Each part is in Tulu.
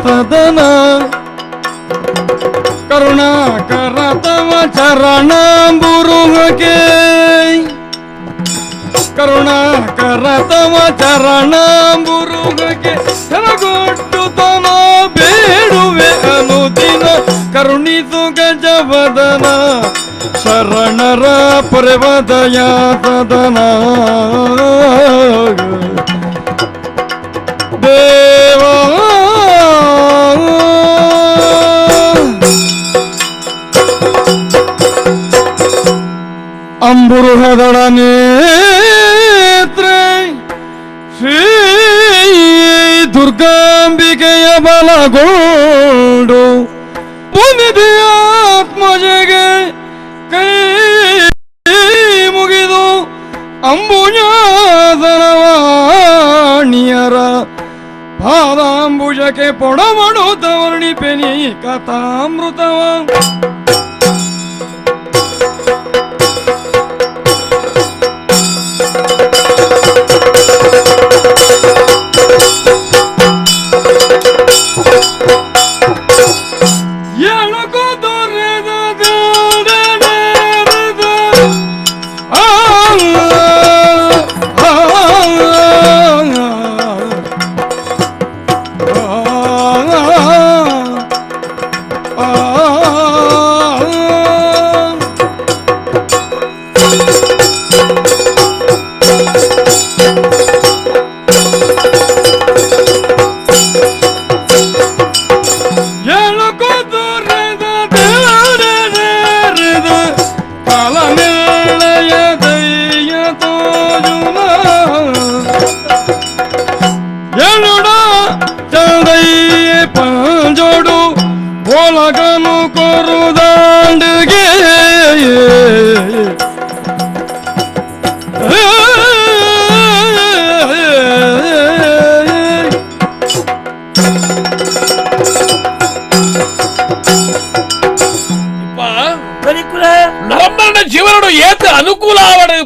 ಸದನ ಕರುಣಾಕರ ತವ ಚರಣಾಂಬುರುಹಕ್ಕೆ ಕರುಣಾಕರ ತವ ಚರಣಾಂಬುರುಹಕ್ಕೆ ಶರಣಗೊಟ್ಟು ತನ ಬೇಡುವೆ ಅನುದಿನ ಕರುಣಿಸು ಗಜವದನ ಶರಣರ ಪರ್ವದಯ ಸದನ ದೇವ ಅಂಬುರುಹದಳ ನೇತ್ರ ಶ್ರೀ ದುರ್ಗಾಂಬಿಕೆಯ ಬಲಗೊಂಡು ಪುನಿಧಿಯಾತ್ಮಜೆಗೆ ಕೈ ಮುಗಿದು ಅಂಬುಜಾಸನವಾಣಿಯರ ಪಾದಾಂಬುಜಕ್ಕೆ ಪೊಡಮಡುತ್ತ ವರ್ಣಿಪೆನಿ ಕಥಾಮೃತವ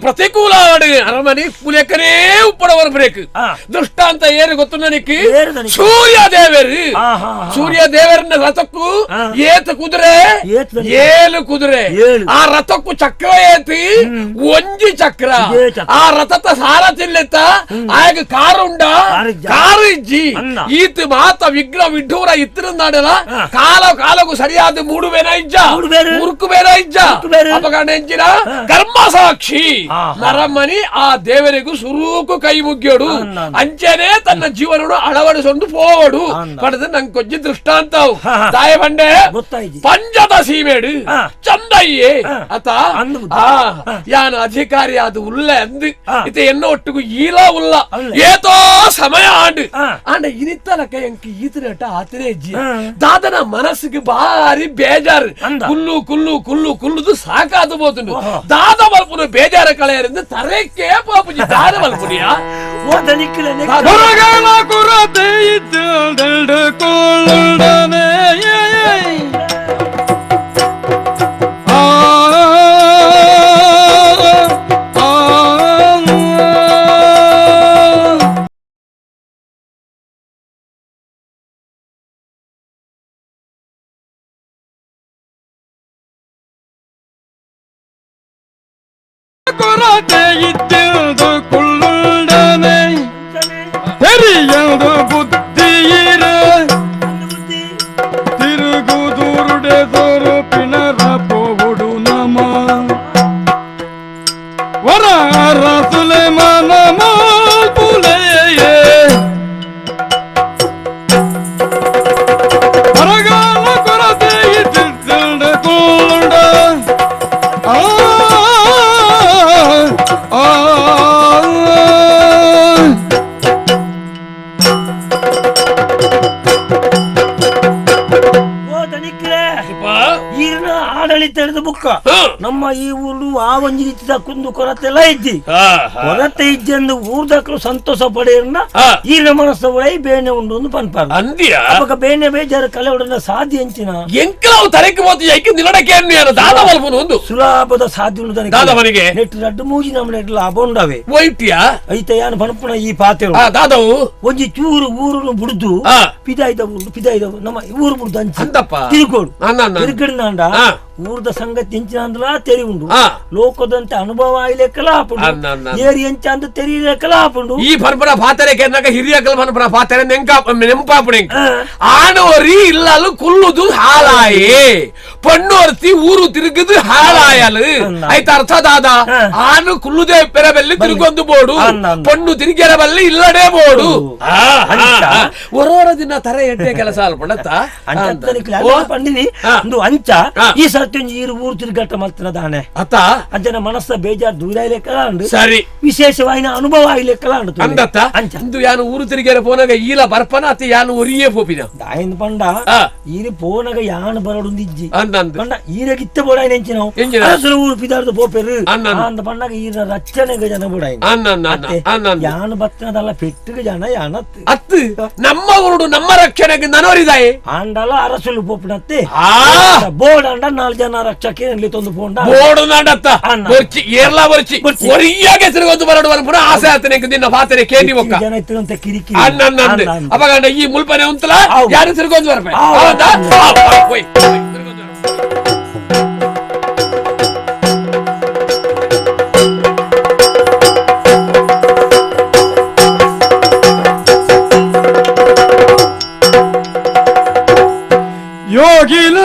ಪ್ರತಿಕೂಲ ಅರಮನೆ ಪುಲೆಕನೇ ಉಪ್ಪಡವರ ಬ್ರೇಕ್ ದೃಷ್ಟಾಂತ ಏನು ಗೊತ್ತು ನನಗೆ ಸೂರ್ಯ ದೇವರು ಸೂರ್ಯ ದೇವರನ್ನ ರಥಕ್ಕೂ ಏತ ಕುದುರೆ ಏಳು ಕುದುರೆ ಆ ರಥಕ್ಕೂ ಚಕ್ರ ಏತಿ ಒಂಜಿ ಚಕ್ರ ಆ ರಥದ ಸಾರಥಿಲ್ಲೆತ್ತ ಆಗ ಕಾರು ಉಂಡ ಕಾರು ಇಜ್ಜಿ ಈತ ಮಾತ ವಿಗ್ರಹ ವಿಡ್ಡೂರ ಇತ್ತಿರಂದಾಡಲ ಕಾಲ ಕಾಲಕ್ಕೂ ಸರಿಯಾದ ಮೂಡುವೇನ ಇಜ್ಜ ಮುರುಕುವೇನ ಇಜ್ಜ ಅಪಗಣ ಎಂಜಿನ ಕರ್ಮ ಸಾಕ್ಷಿ ನರಮನಿ ಆ ದೇವರಿಗೂ ಸುರೂಕು ಕೈ ಮುಗ್ಯೋಡು ಅಂಚೆನೆ ತನ್ನ ಜೀವನಡು ಅಳವಡಿಸೊಂಡು ಪೋವಡು ಪಡೆದು ನಂಗೆ ಕೊಂಚ ದೃಷ್ಟಾಂತ ತಾಯ ಬಂಡೆ ಪಂಜದ ಸೀಮೇಡು ಚಂದಯ್ಯೆ ಅತ ಯಾನ ಅಧಿಕಾರಿ ಅದು ಉಲ್ಲ ಅಂದು ಇತ ಎನ್ನ ಒಟ್ಟಿಗೂ ಈಲ ಉಲ್ಲ ಏತೋ ಸಮಯ ಆಂಡು ಆಂಡ ಇನಿತ್ತಲಕ ಎಂಕ್ ಈತನಟ ಆತನೇ ಜಿ ದಾದನ ಮನಸ್ಸಿಗೆ ಭಾರಿ ಬೇಜಾರು ಕುಲ್ಲು ಕುಲ್ಲು ಕುಲ್ಲು ಕುಲ್ಲುದು ಸಾಕಾದು ಬೋತುಂಡು ದಾದ ಮಲ್ಪುನ ಬೇಜಾರ ಕಳೆಯರಿಂದ ತರಕ್ಕೆ ಪಾಪುಜಿ ದಾದ ಮಲ್ಪುನಿಯ ಕೊರತೆ ಕೊಳ್ಳುಡನೆ ಕೊರತೆ ಇದ್ದಿಲ್ದು ಕುಳ್ಳುಂಡನೆ ತೆರಿಯದು ಬುದ್ಧಿಯಿರ ತಿರುಗುದುರುಡೆ ಸೊರು ಪಿಣರ ಪೋವುಡು ನಮ ವರ ಸುಲೆಮಾನ ಮಾಲ್ಪುಲೆಯೇ ಬರಗಾಲ ಕೊರತೆ ಇದ್ದಿಲ್ದು ಕುಳ್ಳುಂಡ ಆ ಆ ನಮ್ಮ ಈ ಊರು ಆ ಒಂಜಿ ರೀತಿದ ಕುಂದು ಕೊರತೆಲ್ಲ ಇದ್ದಿ ಕೊರತೆ ಇಜ್ಜಿ ಅಂದು ಊರ್ದಕ್ರು ಸಂತೋಷ ಪಡೆಯನ್ನ ಈರ ಮನಸ್ಸ ಒಳೈ ಬೇನೆ ಉಂಡು ಒಂದು ಪನ್ಪಾರ ಅವಾಗ ಬೇನೆ ಬೇಜಾರು ಕಲೆ ಉಡನ ಸಾಧ್ಯ ಎಂಚಿನ ಎಂಕಲಾವು ತಲೆಗೆ ಹೋತಿ ಐಕೆ ನಿಲಡಕ್ಕೆ ದಾದ ಮಲ್ಪುನು ಒಂದು ಸುಲಭದ ಸಾಧ್ಯ ಉಂಡು ದಾದವನಿಗೆ ನೆಟ್ ರಡ್ಡು ಮೂಜಿ ನಮ್ಮ ನೆಟ್ ಲಾಭ ಉಂಡವೆ ಒಯ್ಟಿಯಾ ಐತ ಯಾನು ಪನ್ಪುನ ಈ ಪಾತ್ರೆ ದಾದವು ಒಂಜಿ ಚೂರು ಊರುನು ಬುಡ್ದು ಪಿದಾಯ್ದ ಊರು ಪಿದಾಯ್ದ ನಮ್ಮ ಊರು ಬುಡ್ದು ಅಂಚಿ ತಿರುಗೋಡು ತಿರುಗಡಿನಾಂಡ ಊರ್ದ ಸಂಗತಿ ಎಂಚಿನ ಅಂದ್ಲ ತೆರಿ ಉಂಡು ಲೋಕದಂತೆ ಅನುಭವ ಆಯ್ಲೆಕ್ಕಲ ಆಪುಂಡು ಏರಿ ಎಂಚ ಅಂದ ತೆರಿಲೆಕ್ಕಲ ಆಪುಂಡು ಈ ಪನ್ಪುನ ಪಾತ್ರೆ ಕೆನ್ನಕ ಹಿರಿಯಕಲ್ ಪನ್ಪುನ ಪಾತ್ರೆ ನೆಂಪಾಪುಣೆ ಆಣೋರಿ ಇಲ್ಲಲು ಕುಲ್ಲುದು ಹಾಳಾಯೇ ಪಣ್ಣೋರ್ತಿ ಊರು ತಿರುಗುದು ಹಾಳಾಯಲು ಆಯ್ತ ಅರ್ಥ ದಾದ ಆನು ಕುಲ್ಲುದೇ ಪೆರಬಲ್ಲಿ ತಿರುಗೊಂದು ಬೋಡು ಪಣ್ಣು ತಿರುಗೆರಬಲ್ಲಿ ಇಲ್ಲಡೆ ಬೋಡು ಒರೋರ ದಿನ ತರ ಎಟ್ಟೆ ಕೆಲಸ ಅಲ್ಪಣತ್ತ ಪಂಡಿನಿ ಒಂದು ಅಂಚ ಈ ಸರ್ತಿ ಊರು ತಿರುಗಾಟ ಮಲ್ತನ ದಾನೆ ಅತ್ತ ಅಂಚನ ಮನಸ್ಸ ಬೇಜಾರು ದೂರ ಇಲೆಕ್ಕಲ ಉಂಡು ಸರಿ ವಿಶೇಷವಾಯಿನ ಅನುಭವ ಇಲೆಕ್ಕಲ ಉಂಡು ಅಂದತ್ತ ಇಂದು ಯಾನು ಊರು ತಿರುಗೇರ ಪೋನಾಗ ಈಲ ಬರ್ಪನ ಅತ್ತ ಯಾನು ಒರಿಯೇ ಪೋಪಿನ ದಾಯಿಂದ ಪಂಡ ಈರಿ ಪೋನಾಗ ಯಾನು ಬರಡುಂದು ಇಜ್ಜಿ ಅಂದ ಈರಗಿತ್ತ ಬೋಡಾಯಿನ ಎಂಚಿನ ಅರಸುಲ ಊರು ಪಿದಾರ್ದು ಪೋಪೆರು ಅಂದ ಪಂಡಾಗ ಈರ ರಕ್ಷಣೆಗೆ ಜನ ಬೋಡಾಯಿನ ಯಾನು ಬತ್ತನದಲ್ಲ ಪೆಟ್ಟಿಗೆ ಜನ ಯಾನತ್ತು ಅತ್ತು ನಮ್ಮ ಊರುಡು ನಮ್ಮ ರಕ್ಷಣೆಗೆ ನನೋರಿದಾಯೆ ಆಂಡಲ ಅರಸುಲು ಪೋಪಿನತ್ತೆ ಬೋಡಾಂಡ ನಾಲ್ ಜನ ರಕ್ಷಕ್ಕೆ ತಂದು ಪೋಂಡ ಬೋಡು ನಾಡತ್ತ ಬೊರ್ಚಿ ಏರ್ಲಾ ಬೊರ್ಚಿ ಒರಿಯಾಗೆ ತಿರುಗೊಂದು ಬರಡು ಪುನಃ ಆಸೆ ಆತನೆ ನಿನ್ನ ಪಾತ್ರೆ ಕೇಂದಿ ಒಕ್ಕ ಜನ ಇತ್ತಿರಂತ ಕಿರಿಕಿರಿ ಅನ್ನ ಅಪಗಂಡ ಈ ಮುಲ್ಪನೆ ಉಂತಲ ಯಾರು ತಿರುಗೊಂದು ಬರ್ಪೆ ಹೌದಾ ಹೋಯ್ ತಿರುಗೊಂದು ಯೋಗಿಲ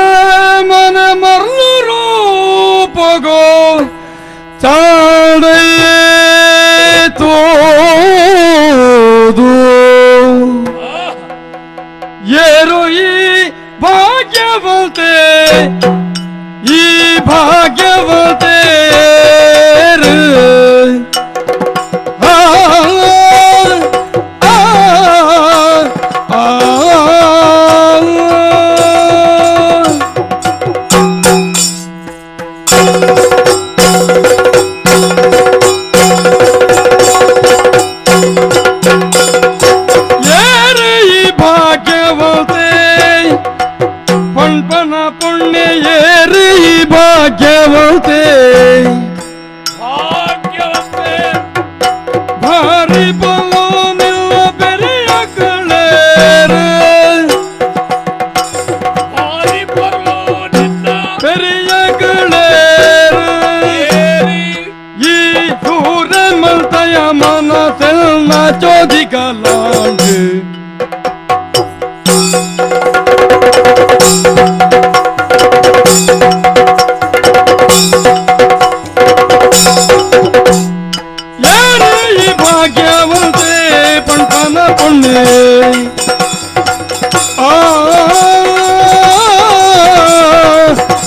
ಮನ ಮರ್ಲು ರೂಪಗೋ ಚಾಡಯೇ ತೋದು ಏರು ಈ ಭಾಗ್ಯವತೆ ಈ ಭಾಗ್ಯವತೆ ಆ ಆ ಆ ಭಾಗ್ಯವತೆ ಭಾಗ್ಯವತೆ ಭಾರಿ ಬಲೋ ನಿಲ್ಲ ಬೆರೆಯ ಕಳೇರ ಭಾರಿ ಬಲೋ ನಿನ್ನ ಬೆರೆಯ ಕಳೇರ ಈ ದೂರ ಮಲ್ತಯ ಮನಸೆಲ್ಲ ಚೋದಿಗಲಾಂಡು ಭಾಗ್ಯವತೆ ಪಂಪನ ಪುಣ್ಯ ಆ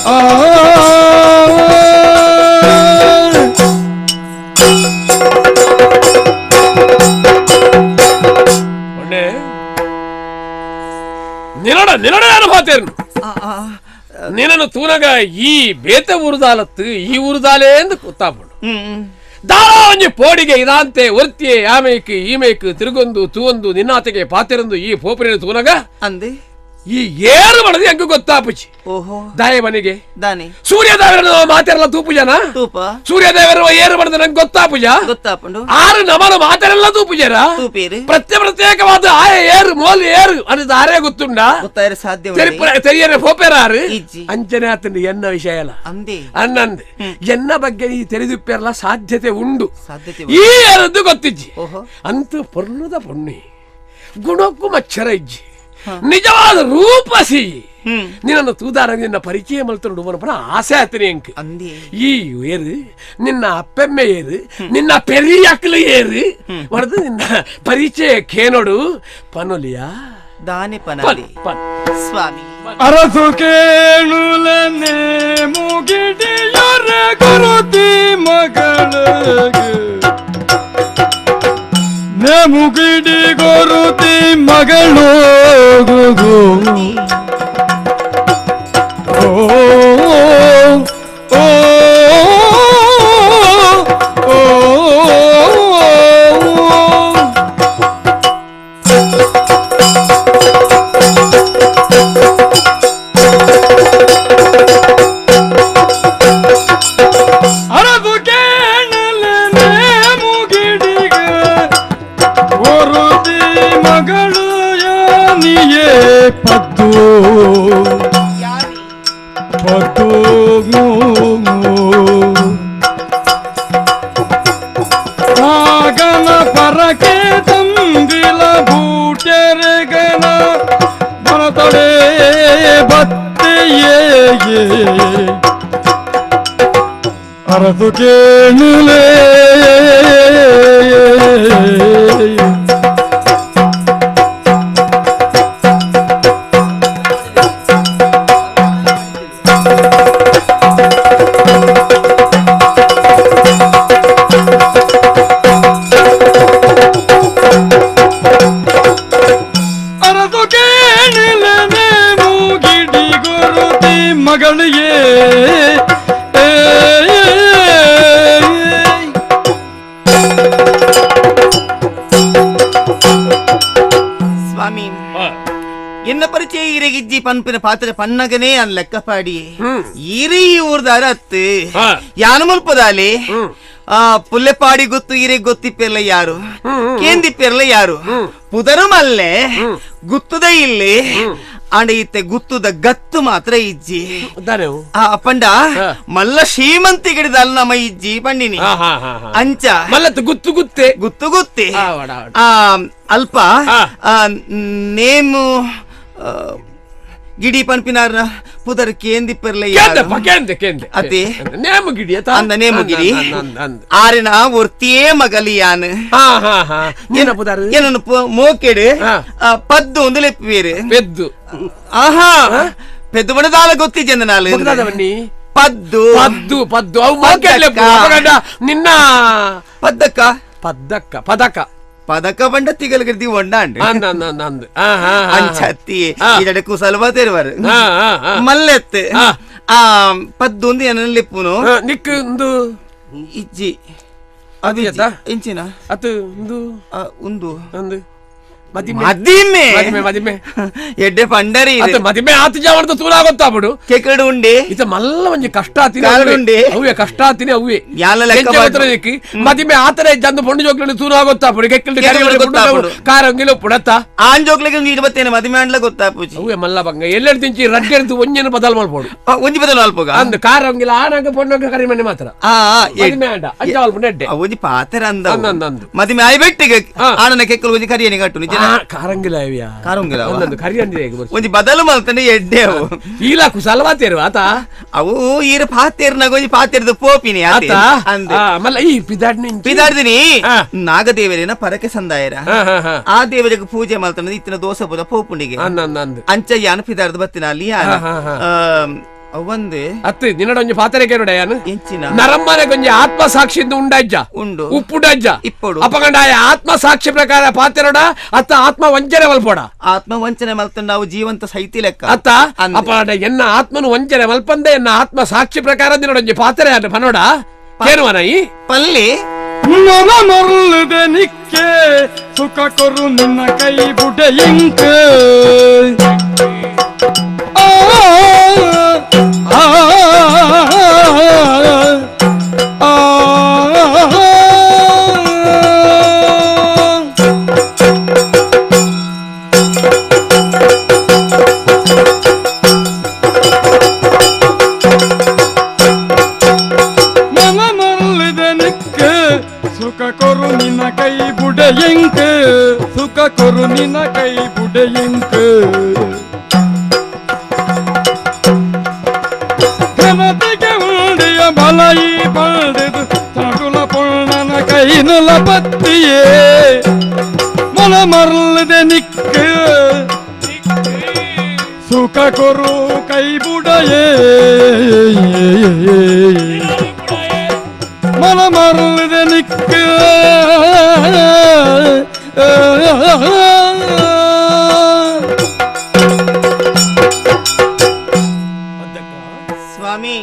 ಆ ನಿಲಡ ನಿಲಡ ಯಾರು ಮಾತೇನು ನಿನ್ನನ್ನು ತೂನಗ ಈ ಬೇತೆ ಊರುದಾಲತ್ತು ಈ ಊರುದಾಲೇ ಎಂದು ಗೊತ್ತಾಪಡು ದಾರಾಂಜಿ ಪೋಡಿಗೆ ಇದಾಂತೆ ಒರ್ತಿಯೇ ಆಮೇಕ್ ಈಮೇಕ್ ತಿರುಗೊಂದು ತೂವೊಂದು ನಿನ್ನಾತೆಗೆ ಪಾತೆರಂದು ಈ ಪೋಪರಿನ ತೂನಗ ಅಂದೆ ಈ ಏರು ಮಾಡದು ಹೆಂಗ ಗೊತ್ತಾಪುಚಿ ಓಹೋ ದಾಯ ಮನೆಗೆ ದಾನೆ ಸೂರ್ಯದೇವರನ್ನು ಮಾತೆರಲ್ಲ ತೂಪುಜನ ತೂಪ ಸೂರ್ಯದೇವರು ಏರು ಮಾಡದ ನಂಗೆ ಗೊತ್ತಾಪುಜ ಗೊತ್ತಾಪುಂಡು ಆರು ನಮನ ಮಾತೆರೆಲ್ಲ ತೂಪುಜರ ತೂಪೇರು ಪ್ರತ್ಯೇಕವಾದ ಆಯ ಏರು ಮೋಲ್ ಏರು ಅನ್ನೋದು ಆರೇ ಗೊತ್ತುಂಡ ಗೊತ್ತಾಯರೆ ಸಾಧ್ಯ ತೆರಿಯರೆ ಪೋಪೆರಾರು ಇಜ್ಜಿ. ಅಂಚನೆ ಆತಂಡು ಎನ್ನ ವಿಷಯ ಅಲ್ಲ ಅಂದೆ ಅನ್ನಂದೆ ಎನ್ನ ಬಗ್ಗೆ ಈ ತೆರೆದುಪ್ಪೆರಲ್ಲ ಸಾಧ್ಯತೆ ಉಂಡು ಸಾಧ್ಯತೆ ಈ ಏರದ್ದು ಗೊತ್ತಿಜ್ಜಿ ಓಹೋ ಅಂತ ಪೊರ್ಲುದ ಪೊಣ್ಣಿ ಗುಣಕ್ಕೂ ಮಚ್ಚರ ಇಜ್ಜಿ ನಿಜವಾದ ರೂಪಸಿ ನಿನ್ನನ್ನು ತೂದಾರ ನಿನ್ನ ಪರಿಚಯ ಮಲ್ತರು ಪನ ಆಸೆ ಆತನೆ ಎಂಕ್ ಅಂದೆ ಈ ಏರು ನಿನ್ನ ಅಪ್ಪೆಮ್ಮೆ ಏರು ನಿನ್ನ ಪೆರಿಯಕ್ಲು ಏರು ಹೊಡೆದು ನಿನ್ನ ಪರಿಚಯ ಕೇನೋಡು ಪನೊಲಿಯಾ ದಾನೆ ಪನ್ ಪನಾಲಿ ಪನ್ ಸ್ವಾಮಿ ಅರಸು ಕೇಳುಲನೆ ಮುಗಿಡಿಯರ ಗುರುತಿ ಮಗಳಿಗೆ ನೆ ಮುಗಿಡಿ ಗುರುತಿ ಮಗಳು ಓ ಓ. Paddu Paddu ಆಗನ ಪರಕೆ ತಂದಿಲ ಬೂಟೆರೆಗನ ಬರತಡೆ ಬತ್ತೆಯೇ ಅರಸು ಕೇಳುಲೇ ಅರಸು ಕೇಳಿಲನೆ ಮೂಗಿಡಿ ಗುರುತಿ ಮಗಳಿಗೆ ಸ್ವಾಮಿ ಎನ್ನ ಪರಿಚಯ ಈರೆಗಿಜ್ಜಿ ಪನ್ಪಿನ ಪಾತ್ರ ಪನ್ನಗನೇ ಅನ್ ಲೆಕ್ಕಪಾಡಿ ಈರಿ ಊರ್ದಾರ ಅತ್ತು ಯಾನು ಮುಲ್ಪದಾಲಿ ಆ ಪುಲ್ಲೆಪಾಡಿ ಗೊತ್ತು ಈರೆ ಗೊತ್ತಿಪ್ಪೆರ್ಲ ಯಾರು ಕೇಂದಿಪ್ಪೆರ್ಲ ಯಾರು ಪುದರು ಮಲ್ಲೆ ಗುತ್ತುದ ಇಲ್ಲಿ ಅಂಡ ಇತ್ತೆ ಗುತ್ತುದ ಗತ್ತು ಮಾತ್ರ ಇಜ್ಜಿ ಆ ಪಂಡ ಮಲ್ಲ ಶ್ರೀಮಂತಿ ಗಿಡದಲ್ಲ ನಮ್ಮ ಇಜ್ಜಿ ಪಂಡಿನಿ ಅಂಚ ಮಲ್ಲತ್ತು ಗುತ್ತು ಗುತ್ತೆ ಗುತ್ತು ಗುತ್ತೆ ಆ ಅಲ್ಪ ನೇಮು ಗಿಡಿ ಪನ್ಪಿನಾರ್ನ ಪುದರ್ ಕೇಂದಿಪ್ಪರ್ಲ ಅತಿ ನೇಮು ಗಿಡಿ ಅಂದ ನೇಮು ಗಿಡಿ ಆರಿನ ಒರ್ತಿಯೇ ಮಗಲಿಯಾನ್ ಏನನ್ನು ಮೋಕೆಡು ಪದ್ದು ಒಂದು ಲೆಪ್ಪೇರು ಪೆದ್ದು ಆಹಾ ಪೆದ್ದು ಬಣದಾಲ ಗೊತ್ತಿದ್ದೆ ನಾಲು ಪದ್ದು ಪದ್ದು ಪದ್ದು ಅವು ನಿನ್ನ ಪದ್ದಕ್ಕ ಪದ್ದಕ್ಕ ಪದಕ ಪದಕ ಬಂಡ ತಿಗಲ್ಗಿರ್ದಿ ಒಂಡಾಂಡ್ ಅಂಚತ್ತಿ ಇದಡೆ ಕುಸಲ್ವ ತೆರುವರು ಮಲ್ಲೆತ್ತು ಆ ಪದ್ದು ಒಂದು ಏನಲ್ಲಿಪ್ಪುನು ನಿಕ್ ಒಂದು ಇಜ್ಜಿ ಅದು ಇಂಚಿನ ಅದು ಒಂದು ಒಂದು ಒಂದು ಮದಿಮೆ ಮದಿಮೆ ಎಡ್ಡೆ ಪಂಡರಿ ಮದಿಮೆ ಆತ ಜಾವರ್ದ ತೂಲ ಗೊತ್ತಾಬಿಡು ಕೆಕಡು ಉಂಡೆ ಇತ ಮಲ್ಲ ಒಂಜಿ ಕಷ್ಟ ಆತಿನಿ ಉಂಡೆ ಅವೇ ಕಷ್ಟ ಆತಿನಿ ಅವೇ ಯಾಲ ಲೆಕ್ಕ ಮದಿಮೆ ಆತರೆ ಜಂದು ಪೊಣ್ಣು ಜೋಕ್లని ತೂಲ ಗೊತ್ತಾಬಿಡು ಕೆಕ್ಕಳು ಕಾರಂಗಿಲ ಪುಡತ್ತ ಆನ್ ಜೋಕ್ಲಿಗೆ ಒಂದು ಇಡಬತ್ತೇನೆ ಮದಿಮೆ ಅಂಡ್ಲ ಗೊತ್ತಾಪುಜಿ ಅವೇ ಮಲ್ಲ ಬಂಗ ಎಲ್ಲೆಡ್ ತಿಂಚಿ ರಡ್ಡೆಡ್ದು ಒಂಜೆನ ಬದಲ್ ಮಲ್ಪೋಡು ಒಂಜಿ ಬದಲ್ ಮಲ್ಪೋಗ ಅಂದ್ ಕಾರಂಗಿಲ ಆನಾಗ ಪೊಣ್ಣಗ ಕರಿಮಣ್ಣೆ ಮಾತ್ರ ಮದಿಮೆ ಅಂಡ ಅಂಚ ಮಲ್ಪುಂಡು ಎಡ್ಡೆ ಒಂಜಿ ಪಾತ್ರ ಅಂದ ಮದಿಮೆ ಆಯ್ ಬೆಟ್ಟಿಗೆ ಆನನ ಕೆಕ್ಕಲು ಒಂಜಿ ಕರಿಯನಿ ಕಟ್ಟು ನಿಜ ಕಾರಂಗಿಲ ಕಾರಂಗಿಲ ಒಂದೊಂದು ಕರಿಯಂದಿ ಒಂಜಿ ಬದಲು ಮಲ್ತನೆ ಎಡ್ಡೆ ಅವು ಈಲ ಕುಸಲ್ವಾತೇರು ಆತ ಅವು ಈರ ಪಾತೇರ್ನಾಗ ಒಂಜಿ ಪಾತೇರ್ದು ಪೋಪಿನಿ ಆತ ಮಲ್ಲ ಈ ಪಿದಾಡ್ನಿ ಪಿದಾಡ್ದಿನಿ ನಾಗದೇವರೇನ ಪರಕೆ ಸಂದಾಯರ ಆ ದೇವರಿಗೆ ಪೂಜೆ ಮಲ್ತನ ಇತ್ತಿನ ದೋಸೆ ಪೂರ ಪೋಪುಂಡಿಗೆ ಅಂಚಯ್ಯಾನ ಪಿದಾರ್ದು ಬತ್ತಿನ ಅಲ್ಲಿ ಅವಂದೆ ಅತ್ತು ನಿನ್ನಡೊಂಜಿ ಪಾತ್ರೆ ಕೇರುಡ ಯಾನು ಎಂಚಿನ ನರಮ್ಮನೆ ಕೊಂಜಿ ಆತ್ಮ ಸಾಕ್ಷಿಯಿಂದ ಉಂಡಜ್ಜ ಉಂಡು ಉಪ್ಪುಡಜ್ಜ ಇಪ್ಪಡು ಅಪಗಂಡ ಆತ್ಮ ಸಾಕ್ಷಿ ಪ್ರಕಾರ ಪಾತೆರೋಡ ಅತ್ತ ಆತ್ಮ ವಂಚನೆ ಮಲ್ಪೋಡ ಆತ್ಮ ವಂಚನೆ ಮಲ್ತ ನಾವು ಜೀವಂತ ಸೈತಿ ಲೆಕ್ಕ ಅತ್ತ ಅಪಗಂಡ ಎನ್ನ ಆತ್ಮನು ವಂಚನೆ ಮಲ್ಪಂದೆ ಎನ್ನ ಆತ್ಮ ಸಾಕ್ಷಿ ಪ್ರಕಾರ ನಿನ್ನಡೊಂಜಿ ಪಾತ್ರೆ ಯಾನು ಪನೋಡ ಕೇರುವನ ಈ ಪಲ್ಲಿ ನರ ಮರುಳದೆ ನಿಕ್ಕೆ ಸುಖ ಕೊರು ನಿನ್ನ ಕೈ ಬುಡ ಇಂಕ ಆ ಆ ಮನ ಮರಳಿದೆ ನಿಕ್ಕ ಸುಖ ಕೊರು ನಿನ್ನ ಕೈ ಬುಡೆಯಂಕ ಸುಖ ಕೊರು ನಿನ್ನ ಕೈ ಬುಡೆಯಂಕ ಘನತೆಗೆ ಉಂಡಿಯ ಬಲಯಿ ಪಡೆದು ಚಟುಲ ಪೊಣ್ಣನ ಕೈನುಲ ಪತ್ತಿಯೇ ಮನ ಮರಳಿದೆ ನಿಕ್ಕ ಸುಖ ಕೊರು ಕೈ ಬುಡಯೇ ಮನ ಮರಳಿದೆ ನಿಕ್ಕ ಸ್ವಾಮಿ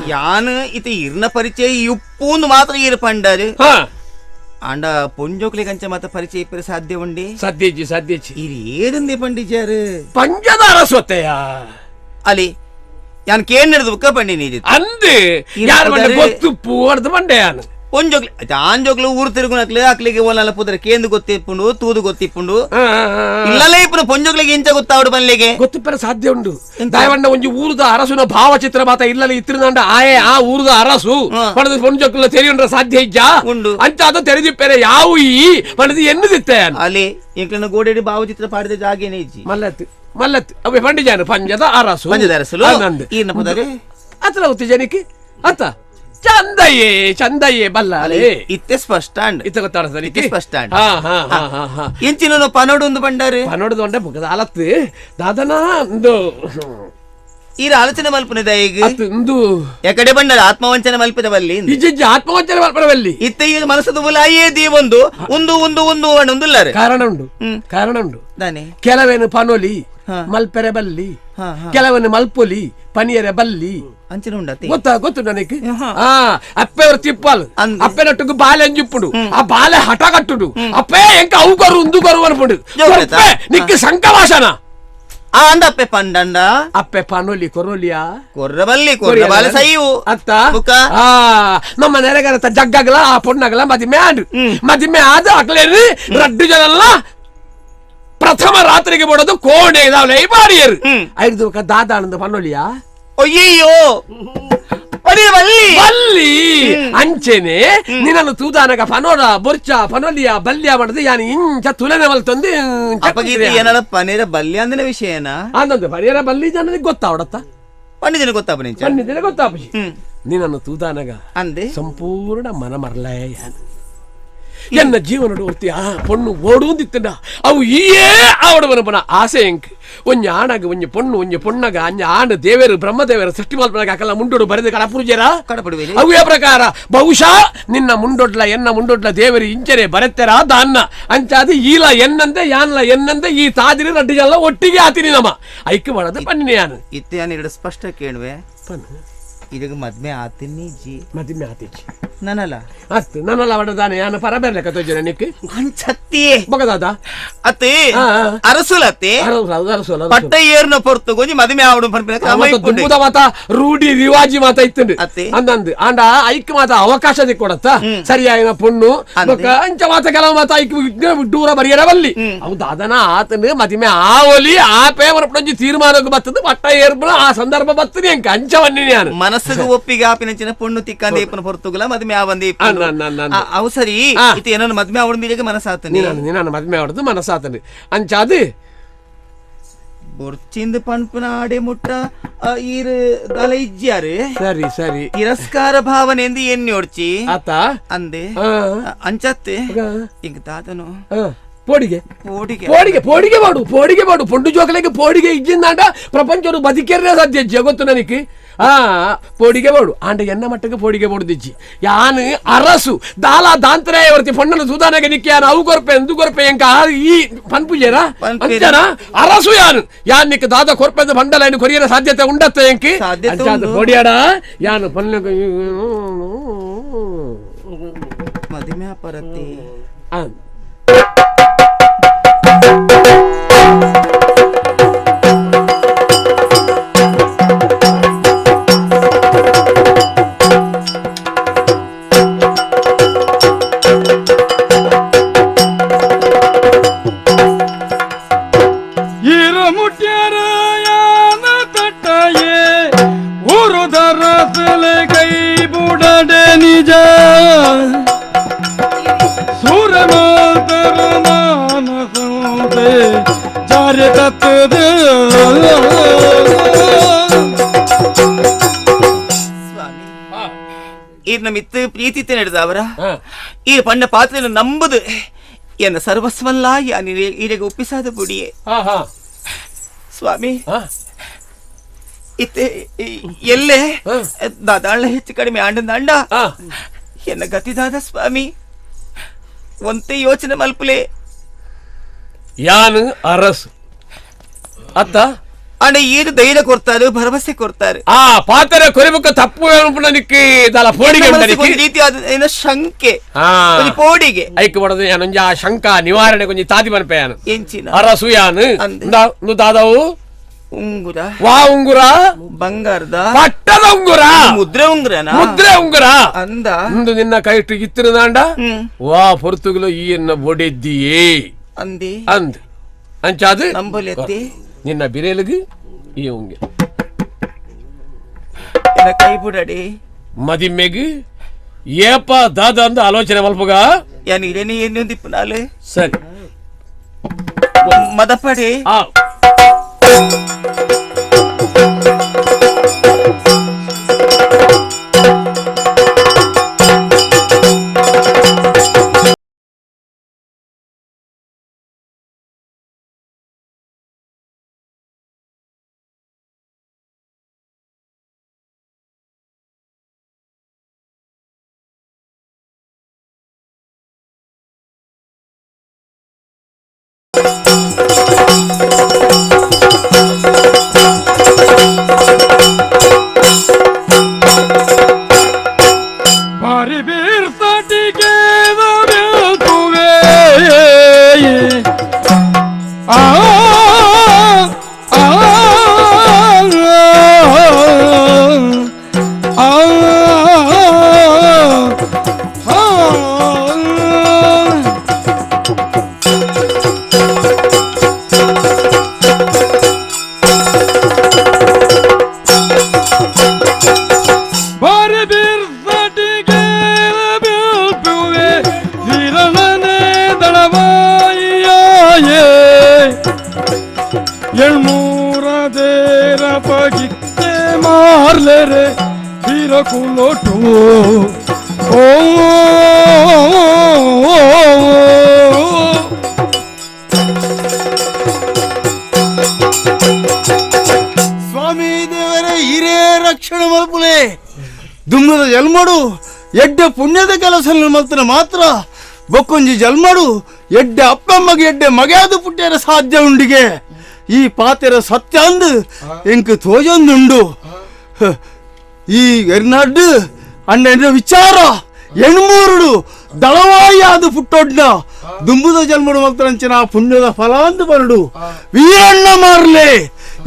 ಯಾನ್ ಇತ ಇರ್ನ ಪರಿಚಯ ಇಪ್ಪೂಂದು ಮಾತ್ರ ಇರು ಪಂಡರು ಆಂಡ ಪೊಂಜೋಕ್ಲಿ ಕಂಚ ಮಾತ್ರ ಪರಿಚಯ ಇಪ್ಪರೆ ಸಾಧ್ಯ ಉಂಡಿ ಸಾಧ್ಯಜಿ ಸಾಧ್ಯಜಿ ಇರು ಏರಂದೆ ಪಂಡಿಚಾರು ಪಂಜದಾರ ಸೊತ್ತೆಯ ಅಲ್ಲಿ ಯಾನ್ ಕೇನ್ ನಡೆದು ಬುಕ್ಕ ಪಂಡಿ ನೀ ಅಂದು ಯಾರು ಬಂಡೆ ಗೊತ್ತು ಪೂ ಅರ್ಧ ಬಂಡೆ ಯಾನು ಒಂಜೊಗ್ಲು ಆಂಜೊಗ್ಲು ಊರು ತಿರುಗುನಕ್ಲು ಅಕ್ಲಿಗೆ ಓಲಲ್ಲ ಪುದ್ರ ಕೇಂದು ಗೊತ್ತಿಪ್ಪುಂಡು ತೂದು ಗೊತ್ತಿಪ್ಪುಂಡು ಇಲ್ಲಲೇ ಇಪ್ಪುನು ಪೊಂಜೊಗ್ಲಿಗೆ ಇಂಚ ಗೊತ್ತಾವಡು ಬನ್ಲಿಗೆ ಗೊತ್ತಿಪ್ಪರ ಸಾಧ್ಯ ಉಂಡು ದಾಯವಣ್ಣ ಒಂಜಿ ಊರುದ ಅರಸುನ ಭಾವಚಿತ್ರ ಮಾತ ಇಲ್ಲಲೆ ಇತ್ತಿರುದಂಡ ಆಯೆ ಆ ಊರುದ ಅರಸು ಪಣದು ಪೊಂಜೊಗ್ಲ ತೆರಿಯುಂಡ್ರ ಸಾಧ್ಯ ಇಜ್ಜಾ ಉಂಡು ಅಂಚ ಅದು ತೆರೆದಿಪ್ಪೆರೆ ಯಾವು ಈ ಪಣದು ಎನ್ನುದಿತ್ತೆ ಅಲ್ಲಿ ಎಂಕ್ಲನ ಗೋಡೆಡಿ ಭಾವಚಿತ್ರ ಪಾಡಿದ ಜಾಗೇನೆ ಇಜ್ಜಿ ಮಲ್ಲತ್ ಮಲ್ಲತ್ ಅವೇ ಪಂಡಿಜಾನು ಪಂಜದ ಅರಸು ಪಂಜದ ಅರಸುಲು ಈರ್ನ ಪುದರೆ ಅತ್ರ ಗೊತ್ತು ಜನಕ್ಕೆ ಅತ್ತ ಚಂದಯೇ ಚಂದಯೇ ಬಲ್ಲಾಲೆ ಇತ್ತೆ ಸ್ಪಷ್ಟ ಇತ್ತೆ ಗೊತ್ತಾಡ ಇತ್ತೆ ಸ್ಪಷ್ಟ ಎಂಚಿನ ಪನೋಡು ಬಂಡಾರು ಪನೋಡು ದೊಂಡೆ ಮುಗದ ಅಲತ್ತು ದಾದನ ಒಂದು ಈ ಆಲೋಚನೆ ಮಲ್ಪುನಿದ ಈಗ ಇಂದು ಯಾಕಡೆ ಬಂಡಾರ ಆತ್ಮವಂಚನೆ ಮಲ್ಪಿದ ಬಲ್ಲಿ ಇಜ್ಜಿ ಆತ್ಮವಂಚನೆ ಮಲ್ಪಡವಲ್ಲಿ ಇತ್ತೆ ಈ ಮನಸ್ಸದ ಬುಲಾಯೇ ದೀವೊಂದು ಒಂದು ಒಂದು ಒಂದು ಒಂದುಲ್ಲಾರೆ ಕಾರಣ ಉಂಡು ಕಾರಣ ಉಂಡು ದಾನೆ ಕೆಲವೇನು ಪನೋಲಿ ಮಲ್ಪೆರೆ ಬಲ್ಲಿ ಕೆಲವನ್ನು ಮಲ್ಪೊಲಿ ಪನಿಯರೆ ಬಲ್ಲಿ ಅಂಚಿನ ಉಂಡತಿ ಗೊತ್ತಾ ಗೊತ್ತು ನನಗೆ ಆ ಅಪ್ಪೆವರು ತಿಪ್ಪಲ್ ಅಪ್ಪೆನೊಟ್ಟಿಗೆ ಬಾಲೆ ಅಂಜಿಪ್ಪುಡು ಆ ಬಾಲೆ ಹಠ ಕಟ್ಟುಡು ಅಪ್ಪೆ ಎಂಕ ಅವು ಕೊರು ಉಂದು ಕೊರು ಅನ್ಪುಡು ನಿಕ್ಕ ಸಂಕವಾಸನ ಆ ಅಂದ ಅಪ್ಪೆ ಪಂಡಂಡ ಅಪ್ಪೆ ಪನೋಲಿ ಕೊರೋಲಿಯಾ ಕೊರ್ರಬಲ್ಲಿ ಕೊರ್ರಬಾಲೆ ಸೈವು ಅತ್ತ ಆ ನಮ್ಮ ನೆರೆಗರತ ಜಗ್ಗಗಲ ಆ ಪೊಣ್ಣಗಲ ಮದಿಮೆ ಆಡು ಮದಿಮೆ ಆದ ಅಕ್ಲೇನು ರಡ್ಡು ಜನಲ್ಲ ಪ್ರಥಮ ರಾತ್ರಿಗೆ ಬಡೋದು ಕೋಣೆ ಇದಾವಲೆ ಬಾರಿಯರು ಐದು ದಾದಾನಂದ ಪನ್ನೊಲಿಯಾ ಅಯ್ಯಯ್ಯೋ ಬಲ್ಲಿ ಅಂಚೆನೆ ನಿನ್ನನ್ನು ತೂದಾನಗ ಪನೋಡ ಬೊರ್ಚ ಪನೊಲಿಯ ಬಲ್ಯ ಮಾಡದು ಯಾನು ಇಂಚ ತುಲನೆ ಮಲ್ತಂದು ಏನಾರ ಪನೇರ ಬಲ್ಯ ಅಂದಿನ ವಿಷಯನ ಅಂದಂದು ಪನೇರ ಬಲ್ಲಿ ಜನರಿಗೆ ಗೊತ್ತಾವಡತ್ತ ಪಂಡಿದಿನ ಗೊತ್ತಾಪ ಪಂಡಿದಿನ ಗೊತ್ತಾಪ ನಿನ್ನನ್ನು ತೂದಾನಗ ಅಂದೆ ಸಂಪೂರ್ಣ ಮನ ಮರಲೇ ಯಾನು ಎನ್ನ ಜೀವನಡು ಒರ್ತಿ ಆ ಪೊಣ್ಣು ಓಡುಂದಿತ್ತಂಡ ಅವು ಈಯೇ ಆವಡವನ ಪನ ಆಸೆ ಎಂಕ್ ಒಂಜಿ ಆಣಗ ಒಂಜಿ ಪೊಣ್ಣು ಒಂಜಿ ಪೊಣ್ಣಗ ಅಂಜ ಆಣ ದೇವರು ಬ್ರಹ್ಮದೇವರ ಸೃಷ್ಟಿ ಮಲ್ಪನಾಗ ಅಕಲ ಮುಂಡೋಡು ಬರೆದ ಕಡಪುರುಜರ ಕಡಪಡುವೆ ಅವೇ ಪ್ರಕಾರ ಬಹುಶಃ ನಿನ್ನ ಮುಂಡೊಡ್ಲ ಎನ್ನ ಮುಂಡೊಡ್ಲ ದೇವರು ಇಂಚನೆ ಬರೆತ್ತೆರ ದಾನ್ನ ಅಂಚಾದ ಈಲ ಎನ್ನಂತೆ ಯಾನ್ಲ ಎನ್ನಂತೆ ಈ ತಾದಿರಿ ರಡ್ಡು ಜಲ್ಲ ಒಟ್ಟಿಗೆ ಆತಿನಿ ನಮ್ಮ ಐಕ್ಯ ಮಾಡೋದು ಪನ್ನಿನಿ ಯಾನು ಇತ್ತೆ ಯಾನು ಎರಡು ಸ್ಪಷ್ಟ ಕೇಳುವೆ ಇದಕ್ಕೆ ಮದ್ಮೆ ಆತಿನಿ ಜಿ ಮದ್ಮೆ ಆತಿಜಿ ನಾನಲ್ಲ ಅಸ್ತು ನಾನಲ್ಲ ಅವಡದಾನೆ ಯಾನು ಪರ ಬೇರೆ ಲೆಕ್ಕ ತೋಜನ ನಿಕ್ಕೆ ಅಂಚತ್ತಿಯೇ ಬಗದಾದ ಅತ್ತೆ ಅರಸುಲತ್ತೆ ಪಟ್ಟ ಏರ್ನ ಪೊರ್ತು ಗೊಂಜಿ ಮದುವೆ ಆವಡು ಪನ್ಪಿನ ಕ್ರಮ ದುಂಬುದ ಮಾತ ರೂಢಿ ರಿವಾಜಿ ಮಾತ ಇತ್ತುಂಡು ಅಂದಂದು ಆಂಡ ಐಕ್ ಮಾತ ಅವಕಾಶ ಕೊಡತ್ತ ಸರಿಯಾಗಿನ ಪೊಣ್ಣು ಅಂಚ ಮಾತ ಕೆಲವು ಮಾತ ಐಕ್ ದೂರ ಬರಿಯರ ಬಲ್ಲಿ ಅವು ದಾದನ ಆತನು ಮದುವೆ ಆವಲಿ ಆಪೇ ಒಂಜಿ ತೀರ್ಮಾನಕ್ಕೆ ಬತ್ತದು ಪಟ್ಟ ಏರ್ಬ ಆ ಸಂದರ್ಭ ಬತ್ತದು ಎಂಕ ಅಂಚವನ್ನಿ ನಾನು ಮನಸ್ಸಿಗೆ ಒಪ್ಪಿಗೆ ಆಪಿನಂಚಿನ ಪೊಣ್ಣು ತಿಕ್ಕಂದ ಏಪನ ಪೊರ್ತುಗುಲ ಮದುವೆ ಅವು ಸರಿ ಇದು ಏನೋ ಮದ್ವೆ ಅವಳ ಮನಸ್ಸಾತನೆ ನಾನು ಮದ್ವೆ ಅವಳದು ಮನಸ್ಸಾತನೆ ಅಂಚಾದು ಬೊರ್ಚಿಂದ ಪನ್ಪುನ ಆಡೆ ಮುಟ್ಟ ಈರು ದಲ ಇಜ್ಜಿಯಾರು ಸರಿ ಸರಿ ತಿರಸ್ಕಾರ ಭಾವನೆ ಎಂದು ಎಣ್ಣೆ ಒಡ್ಚಿ ಆತ ಅಂದೆ ಅಂಚತ್ತೆ ಇಂಕ ತಾತನು ಪೋಡಿಗೆ ಪೋಡಿಗೆ ಪೋಡಿಗೆ ಪೋಡಿಗೆ ಮಾಡು ಪೋಡಿಗೆ ಮಾಡು ಪೊಂಡು ಜೋಕಲಿಗೆ ಪೋಡಿಗೆ ಇಜ್ಜಿಂದಾಂಡ ಪ್ರಪಂಚರು ಬದುಕೇರೇ ಸಾಧ್ಯ ಜಗತ್ತು ನನಗೆ ಆ ಪೋಡಿಗೆ ಮಾಡು ಆಂಡ ಎನ್ನ ಮಟ್ಟಕ್ಕೆ ಪೋಡಿಗೆ ಮಾಡುದಿಜ್ಜಿ ಯಾನು ಅರಸು ದಾಲ ದಾಂತರಾಯ ವರ್ತಿ ಪೊಣ್ಣನು ಸುಧಾನಗೆ ನಿಕ್ಕಿ ಯಾನು ಅವು ಕೊರ್ಪೆ ಎಂದು ಕೊರ್ಪೆ ಎಂಕ ಈ ಪನ್ಪುಜೇರ ಅಂಚನ ಅರಸು ಯಾನು ಯಾನ್ ನಿಕ್ಕ ದಾದ ಕೊರ್ಪೆ ಅಂತ ಬಂಡಲ ಏನು ಕೊರಿಯರ ಸಾಧ್ಯತೆ ಉಂಡತ್ತ ಎಂಕಿ ಪೋಡಿಯಾಡ ಯಾನು ಪೊಣ್ಣ ಮದುವೆ ಪರತಿ ಮಿತ್ತು ಪ್ರೀತಿ ನಡೆದವರ ಈ ಪಣ್ಣ ಪಾತ್ರೆಯನ್ನು ನಂಬುದು ಎನ್ನ ಸರ್ವಸ್ವಲ್ಲ ಈರೆಗೆ ಒಪ್ಪಿಸಾದ ಬುಡಿಯೇ ಸ್ವಾಮಿ. ಇತ್ತೆ ಎಲ್ಲೇ ದಾದಾಳ ಹೆಚ್ಚು ಕಡಿಮೆ ಆಂಡಂದ ಎನ್ನ ಗತಿದಾದ ಸ್ವಾಮಿ ಒಂತೆ ಯೋಚನೆ ಮಲ್ಪುಲೆ ಯಾನು ಅರಸು ಅತ್ತ ಅಣ್ಣ ಏನು ಧೈರ್ಯ ಕೊಡ್ತಾರೆ ಭರವಸೆ ಕೊಡ್ತಾರೆ ಆ ಪಾತ್ರೆ ಕೊರಿಬುಕ್ಕ ತಪ್ಪು ರೀತಿಯಾದ ಶಂಕೆ ಪೋಡಿಗೆ ಐಕ್ ಬಡದು ಯಾನೊಂಜಿ ಆ ಶಂಕ ನಿವಾರಣೆ ಕೊಂಚ ತಾದಿ ಮನ್ಪೆ ಯಾನು ಎಂಚಿನ ಅರಸು ಯಾನು ದಾದವು ಉಂಗುರ ವಾ ಉಂಗುರ ಬಂಗಾರದ ಪಟ್ಟದ ಉಂಗುರ ಮುದ್ರೆ ಉಂಗುರನ ಮುದ್ರೆ ಉಂಗುರ ಅಂದ ಅಂದು ನಿನ್ನ ಕೈಟ್ ಇತ್ತಿರದಾಂಡ ವಾ ಪೊರ್ತುಗಲು ಈ ಎನ್ನ ಬೊಡೆದ್ದಿಯೇ ಅಂದಿ ಅಂದ್ ಅಂಚಾದು ನಂಬೊಲೆತ್ತಿ ನಿನ್ನ ಬಿರೇಲಿಗೆ ಈ ಉಂಗೆ ಕೈ ಬುಡಡಿ ಮದಿಮ್ಮೆಗ್ ಏಪ ದಾದ ಅಂದ ಆಲೋಚನೆ ಮಲ್ಪುಗ ಯಾನ್ ಇರೇನಿ ಏನು ದಿಪ್ಪನಾಲೆ ಸರಿ ಮದಪಡಿ ಆ ಸ್ವಾಮಿ ದೇವರೇ ಹಿರೇ ರಕ್ಷಣೆ ಮಲ್ಪುಲೆ ದುಮ್ಮದ ಜಲ್ಮಡು ಎಡ್ಡೆ ಪುಣ್ಯದ ಕೆಲಸ ಮಲ್ತನ ಮಾತ್ರ ಬೊಕ್ಕೊಂಜಿ ಜಲ್ಮಡು ಎಡ್ಡೆ ಅಪ್ಪಮ್ಮಗೆ ಎಡ್ಡೆ ಮಗೆಯಾದ ಪುಟ್ಟ್ಯರ ಸಾಧ್ಯ ಉಂಡಿಗೆ ಈ ಪಾತೆರ ಸತ್ಯ ಅಂದು ಎಂಕ್ ತೋಜೊಂದುಂಡು ಈ ಎರ್ನಾಡು ಅಣ್ಣ ವಿಚಾರ ಎಣ್ಮೂರುಡು ದಳವಾಯಿ ಪುಟ್ಟೊಡ್ನ ದುಂಬುದ ಜನ್ಮಡು ಮಲ್ತರಂಚಿನ ಪುಣ್ಯದ ಫಲ ಅಂದು ಬರಡು ವೀರಣ್ಣ ಮಾರ್ಲೆ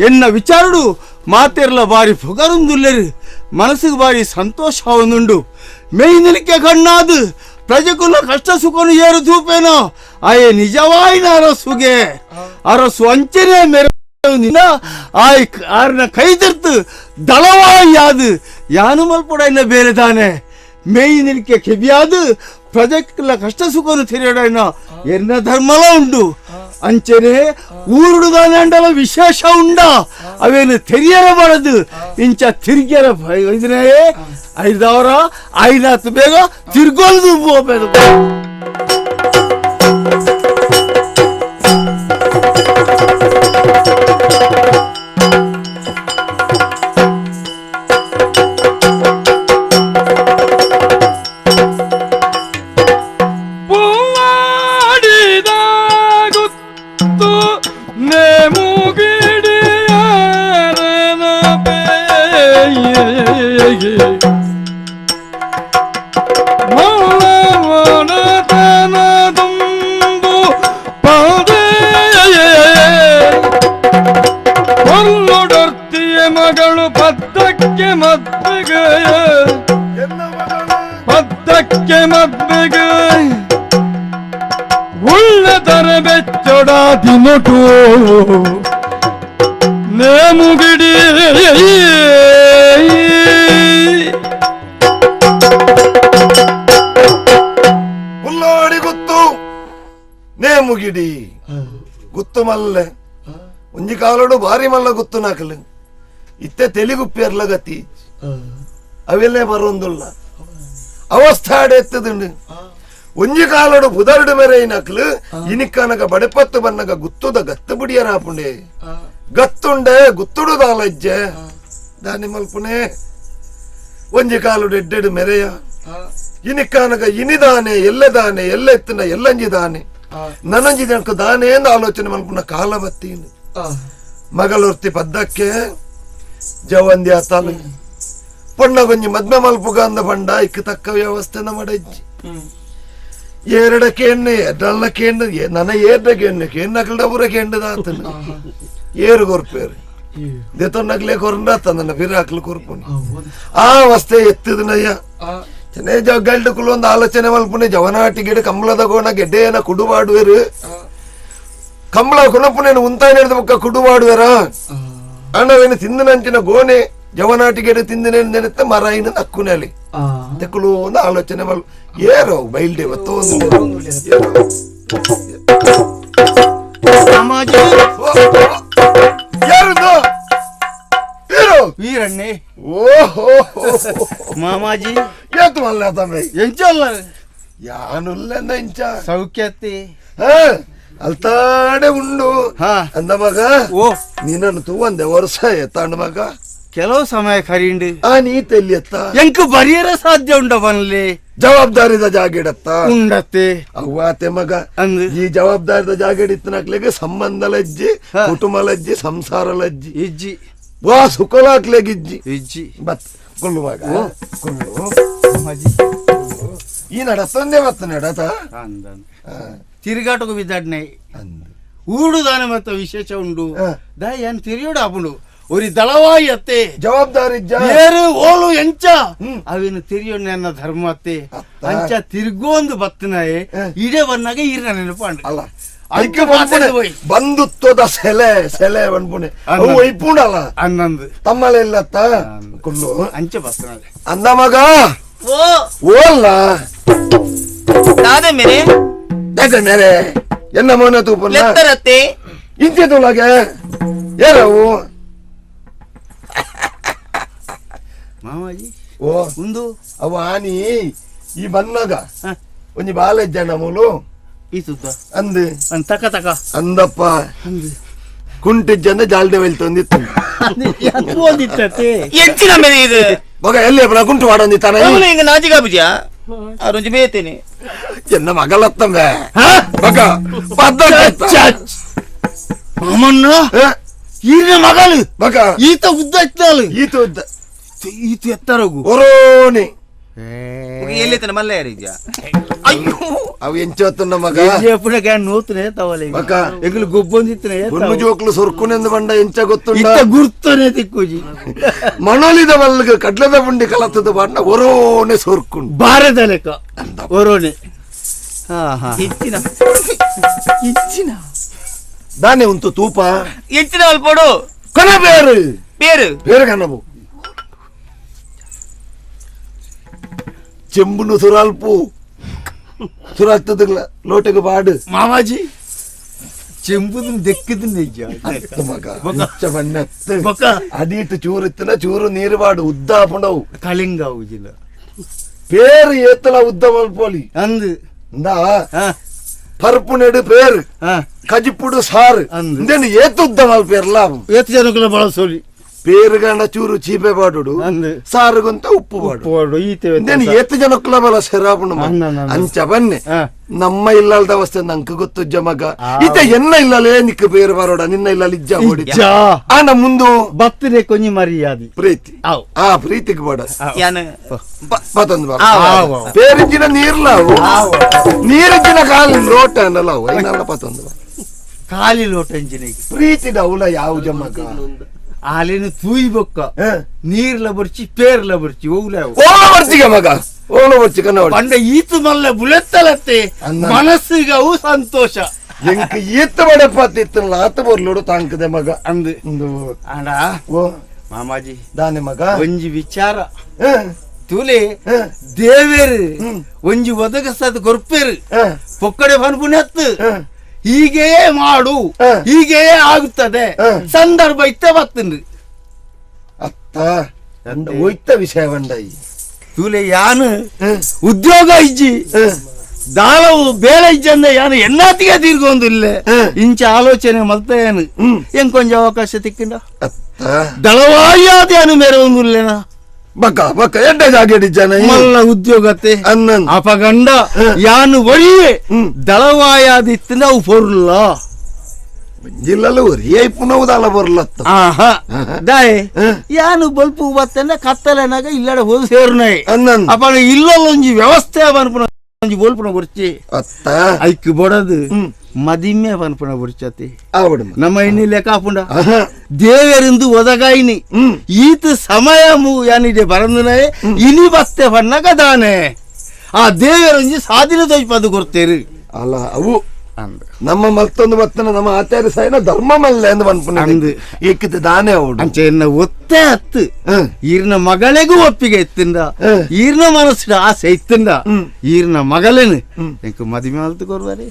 ಎನ್ನ ವಿಚಾರಡು ಮಾತೆರ್ಲ ಬಾರಿ ಪುಗರುಂದುಲ್ಲೆರು ಮನಸ್ಸಿಗೆ ಬಾರಿ ಸಂತೋಷ ಒಂದುಂಡು ಮೇಯ್ನಿಲಿಕ್ಕೆ ಕಣ್ಣಾದು ಪ್ರಜೆಕುಲ ಕಷ್ಟ ಸುಖನು ಏರು ತೂಪೇನೋ ಆಯೆ ನಿಜವಾಯಿನ ಅರಸುಗೆ ಅರಸು ಅಂಚನೆ ಮೇರೆ ಆಯ್ ಆರ್ನ ಕೈದಿರ್ತು ದಳವಾಯಿ ಅದು ಯಾನು ಮಲ್ಪೊಡ ಬೇರೆ ತಾನೆ ಮೇಯ್ನಿಲಿಕ್ಕೆ ಕೆಬಿಯಾದು ಪ್ರಜೆಕುಲ ಕಷ್ಟ ಸುಖನು ತಿರಿಯಡೈನ ಎನ್ನ ಧರ್ಮಲ ಉಂಡು ಅಂಚನೆ ಊರುಡುದಾನೆ ಅಂಡಲ ವಿಶೇಷ ಉಂಡ ಅವೇನು ತೆರಿಯರ ಬರದು ಇಂಚ ತಿರ್ಗ್ಯರ ಇದನ್ನೇ ಐದವರ ಐನಾತ್ ಬೇಗ ತಿರ್ಗೊಲ್ದು ಹೋಗ್ಬೇಕು. ಮಗಳು ಪದ್ದಕ್ಕೆ ಮದ್ವೆಗೆ ಪದ್ದಕ್ಕೆ ಮದ್ವೆಗೆ ಉಳ್ಳದರ ಬೆಚ್ಚೊಡ ದಿನಟು ನೇಮುಗಿಡಿ ಉಳ್ಳಾಡಿ ಗುತ್ತು ನೇಮುಗಿಡಿ ಗುತ್ತು ಮಲ್ಲೆ ಒಂಜಿ ಕಾಲೋಡು ಬಾರಿ ಮಲ್ಲ ಗುತ್ತು ನಾಕಲು ಇತ್ತೆ ತೆಲಿಗುಪ್ಪಿಯರ್ಲ ಗತಿ ಅವೆಲ್ಲೇ ಬರೋಂದುಲ್ಲ ಅವಸ್ಥಾಡೆ ಎತ್ತದುಂಡು ಒಂಜಿ ಕಾಲೋಡು ಬುದರ್ಡು ಮೇರೆ ನಕ್ಲು ಇನಿಕ್ಕನಗ ಬಡೆಪತ್ತು ಬನ್ನಗ ಗುತ್ತುದ ಗತ್ತು ಬುಡಿಯರಾಪುಂಡೆ ಗತ್ತುಂಡೆ ಗುತ್ತುಡು ದಾಲಜ್ಜೆ ದಾನಿ ಮಲ್ಪುನೆ ಒಂಜಿ ಕಾಲುಡು ಎಡ್ಡೆಡು ಮೆರೆಯ ಇನಿಕ್ಕನಗ ಇನಿದಾನೆ ಎಲ್ಲದಾನೆ ಎಲ್ಲ ಎತ್ತನ ಎಲ್ಲಂಜಿದಾನೆ ನನಂಜಿ ಜನకు ದಾನೆ ಎಂದು ಆಲೋಚನೆ ಮಲ್ಪುನ ಕಾಲ ಬತ್ತೀನಿ ಮಗಳೊರ್ತಿ ಪದ್ದಕ್ಕೆ ಜವಂದಿ ಆತಾಲು ಪೊಣ್ಣ ಗೊಂಜಿ ಮದ್ಮೆ ಮಲ್ಪುಗ ಅಂದ ಪಂಡ ಇಕ್ಕ ತಕ್ಕ ವ್ಯವಸ್ಥೆನ ಮಾಡಜ್ಜಿ ಏರಡ ಕೇಣ್ಣೆ ಎಡ್ಡಲ್ಲ ಕೇಂಡು ನನ್ನ ಏರ್ಡ ಕೇಣ್ಣೆ ಕೇಣ್ಣಕಲ್ಡ ಪೂರ ಕೇಂಡದ ಆತನು ಏರು ಕೊರ್ಪೇರು ದೆತೊನ್ನಗ್ಲೆ ಕೊರಂಡ ನನ್ನ ಬಿರಾಕ್ಲು ಕೊರ್ಪುನಿ ಆ ಅವಸ್ಥೆ ಎತ್ತಿದನಯ್ಯ ಚೆನ್ನೇ ಜಗ್ಗಲ್ಡು ಕುಲೊಂದು ಆಲೋಚನೆ ಮಲ್ಪುನಿ ಜವನಾಟಿಗೆಡು ಕಂಬಳದ ಗೋಣ ಗೆಡ್ಡೆಯನ ಕುಡುವಾಡುವೆರು ಕಂಬಳ ಕುಣಪುನೇನು ಉಂತಾಯ ನಡೆದ ಬೊಕ್ಕ ಕುಡುವಾಡುವೆರ ಅಣ್ಣವೇನು ತಿಂದನಂಚಿನ ಗೋಣೆ ಜವನಾಟಿಗೆಡು ತಿಂದಿನೇನು ನೆನೆತ್ತ ಮರಾಯಿನ ನಕ್ಕುನಲ್ಲಿ ತೆಕ್ಕುಲು ಒಂದು ಆಲೋಚನೆ ಮಲ್ ಏರೋ ಬೈಲ್ಡೆ ಒತ್ತು ಯಾರು ವೀರಣ್ಣೆ ಓಹೋ ಮಾಮಾಜಿ ಏತು ಮಲ್ಲ ತಮ್ಮೆ ಎಂಚಲ್ಲ ಯಾನುಲ್ಲ ಇಂಚ ಸೌಖ್ಯತೆ ಅಲ್ತಾಡೆ ಉಂಡು ಅಂದ ಮಗ ಓ ನಿನ್ನನ್ನು ತೂವಂದೆ ವರ್ಷ ಎತ್ತಾಂಡ ಮಗ ಕೆಲವು ಸಮಯ ಕರೀಂಡು ಆ ನೀ ತೆಲ್ಲಿ ಎತ್ತ ಎಂಕ್ ಬರಿಯರ ಸಾಧ್ಯ ಉಂಡ ಬನ್ಲಿ ಜವಾಬ್ದಾರಿದ ಜಾಗಿಡತ್ತ ಉಂಡತ್ತೆ ಅವ್ವಾತೆ ಮಗ ಈ ಜವಾಬ್ದಾರಿದ ಜಾಗಿಡಿತ್ತನಾಕ್ಲೆಗೆ ಸಂಬಂಧ ಲಜ್ಜಿ ಕುಟುಂಬ ಲಜ್ಜಿ ಸಂಸಾರ ಲಜ್ಜಿ ಇಜ್ಜಿ ವಾ ಸುಖಲಾಕ್ಲೆಗಿಜ್ಜಿ ಇಜ್ಜಿ ಬತ್ ಕೊಲ್ಲು ಮಗ ಕೊಲ್ಲು ಈ ನಡತ್ತೊಂದೇ ಬತ್ತ ನಡತ ತಿರುಗಾಟಕ್ಕೂ ಬಿದ್ದಾಡ್ನೆ ಊಡುದಾನೆ ಮತ್ತೆ ವಿಶೇಷ ಉಂಡು ದಾಯನ್ ತಿರಿಯೋಡು ಆಪುಂಡು ಒರಿ ದಳವಾಯಿ ಅತ್ತೆ ಜವಾಬ್ದಾರಿ ಏರು ಓಲು ಎಂಚ ಅವೇನು ತಿರಿಯೋಣ ನನ್ನ ಧರ್ಮ ಅತ್ತೆ ಅಂಚ ತಿರುಗೋಂದು ಬತ್ತನಾಯೆ ಇಡೇ ಬನ್ನಾಗ ಈರ್ನ ನೆನಪಾಂಡು ಅಲ್ಲ ಐಕೆ ಬಂಧುತ್ವದ ಸೆಲೆ ಸೆಲೆ ಬನ್ಪುಣೆ ಅವು ಒಯ್ಪುಂಡಲ್ಲ ಅನ್ನಂದು ತಮ್ಮಲೆ ಇಲ್ಲತ್ತ ಕೊಲ್ಲು ಅಂಚ ಬತ್ತನಾಳೆ ಅಂದ ಮಗ ಓಲ್ಲ ದಾದ ಮೇರೆ ದಾದ ಮೇರೆ ಎನ್ನ ಮೋನ ತೂಪುನ ಲೆತ್ತರತ್ತೆ ಇಂಚೆ ತೂಲಾಗೆ ಏರವು ಮಾಮಾಜಿ ಓ ಉಂದು ಅವ ಆನಿ ಈ ಬನ್ನಾಗ ಒಂಜಿ ಬಾಲ ಜನ ಮೂಲು ಈ ಸುದ್ದ ಅಂದು ತಕ ತಕ ಅಂದಪ್ಪ ಕುಂಟಿಜ್ಜಂದ ಜಾಲ್ಡೆ ವೆಲ್ತೊಂದಿತ್ತು ಎಂಚಿನ ಮೇಲೆ ಇದು ಮಗ ಎಲ್ಲಿ ಕುಂಟು ಮಾಡೊಂದಿತ್ತಾನೆ ಹಿಂಗ ನಾಜಿಗಾ ಬುಜಿಯ ಅರುಂಜಿ ಬೇತೇನೆ ಎನ್ನ ಮಗಳತ್ತಂಬೆ ಮಗ ಮಾಮಣ್ಣ ಈರಿನ ಮಗಳು ಮಗ ಈತ ಉದ್ದ ಇತ್ತಾಳು ಈತ ಉದ್ದ ಈತ ಎತ್ತರಗು ಒರೋನಿ ಎಲ್ಲಿತನ ಮಲ್ಲ ಯಾರಿದ್ಯ ಅಯ್ಯೋ ಅವು ಎಂಚೋತ್ತನ್ನ ಮಗ ನೋತನೆ ತವಲೆ ಮಗ ಎಂಗ್ಲು ಗೊಬ್ಬೊಂದಿತ್ತನೆ ಗುನ್ನು ಜೋಕ್ಲು ಸೊರ್ಕುನೆಂದು ಬಂಡ ಎಂಚ ಗೊತ್ತುಂಡ ಇತ್ತ ಗುರ್ತನೆ ತಿಕ್ಕುಜಿ ಮಣಲಿದ ಮಲ್ಗ ಕಡ್ಲದ ಬುಂಡಿ ಕಲತ್ತದ ಬಂಡ ಒರೋನೆ ಸೊರ್ಕುಂಡು ಬಾರದ ಲೆಕ್ಕ ಒರೋನೆ ಹಾ ಹಾ ಹೆಚ್ಚಿನ ಹೆಚ್ಚಿನ ದಾನೆ ಉಂಟು ತೂಪ ಹೆಚ್ಚಿನ ಅಲ್ಪಡು ಕಣ ಬೇರು ಬೇರು ಬೇರೆ ಕಣಬು ಚೆಂಬುನು ಸುರಾಲ್ಪು ಸುರಾಲ್ತದ ಲೋಟೆಗೆ ಬಾಡು ಮಾಮಾಜಿ ಚೆಂಬುದು ದೆಕ್ಕಿದ ನಿಜ ಮಗ ಬಣ್ಣ ಅಡೀಟು ಚೂರು ಇತ್ತನ ಚೂರು ನೀರು ಬಾಡು ಉದ್ದ ಪುಂಡವು ಕಳಿಂಗ ಉಜಿಲ್ಲ പേര് ഏത്തല ഉദ്ದ ಮಲ್ಪೋಲಿ ಅಂದು ಇಂದಾ ಪರ್ಪುನೆಡು പേര് ಕಜಿಪುಡು ಸಾರು ಇಂದೇನು ಏತು ಉದ್ದ ಮಲ್ಪೇರ್ಲ ಏತು ಜನಕುಲ ಬಳಸೋಲಿ പേരുಗಂಡ ಚೂರು ಚೀಪೆ ಬಾಡುಡು ಸಾರುಗಂತ ಉಪ್ಪು ಬಾಡು ಇಂದೇನು ಏತು ಜನಕ್ಕುಲ ಬಲ ಸೆರಾಪುಂಡು ಅಂಚ ಬನ್ನೆ ನಮ್ಮ ಇಲ್ಲದ ಅವಸ್ಥೆ ನಂಗೆ ಗೊತ್ತುಜ್ಜ ಮಗ ಈತ ಎನ್ನ ಇಲ್ಲಲೇ ನಿಕ್ಕ ಬೇರೆ ಬರೋಡ ನಿನ್ನ ಇಲ್ಲ ಇಜ್ಜ ಓಡಿ ಆನ ಮುಂದು ಬತ್ತನೆ ಕೊಂಜಿ ಮರ್ಯಾದಿ ಪ್ರೀತಿ ಆ ಪ್ರೀತಿಗೆ ಬೇಡ ಮತ್ತೊಂದು ಬಾರ ಪೇರಿಜ್ಜಿನ ನೀರ್ಲಾವು ನೀರಿಜ್ಜಿನ ಕಾಲಿ ಲೋಟ ಅನ್ನಲ್ಲ ಐನಲ್ಲ ಪತ್ತೊಂದು ಖಾಲಿ ಲೋಟ ಇಂಜಿನಿಗೆ ಪ್ರೀತಿ ಡೌಲ ಯಾವ ಜಮಗ ಆಲೇನು ತೂಯಿ ಬೊಕ್ಕ ನೀರ್ಲ ಬರ್ಚಿ ಪೇರ್ಲ ಬರ್ಚಿ ಓಗ್ಲ ಓಲ ಬರ್ಚಿಗೆ ಮಗ ಓಲ ಬರ್ಚಿ ಕನ್ನ ಪಂಡ ಈತು ಮಲ್ಲ ಬುಲೆತ್ತಲತ್ತೆ ಮನಸ್ಸಿಗೆ ಅವು ಸಂತೋಷ ಎಂಕ್ ಈತ ಬಡಪಾತಿ ಇತ್ತಲ್ಲ ಆತ ಬರ್ಲೋಡು ತಾಂಕದೆ ಮಗ ಅಂದು ಅಣ್ಣ ಓ ಮಾಮಾಜಿ ದಾನೆ ಮಗ ಒಂಜಿ ವಿಚಾರ ತೂಲೆ ದೇವೇರು ಒಂಜಿ ಒದಗಸದ ಕೊರ್ಪೇರು ಪೊಕ್ಕಡೆ ಪನ್ಪುನೆತ್ತು ಹೀಗೆಯೇ ಮಾಡು ಹೀಗೆಯೇ ಆಗುತ್ತದೆ ಸಂದರ್ಭ ಇತ್ತ ಬತ್ತಂದು ಅತ್ತ ಹೋಯ್ತ ವಿಷಯ ಬಂಡಾಯಿ ತೂಲೆ ಯಾನು ಉದ್ಯೋಗ ಇಜ್ಜಿ ದಾಳವು ಬೇಳೆ ಇಜ್ಜಂದ ಯಾನು ಎನ್ನಾತಿಗೆ ತೀರ್ಗೊಂದಿಲ್ಲ ಇಂಚ ಆಲೋಚನೆ ಮಲ್ತ ಏನು ಹೆಂಗ್ ಕೊಂಚ ಅವಕಾಶ ತಿಕ್ಕಿಂಡ ದಳವಾಯಾದ ಯಾನು ಮೇರೆ ಒಂದಿಲ್ಲೇನಾ ಬಕ್ಕ ಬಕ್ಕ ಎಡ್ಡೆ ಜಾಗೆಡಿ ಜನ ಮಲ್ಲ ಉದ್ಯೋಗತೆ ಅಪಗಂಡ ಯಾನು ಒರಿಯೆ ದಳವಾಯಾದಿತ್ತು ನಾವು ಪೊರ್ಲ ಜಿಲ್ಲಲು ಒರಿಯೆ ಪುನವುದಾಲ ಬರ್ಲತ್ತ ಆಹಾ ದಾಯೆ ಯಾನು ಬಲ್ಪು ಬತ್ತನ ಕತ್ತಲೆನಾಗ ಇಲ್ಲಡೆ ಹೋದ ಸೇರುನಾಯಿ ಅಪ್ಪ ಇಲ್ಲೊಂಜಿ ವ್ಯವಸ್ಥೆ ಬನ್ಪುನ. ಬೋಲ್ಪುಣ ಬೊರ್ಚಿ ಅತ್ತ ಐಕ್ ಬೊಡದು ಮದಿಮೆ ಪನ್ಪುಣ ಬೊರ್ಚತಿ ನಮ್ಮ ಇನ್ನಿ ಲೆಕ್ಕ ಹಾಪುಂಡ ದೇವರಿಂದು ಒದಗಾಯಿನಿ ಈತ ಸಮಯ ಯಾನಿಡೆ ಬರಂದನೇ ಇನಿ ಬತ್ತೆ ಪನ್ನಗ ದಾನೆ ಆ ದೇವರೊಂಜಿ ಸಾಧಿನ ತೋಯ್ಪದು ಕೊಡ್ತೇರು ಅಲ್ಲ ಅವು ನಮ್ಮ ಮತ್ತೊಂದು ಬತ್ತನ ನಮ್ಮ ಆಚಾರ್ಯ ಸಾಯಿನ ಧರ್ಮ ಮಲ್ಲೆ ಅಂದ್ ಪನ್ಪುನ ಏಕಿತ ದಾನೆ ಅವಡು ಅಂಚೆ ಎನ್ನ ಒತ್ತೆ ಅತ್ತು ಈರ್ನ ಮಗಳಿಗೂ ಒಪ್ಪಿಗೆ ಇತ್ತಿಂದ ಈರ್ನ ಮನಸ್ಸಿನ ಆಸೆ ಇತ್ತಿಂದ ಈರ್ನ ಮಗಳೇನು ಎಂಕ್ ಮದಿಮೆ ಮಲ್ತು ಕೊರ್ವಾರೆ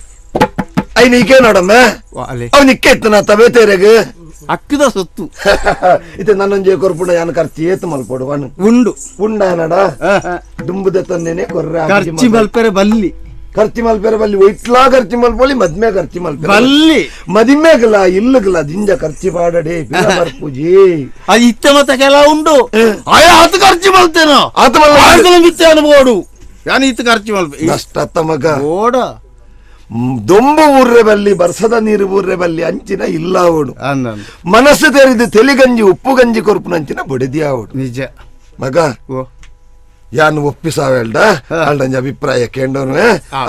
I ನೀಕೆ ನೋಡಮ್ಮ ಅವ್ ನಿಕ್ಕೆ ಇತ್ತನ ತಬೆ ತೇರೆಗ್ ಅಕ್ಕದ ಸೊತ್ತು ಇದು ನನ್ನೊಂಜೆ ಕೊರ್ಪುಂಡ ಯಾನ್ ಖರ್ಚು ಏತು ಮಲ್ಪೊಡು ಉಂಡು ಉಂಡಾನಡ ದುಂಬುದ ತಂದೇನೆ ಕೊರ್ರ ಖರ್ಚಿ ಮಲ್ಪೆರೆ ಬಲ್ಲಿ ಖರ್ಚಿ ಮಲ್ಪೆರೆ ಬಲ್ಲಿ ಒಯ್ಟ್ಲಾ ಖರ್ಚಿ ಮಲ್ಪೊಲಿ ಮದ್ಮೆ ಖರ್ಚಿ ಮಲ್ಪೆ ಬಲ್ಲಿ ಮದಿಮೆಗಲ ಇಲ್ಲಗಲ ದಿಂಜ ಖರ್ಚಿ ಪಾಡಡೆ ಬರ್ಪುಜಿ ಅದು ಇತ್ತ ಮತ್ತ ಕೆಲ ಉಂಡು ಆಯ ಆತ ಖರ್ಚಿ ಮಲ್ತೇನೋ ಆತ ಮಲ್ಲ ಮಿತ್ತೆ ಅನ್ಬೋಡು ಯಾನ್ ಇತ್ತು ಖರ್ಚಿ ಮಲ್ಪೆ ನಷ್ಟ ಮಗ ಓಡ ದೊಂಬು ಊರ್ರೆ ಬಲ್ಲಿ ಬರ್ಸದ ನೀರು ಊರ್ರೆ ಬಲ್ಲಿ ಅಂಚಿನ ಇಲ್ಲ ಅವಡು ಮನಸ್ಸು ತೆರೆದು ತೆಲಿಗಂಜಿ ಉಪ್ಪು ಗಂಜಿ ಕೊರ್ಪುನಂಚಿನ ಬೊಡೆದಿ ಅವಡು ನಿಜ ಮಗ ಯಾನ್ ಒಪ್ಪಿಸಾವೆಲ್ಡ ಅಲ್ಡಂಜ ಅಭಿಪ್ರಾಯ ಕೇಂಡೋನು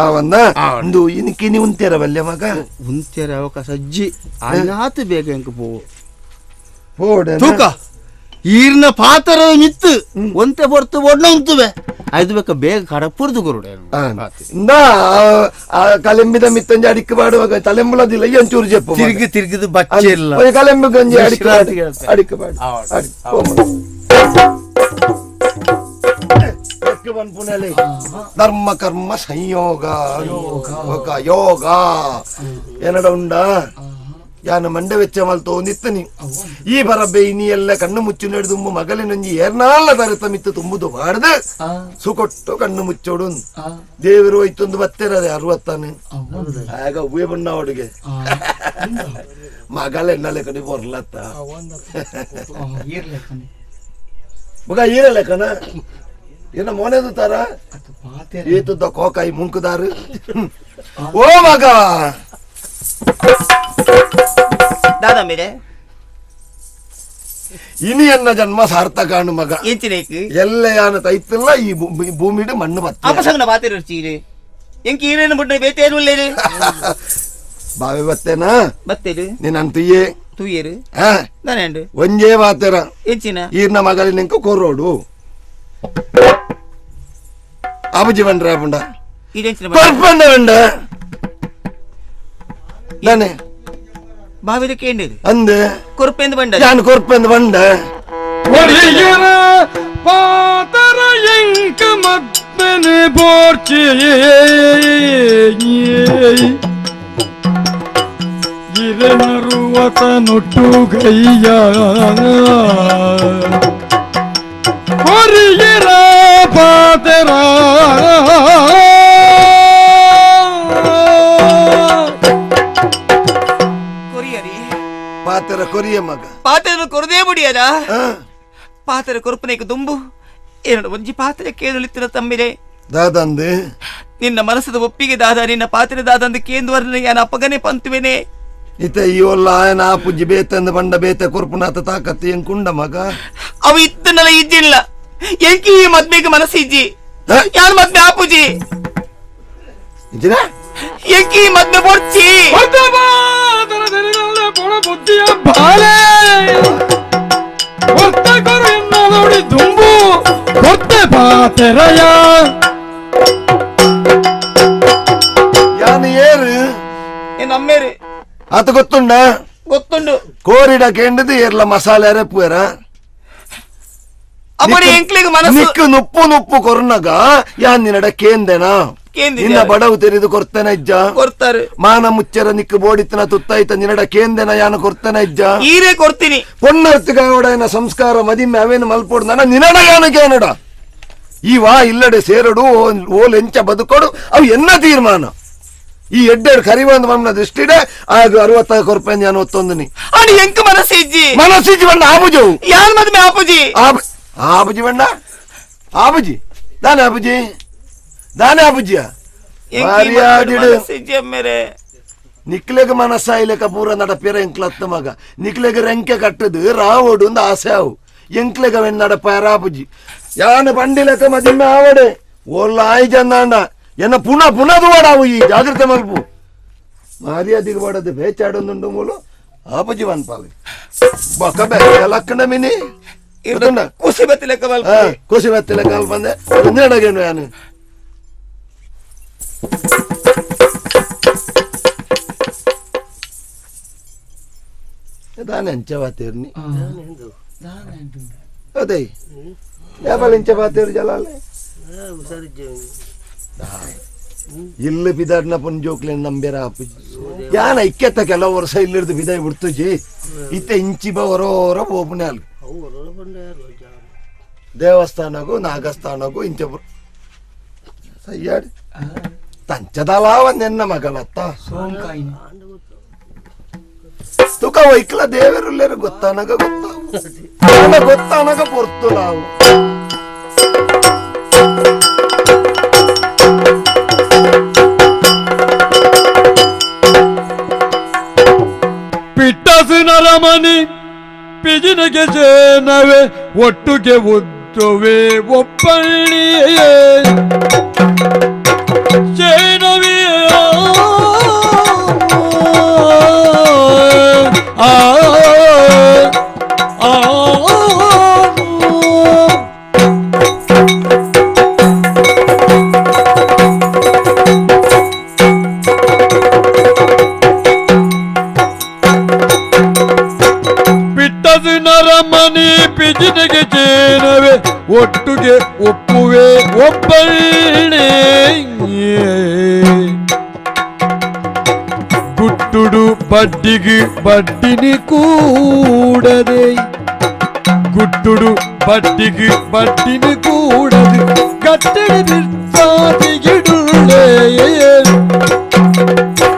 ಅವನ್ನ ಒಂದು ಇನ್ಕಿನಿ ಉಂತೇರ ಬಲ್ಯ ಮಗ ಉಂತೇರ ಅವಕಾಶ ಅಜ್ಜಿ ಅನಾಥ ಬೇಗ ಎಂಕ ಪೋ ಪೋಡೆ ತೂಕ ಈರ್ನ ಪಾತ್ರ ಮಿತ್ತು ಒಂತೆ ಪೊರ್ತು ಒಡ್ನ ಉಂತುವೆ ಅದು ಬೇಕ ಬೇಗ ಕಡಪುರ್ದು ಗುರುಡೆ ಕಲೆಂಬಿದ ಮಿತ್ತಂಜ ಅಡಿಕ್ ಪಾಡುವಾಗ ತಲೆಂಬುಲದಿಲ್ಲ ಈ ಒಂಚೂರು ಜೆಪ್ಪು ತಿರುಗಿ ತಿರುಗಿದು ಬಚ್ಚೆ ಇಲ್ಲ ಕಲೆಂಬು ಗಂಜಿ ಅಡಿಕ್ ಅಡಿಕ್ ಪಾಡು ಧರ್ಮ ಕರ್ಮ ಸಂಯೋಗ ಯೋಗ ಏನಡ ಉಂಡ ಯಾನ ಮಂಡೆ ವೆಚ್ಚ ಮಲ್ತೋ ನಿತ್ತನಿ ಈ ಬರಬ್ಬೆ ಇನಿ ಎಲ್ಲ ಕಣ್ಣು ಮುಚ್ಚು ನಡೆದುಂಬು ಮಗಲಿನೊಂಜಿ ಏರ್ನಾಲ ತರತ ಮಿತ್ತು ತುಂಬುದು ಬಾರ್ದು ಸುಕೊಟ್ಟು ಕಣ್ಣು ಮುಚ್ಚೋಡು ದೇವರು ಹೋಯ್ತೊಂದು ಬತ್ತೇರದೆ 60 ಆಗ ಹೂವೆ ಬಣ್ಣ ಅವಡಿಗೆ ಮಗಲ ಎನ್ನಲೆ ಕಡೆ ಬರ್ಲತ್ತ ಮಗ ಈರಲ್ಲ ಕಣ ಏನ ಮೋನೆದು ತಾರ ಏತುದ್ದ ಕೋಕಾಯಿ ಮುಂಕುದಾರು ಓ ಮಗ ದಾದಾ ಮೇರೆ ಇನಿ ಎನ್ನ ಜನ್ಮ ಸಾರ್ಥಕ ಅಣ್ಣು ಮಗ ಎಲ್ಲ ಯಾನ ತೈತಿಲ್ಲ ಈ ಭೂಮಿಡು ಮಣ್ಣು ಬತ್ತ ಅಪಸಂಗನ ಬಾತಿರು ಚೀರೆ ಎಂಕಿ ಈರೇನು ಬಿಟ್ಟು ಬೇತೇನು ಇಲ್ಲೇನು ಬಾವೆ ಬತ್ತೇನಾ ಬತ್ತೇರು ನೀನ್ ತುಯ್ಯೆ ತುಯ್ಯರು ನಾನೇಂಡು ಒಂಜೇ ಬಾತೆರ ಎಂಚಿನ ಈರ್ನ ಮಗಳಿನ ಕೊರೋಡು ಅಬುಜಿ ಬಂಡ್ರೆ ಪುಂಡ ಕೊರ್ಪಂಡ ಬಂಡ ನಾನೇ ಬಾವಿದ ಕೇಂದ್ರ ಅಂದೆ ಕೊರ್ಪೆಂದು ಬಂಡ ನಾನು ಕೊರ್ಪೆಂದು ಬಂಡ ಪಾತರ ಎಂಕ ಮದ್ದನೆ ಬೋರ್ಚಿ ಇರನರುವತ ನೊಟ್ಟುಗಯ್ಯ ಕೊರಿಯರ ಪಾತರ ಪಾತರ ಕೊರಿಯ ಮಗ ಪಾತ್ರ ಕೊರದೇ ಮುಡಿಯದ ಪಾತರ ಕೊರಪನೇಕ ದುಂಬು ಏನೋ ಒಂಜಿ ಪಾತ್ರ ಕೇಳುತ್ತಿರ ತಮ್ಮಿರೆ ದಾದಂದು ನಿನ್ನ ಮನಸ್ಸದ ಒಪ್ಪಿಗೆ ದಾದ ನಿನ್ನ ಪಾತ್ರ ದಾದಂದು ಕೇಂದ್ರವರನ್ನ ಯಾನ ಅಪ್ಪಗನೆ ಪಂತುವೆನೆ ಇತ ಈ ಒಲ್ಲ ಆಯನ ಪುಜ್ಜಿ ಬೇತಂದು ಬಂಡ ಬೇತೆ ಕೊರ್ಪುನಾತ ತಾಕತ್ತು ಎಂಕುಂಡ ಮಗ ಅವ ಇತ್ತನಲ್ಲ ಇಜ್ಜಿಲ್ಲ ಎಂಕಿ ಈ ಮದ್ಮೆಗೆ ಮನಸ್ಸು ಇಜ್ಜಿ ಯಾರು ಮದ್ಮೆ ಆಪುಜಿ ಇಜ್ಜಿನ ಎಂಕಿ ಈ ಮದ್ಮೆ ಬೊರ್ಚಿ ಬುದ್ಧಿಯ ಬಾಲೆ ಕೊರ್ತೆ ಕೊರು ಎನ್ನೋಡಿ ದುಂಬು ಕೊರ್ತೆ ಪಾತೆರಯ ಯಾನು ಏರು ನಮ್ಮೇರು ಆತ ಗೊತ್ತುಂಡ ಗೊತ್ತುಂಡು ಕೋರಿಡ ಕೇಂಡದು ಏರ್ಲ ಮಸಾಲೆ ಅರೆಪ್ಪುವೆರ ಅಪ್ಪಡಿ ಎಂಕ್ಲಿಗೆ ಮನಸ್ಸು ನಿಕ್ಕು ನುಪ್ಪು ನುಪ್ಪು ಕೊರ್ನಗ ಯಾನ್ ನಿನ್ನಡ ಕೇಂದೆನಾ ನಿನ್ನ ಬಡವು ತೆರೆದು ಕೊರ್ತೇನೆ ಇಜ್ಜ ಕೊರ್ತಾರೆ ಮಾನ ಮುಚ್ಚರ ನಿಕ್ಕು ಬೋಡಿತನ ತುತ್ತಾಯ್ತ ನಿನ್ನಡ ಕೇಂದೆನ ಯಾನ ಕೊರ್ತೇನೆ ಇಜ್ಜ ಈರೇ ಕೊಡ್ತೀನಿ ಪೊನ್ನರ್ತಿಗಾವಡನ ಸಂಸ್ಕಾರ ಮದಿಮೆ ಅವೇನು ಮಲ್ಪೋಡು ನನ್ನ ನಿನ್ನಡ ಯಾನ ಕೇನಡ ಈ ವಾ ಇಲ್ಲಡೆ ಸೇರಡು ಓಲ್ ಎಂಚ ಬದುಕೋಡು ಅವು ಎನ್ನ ತೀರ್ಮಾನ ಈ ಎಡ್ಡೆಡ್ ಕರಿವಂದ ಮಮ್ಮನ ದೃಷ್ಟಿಡೆ ಆಗ 60 ಕೊರ್ಪೆಂದು ನಾನು ಒತ್ತೊಂದಿನಿ ಅಡಿ ಎಂಕ ಮನಸ್ಸಿಜ್ಜಿ ಮನಸ್ಸಿಜ್ಜಿ ಬಣ್ಣ ಆಬುಜವು ಯಾನ್ ಮದ್ಮೆ ಆಪುಜಿ ಆಬುಜಿ ಬಣ್ಣ ಆಬುಜಿ ದಾನೆ ಆಬುಜಿ ದಾನೆ ಆಬುಜಿಯ ನಿಕ್ಲೆಗ ಮನಸ್ಸಾಯಿಲೆಕ ಪೂರ ನಡಪೇರ ಎಂಕ್ಲತ್ತ ಮಗ ನಿಕ್ಲೆಗ ರೆಂಕೆ ಕಟ್ಟದು ರಾವೋಡು ಒಂದು ಆಸೆ ಅವು ಎಂಕ್ಲೆಗ when ನಡಪ ರಾಬುಜಿ ಯಾನು ಬಂಡಿಲೆಕ ಮದಿಮೆ ಆವಡೆ ಓಲ್ಲ ಆಯ್ ಜನ್ನಾಂಡ ಎನ್ನ ಪುನಃ ಪುನಃ ದುವಾಡಾವು ಈ ಜಾಗ್ರತೆ ಮಲ್ಪು ಮರ್ಯಾದಿಗೆ ಬಾಡದು ಬೇಚಾಡೊಂದುಂಡು ಮೂಲು ಆಪಜಿ ವನ್ಪಾಲಿ ಬೊಕ್ಕ ಬೇರೆ ಲಕ್ಕಣ ಮಿನಿ ಕುಸಿ ಬತ್ತಿಲೆಕ್ಕ ಕುಸಿ ಬತ್ತಿಲೆಕ್ಕ ಬಂದೆ ಒಂದೇಡಗೇನು ಯಾನು ದಾನೆ ಅಂಚವಾತೇರ್ನಿ ಅದೇ ಯಾವಲ್ ಇಂಚವಾತೇರು ಜಲಾಲೆ ಇಲ್ಲ ಬಿದಾಡ್ನ ಪುನ್ ಜೋಕ್ಲೆ ನಂಬೇರ ಆಪುಜಿ ಯಾನ ಇಕ್ಕೆತ್ತ ಕೆಲವು ವರ್ಷ ಇಲ್ಲಿರ್ದು ಬಿದಾಯಿ ಬಿಡ್ತುಜಿ ಇತ್ತೆ ಇಂಚಿ ಬ ಹೊರ ಬೋಪುನೆ ಅಲ್ಲಿ ದೇವಸ್ಥಾನಗೂ ನಾಗಸ್ಥಾನಗೂ ಇಂಚ ಸಯ್ಯಾಡಿ ತಂಚದಲ ಒಂದೆನ್ನ ಮಗಳತ್ತ ತುಕ ವೈಕ್ಲ ದೇವರುಲ್ಲೇರು ಗೊತ್ತಾನಗ ಗೊತ್ತ ಗೊತ್ತಾನಗ ಪೊರ್ತು ನಾವು ಪಿಟ್ಟಸು ನರಮನಿ ಪಿಜಿನಗೆ ಸೇನವೆ ಒಟ್ಟುಗೆ ಉದ್ದುವೆ ಒಪ್ಪಳ್ಳಿಯೇ ಸೇನವೇ ಆ ಆ ಬಿಟ್ಟದು ನರಮನಿ ಪಿಜಿನಿಗೆ ಚೇನವೆ ಒಟ್ಟುಗೆ ಒಪ್ಪುವೆ ಒಬ್ಬಳ್ಳಿ ಗುಟ್ಟುಡು ಬಡ್ಡಿಗೆ ಬಡ್ಡಿನಿ ಕೂಡದೆ ಗುಟ್ಟುಡು ಬಡ್ಡಿಗೆ ಬಡ್ಡಿನಿ ಕೂಡದೆ ಗಟ್ಟಡಿ ಬಿರ್ಸಾದಿಗಿಡುಳೆ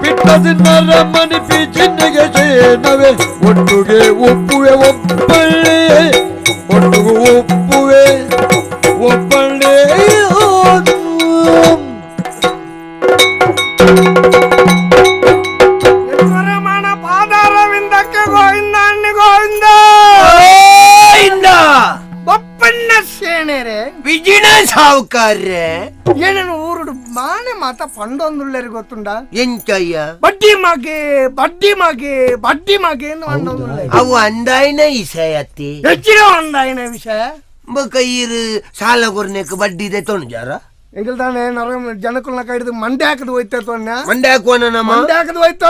ಬಿಟ್ಟದು ನರಮನಿ ಪಿಜಿನಿಗೆ ಚೇನವೆ ಒಟ್ಟುಗೆ ಒಪ್ಪುವೆ ಒಬ್ಬಳ್ಳಿ ಒಟ್ಟುಗೆ ಒಪ್ಪುವೆ ಒಬ್ಬಳ್ಳಿ ವಿಜಿನ ಸಾವುಕಾರ್ರೆ ಏನೇನು ಊರುಡು ಮಾನೆ ಮಾತ ಪಂಡೊಂದುಳ್ಳೇರಿ ಗೊತ್ತುಂಡ ಎಂಚಯ್ಯ ಬಡ್ಡಿ ಮಾಗೆ ಬಡ್ಡಿ ಮಾಗೆ ಬಡ್ಡಿ ಮಾಗೆ ಪಂಡೊಂದುಳ್ಳೆ ಅವು ಅಂದಾಯಿನ ವಿಷಯ ಅತ್ತಿ ಹೆಚ್ಚಿನ ಅಂದಾಯಿನ ವಿಷಯ ಬೊಕ ಈರು ಸಾಲ ಕೊರ್ನೆಕ್ ಬಡ್ಡಿ ಇದೆ ತೊಣಜಾರ ಎಂಗಲ್ ತಾನೆ ನರ ಜನಕುಲ್ನ ಕೈಡಿದು ಮಂಡೆ ಹಾಕದು ಹೋಯ್ತ ತೊಣ್ಣ ಮಂಡೆ ಹಾಕುವನ ನಮ್ಮ ಮಂಡೆ ಹಾಕದು ಹೋಯ್ತು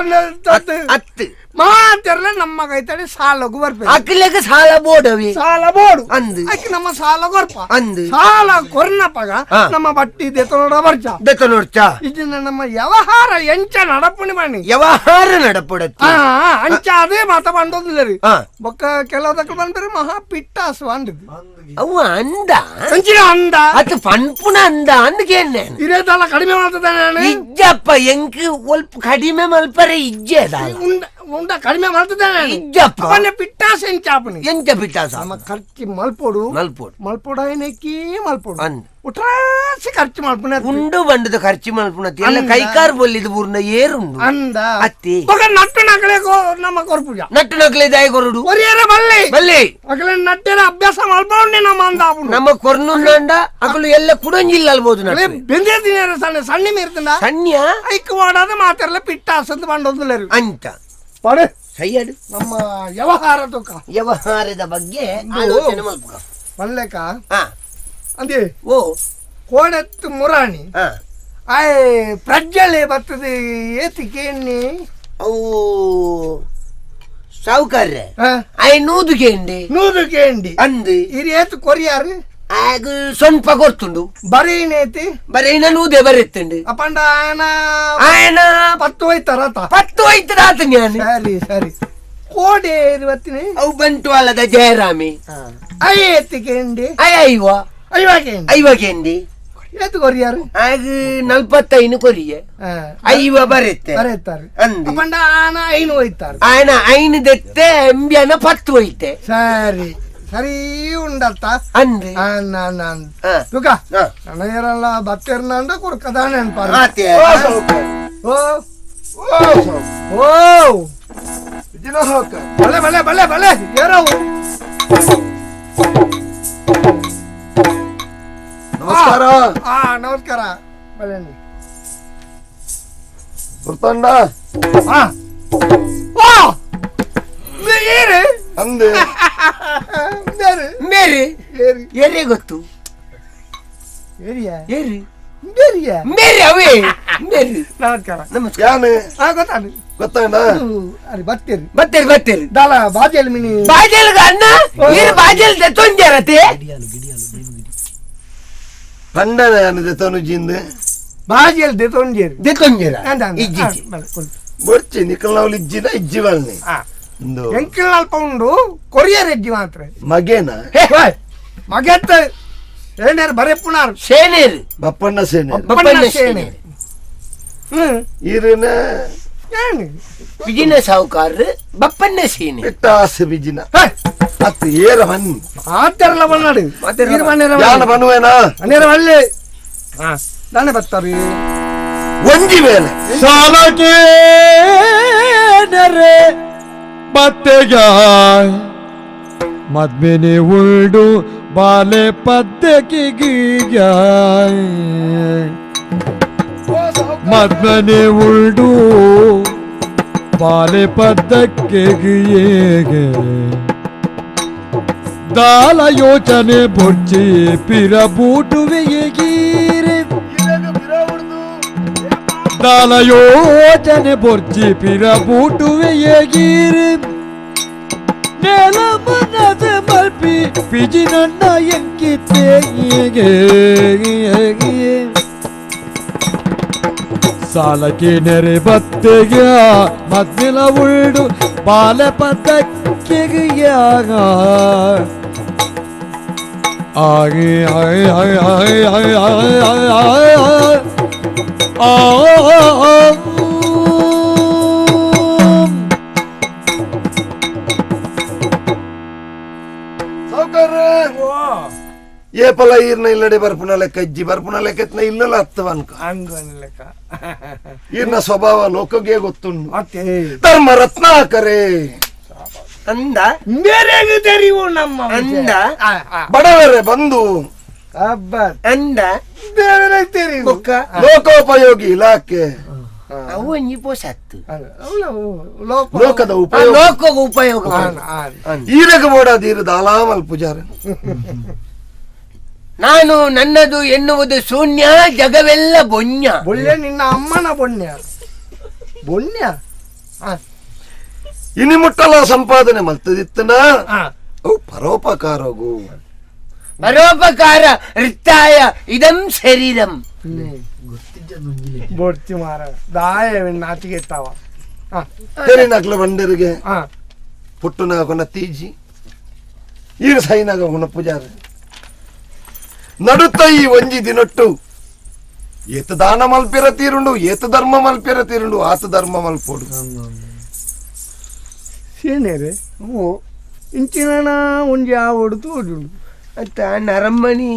ಅತ್ತು ಮಾತೆರ್ಲ ನಮ್ಮ ಕೈತಡೆ ಸಾಲಗು ಬರ್ಬೇಕು ಅಕ್ಲೆಗ ಸಾಲ ಬೋಡವಿ ಸಾಲ ಬೋಡು ಅಂದು ಅಕ್ಕಿ ನಮ್ಮ ಸಾಲ ಕೊರ್ಪ ಅಂದು ಸಾಲ ಕೊರ್ನಪಗ ನಮ್ಮ ಬಟ್ಟಿ ದೆತನೋಡ ಬರ್ಚ ದೆತನೋಡ್ಚ ಇದನ್ನ ನಮ್ಮ ವ್ಯವಹಾರ ಎಂಚ ನಡಪುಣಿ ಮಣಿ ವ್ಯವಹಾರ ನಡಪಡತ್ತೆ ಅಂಚ ಅದೇ ಮಾತ ಬಂದೋದಿಲ್ಲ ರೀ ಬೊಕ್ಕ ಕೆಲವದಕ್ಕೆ ಬಂದ್ರೆ ಮಹಾ ಪಿಟ್ಟಾಸು ಅಂದಿದ್ದು ಅವು ಅಂದ ಅಂಚಿನ ಅಂದ ಅದು ಪನ್ಪುನ ಅಂದ ಅಂದ್ಕೇನೆ ಇರೇದಲ್ಲ ಕಡಿಮೆ ಮಾಡ್ತದಾನೆ ಇಜ್ಜಪ್ಪ ಎಂಕ್ ಒಲ್ಪ ಕಡಿಮೆ ಮಲ್ಪರೆ ಇಜ್ಜೆ ಉಂಡ ಕಡಿಮೆ ಮಾಡ್ತದಾನೆ ಇಜ್ಜಪ್ಪ ಅವನೇ ಪಿಟ್ಟಾಸ ಎಂಚಾಪನಿ ಎಂಚ ಪಿಟ್ಟಾಸ ನಮ್ಮ ಖರ್ಚು ಮಲ್ಪೋಡು ಮಲ್ಪೋಡು ಮಲ್ಪೋಡು ಐನಕ್ಕಿ ಮಲ್ಪೋಡು ಅಂದ್ ಉಟ್ರಾಸಿ ಖರ್ಚು ಮಲ್ಪುನ ಉಂಡು ಬಂಡದ ಖರ್ಚು ಮಲ್ಪುನ ಎಲ್ಲ ಕೈಕಾರ್ ಬೊಲ್ಲಿದ ಬೂರ್ನ ಏರುಂಡು ಅಂದ ಅತ್ತಿ ಬೊಕ ನಟ್ಟು ನಕಲೆ ನಮ್ಮ ಕೊರ್ಪುಜ ನಟ್ಟು ನಕಲೆ ದಾಯ ಕೊರಡು ಕೊರಿಯರ ಬಲ್ಲೆ ಬಲ್ಲೆ ಅಕಲೆ ನಟ್ಟೆರ ಅಭ್ಯಾಸ ಮಲ್ಪೋಂಡೆ ನಮ್ಮ ಅಂದ ಆಪುಂಡು ನಮ್ಮ ಕೊರ್ನುಂಡ ಅಕಲು ಎಲ್ಲ ಕುಡಂಜಿಲ್ಲ ಅಲ್ಬೋದು ಬೆಂದೇ ದಿನ ಸಣ್ಣ ಸಣ್ಣ ಮೀರ್ತಂಡ ಸಣ್ಣ ಐಕ್ ವಾಡಾದ ಮಾತೆಲ್ಲ ಪಿಟ್ಟಾಸಂತ ಬಂಡೊಂದುಲೇರು ಅಂತ ಪಡೆ ಸೈಯಡು ನಮ್ಮ ವ್ಯವಹಾರ ತುಕ ವ್ಯವಹಾರದ ಬಗ್ಗೆ ಆಲೋಚನೆ ಮಲ್ಪುಗ ಮಲ್ಲೇಕ ಅಂದೆ ಓ ಕೋಡೆತ್ತು ಮುರಾಣಿ ಆಯ್ ಪ್ರಜ್ಜಲೆ ಬರ್ತದೆ ಏತಿ ಕೇಣ್ಣಿ ಅವು ಸಾವುಕಾರ್ರೆ ಆಯ್ ನೂದು ಕೇಂಡಿ ನೂದು ಕೇಂಡಿ ಅಂದು ಇರಿ ಏತು ಕೊರಿಯಾರು ಆಗ ಸ್ವಲ್ಪ ಕೊರ್ತುಂಡು ಬರೀನೇತಿ ಬರೀನ ನೂದೆ ಬರೆತ್ತುಂಡು ಅಪಂಡ ಆಯನ ಆಯನ ಪತ್ತು ಹೋಯ್ತಾರ ಪತ್ತು ಹೋಯ್ತಾರ ಆತ ನಾನು ಸರಿ ಸರಿ ಕೋಡೆ ಇವತ್ತಿನ ಅವು ಬಂಟ್ವಾಳದ ಜಯರಾಮಿ ಐತಿ ಕೇಂಡಿ ಐವ ಐವ ಕೇಂಡಿ ಐವ ಕೇಂಡಿ ಏತು ಕೊರಿಯಾರು ಆಗ ನಲ್ವತ್ತೈನು ಕೊರಿಯೆ ಐವ ಬರೆತ್ತೆ ಬರೆತ್ತಾರೆ ಅಂದು ಅಪಂಡ ಆನ ಐನು ಹೋಯ್ತಾರೆ ಆಯನ ಐನು ದೆತ್ತೆ ಎಂಬ್ಯಾನ ಪತ್ತು ಹೋಯ್ತೆ ಸರಿ ಸರಿ ಉಂಡತ್ತ ಅಂದೆ ತುಕ ನನಗೇರಲ್ಲ ಬತ್ತೇರ್ನ ಕೊಡ್ಕದಾನೆ ಅನ್ಪಾರ ಓ ಓ ಬಲೆ ಬಲೆ ಬಲೆ ಬಲೆ ಏರವು ನಮಸ್ಕಾರ ನಮಸ್ಕಾರ ಬಲೆ ಗೊತ್ತಂಡ ಅಂದೆ ಮೇರಿ ಏರೇ ಗೊತ್ತು ಏರಿ ಮೇರಿ ಅವೇ ಮೇರಿ. ನಮಸ್ಕಾರ ನಮಸ್ಕಾರ. ಗೊತ್ತಾನು ಗೊತ್ತಾಂಡ ಬತ್ತೀರಿ ಬತ್ತೀರಿ ಬತ್ತೀರಿ ದಾಲ ಬಾಜೆಲ್ ಮಿನಿ ಬಾಜೆಲ್ ಅಣ್ಣ ಏರು ಬಾಜೆಲ್ ದೆತ್ತೊಂಜರತೆ ಪಂಡನ ಯಾನು ದೆತ್ತೊಂಜಿಂದ ಬಾಜೆಲ್ ದೆತ್ತೊಂಜೇರು ದೆತ್ತೊಂಜೇರ ಇಜ್ಜಿ ಬೊರ್ಚಿ ನಿಕಲ್ನವಲ್ ಇಜ್ಜಿನ ಇಜ್ಜಿ ಬಲ್ನೆ ಎಂಕಿಲ್ ಅಲ್ಪ ಉಂಡು ಕೊರಿಯರ್ ಇಜ್ಜಿ ಮಾತ್ರ ಮಗೇನ ಮಗೆತ್ತ ಸೇನೇರು ಬರೆ ಪುಣಾರ್ ಸೇನೇರು ಬಪ್ಪಣ್ಣ ಸೇನೇರು ಬಪ್ಪಣ್ಣ ಸೇನೇರು ಈರಿನ ಬಿಜಿನ ಸಾಹುಕಾರ ಬಪ್ಪಣ್ಣ ಸೇನೆ ಇಟ್ಟಾಸೆ ಬಿಜಿನ ಅತ್ತು ಏರ ಬನ್ನಿ ಆತರಲ್ಲ ಬನ್ನಾಡು ಯಾನ ಬನ್ನುವೇನಾ ಮನೇರ ಒಳ್ಳೆ ದಾನೆ ಬರ್ತಾರೆ ಒಂಜಿ ಮೇಲೆ ಸಾಲಕ್ಕೆ ನೆರೆ ಬತ್ತೆಗ ಮದ್ಮೆನೆ ಉಳ್ಡು ಬಾಲೆ ಪದ್ದಕ್ಕಿಗೀಗ ಮದ್ಮನೆ ಉಳ್ಡು ಬಾಲೆ ಪದ್ದಕ್ಕಿಗೆ ದಾಲ ಯೋಚನೆ ಬೊರ್ಚಿ ಪಿರಬೂಟುವೆಯಗೀರೆ ದಾಲ ಯೋಚನೆ ಬೊರ್ಚಿ ಪಿರಬೂಟುವೆಯಗೀರೆ ನೆಲ ಮನದ ಮಲ್ಪಿ ಪಿಜಿ ನನ್ನ ಎಂಕಿತೆಗೆ ಸಾಲಕ್ಕೆ ನೆರೆ ಬತ್ತೆಗೆ ಮದ್ದಿಲ ಉಳ್ಡು ಬಾಲ ಪದ್ದಕ್ಕೆಯಾಗ ಆಗಿ ಆಯ್ ಆಯ್ ಆಯ್ ಆಯ್ ಆಯ್ ಆಯ್ ಆಯ್ ಆ ಏಪಲ ಈರ್ನ ಇಲ್ಲಡೆ ಬರ್ಪುನ ಲೆಕ್ಕ ಇಜ್ಜಿ ಬರ್ಪುನ ಲೆಕ್ಕ ಇಲ್ಲಲ್ಲ ಅರ್ಥವ ಅನ್ಕ ಲೆಕ್ಕ ಈರ್ನ ಸ್ವಭಾವ ಲೋಕಗೆ ಗೊತ್ತುಂಡು. ಧರ್ಮ ರತ್ನಾಕರೇ ಅಂದ ಬೇರೆಗೂ ತೆರಿವು ನಮ್ಮ ಅಂದ ಬಡವರೇ ಬಂದು ಅಂದ ಬೇರೆ ತೆರಿವು ಲೋಕೋಪಯೋಗಿ ಇಲಾಖೆ ಅವು ಒಂಜಿ ಪೋಸತ್ತು ಲೋಕದ ಉಪಯೋಗ ಲೋಕದ ಉಪಯೋಗ ಈರಗ ಬೋಡಾದೀರು ದಾಲಾಮಲ್ ಪೂಜಾರ. ನಾನು ನನ್ನದು ಎನ್ನುವುದು ಶೂನ್ಯ, ಜಗವೆಲ್ಲ ಬೊನ್ಯ. ಬೊಳ್ಳೆ ನಿನ್ನ ಅಮ್ಮನ ಬೊನ್ಯ ಬೊನ್ಯ. ಇನಿ ಮುಟ್ಟಲ ಸಂಪಾದನೆ ಮಲ್ತದಿತ್ತನ ಅವು ಪರೋಪಕಾರಗು ಪರೋಪಕಾರ ರಿತ್ತಾಯ ಇದಂ ಶರೀರಂ. ಬೊಡ್ತಿ ಮಾರ ದಾಯ ನಾಚಿಗೆ ತಾವ ತೆರಿನಾಗ್ಲ ಬಂಡರಿಗೆ ಪುಟ್ಟುನಾಗ ಕೊನ ತೀಜಿ ಈರು ಸೈನಾಗ ಗುಣ ಪೂಜಾರ ನಡುತ್ತ ಈ ಒಂಜಿ ದಿನೊಟ್ಟು ಏತ ದಾನ ಮಲ್ಪಿರ ತೀರುಂಡು, ಏತ ಧರ್ಮ ಮಲ್ಪಿರ ತೀರುಂಡು, ಆತ ಧರ್ಮ ಮಲ್ಪೋಡು. ಸೇನೇರೆ ಓ ಇಂಚಿನ ಒಂಜಿ ಆವಡು ತೋಜುಂಡು ಅತ್ತ ನರಮ್ಮಣಿ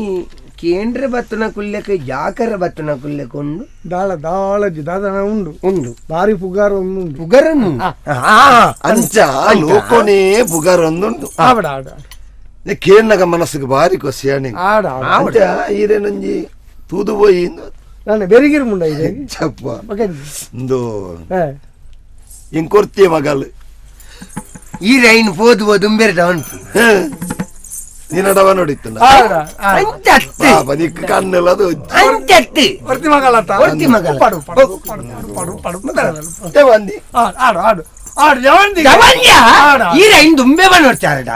ಕೇಂದ್ರ ಬತ್ತನ ಕುಲ್ಲೆಕ ಜಾಕರ ಬತ್ತನ ಕುಲ್ಲೆಕ ಉಂಡು ದಾಳ ದಾಳ ದಾದನ ಉಂಡು ಉಂಡು ಬಾರಿ ಪುಗಾರ ಉಂಡು ಪುಗರನ್ನು ಅಂಚ ಲೋಕೋನೇ ಪುಗಾರ ಒಂದುಂಡು. ಆವಡ ಆಡ ಕೇಂದ್ರಗ ಮನಸ್ಸಿಗೆ ಬಾರಿ ಕೊಸಿಯಾಣಿ ಆಡ ಅಂಚ ಈರೇನೊಂಜಿ ತೂದು ಪೋಯಿ ನಾನು ಬೆರಿಗಿರ್ ಮುಂಡ ಇದೆ ಚಪ್ಪ ಇಂದು ಇಂಕೊರ್ತಿಯ ಮಗಲು ಈ ರೈನ್ ಪೋದು ದುಂಬೆರ್ ಉಂಟು ನಿನ್ನಡವ ನೋಡಿತ್ತು ಕಣ್ಣೆಲ್ಲ ಅದು ಒರ್ತಿ ಮಗಳ ಒರ್ತಿ ಮಗಳ ಪಡು ಪಡು ಪಡು ಪಡು ಪಡು ಬಂದಿ ಆಡು ಆಡು ಆಡು ಜವಂದಿ ಈ ರೈನ್ ದುಂಬೆ ನೋಡ್ತಾರಡ.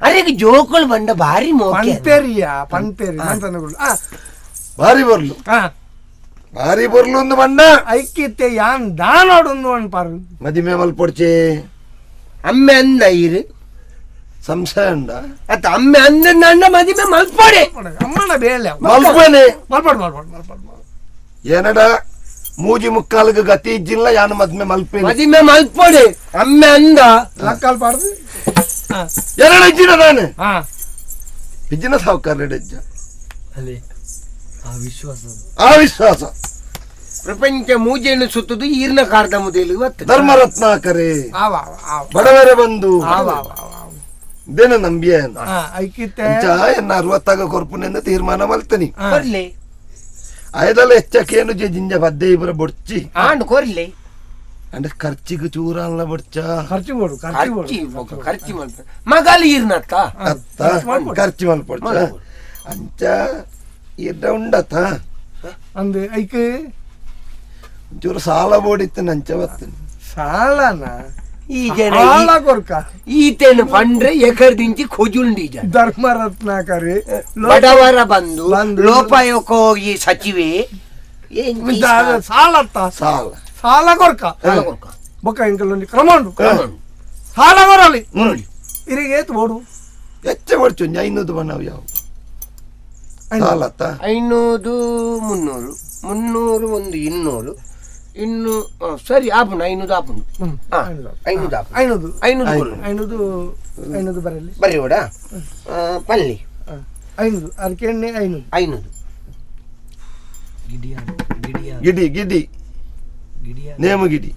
ಅರೆಗೆ ಜೋಕುಳು ಬಂಡ ಬಾರಿ ಪನ್ಪೇರಿಯ ಪನ್ಪೇರಿ ಬಾರಿ ಬರ್ಲು ಬಾರಿ ಬರ್ಲು ಒಂದು ಬಂಡ ಐಕ್ಯತೆ ಯಾನ್ ದಾನೋಡೊಂದು ಅನ್ಪಾರು ಮದಿಮೆ ಮಲ್ಪೊಡ್ಚೆ ಅಮ್ಮೆ ಅಂದ ಇರು ಸಂಶಯ ಅಂಡ ಅತ್ತ ಅಮ್ಮೆ ಅಂದ ನನ್ನ ಮದಿಮೆ ಮಲ್ಪೊಡೆ ಅಮ್ಮನ ಬೇಲೆ ಮಲ್ಪನೆ ಮಲ್ಪಡು ಮಲ್ಪಡು ಮಲ್ಪಡು ಏನಡ ಮೂಜಿ ಮುಕ್ಕಾಲಿಗೆ ಗತಿ ಇಜ್ಜಿಲ್ಲ ಯಾನು ಮದ್ಮೆ ಮಲ್ಪೆ ಮದಿಮೆ ಮಲ್ಪೊಡೆ ಅಮ್ಮೆ ಅಂದ ಲಕ್ಕಲ್ ಪಾಡ್ದು ಎರಡು ಇಜ್ಜಿನ ನಾನು ಇಜ್ಜಿನ ಸಾವುಕಾರ ಅಜ್ಜ ಆ ವಿಶ್ವಾಸ ಆ ವಿಶ್ವಾಸ ಪ್ರಪಂಚ ಮೂಜೆಯನ್ನು ಸುತ್ತುದು ಈರ್ನ ಕಾರ್ದ ಮುದೇಲು ಇವತ್ತು ಧರ್ಮರತ್ನಾಕರೇ ಬಡವರೇ ಬಂದು ಇದೇನ ನಂಬಿಯ ಎನ್ನ 60 ಕೊರ್ಪುನೆಂದು ತೀರ್ಮಾನ ಮಲ್ತನಿ. ಆಯ್ದಲ್ಲ ಹೆಚ್ಚಕ್ಕೇನು ಜಿಂಜ ಬದ್ದೆ ಇಬ್ಬರ ಬೊಡ್ಚಿ ಆಂಡ್ ಕೊರ್ಲಿ ಅಂದ್ರೆ ಖರ್ಚಿಗೆ ಚೂರಲ್ಲ ಬೊಡ್ಚ ಖರ್ಚು ಬೋಡು ಖರ್ಚು ಖರ್ಚು ಮಲ್ಪ ಮಗಲ್ ಈರ್ನತ್ತ ಅತ್ತ ಖರ್ಚು ಮಲ್ಪೊಡ್ಚ ಅಂಚ ಇರ್ಡ ಉಂಡತ ಅಂದ್ ಐಕ್ ಚೂರು ಸಾಲ ಬೋಡಿತ್ತು ನಂಚ ಬರ್ತೇನೆ ಸಾಲನ ಈ ಜನ ಕೊರ್ಕ ಈತೇನು ಪಂಡ್ರೆ ಎಕರ್ದಿಂಚಿ ಖೋಜುಂಡಿ ಜನ ಧರ್ಮರತ್ನಾಕರಿ ಬಡವರ ಬಂದು ಲೋಪಾಯೋಕ ಹೋಗಿ ಸಚಿವೆ ಸಾಲತ್ತ ಸಾಲ ಸಾಲ ಕೊರ್ಕ ಬೊಕ್ಕ ಇಂಕಲ್ ಕ್ರಮ ಉಂಡು ಸಾಲ ಕೊರಲಿ ಇರಿಗೆ ಏತು ಬೋಡು ಹೆಚ್ಚ ಬಡ್ಚು 500 ಬಣ್ಣವು ಯಾವ ಸಾಲತ್ತ 500 300 300 ಒಂದು 200 ಇನ್ನು ಸರಿ ಆಪುಂಡು 500 ಆಪುಂಡು 500 500 500 500 500 ಬರಲಿ ಬರೀ ಓಡ ಪಲ್ಲಿ 500 ಅದಕ್ಕೆ 500 500 ಗಿಡಿ ಗಿಡಿ ನೇಮು ಗಿಡಿ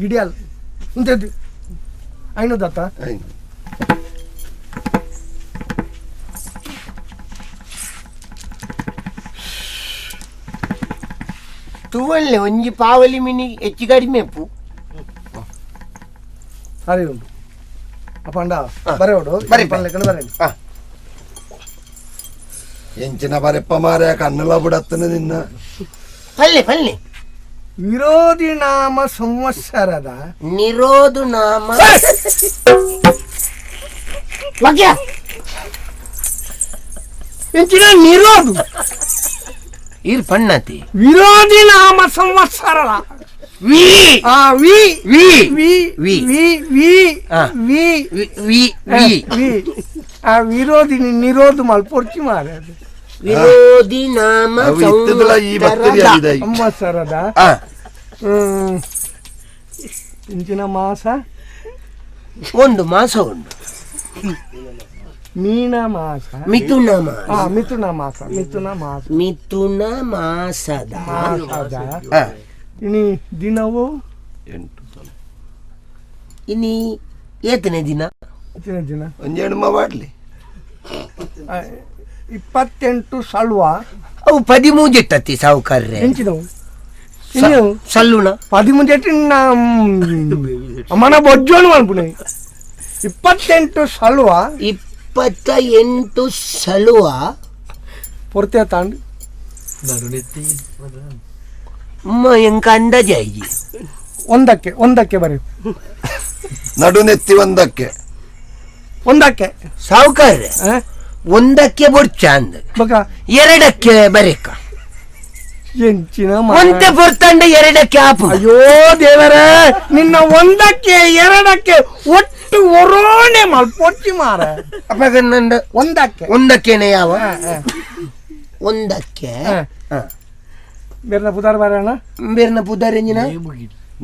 ಗಿಡಿ ಅಲ್ಲ ಇಂಥದ್ದು 500 ಆತ 500 ತುವಲ್ಲೆ ಒಂಜಿ ಪಾವಲಿ ಮಿನಿ ಹೆಚ್ಚು ಕಡಿಮೆ ಪು ಸರಿ ಉಂಟು ಅಪ್ಪಂಡ ಬರೋಡು ಬರೀ ಪಲ್ಲೆಕಂಡು ಬರಲಿ ಎಂಚಿನ ಬರೆಪ್ಪ ಮಾರ್ಯ ಕಣ್ಣುಲ ಬುಡತ್ತನ ನಿನ್ನ ಪಲ್ಲೆ ಪಲ್ಲೆ ವಿರೋಧಿ ನಾಮ ಸಂವತ್ಸರದ ನಿರೋಧು ನಾಮ ಎಂಚಿನ ನಿರೋಧು ಇರ್ ಪಣ್ಣತಿ ವಿರೋಧಿ ನಾಮ ಸಂವತ್ಸರ V V V V V V V V V V V ಆ ವಿರೋಧಿ ನಿರೋಧ ಮಲ್ಪೊರ್ಚಿ ಮಾರೆ ವಿರೋಧಿ ನಾಮ ಸಂವತ್ಸರದ ಇಂಚಿನ ಮಾಸ ಒಂದು ಮಾಸ ಉಂಟು ಮೀನ ಮಾಸ ಮಿಥುನ ಮಾಸ ಮಿಥುನ ಮಾಸ ಮಿಥುನ ಮಾಸ ಮಿಥುನ ಮಾಸದ ಮಾಸದ ಇನಿ ದಿನವು 8 ಇನಿ ಏತನೇ ದಿನ ದಿನ ಒಂಜೆಣ್ಮ ಬಾಡ್ಲಿ 28 ಸಲ್ವ ಅವು 13 ಎಟ್ಟತ್ತಿ ಸಾವುಕಾರ್ರೆ ಎಂಚಿನವು ಸಲ್ಲುಣ 13 ಎಟ್ಟಿನ ಮನ ಬೊಜ್ಜೋನು ಅನ್ಪುಣೆ 28 ಸಲ್ವ 28 ಸಲುವ ಪೊರ್ತೆ ತಾಂಡ್ ಎಂಕ ಅಂದಾಜೆ ಆಯ್ತು ಒಂದಕ್ಕೆ ಒಂದಕ್ಕೆ ಬರೀ ನಡುನೆತ್ತಿ ಒಂದಕ್ಕೆ ಒಂದಕ್ಕೆ ಸಾವುಕಾರ್ರೆ ಒಂದಕ್ಕೆ ಬೊಡ್ಚ ಅಂದ ಎರಡಕ್ಕೆ ಬರೇಕ ಎಂಚಿನ ಒಂತೆ ಬರ್ತಂಡ ಎರಡಕ್ಕೆ ಆಪು ಅಯ್ಯೋ ದೇವರೇ ನಿನ್ನ ಒಂದಕ್ಕೆ ಎರಡಕ್ಕೆ ಒಟ್ಟು ಒರೋಣೆ ಮಲ್ಪೊಚ್ಚಿ ಮಾರ ಅಪ್ಪ ಒಂದಕ್ಕೆ ಒಂದಕ್ಕೇನೆ ಯಾವ ಒಂದಕ್ಕೆ ಬೇರ್ನ ಪುದಾರ್ ಬಾರಣ್ಣ ಬೇರ್ನ ಪುದಾರ್ ಎಂಜಿನ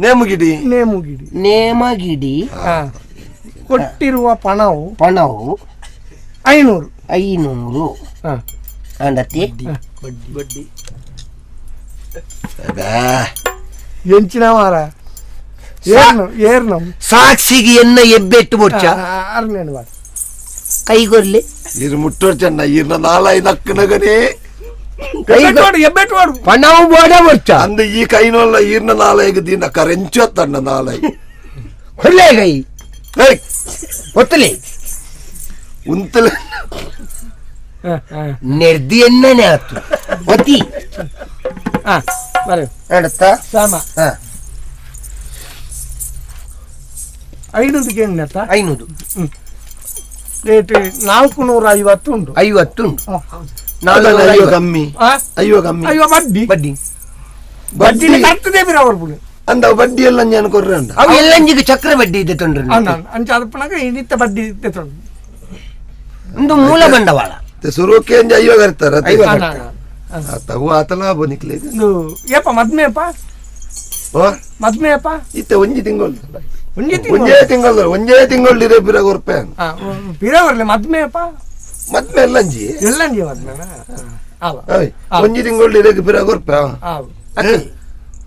ನೇಮಗಿಡಿ ನೇಮುಗಿಡಿ ನೇಮಗಿಡಿ ಕೊಟ್ಟಿರುವ ಪಣವು ಪಣವು 500 500 ಅಂಡತಿ ಬಡ್ಡಿ ಎಂಚಿನ ಮಾರ ಏರ್ನ ಸಾಕ್ಷಿಗೆ ಎನ್ನ ಎಬ್ಬೆಟ್ಟು ಬೊಚ್ಚ ಕೈಗೊರ್ಲಿ ಇರು ಮುಟ್ಟೋರ್ ಚೆನ್ನ ಇರ್ನ ನಾಲೈದು ಅಕ್ಕನಗನೇ ಎಬ್ಬೆಟ್ಟು ಪಣವು ಬೋಡ ಬೊಚ್ಚ ಅಂದ ಈ ಕೈನೊಲ್ಲ ಈರ್ನ ನಾಲೈದು ದಿನ ಕರೆಂಚು ತಣ್ಣ ನಾಲೈ ಹೊಳ್ಳೆ ಕೈ ಒತ್ತಲಿ ಉಂತಲೆ ನೆರ್ದಿ ಎಣ್ಣನೆ ಆತು ಒತ್ತಿ ಸಾಮ 500 ಎಣ್ಣೆತ್ತ 500 ರೇಟ್ 450 ಉಂಟು 50 ಉಂಟು 450 ಕಮ್ಮಿ 50 ಕಮ್ಮಿ 50 ಬಡ್ಡಿ ಬಡ್ಡಿ ಬಡ್ಡಿ ಕರ್ತದೆ ಬಿರ ಅವ್ರು ಅಂದ ಬಡ್ಡಿ ಎಲ್ಲ ನಾನು ಕೊರ್ರೆ ಅಂದ ಅವು ಎಲ್ಲಂಜಿಗೆ ಚಕ್ರ ಬಡ್ಡಿ ಇದೆ ತೊಂದ್ರೆ ಅಂಚ ಅದಪ್ಪನಾಗ ಇನ್ನಿತ್ತ ಬಡ್ಡಿ ಇದೆ ತೊಂದ್ರೆ ಒಂದು ಮೂಲ ಬಂಡವಾಳ ಸುರುಕೆ ಅಂಜ 50 ಕರ್ತಾರೆ ತಗು ಆತ ಲಾಭ ನಿಕ್ಲೆ ಏಪ ಮದ್ಮೆಯಪ್ಪ ಮದ್ಮೆಯಪ್ಪ ಇತ್ತ ಒಂಜಿ ತಿಂಗಳು ಒಂಜೇ ತಿಂಗಳು ಒಂಜೇ ತಿಂಗಳು ಇರೇ ಬಿರ ಕೊರ್ಪೆ ಬಿರ ಬರ್ಲಿ ಮದ್ಮೆಯಪ್ಪ ಮದ್ಮೆ ಎಲ್ಲಂಜಿ ಎಲ್ಲಂಜಿ ಮದ್ಮೆ ಒಂಜಿ ತಿಂಗಳು ಇರೇ ಬಿರ ಕೊರ್ಪೆ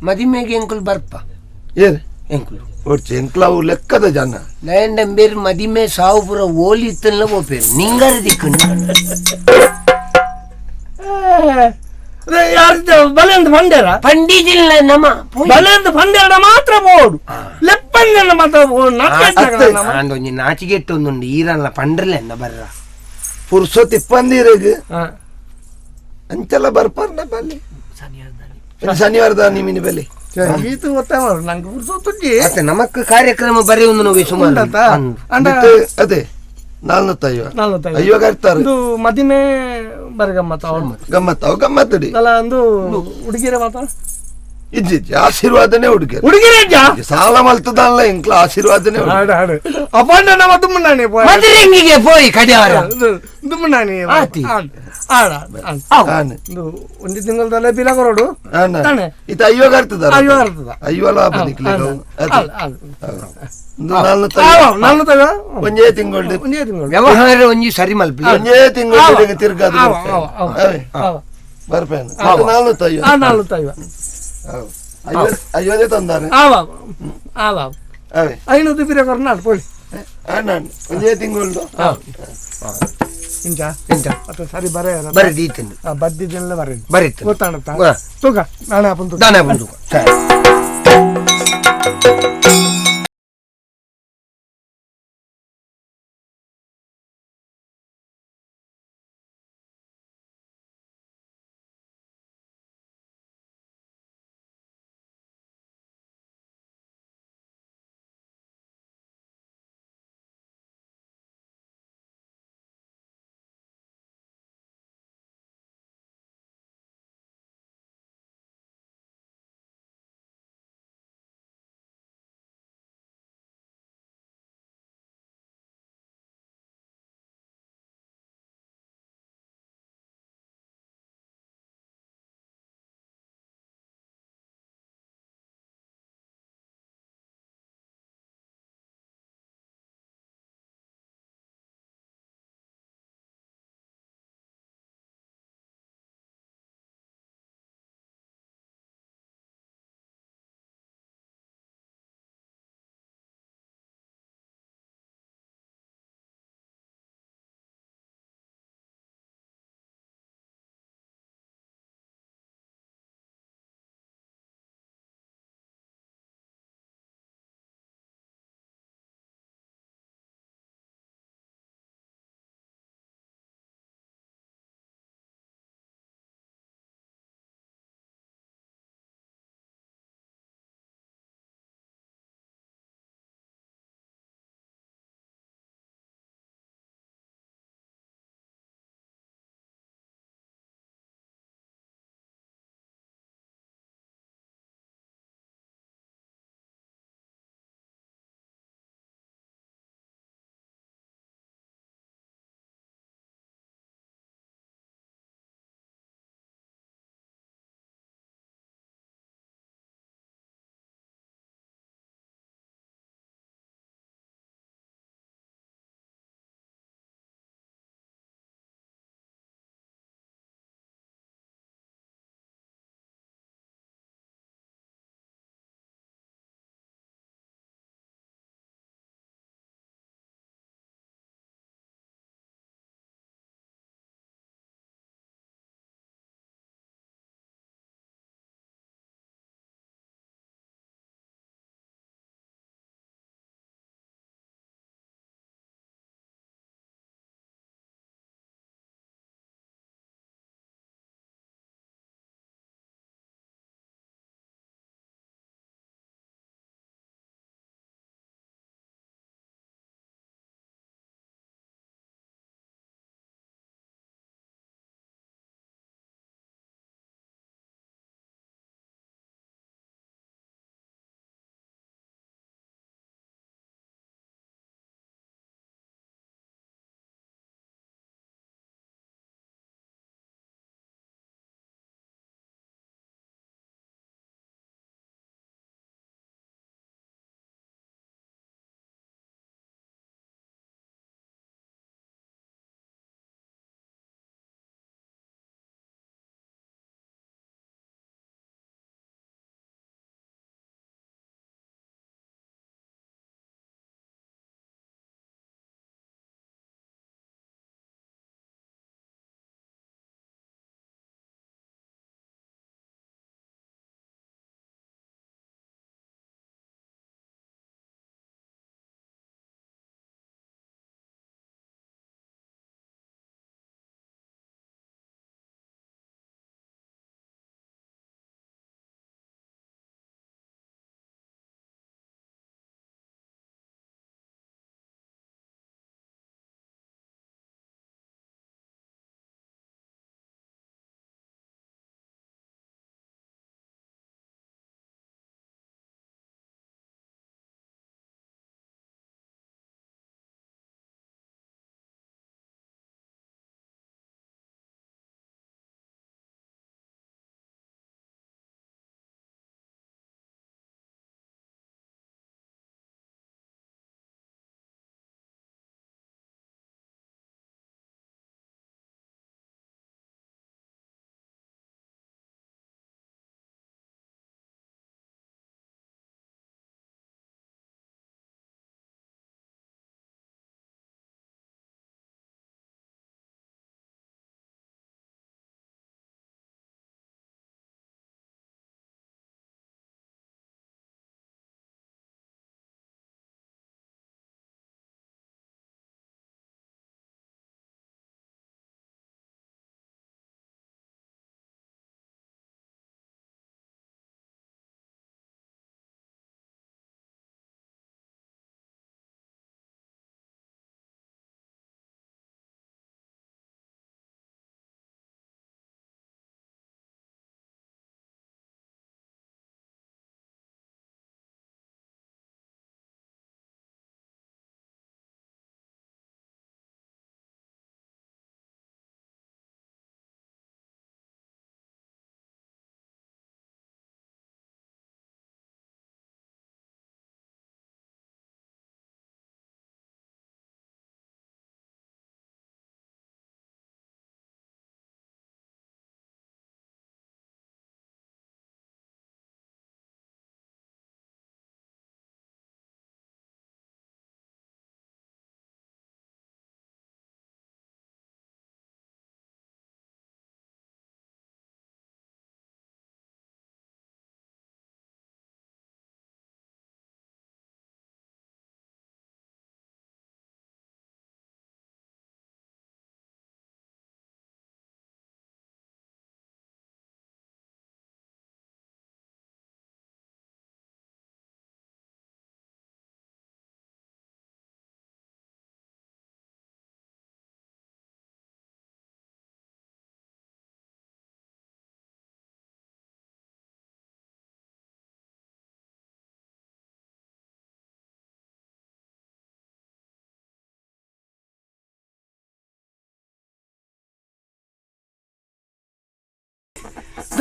ಮದಿಮೆಗೆ ಎಂಕುಲ್ ಬರ್ಪ ಏನ್ ಎಂಕುಲು ಒಡ್ಚೆ ಎಂಕ್ಲ ಅವು ಲೆಕ್ಕದ ಜನ ನಯಂಡಂಬೇರ್ ಮದಿಮೆ ಸಾವು ಪುರ ಓಲಿ ಇತ್ತಲ್ಲ ಓಪೇರು ನಿಂಗಾರ ದಿಕ್ಕು ಬಲೆಂದು ಪಂಡೇರ ಪಂಡಿಜಿಲ್ಲ ನಮ ಬಲೆಂದು ಪಂಡೇರ ಮಾತ್ರ ಬೋಡು ಲೆಪ್ಪಂದೆ ಮಾತ್ರ ಒಂಜಿ ನಾಚಿಗೆಟ್ಟು ಒಂದುಂಡು ಈರಲ್ಲ ಪಂಡ್ರಲೆ ಎನ್ನ ಬರ್ರ ಪುರ್ಸೊತ್ ಇಪ್ಪಂದಿರಗ್ ಅಂಚೆಲ್ಲ ಬರ್ಪಾರ್ನ ಬಲ್ಲಿ ಶನಿವಾರದ ನಿಮಿನ ಬಲ್ಲಿ ಈತು ಒತ್ತಾಯ ಮಾಡು ನಂಗೆ ಪುರ್ಸೊತ್ತುಂಜಿ ಅತ್ತೆ ನಮಕ್ ಕಾರ್ಯಕ್ರಮ ಬರೀ ಒಂದು ನೋವು ಸುಮಾರು ಉಂಡತ್ತ? ಅಂಡ ಅದೇ ನಾಲ್ನೂತ್ತ ಐವ ನಾಲ್ನೂತ್ತೈವ. ಐವ ಕಟ್ತಾರೆ ಒಂದು ಮದಿಮೆ ಬರ ಗಮ್ಮತ್ತ ಅವ್ರು ಗಮ್ಮತ್ತ ಅವು ಗಮ್ಮತ್ತಡಿ ಅಲ್ಲ ಒಂದು ಹುಡುಗಿರ ಮಾತ ಇಜ್ಜಿ ಇಜ್ಜಿ ಆಶೀರ್ವಾದನೇ ಹುಡುಗಿಯರು ಹುಡುಗಿರ ಇಜ್ಜಾ? ಸಾಲ ಮಲ್ತದಲ್ಲ ಇಂಕ್ಲ ಆಶೀರ್ವಾದನೇ ಹುಡುಗಿ. ಹಾಡು ಹಾಡು ಅಪ್ಪಂಡ ನಮ್ಮ ದುಮ್ಮನಾಣಿ ಮದರಂಗಿಗೆ ಪೋಯಿ ಕಡಿಯಾರ ದುಮ್ಮನಾಣಿ ಆತಿ. ಆಡ ಆನೆ. ಒಂದು ಒಂದು ತಿಂಗಳದಲ್ಲೇ ಬಿಲ ಕೊರಡು ಆನ. ತಾನೆ? ಇತ್ತ ಐವ ಕಟ್ತದ ಐವ ಕಟ್ತದ. ಐವ ಲಾಭ ನಿಕ್ಲೆ ಆನ. ಅದೇ. ಆನ. ಒಂದು ನಾಲ್ನೂತ್ತ ಆವ, ಐವ. ನಾಲ್ನೂತ್ತ ಐವ. ಒಂಜೇ ತಿಂಗಳು ಒಂಜೇ ತಿಂಗಳು ವ್ಯವಹಾರ ಒಂಜಿ ಸರಿ ಮಲ್ಪಿ ಒಂಜೇ ತಿಂಗಳು ಆವ. ತಿರ್ಗಾದು ಆವ, ಆವ, ಆವ. ಅವೇ. ಆವ. ಬರ್ಪೇನು ಆವ. ನಾಲ್ನೂತ್ತ ಐವ ಆ, ನಾಲ್ನೂತ್ತ ಐವ. ಐವದೇ ತಂದಾನೆ ಆವ ಆವ ಅವೇ ಐನೂರು ಬಿರ ಕೊರ್ನಾಡ್ ಪೋಳಿ ಅಣ್ಣ ಒಂಜೇ ತಿಂಗಳು ಇಂಚ ಎಂತ ಅತ್ತ ಸರಿ ಬರ ಬರೆ ದೀತನು ಬದ್ದಿದ್ದೆಲ್ಲ ಬರ ಬರೀತು ಗೊತ್ತಾಣತ್ತ ಹಾ. ತೂಕ ನಾಳೆ ಅಪ್ಪನ್ ದಾನ ಬಂದು ಸರಿ.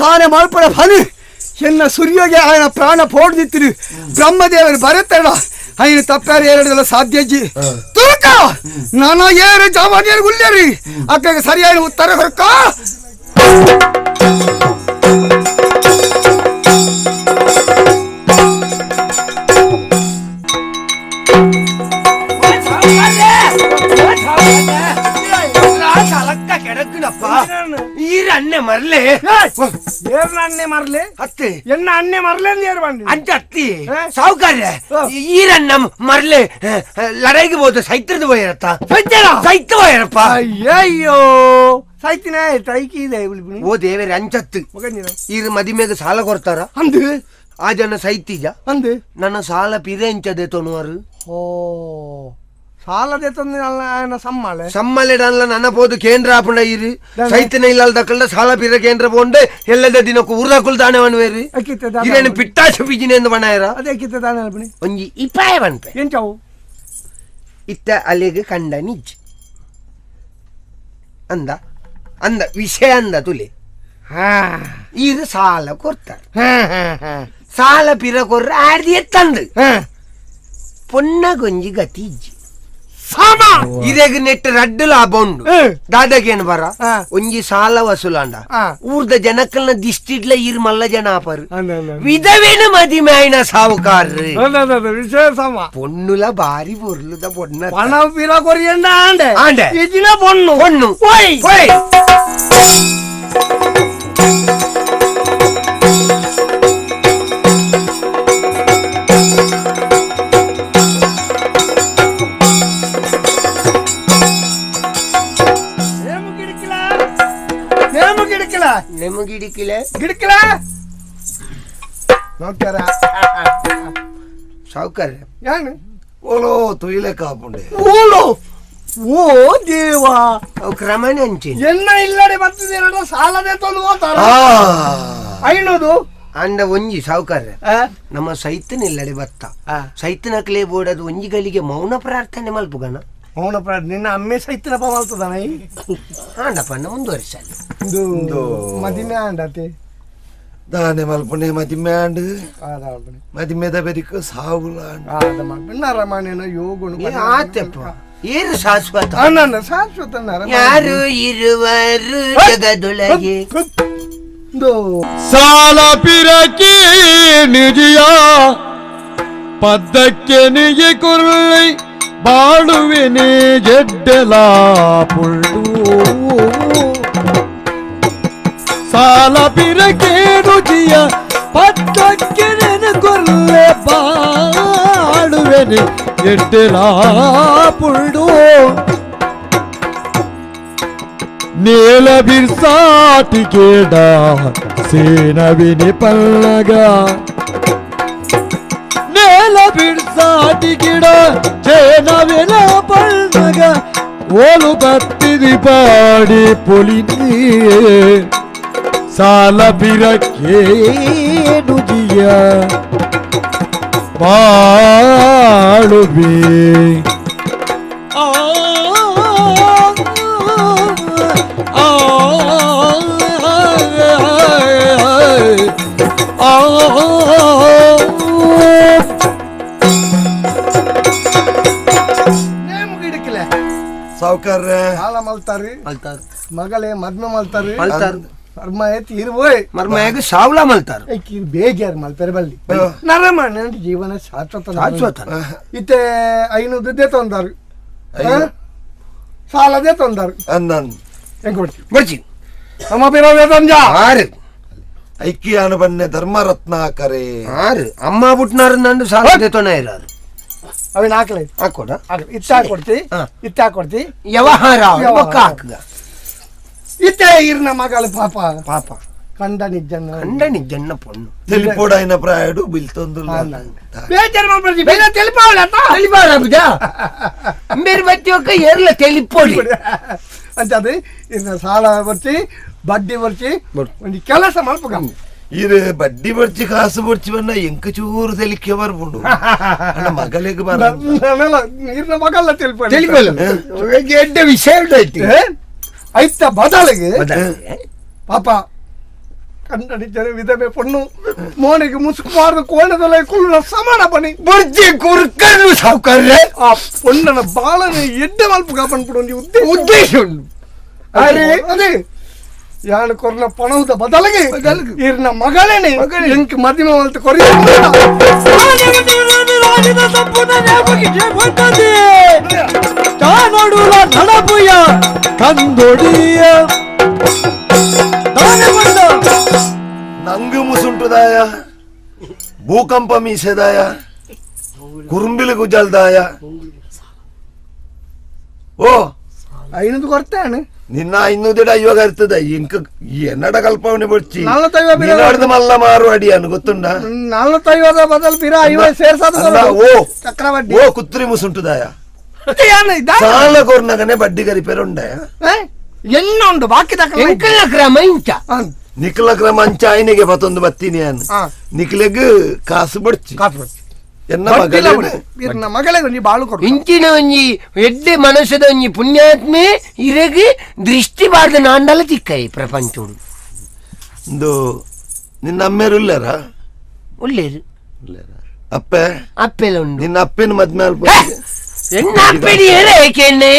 ದಾನೆ ಮಲ್ಪಡ ಫಲಿ ಎನ್ನ ಸೂರ್ಯಗೆ ఆయన ಪ್ರಾಣ ಪೋಡ್ದಿತ್ತಿರು ಬ್ರಹ್ಮದೇವರು ಬರತ್ತಡ ఆయన ತಪ್ಪಾರು ಏರಡದಲ್ಲ ಸಾಧ್ಯಜ್ಜಿ ತುರುಕ ನಾನ ಏರು ಜವಾನಿಯರು ಗುಲ್ಲೇರಿ ಅಕ್ಕಗೆ ಸರಿಯಾದ ಉತ್ತರ ಹೊರಕ ಅಣ್ಣೆ ಮರ್ಲೆ ಅಣ್ಣೆ ಮರ್ಲೆ ಅತ್ತೆ ಎನ್ನ ಅಣ್ಣೆ ಮರ್ಲೆ ಅಂಚ ಅತ್ತಿ ಸಾವುಕಾರ್ಯ ಈರಣ್ಣ ಮರ್ಲೆ ಲಡಾಯಿಗೆ ಹೋದ ಸೈತ್ರದ ಹೋಯರತ್ತ ಸೈತ ಹೋಯರಪ್ಪ. ಅಯ್ಯಯ್ಯೋ ಸೈತಿನ ಐಕಿ ಇದೆ. ಓ ದೇವರೇ ಅಂಚತ್ತು ಈರು ಮದಿಮೆಗೆ ಸಾಲ ಕೊಡ್ತಾರ ಅಂದು ಆ ಜನ ಸೈತಿಜ ಅಂದು ನನ್ನ ಸಾಲ ಪಿರೆ ಅಂಚದೆ ತೊನುವರು. ಓ ಸಾಲದೆ ತಂದೆ ಸಮ್ಮಳೆ ಸಮ್ಮಳೆ ಡನ್ಲ ನನ್ನ ಪೋದು ಕೇಂದ್ರ ಆಪುಂಡ ಇರು ಸೈತನ ಇಲ್ಲದ ಸಾಲ ಪಿರ ಕೇಂದ್ರ ಪೋಂಡೆ ಎಲ್ಲದ ದಿನಕ್ಕೂ ಊರ್ದಕ್ಕುಲ್ ದಾನೆ ವನ್ವೇರಿ ಇರೇನು ಪಿಟ್ಟಾಶ ಪಿಜಿನೆ ಎಂದು ಬಣಾಯರ ಅದೇ ಕಿತ್ತ ದಾನೆ ಅಲ್ಪಣಿ ಒಂಜಿ ಇಪಾಯ ವನ್ಪೆ ಎಂಚವು ಇತ್ತ ಅಲೆಗೆ ಕಂಡ ನಿಜ್ ಅಂದ ಅಂದ ವಿಷಯ ಅಂದ ತುಲೆ ಇದು ಸಾಲ ಕೊಡ್ತಾರೆ ಸಾಲ ಪಿರ ಕೊರ್ರ ಆರ್ದಿ ಎತ್ತಂದು ಪೊನ್ನ ಗೊಂಜಿ ಗತಿ ಇಜ್ಜಿ ಇದೇಗ ನೆಟ್ ರಡ್ಡು ಲಾಭ ಉಂಡು ದಾದಾಗೇನು ಬರ ಒಂಜಿ ಸಾಲ ವಸೂಲಾಂಡ ಊರ್ದ ಜನಕ್ಕಲ್ನ ದಿಷ್ಟಿಡ್ಲ ಇರ್ ಮಲ್ಲ ಜನ ಆಪರು ವಿಧವೇನ ಮದಿಮಾಯಿನ ಸಾವುಕಾರ್ರು ಪೊನ್ನುಲ ಬಾರಿ ಪೊರ್ಲುದ ಪೊನ್ನ ಪಣ ಪಿರ ಕೊರಿಯಂಡ ಆಂಡೆ ಆಂಡೆ ಇಜಿನ ಪೊಣ್ಣು ಪೊಣ್ಣು ಓಯ್ ಓಯ್ ಗಿಡಕಿಲೆ ಗಿಡಕಿಲ ನೋಡ್ತಾರ ಸಾವುಕಾರ ಏನು ಓಲೋ ತುಯಿಲೆ ಕಾಪುಂಡೆ ಓಲೋ ಓ ದೇವಾ ಅವು ಕ್ರಮನೇ ಅಂಚೆ ಎನ್ನ ಇಲ್ಲಡೆ ಬರ್ತದೆ ಸಾಲದೆ ತಂದು ಹೋಗ್ತಾರ ಐನೋದು ಅಂಡ ಒಂಜಿ ಸಾವುಕಾರ ನಮ್ಮ ಸೈತನ ಇಲ್ಲಡೆ ಬತ್ತ ಸೈತನ ಕ್ಲೇ ಬೋರ್ಡ್ ಅದು ಒಂಜಿ ಗಲಿಗೆ ಮೌನ ಪ್ರಾರ್ಥನೆ ಮಲ್ಪುಗಣ ಮೌನ ಪ್ರಾರ್ಥನೆ ನಿನ್ನ ಅಮ್ಮೆ ಸೈತನಪ್ಪ ಮಲ್ತದಾನ ಆಂಡಪ್ಪ ಮುಂದುವರಿಸಲ್ಲ ಮದಿಮೆ ಆಂಡತೆ ದಾನೆ ಮಲ್ಪುಣೆ ಮದಿಮೆ ಆಂಡ್ ಮದಿಮೆದ ಬೆರಿಕ ಸಾವುಲ ನರಮಣೆನ ಯೋಗುಣ ಆತೆಪ್ಪ ಏನು ಶಾಶ್ವತ ಶಾಶ್ವತ ಯಾರು ಇರುವರು ಜಗದೊಳಗೆ ಸಾಲ ಪಿರಕಿ ನಿಜಿಯ ಪದ್ದಕ್ಕೆ ನಿಜಿ ಕುರ್ಳಿ ಬಾಳುವಿನಿ ಜಡ್ಡಲ ಪುಳ್ಳು ಸಾಲ ಪಿರಕೆ ರುಚಿಯ ಪದ್ದಕ್ಕೆ ಕೊಲ್ಲೆ ಬಾಳುವೆನಿ ಎಡ್ಡೆಲ ಪುಳ್ಳು నేల బిర్సాటికేడ సేనవిని పల్లగా నేల బిర్సాటికిడ చేనవిన పల్లగ ఓలు బత్తిది పాడి పొలిని సాల బిరకేను జియ బాಳುవే ಸಾವುಕಾರ್ರೆ ಸಾಲ ಮಲ್ತಾರಿ ಮಗಳೇ ಮದ್ಮೆ ಮಲ್ತಾರಿ ಮರ್ಮಾಯ ತೀರ್ ಹೋಯ್ ಮರ್ಮಾಯಗ ಸಾವ್ಲ ಮಲ್ತಾರ ಬೇಜಾರು ಮಲ್ತಾರೆ ಬಲ್ಲಿ ನರಮಣ್ಣ ಜೀವನ ಶಾಶ್ವತ ಶಾಶ್ವತ ಇತ್ತೆ 500 ತಂದಾರು ಸಾಲದೇ ತಂದಾರು ಹೆಂಗ್ ಕೊಡ್ತೀವಿ ಬರ್ಚಿ ನಮ್ಮ ಪಿರವೇ ತಂಜ ಆರು ಐಕ್ಯಾನು ಬನ್ನೆ ಧರ್ಮರತ್ನಾಕರೇ ಆರು ಅಮ್ಮ ಬುಟ್ನಾರು ನಂದು ಸಾಲದೇ ತೊಣ ಇರಾರು ಅವಿನ ಹಾಕ್ಲೆ ಹಾಕೊಡ ಇತ್ತ ಹಾಕೊಡ್ತಿ ಇತ್ತ ಹಾಕೊಡ್ತಿ ವ್ಯವಹಾರ ಬೊಕ್ಕ ಹಾಕುಗ ಇತ್ತೆ ಇರ್ನ ಮಗಳು ಪಾಪ ಪಾಪ ಕಂಡ ನಿಜ್ಜನ್ನ ಕಂಡ ನಿಜ್ಜನ್ನ ಪೊಣ್ಣು ತೆಲಿಪೋಡ ಐನ ಪ್ರಾಯಡು ಬಿಲ್ತೊಂದು ಬೇಜಾರು ಮಾಡ್ಬಾರ್ದು ಬೇಗ ತೆಲಿಪಾವಳ ತೆಲಿಪಾವಳ ಬುಜ ಬೇರೆ ಬತ್ತಿ ಒಕ್ಕ ಏರ್ಲ ತೆಲಿಪೋಡಿ ಅಂತ ಅದು ಇರ್ನ ಸಾಲ ಬರ್ತಿ ಬಡ್ಡಿ ಬರ್ತಿ ಒಂದು ಕೆಲಸ ಮಲ್ಪಗ ಇದು ಬಡ್ಡಿ ಬರ್ಚಿ ಕಾಸು ಬರ್ಚಿ ಬನ್ನ ಎಂಕ ಚೂರು ತೆಲಿಕೆ ಬರ್ಬುಂಡು ಅಣ್ಣ ಮಗಳಿಗೆ ಬರ ಇರ್ನ ಮಗಲ್ಲ ತೆಲಿಪೋಡಿ ತೆಲಿಪೋಲ್ಲ ಎಡ್ಡೆ ವಿಷಯ ಐತಿ ಐತ ಬದಲಿಗೆ ಪಾಪ ಕಂಡಡಿ ವಿಧವೆ ಪೊಣ್ಣು ಮೋನೆಗೆ ಮುಸುಕು ಕೋಣದಲ್ಲ ಕುಳ್ಳ ಸಮಾನ ಬನ್ನಿ ಬುರ್ಜಿ ಕುರ್ಕರ್ಲು ಸಾವುಕಾರ್ರೆ ಆ ಪೊಣ್ಣನ ಬಾಳನೆ ಎಡ್ಡೆ ಮಲ್ಪುಗ ಪನ್ಪುಡು ಉದ್ದೇಶ ಉಂಡು ಅರೆ ಅದೇ ಯಾನು ಕೊರ್ನ ಪಣದ ಬದಲಿಗೆ ಇರ್ನ ಮಗಳೇನೆ ಎಂಕ್ ಮದಿಮ ಮಲ್ತ ಕೊರಿ ನಡಪುಯ ಕಂದೊಡಿಯ ನಂಗು ಮುಸುಂಟುದಾಯ ಭೂಕಂಪ ಮೀಸೆದಾಯ ಕುರುಂಬಿಲು ಗುಜಲ್ದಾಯ ಓ ಐನೂರು ಕೊಡ್ತಾನೆ ನಿನ್ನ 500 ಇವಾಗ ಇರ್ತದ ಇಂಕ ಎನ್ನಡ ಕಲ್ಪವನೆ ಬೊಚ್ಚಿ 45 ಮಲ್ಲ ಮಾರು ಅಡಿಯಾನು ಗೊತ್ತುಂಡ 45 ಬದಲು ಪಿರ 50 ಸೇರ್ಸಾದ ಓ ಚಕ್ರವಡ್ಡಿ ಓ ಕುತ್ರಿ ಮುಸುಂಟುದಾಯ ಸಾಲ ಕೊರ್ನಗನೆ ಬಡ್ಡಿ ಕರಿಪೇರು ಉಂಡಾಯ ಎನ್ನ ಉಂಡು ಬಾಕಿ ಎಂಕಲ ಕ್ರಮ ಇಂಚ ನಿಕ್ಲ ಕ್ರಮ ಅಂಚ ಆಯ್ನೆಗೆ ಬತ್ತೊಂದು ಬತ್ತೀನಿ ನಿಕ್ಲೆಗ್ ಕಾಸು ಬಡ್ಚಿ ಕಾಸು ಬಡ್ಚಿ ಎನ್ನ ಮಗಳೇ ಮಗಳೇ ಒಂಜಿ ಬಾಳು ಕೊಡು ಇಂಚಿನ ಒಂಜಿ ಎಡ್ಡೆ ಮನಸ್ಸದ ಒಂಜಿ ಪುಣ್ಯಾತ್ಮೆ ಇರಗೆ ದೃಷ್ಟಿ ಬಾರ್ದ ನಾಂಡಲ ತಿಕ್ಕೈ ಪ್ರಪಂಚೋಡು ಇಂದು ನಿನ್ನ ಅಮ್ಮೇರು ಉಲ್ಲೇರ ಉಲ್ಲೇರು ಅಪ್ಪೆ ಅಪ್ಪೆಲ ಉಂಡು ನಿನ್ನ ಅಪ್ಪೆನ ಮದ್ಮೆ ಅಲ್ಪ ಎನ್ನ ಅಪ್ಪೆಡಿ ಏರೆ ಏಕೆನ್ನೆ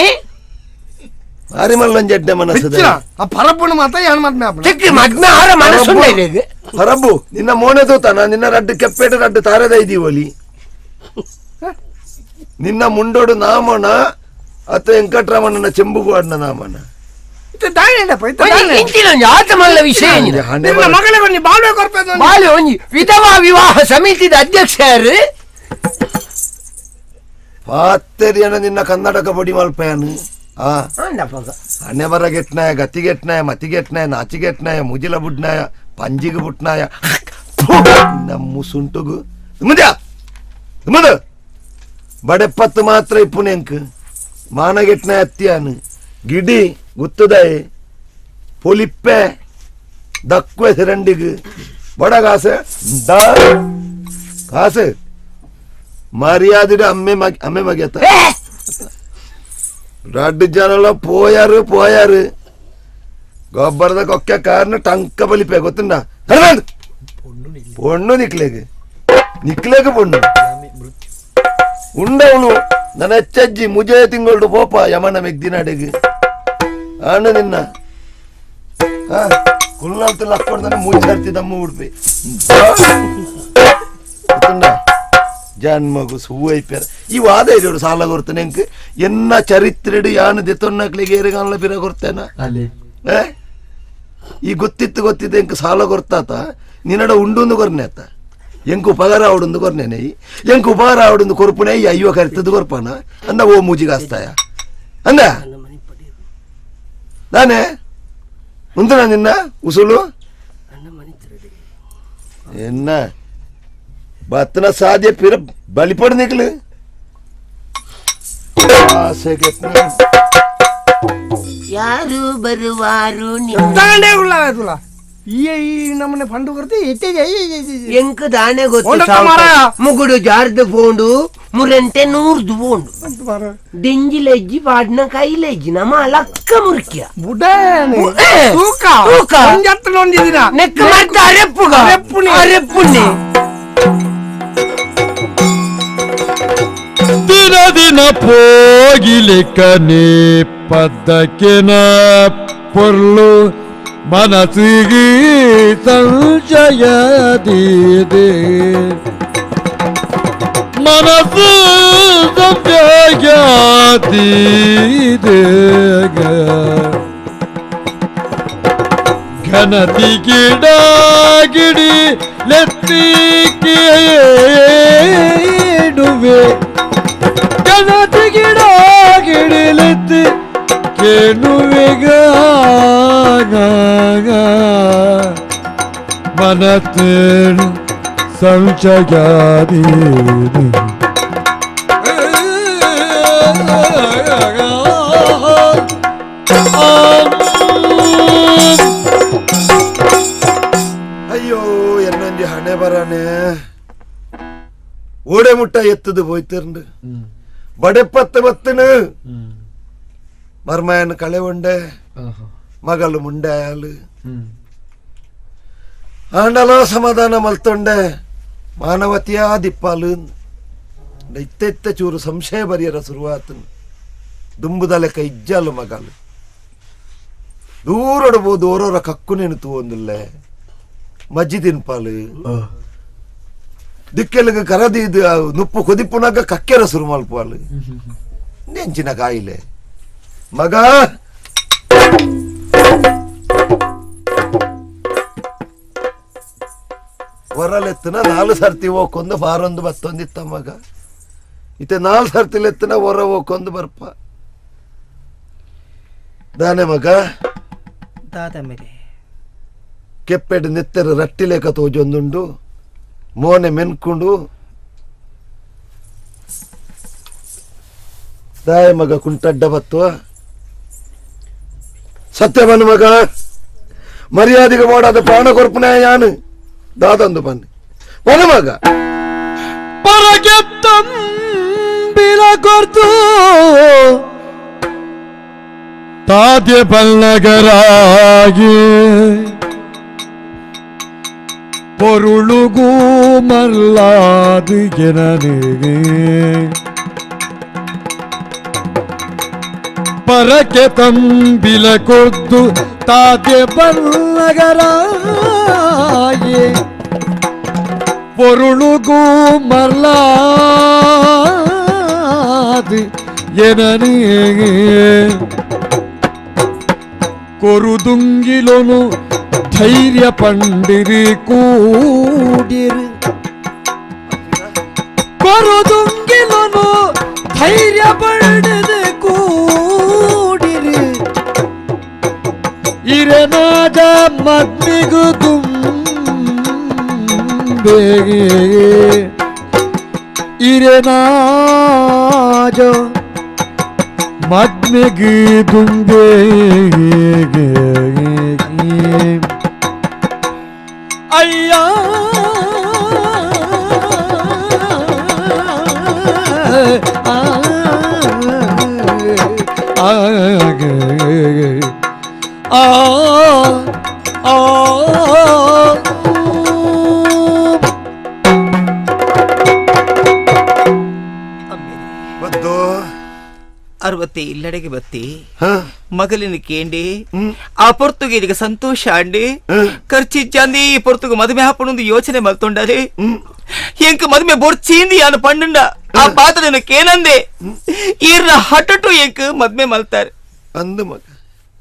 ಭಾರಿ ಮಲ್ಲೊಂಜಿ ಎಡ್ಡೆ ಮನಸ್ಸದ ಆ ಪರಬ್ಬುನ ಮಾತ ಯಾನ್ ಮದ್ಮೆ ಆಪುನ ತಿಕ್ಕಿ ಮದ್ಮೆ ಆರ ಮನಸ್ಸುಂಡ ಇರಗೆ ಪರಬ್ಬು ನಿನ್ನ ಮೋನೆ ತೂತನ ನಿನ್ನ ರಡ್ಡು ಕೆಪ್ಪೇಟ ರಡ್ಡು ತಾರೆದ ಇದೀವಲಿ ನಿನ್ನ ಮುಂಡೋಡು ನಾಮಣ ಅತ್ತ ವೆಂಕಟರಮಣನ ಚೆಂಬುಗು ಅಣ್ಣ ನಾಮಣ ವಿಧವಾ ವಿವಾಹ ಸಮಿತಿದ ಅಧ್ಯಕ್ಷರು ಪಾತೆರಿಯನ ನಿನ್ನ ಕನ್ನಡಕ ಬಡಿ ಮಲ್ಪಯಾನು ಆ ಹಣೆ ಬರ ಗೆಟ್ನಾಯ ಗತಿಗೆಟ್ನಾಯ ಮತಿಗೆಟ್ನಾಯ ನಾಚಿಗೆಟ್ನಾಯ ಮುಜಿಲ ಬುಡ್ನಾಯ ಪಂಜಿಗೆ ಬುಟ್ನಾಯ ನಮ್ಮ ಸುಂಟುಗು ಮುಂದೆ ಮುಂದೆ ಬಡೆಪ್ಪತ್ತು ಮಾತ್ರ ಇಪ್ಪುನೆಂಕ್ ಮಾನಗೆಟ್ನಾಯ ಅತ್ತಿಯಾನು ಗಿಡಿ ಗುತ್ತದಾಯಿ ಪೊಲಿಪ್ಪೆ ದಕ್ವೆ ಸಿರಂಡಿಗ್ ಬಡ ಕಾಸು the ಕಾಸು ಮರ್ಯಾದಿಡ ಅಮ್ಮೆ ಅಮ್ಮೆ ಮಗೆತ ರಡ್ಡು ಜನಲ ಪೋಯಾರು ಪೋಯಾರು ಗೊಬ್ಬರದ ಕೊಕ್ಕೆ ಕಾರಣ ಟಂಕ ಬಲಿಪೆ ಗೊತ್ತುಂಡ ಪೊಣ್ಣು ನಿಕ್ಲೆಗ್ ನಿಕ್ಲೆಗ್ ಪೊಣ್ಣು ಉಂಡವಳು ನನ್ನ ಹೆಚ್ಚಜ್ಜಿ ಮುಜೆ ತಿಂಗಳು ಪೋಪ ಯಮನ ಮೆಗ್ದಿನಾಡೆಗ್ ಆಣ ನಿನ್ನ ಕುಲ್ನಾಲ್ತು ಲಕ್ಕೊಡ್ದಾನೆ ಮೂಜಾರ್ತಿ ದಮ್ಮ ಉಡ್ಪಿ ಗೊತ್ತುಂಡ ಜನ್ಮಗು ಸುವೈಪ್ಯಾರ ಈ ವಾದ ಇರೋಡು ಸಾಲ ಕೊಡ್ತಾನೆ ಎಂಕ್ ಎನ್ನ ಚರಿತ್ರೆಡು ಯಾನು ದೆತ್ತೊನ್ನಕ್ಲಿಗೆ ಏರುಗಾನ್ಲ ಪಿರ ಕೊಡ್ತೇನ ಈ ಗೊತ್ತಿತ್ತು ಗೊತ್ತಿತ್ತು ಎಂಕ್ ಸಾಲ ಕೊರ್ತಾತ ನಿನ್ನಡ ಉಂಡೊಂದು ಕೊರ್ನೆ ಆತ ಎಂಕ್ ಉಪಕಾರ ಆವಡೊಂದು ಕೊರ್ನೇನೆ ಎಂಕ್ ಉಪಕಾರ ಆವಡೊಂದು ಕೊರ್ಪುನೆ ಈ ಅಯ್ಯೋ ಕರಿತದ್ದು ಕೊರ್ಪಾನ ಅಂದ ಓ ಮೂಜಿಗಾಸ್ತಾಯ ಅಂದ ನಾನೇ ಉಂಟನ ನಿನ್ನ ಉಸುಲು ಎನ್ನ ಬತ್ತನ ಸಾಧ್ಯ ಪಿರ ಬಲಿಪಡ ನಿಕ್ಲು ಯಾರು ಬರುವಾರು ಈ ನಮ್ಮನೆ ಫಂಡು ಕೊರ್ತಿ ಎಂಕ್ ದಾನೆ ಗೊತ್ತು ಮುಗುಡು ಜಾರ್ದು ಪೋಂಡು ಮುರಂಟೆ ನೂರ್ದು ಪೋಂಡು ದಿಂಜಿಲೆಜ್ಜಿ ಪಾಡ್ನ ಕೈಲೆಜ್ಜಿ ನಮ್ಮ ಲಕ್ಕ ಮುರ್ಕ್ಯ ನೆಕ್ಕ ಮರ್ತ ಅರೆಪ್ಪುಗ ಅರೆಪ್ಪುಣ್ಣೆ ದಿನ ದಿನ ಪೋಗಿಲಿಕ್ಕನೆ ಪದ್ದಕ್ಕಿನ ಪೊರ್ಲು ಮನಸ್ಸಿಗೆ ಸಂಶಯದಿದೆ ಮನಸ್ಸು ಸಂಶಯದಿದೆ ಘನತಿ ಗಿಡ ಗಿಡಿ ಲೆತ್ತಿಡುವೆ ಘನತಿ ಗಿಡ ಗಿಡಿಲೆತ್ತಿ ಕೇಳುವೆಗ ಮನತೇನು ಸಂಶಯಾದಿ ಅಯ್ಯೋ എന്നൊഞ്ചി ಹಣೆ ಬರಾನೆ ಓಡೆ ಮುಟ್ಟ ಎತ್ತದು ಹೋಯ್ತಿರ್ಂಡು ಬಡೆಪತ್ತು ಬತ್ತನು ಮರ್ಮಾಯನ ಕಳೆ ಉಂಡೆ ಮಗಳು ಮುಂಡಾಯಲು ಆಂಡಲ ಸಮಾಧಾನ ಮಲ್ತೊಂಡೆ ಮಾನವತಿಯ ದಿಪ್ಪಾಲು ಇತ್ತ ಇತ್ತ ಚೂರು ಸಂಶಯ ಬರಿಯರ ಶುರುವಾತನು ದುಂಬುದಲೆಕ್ಕ ಇಜ್ಜಾಲು ಮಗಲು ದೂರಡ್ಬೋದು ಓರೋರ ಕಕ್ಕು ನೆನತು ಒಂದುಲ್ಲೆ ಮಜ್ಜಿ ಪಾಲು ದಿಕ್ಕೆಲಗ ಕರದಿ ನುಪ್ಪು ಕೊದಿಪ್ಪುನಾಗ ಕಕ್ಕೆರ ಶುರು ಮಲ್ಪಾಲು ನೆಂಚಿನ ಕಾಯಿಲೆ ಮಗ ಹೊರಲೆತ್ತನ ನಾಲು ಸರ್ತಿ ಹೋಗೊಂದು ಬಾರೊಂದು ಬತ್ತೊಂದಿತ್ತ ಮಗ ಇತ್ತೆ ನಾಲ್ ಸರ್ತಿಲೆತ್ತನ ಹೊರ ಹೋಗೊಂದು ಬರ್ಪ ದಾನೆ ಮಗ ದಾದ ಮೇಲೆ ಕೆಪ್ಪೆಡ್ ನೆತ್ತೆರ ರಟ್ಟಿಲೇಕ ತೋಜೊಂದುಂಡು ಮೋನೆ ಮೆನ್ಕೊಂಡು ದಾಯ ಮಗ ಕುಂಟಡ್ಡ ಬತ್ತುವ ಸತ್ಯವನು ಮಗ ಮರ್ಯಾದೆಗೆ ಮಾಡಾದ ಪ್ರಾಣ ಕೊರ್ಪುನ ಯಾನು ದಾದಂದು ಬನ್ನಿ ಬನ ಮಗ ಪರಗೆ ತಂಬಿಲ ಕೊರ್ತು ತಾದ್ಯ ಬಲ್ಲಗರಾಗಿ பொருளுಗೂ ಮಲ್ಲಾದು ಜನನಿಗೆ ಪರಕೆ ತಂಬಿಲ ಕೊದ್ದು ತಾತೆ ಬಲ್ಲಗರಾಯೆ பொருளுಗೂ ಮಲ್ಲಾದು ಜನನಿಗೆ ಕೊರುದುಂಗಿಲೊನು ಧೈರ್ಯ ಪಂಡಿರಿ ಕೂಡಿರು ಕೊರುದುಂಗಿಲೊನು ಧೈರ್ಯ ಪಂಡಿದು ಕೂಡಿರು ಇರನಾದ ಮದ್ಮಿಗು ತುಂಬೆ ಇರನಾಜ ಮದ್ಮಿಗು ತುಂಬೆ ಅಯ್ಯ ಆ ಆ ಅರವತ್ತೆ ಇಲ್ಲಡೆಗೆ ಬತ್ತಿ ಮಗಲಿನ ಕೇಂಡಿ ಆ ಪೊರ್ತುಗೀರಿಗೆ ಸಂತೋಷ ಅಂಡಿ ಖರ್ಚಿಜ್ಜಂದಿ ಈ ಪೊರ್ತುಗು ಮದುವೆ ಹಾಪಣೊಂದು ಯೋಚನೆ ಮಲ್ತೊಂಡರೆ ಎಂಕ್ ಮದುವೆ ಬೊರ್ಚೀಂದಿ ಯಾನು ಪಂಡುಂಡ ಆ ಪಾತ್ರನ ಕೇನಂದೆ ಈರ್ನ ಹಟಟು ಎಂಕ್ ಮದ್ಮೆ ಮಲ್ತಾರೆ ಅಂದು ಮಗ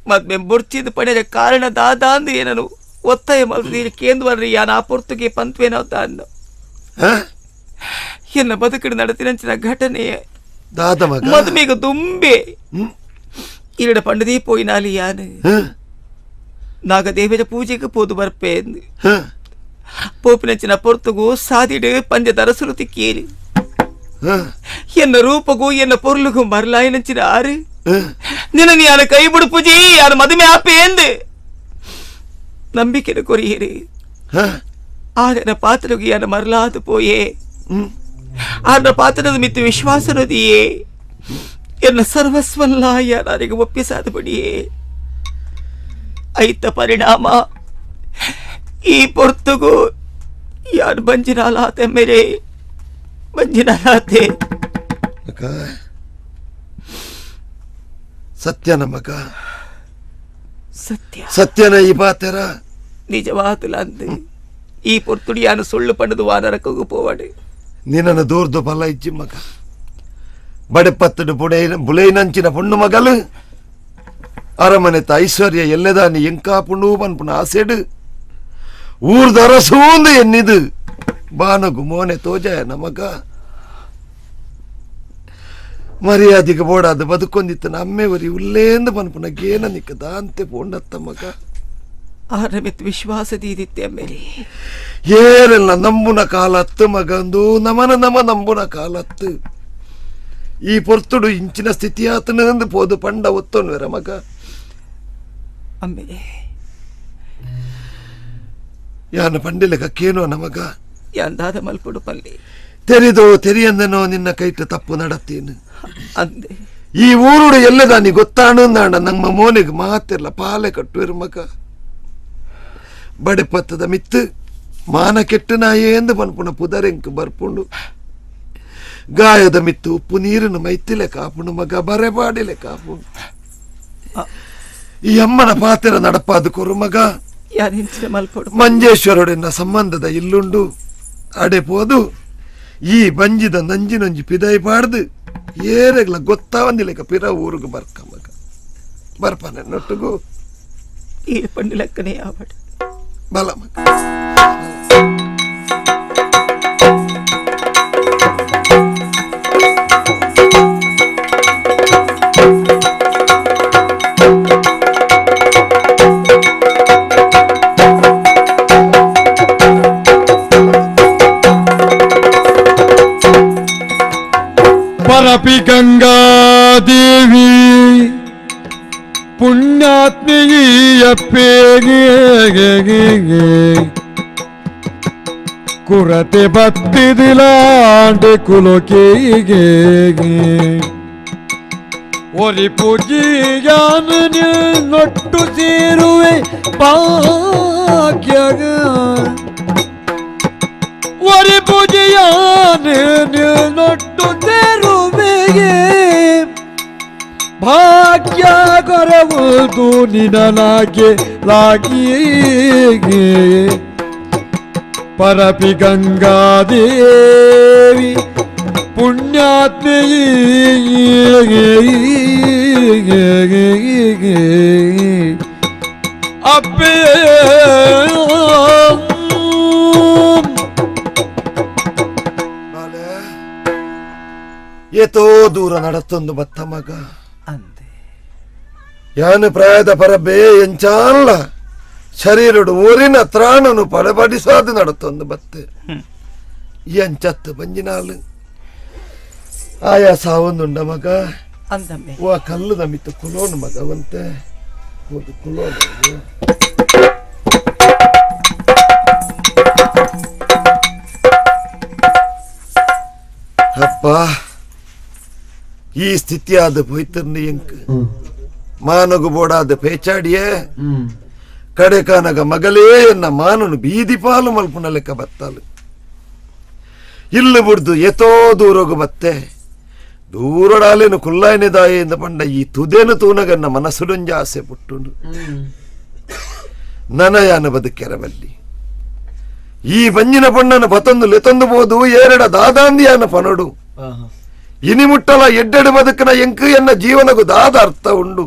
ಮದ್ಮೆ ಬೊರ್ಚಿದ ಪಡೆದ ಕಾರಣ ದಾದಾಂದು ಏನನು ಒತ್ತಾಯ ಮಲ್ತೀರಿ ಕೇಂದ್ವರ್ರಿ ಯಾನ್ ಆ ಪೊರ್ತುಗೆ ಪಂತ್ವೇನೋ ತಾಂದು ಎನ್ನ ಬದುಕಿಡು ನಡತಿನಂಚಿನ ಘಟನೆಯ ದಾದ ಮಗ ಮದುಮೆಗೆ ದುಂಬೆ ಇರಡ ಪಂಡದೇ ಪೋಯಿನಾಲಿ ಯಾನು ನಾಗದೇವರ ಪೂಜೆಗೆ ಪೋದು ಬರ್ಪೆ ಪೋಪಿನಂಚಿನ ಪೊರ್ತುಗು ಸಾದಿಡು ಪಂಜ ದರಸುಲು ತಿಕ್ಕೇರಿ ಎನ್ನ ರೂಪಗೂ ಎನ್ನ ಪೊರ್ಲುಗೂ ಮರಲಾಯಿನಂಚಿನ ಆರು ನಿನ್ನ ಯಾನ ಕೈ ಬಿಡು ಪೂಜಿ ಯಾನ ಮದುವೆ ಆಪೆ ಎಂದು ನಂಬಿಕೆನ ಕೊರಿಯರಿ ಆರನ ಪಾತ್ರಗೂ ಯಾನ ಮರಲಾದು ಪೋಯೆ ಆರನ ಪಾತ್ರದ ಮಿತ್ತು ವಿಶ್ವಾಸನದಿಯೇ ಎನ್ನ ಸರ್ವಸ್ವಲ್ಲ ಯಾರಿಗೆ ಒಪ್ಪಿಸಾದಬಡಿಯೇ ಐತ ಪರಿಣಾಮ ಈ ಪೊರ್ತುಗು ಯಾರು ಬಂಜಿನಾಲಾತೆ ಮೇರೆ ಬಂಜಿನಾಲಾತೆ ಸತ್ಯನ ಮಗ ಸತ್ಯ ಸತ್ಯನ ಈ ಪಾತೆರ ನಿಜವಾತುಲ ಅಂದು ಈ ಪೊರ್ತುಡಿ ಯಾನು ಸುಳ್ಳು ಪಂಡದು ವಾನರಕ್ಕೂ ಪೋವಾಡು ನಿನ್ನನ್ನು ದೂರ್ದು ಬಲ ಇಜ್ಜಿ ಮಗ ಬಡೆಪತ್ತಡು ಬುಡೈ ಬುಲೈನಂಚಿನ ಪೊಣ್ಣು ಮಗಲು ಅರಮನೆತ ಐಶ್ವರ್ಯ ಎಲ್ಲದಾನಿ ಎಂಕಾ ಪುಣ್ಣು ಪನ್ಪುನ ಆಸೆಡು ಊರ್ದ ಅರಸೂಂದು ಎನ್ನಿದು ಬಾನಗು ಮೋನೆ ತೋಜ ನಮಗ ಮರ್ಯಾದೆಗೆ ಬೋಡಾದ ಬದುಕೊಂದಿತ್ತ ನಮ್ಮೆವರಿ ಉಲ್ಲೇಂದು ಪನ್ಪುನ ಗೇನ ನಿಕ್ಕ ದಾಂತೆ ಪೋಂಡತ್ತ ಮಗ ಆರಮಿತ್ ವಿಶ್ವಾಸ ದೀದಿತ್ತೆ ಅಮ್ಮೇರಿ ಏರೆಲ್ಲ ನಂಬುನ ಕಾಲತ್ತು ಮಗಂದು ನಮನ ನಮ ನಂಬುನ ಕಾಲತ್ತು ಈ ಪೊರ್ತುಡು ಇಂಚಿನ ಸ್ಥಿತಿ ಆತನಂದು ಪೋದು ಪಂಡ ಒತ್ತೊನ್ವೆರ ಮಗ ಅಮ್ಮೇಲೆ ಯಾನ ಪಂಡಿಲೆ ಕಕ್ಕೇನೋ ನಮಗ ಯಾಂದಾದ ಮಲ್ಪುಡು ಪಲ್ಲಿ ತೆರಿದೋ ತೆರಿಯಂದನೋ ನಿನ್ನ ಕೈಟ ತಪ್ಪು ನಡತ್ತೀನಿ ಅಂದೆ ಈ ಊರುಡು ಎಲ್ಲದಾನಿ ಗೊತ್ತಾಣು ನಾಣ ನಮ್ಮ ಮೋನಿಗೆ ಮಾತಿರ್ಲ ಪಾಲೆ ಕಟ್ಟುವಿರು ಮಗ. ಬಡೆಪತ್ತದ ಮಿತ್ತು ಮಾನ ಕೆಟ್ಟು ನಾಯೇಂದು ಪನ್ಪುನ ಪುದರೆಂಕ್ ಬರ್ಪುಂಡು ಗಾಯದ ಮಿತ್ತು ಉಪ್ಪು ನೀರನ್ನು ಮೈತಿಲೆ ಕಾಪುಂಡು ಮಗ ಬರೆಪಾಡಿಲೆ ಕಾಪುಂಡು ಈ ಅಮ್ಮನ ಪಾತ್ರ ನಡಪಾದು ಕೊರು ಮಗ ಮಂಜೇಶ್ವರೊಡೆನ್ನ ಸಂಬಂಧದ ಇಲ್ಲುಂಡು ಅಡೆ ಪೋದು ಈ ಬಂಜಿದ ನಂಜಿನೊಂಜಿ ಪಿದೈ ಪಾಡ್ದು ಏರೆಗ್ಲ ಗೊತ್ತಾವಂದಿಲೆಕ ಪಿರ ಊರುಗು ಬರ್ಕ ಮಗ ಬರ್ಪನೆ ನೊಟ್ಟುಗು ಈ ಪಂಡು ಲೆಕ್ಕನೆ ಆವಡು ಬಲ ಮಗ ಪರಪಿ ಗಂಗಾದೇವಿ ಪುಣ್ಯಾತ್ಮಿಯಪ್ಪೇಗೆ ಕುರತೆ ಬತ್ತಿದಿಲಾಂಡೆ ಕುಲೋಕೇಗೆ ಒರಿ ಪೂಜಿಯಾನ ನೊಟ್ಟು ಸೇರುವೆ ಭಾಗ್ಯಗ ಒರಿ ಪೂಜಿಯಾನ ನೊಟ್ಟು ಸೇರುವೆಗೆ ಭಾಗ್ಯ ಕೊರವುದು ನಿನಲಾಗೆ ಲಾಗಿಗೆ ಪರಪಿ ಗಂಗಾದೇವಿ ಪುಣ್ಯಾತ್ಮೆಯೇ ಅಪ್ಪೇ ಏತೋ ದೂರ ನಡತ್ತೊಂದು ಬತ್ತ ಮಗ ಯಾನು ಪ್ರಾಯದ ಪರಬೇ ಎಂಚಾಲ್ಲ ಶರೀರಡು ಊರಿನ ತ್ರಾಣನು ಪಡಪಡಿಸಾದು ನಡತ್ತೊಂದು ಬತ್ತೆ ಎಂಚತ್ತು ಬಂಜಿನಾಲು ಆಯಾ ಸಾವೊಂದುಂಡ ಮಗ ವಾ ಕಲ್ಲು ನಮಿತ್ತು ಕುಲೋನು ಮಗವಂತೆ ಒಂದು ಕುಲೋನು ಅಪ್ಪ ಈ ಸ್ಥಿತಿಯಾದ ಪೋಯ್ತರ್ನಿ ಎಂಕ್ ಮಾನಗು ಬೋಡಾದ ಪೇಚಾಡಿಯೇ ಕಡೆಕಾನಗ ಮಗಲೇ ಎನ್ನ ಮಾನನು ಬೀದಿ ಪಾಲು ಮಲ್ಪುನ ಲೆಕ್ಕ ಬತ್ತಾಲು ಇಲ್ಲು ಬುಡ್ದು ಎತೋ ದೂರಗು ಬತ್ತೆ ದೂರಡಾಲೇನು ಕುಲ್ಲಾಯನೆ ದಾಯೆಯಿಂದ ಪಂಡ ಈ ತುದೇನು ತೂನಗನ್ನ ಮನಸ್ಸುಡೊಂಜ ಆಸೆ ಪುಟ್ಟುಂಡು ನನಯಾನ ಬದುಕೆರವಲ್ಲಿ ಈ ಬಂಜಿನ ಪಣ್ಣನ ಪತೊಂದು ಲೆತೊಂದು ಬೋದು ಏರಡ ದಾದಾಂದಿಯಾನ ಪನಡು ಇನಿ ಮುಟ್ಟಲ ಎಡ್ಡೆಡು ಬದುಕನ ಎಂಕು ಎನ್ನ ಜೀವನಗು ದಾದ ಅರ್ಥ ಉಂಡು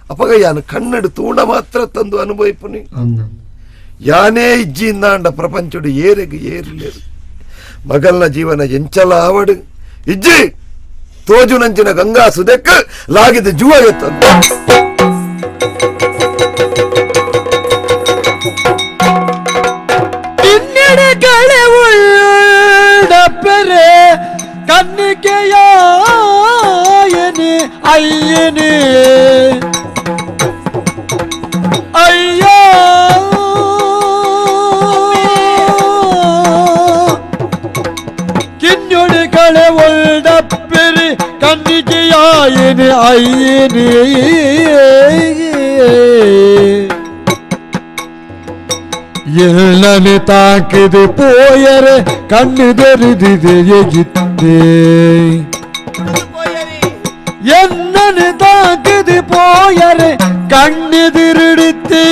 ಅಪಗ ಯಾನು ಕಣ್ಣಡು ತೂಣ ಮಾತ್ರ ತಂದು ಅನುಭವಿಪುನಿ ಯಾನೇ ಇಜ್ಜಿಂದಾಂಡ ಪ್ರಪಂಚಡು ಏರೆಗು ಏರಿಲೇರು ಮಗಲ್ನ ಜೀವನ ಎಂಚಲ ಆವಡು ಇಜ್ಜಿ ತೋಜುನಂಚಿನ ಗಂಗಾ ಸುದೆಕ್ಕ ಲಾಗಿದ ಜುವ ಎತ್ತಂತ ಇನ್ನೆಡೆಗಳೆ ಉಳ್ಳಪ್ಪರೆ ಕನ್ನಿಕೆಯಾಯನೆ ಅಯ್ಯನೆ ಅಯ್ಯ ಕಿನ್ನೊಡಿಗಳೆ ಉಳ್ಳಪ್ಪರೆ ಕನ್ನಿಕೆಯಾಯನೆ ಅಯ್ಯನೆ ಎಲ್ಲನೆ ತಾಕಿದೆ ಪೋಯರೆ ಕಣ್ಣು ತೆರೆದಿದೆ ಎಗಿತ್ತೆ என்னನೆ ತಾಕಿದೆ ಪೋಯರೆ ಕಣ್ಣೆದಿರುಡುತ್ತೆ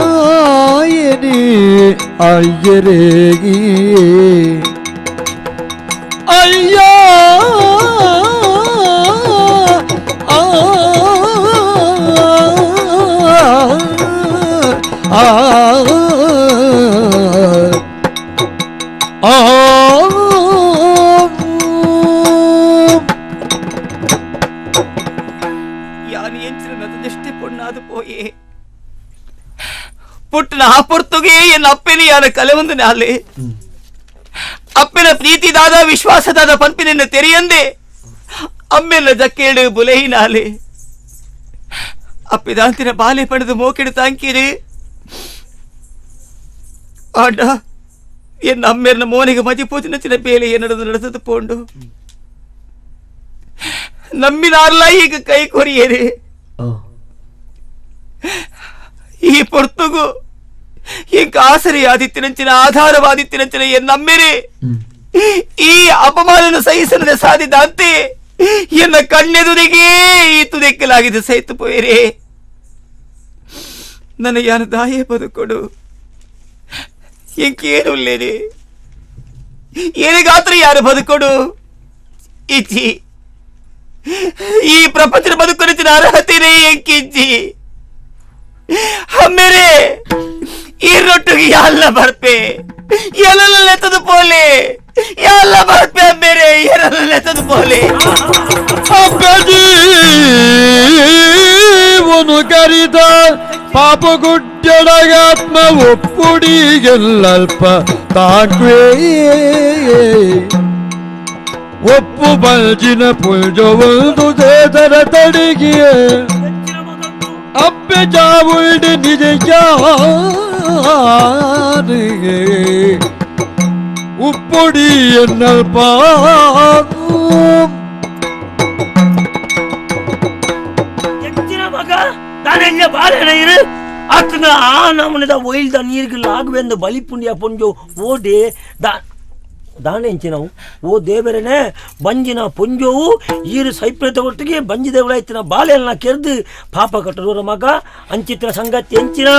ಕನ್ನಿಕೆಯಾಯನೆ ಅಯ್ಯರೇಗಿ ಅಯ್ಯ ಯಾನು ಎಂಚಿನ ನದದಷ್ಟೇ ಪೊಣ್ಣಾದು ಪೋಯೆ ಪುಟ್ಟನ ಆ ಪೊರ್ತುಗೆ ಎನ್ನ ಅಪ್ಪೆನ ಯಾನ ಕಲೆ ಒಂದು ನಾಲೆ ಅಪ್ಪನ ಪ್ರೀತಿದಾದ ವಿಶ್ವಾಸದಾದ ಪಂಪಿನ ತೆರೆಯಂದೆ ಅಮ್ಮೆಲ್ಲ ಜಕ್ಕೇಡು ಬುಲೆಹಿ ನಾಲೆ ಅಪ್ಪಿದಾಂತಿನ ಬಾಲೆ ಪಡೆದು ಮೋಕೆಡು ತಾಂಕೀರಿ ಆಂಡ ಎನ್ನ ಅಮ್ಮೆರ್ನ ಮೋನಿಗೆ ಮಜಿ ಪೋಚಿನ ಚಿನ್ನ ಬೇಲೆ ಎನ್ನಡದು ನಡೆಸದು ಪೋಂಡು ನಂಬಿನಾರ್ಲ ಈಗ ಕೈ ಕೊರಿಯೇರಿ ಈ ಪೊರ್ತುಗು ಇಂಕ ಆಸರಿ ಆದಿತ್ತಿನಂಚಿನ ಆಧಾರವಾದಿತ್ತಿನಂಚಿನ ಎನ್ನಮ್ಮಿರಿ ಈ ಅಪಮಾನನ ಸಹಿಸಲದೆ ಸಾಧಿದಂತೆ ಎನ್ನ ಕಣ್ಣೆದುರಿಗೆ ಈ ತುದೆಕ್ಕಲಾಗಿದೆ ಸಹಿತ ಪೋಯಿರಿ. ನನ್ನ ಯಾನ ದಾಯೇ ಬದುಕೊಡು ಇಂಕೇನು ಇಲ್ಲೇರಿ ಏನಿಗಾತ್ರ ಯಾರು ಬದುಕೊಡು ಇಜ್ಜಿ ಈ ಪ್ರಪಂಚದ ಬದುಕೊನಿನ ಅರ್ಹತೆನೇ ಎಂಕಿಜ್ಜಿ ಅಮ್ಮೇರೆ ಈ ರೊಟ್ಟಿಗೆ ಎಲ್ಲ ಬರ್ಪೆ ಎಲ್ಲೆತ್ತದು ಪೋಲೆ ಎಲ್ಲ ಬರ್ಪೆ ಅಮ್ಮೇರೆ ಎಲ್ಲೆತ್ತದು ಪೋಲೆ. ಅಪ್ಪಜೀವನು ಕರಿದ ಪಾಪ ಗುಡ್ಡಡಗಾತ್ಮ ಒಪ್ಪುಡಿಗೆಲ್ಲಲ್ಪ ತಾಕ್ವೇ ಒಪ್ಪು ಬಲ್ಜಿನ ಪುಲ್ಜೊವಲ್ದು ದೇದರ ತಡಿಗಿಯೇ ಅಪ್ಪೆ ಜಾವುಲ್ಡಿ ನಿಜ ಉಪ್ಪುಡಿ ಎನ್ನಲ್ಪ ಮಗ ತಾನೆಲ್ಲ ಬಾಳೆನ ಇರು ಆತನ ಆ ನಮನದ ಒಯ್ಲ್ದ ನೀರಿಗೆ ಲಾಗುವೆಂದು ಬಲಿಪುಂಡಿಯ ಪೊಂಜು ಓಡಿ ದಾ ದಾನೆಂಚಿನವು ಓ ದೇವರನೇ ಬಂಜಿನ ಪೊಂಜೋವು ಈರು ಸೈಪ್ರತ ಒಟ್ಟಿಗೆ ಬಂಜಿ ದೇವರಾಯ್ತಿನ ಬಾಳೆಯನ್ನ ಕೆರೆದು ಪಾಪ ಕಟ್ಟದವರ ಮಗ ಅಂಚಿತ್ರ ಸಂಗತಿ ಎಂಚಿನ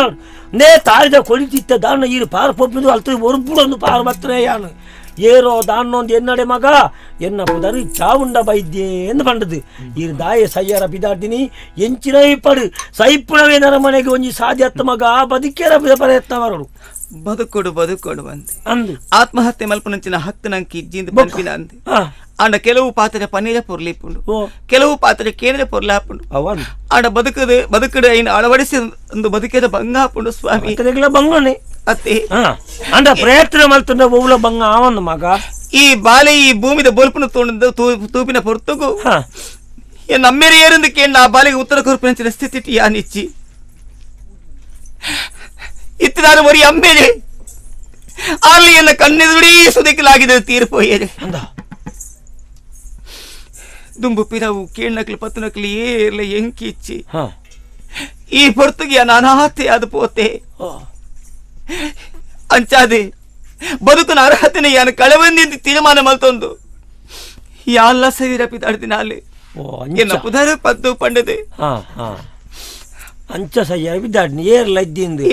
ನೇ ತಾರಿದ ಕೊಳಿತಿತ್ತ ದಾನ ಈರು ಪಾರ ಪೊಪ್ಪಿದು ಅಲ್ತ ಒರ್ಬುಡೊಂದು ಪಾರ ಬತ್ತನೆ ಯಾನು ಏರೋ ದಾನ್ನೊಂದು ಎನ್ನಡೆ ಮಗ ಎನ್ನ ಪುದರಿ ಚಾವುಂಡ ಬೈದ್ಯೆ ಎಂದು ಬಂಡದು ಈರು ದಾಯ ಸಯ್ಯಾರ ಬಿದಾಡ್ದಿನಿ ಎಂಚಿನ ಇಪ್ಪಡು ಸೈಪುಣವೇ ನರಮನೆಗೆ ಒಂಜಿ ಸಾಧ್ಯತ್ತ ಮಗ ಬದುಕೇರ ಪ್ರಯತ್ನ ಬರಡು ಬದುಕೊಡು ಬದುಕೊಡು ಅಂದೆ ಅಂದು ಆತ್ಮಹತ್ಯೆ ಮಲ್ಪನಂಚಿನ ಹಕ್ಕು ನಂಗೆ ಇಜ್ಜಿಂದ ಪನ್ಪಿನ ಅಂದೆ ಆಂಡ ಕೆಲವು ಪಾತ್ರೆ ಪನ್ನೀರ ಪೊರ್ಲಿಪ್ಪುಂಡು ಕೆಲವು ಪಾತ್ರೆ ಕೇಂದ್ರ ಪೊರ್ಲಾಪುಂಡು ಆಂಡ ಬದುಕದು ಬದುಕಡು ಐನ ಅಳವಡಿಸಿ ಒಂದು ಬದುಕಿದ ಬಂಗ ಹಾಪುಂಡು ಸ್ವಾಮಿ ಬಂಗನೆ ಅತ್ತೆ ಅಂಡ ಪ್ರಯತ್ನ ಮಲ್ತುಂಡ ಒವ್ಲ ಬಂಗ ಆವನ್ ಮಗ ಈ ಬಾಲೆ ಈ ಭೂಮಿದ ಬೊಲ್ಪುನ ತೋಂಡ ತೂಪಿನ ಪೊರ್ತುಗು ನಮ್ಮೇರೆ ಏರಂದು ಕೇಂದ್ರ ಆ ಬಾಲೆಗೆ ಉತ್ತರ ಕೊರ್ಪಿನಂಚಿನ ಸ್ಥಿತಿ ಯಾನಿಚ್ಚಿ ಇತ್ತಿದಾರು ಒರಿ ಅಮ್ಮೇಲೆ ಅಲ್ಲಿ ಎನ್ನ ಕಣ್ಣೆದುಡಿ ಸುದಿಕಲಾಗಿದೆ ತೀರ್ಪೋಯೇರೆ ದುಂಬು ಪಿರವು ಕೇಳ್ನಕ್ಲು ಪತ್ತುನಕ್ಲು ಏರ್ಲ ಎಂಕಿಚ್ಚಿ ಈ ಪೊರ್ತುಗೆ ನಾನಾತೆ ಅದು ಪೋತೆ ಅಂಚಾದೆ ಬದುಕನ ಅರ್ಹತೆನ ಯಾನು ಕಳವಂದಿ ತೀರ್ಮಾನ ಮಲ್ತೊಂದು ಯಾಲ್ಲ ಸೈರ ಪಿದಾಡ್ದಿನ ಅಲ್ಲಿ ಎನ್ನ ಪುದರ ಪದ್ದು ಪಂಡದೆ ಅಂಚ ಸಯ್ಯ ಬಿದ್ದಾಡ್ನಿ ಏರ್ಲ ಇದ್ದಿಂದು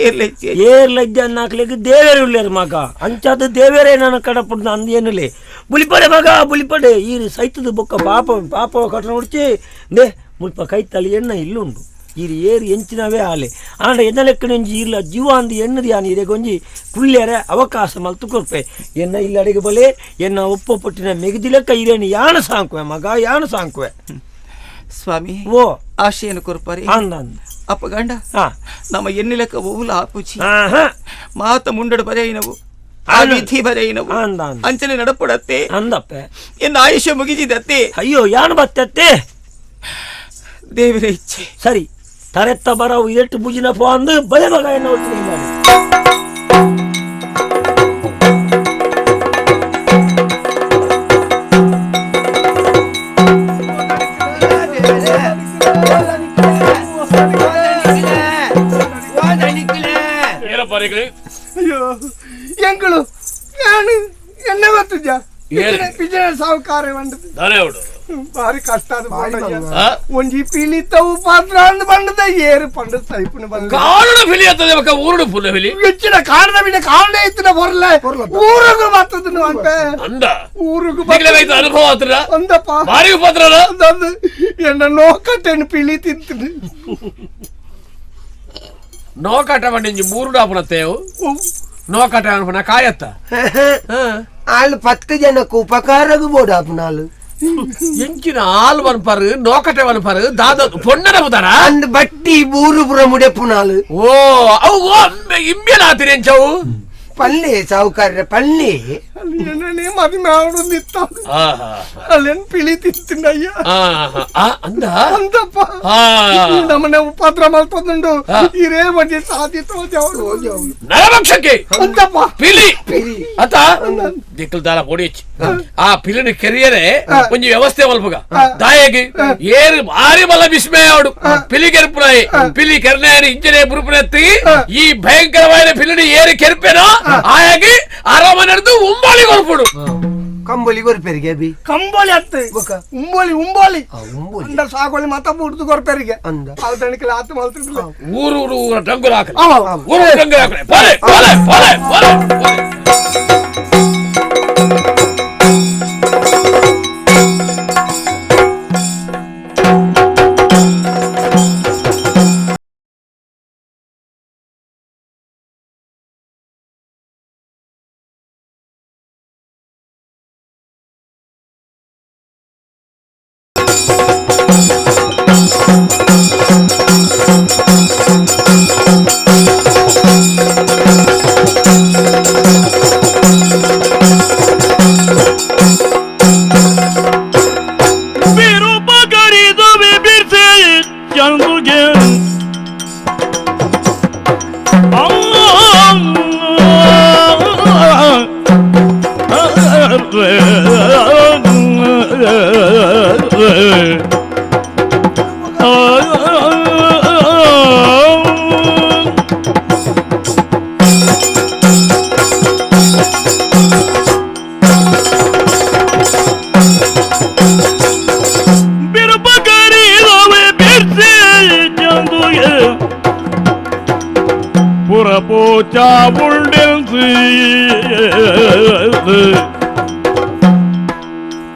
ಏರ್ಲ ಇದ್ದ ಅನ್ನಾಕ್ಲಿಕ್ಕೆ ದೇವೇರು ಉಳ್ಳೇರು ಮಗ ಅಂಚಾದ ದೇವೇರೇ ನನ್ನ ಕಡಪುಡ್ದು ಅಂದ ಏನುಲೇ ಬುಲಿಪಡೆ ಮಗ ಬುಲಿಪಡೆ ಈ ಸೈತದ ಬೊಕ್ಕ ಪಾಪ ಪಾಪ ಕಟ್ಟಣ ಉಡ್ಚಿ they ಮುಲ್ಪ ಕೈತಳಿ ಎಣ್ಣ ಇಲ್ಲುಂಡು ಈರು ಏರು ಎಂಚಿನವೇ ಆಲೆ ಆಂಡ ಎನ್ನ ಲೆಕ್ಕನೆಂಜಿ ಇರ್ಲ ಜೀವ ಅಂದು ಎಣ್ಣದಿ ಆನ್ ಇರೆಗೊಂಜಿ ಕುಳ್ಳ್ಯರೆ ಅವಕಾಶ ಮಲ್ತು ಕೊರ್ಪೆ ಎನ್ನ ಇಲ್ಲ ಅಡಿಗೆ ಬಲೆ ಎನ್ನ ಒಪ್ಪ ಪಟ್ಟಿನ ಮೆಗದಿ ಲೆಕ್ಕ ಇರೇನು ಯಾನು ಸಾಂಕುವೆ ಮಗ ಯಾನು ಸಾಂಕುವೆ ಸ್ವಾಮಿ ಓ ಆಶೆಯನ್ನು ಕೊರ್ಪಾರಿ ಅಂದ ಅಪ್ಪ ಗಂಡ ನಮ್ಮ ಎನ್ನಿಲಕ್ಕ ಓವುಲ ಆಪುಚಿ ಮಾತ ಮುಂಡಡು ಬರೆಯಿನವು ಆ ವಿಧಿ ಬರೆಯಿನವು ಅಂಚನೆ ನಡಪಡತ್ತೆ ಅಂದಪ್ಪೆ ಎನ್ನ ಆಯುಷ್ಯ ಮುಗಿಸಿದತ್ತೆ ಅಯ್ಯೋ ಯಾನು ಬತ್ತತ್ತೆ ದೇವರ ಇಚ್ಛೆ ಸರಿ ತರೆತ್ತ ಬರವು ಇದೆಟ್ಟು ಬುಜಿನಪ್ಪ ಅಂದು ಬಲೆ ಮಗ ಎನ್ನ ಒಟ್ಟಿಗೆ ಅಯ್ಯೋ ಎಂಗಳು ನಾನು ಎನ್ನ ಗೊತ್ತಿದ್ಯಾ ಪಿಜನ ಸಾಹುಕಾರ ಬಂದದ್ದು ಭಾರಿ ಕಷ್ಟ ಅದು ಒಂಜಿ ಪಿಲಿತವು ಪಾತ್ರ ಅಂದ್ ಬಂಡದ ಏರು ಪಂಡ ಸೈಪುನ ಬಂದ ಕಾರಣ ಫಿಲಿ ಆಗ್ತದೆ ಬಕ್ಕ ಊರುಡು ಪುಲ್ಲ ಫಿಲಿ ಹೆಚ್ಚಿನ ಕಾರಣ ಬಿಡ ಕಾರಣ ಇತ್ತಿನ ಬರಲ್ಲ ಊರುಗು ಬರ್ತದ ಅಂತ ಅಂದ ಊರುಗು ಅನುಭವ ಆತ್ರ ಅಂದಪ್ಪ ಭಾರಿ ಪಾತ್ರ ಅಂದಂದು ಎನ್ನ ನೋಕಟ್ಟೆನು ಪಿಲಿ ತಿಂತೀನಿ ನೋಕಾಟ ಬಂಡಿ ಮೂರು ಡಾಪುನತ್ತೇವು ನೋಕಾಟ ಅನ್ಪುನ ಕಾಯತ್ತ ಆಳು 10 ಜನಕ್ಕೆ ಉಪಕಾರಗೂ ಬೋಡಾಪುನಾಳು ಎಂಚಿನ ಆಲ್ ವನ್ಪರು ನೋಕಟೆ ವನ್ಪರು ದಾದ ಪೊಣ್ಣನ ಬುದಾರ ಅಂದ್ ಬಟ್ಟಿ ಬೂರು ಪುರ ಮುಡೆಪುನಾಳು ಓ ಅವು ಇಮ್ಮೆಲ ಆತಿರಿ ಎಂಚವು ಪಲ್ಲೆ ಸಾಹುಕಾರ ಪಲ್ಲೆ ಮದಿಮೆ ಆವೊಂದಿತ್ತ ಅಲ್ಲೇನ್ ಪಿಳಿ ತಿಂತಿಂಡಯ್ಯ ಅಂದ ಅಂತಪ್ಪ ನಮ್ಮನೆ ಉಪದ್ರ ಮಲ್ಪದುಂಡು ಇರೇ ಬಡ್ಡಿ ಸಾಧಿತ ನರಭಕ್ಷಕ್ಕೆ ಅಂತಪ್ಪ ಪಿಲಿ ಅತ ದಿಕ್ಕಲ್ದಾರ ಪೊಡಿಚ್ ಆ ಪಿಲಿನ ಕೆರಿಯರೆ ಒಂಜಿ ವ್ಯವಸ್ಥೆ ಮಲ್ಪುಗ ದಾಯಗಿ ಏರು ಭಾರಿ ಬಲ ವಿಸ್ಮಯ ಅವಡು ಪಿಲಿ ಕೆರ್ಪುನಾಯಿ ಪಿಲಿ ಕೆರ್ನಾಯನಿ ಇಂಜನೆ ಬುರುಪುನೆತ್ತಿ ಈ ಭಯಂಕರವಾದ ಪಿಲಿని ಏರು ಕೆರ್ಪೇನೋ ಆಯಾಗಿ ಅರಮನೆರ್ದು ಉಂಬಾಳಿ ಕೊರ್ಪುಡು ಕಂಬಳಿ ಕೊರ್ಪೆರಿಗೆ ಬಿ ಕಂಬಳಿ ಅತ್ತ ಉಂಬೋಳಿ ಉಂಬೋಳಿ ಅಂದ ಸಾಗೋಳಿ ಮಾತ ಬುಡ್ದು ಕೊರ್ಪೆರಿಗೆ ಅಂದ ಅವತಣಿಕೆ ಆತ ಮಲ್ತಿರ್ಲಿಲ್ಲ ಊರು ಊರು ಊರ ಡಂಗುರ ಹಾಕಲಿ ಊರು ಡಂಗುರ ಹಾಕಲಿ ಪೋಲೆ ಪೋಲೆ ಪೋಲೆ ಪೋಲೆ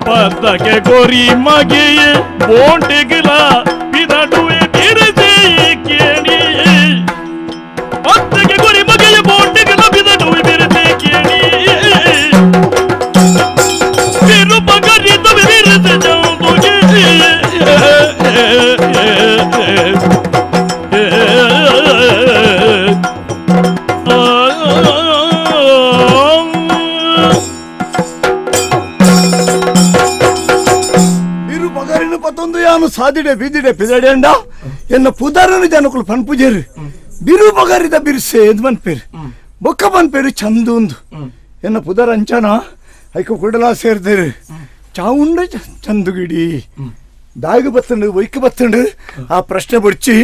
ಪತ್ತಕ್ಕೆ ಗೊರಿ ಮಗೆಯೇ ಬೋಂಟಿಗಿಲ ಪಿದಡುವೆ ಬಿರಿಸಿ ಕೇಣಿ ಪತ್ತಕ್ಕೆ ಗೊರಿ ಮಗೆಯೇ ಬೋಂಟಿಗಿಲ ಬಿದಡುವೆ ಬಿರಿಸಿ ಕೇಣಿ ಬಿರುಪಗರಿದ ಬಿರಿಸಿ ಜಂಬುಗೆ ಸಾದಿಡೆ ಬೀದಿಡೆ ಪಿದಡೆಂಡ ಎನ್ನ ಪುದರನು ಜನಕುಲು ಪನ್ಪುಜೇರು ಬಿರು ಬಗರಿದ ಬಿರ್ಸೆ ಎದ್ ಮನ್ಪೇರು ಬೊಕ್ಕ ಪನ್ಪೇರು ಚಂದುಂದು ಎನ್ನ ಪುದರ ಅಂಚನ ಐಕ ಕುಡಲ ಸೇರ್ದೇರು ಚಾವುಂಡ ಚಂದುಗಿಡಿ ದಾಯಿಗೆ ಬತ್ತಂಡು ಒಯ್ಕ ಬತ್ತಂಡು ಆ ಪ್ರಶ್ನೆ ಬಡ್ಚಿ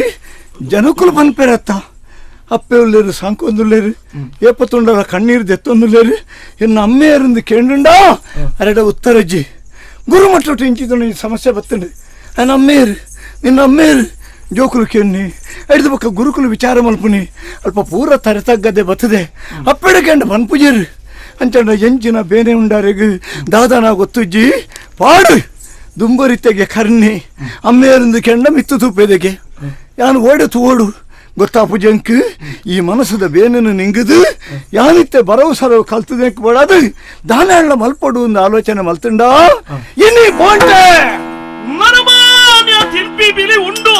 ಜನಕುಲು ಪನ್ಪೇರತ್ತ ಅಪ್ಪೆ ಉಳ್ಳೇರು ಸಾಂಕೊಂದುಳ್ಳೇರು ಏಪತ್ತುಂಡಲ ಕಣ್ಣೀರು ದೆತ್ತೊಂದುಳ್ಳೇರು ಎನ್ನ ಅಮ್ಮೆಯರಿಂದ ಕೇಂಡುಂಡ ಅರೆಡ ಉತ್ತರಜ್ಜಿ ಗುರುಮಟ್ಟ ಇಂಚಿದ ಸಮಸ್ಯೆ ಬತ್ತಂಡು ఆయన అమ్మేరు నిన్న అమ్మేరు ಜೋಕುಲು ಕೆನ್ನಿ ಐದು ಪಕ್ಕ ಗುರುಕುಲು ವಿಚಾರ ಮಲ್ಪುನಿ ಅಲ್ಪ ಪೂರ ತರೆ ತಗ್ಗದೆ ಬತ್ತದೆ ಅಪ್ಪೆಡಕೆಂಡ ಪನ್ಪುಜೇರು ಅಂಚಂಡ ಎಂಚಿನ ಬೇನೆ ಉಂಡಾರೆಗ್ ದಾದನ ಗೊತ್ತುಜ್ಜಿ ಪಾಡು ದುಂಬರಿತೆಗೆ ಕರ್ಣಿ ಅಮ್ಮೇರಂದು ಕೆಂಡ ಮಿತ್ತು ತೂಪೆದೆಗೆ ಯಾನು ಓಡೆ ತೋಡು ಗೊತ್ತಾಪುಜಂಕ್ ಈ ಮನಸ್ಸದ ಬೇನನ್ನು ನಿಂಗದು ಯಾನಿತ್ತೆ ಬರವು ಸರವು ಕಲ್ತದಕ್ಕೆ ಬಡದು ದಾನ ಮಲ್ಪಡು ಒಂದು ಆಲೋಚನೆ ಮಲ್ತುಂಡ ಇನಿ ಬೋಂಟೆ ನರಮಾನ್ಯ ತಿರ್ಪಿ ಬಿಲಿ ಉಂಡು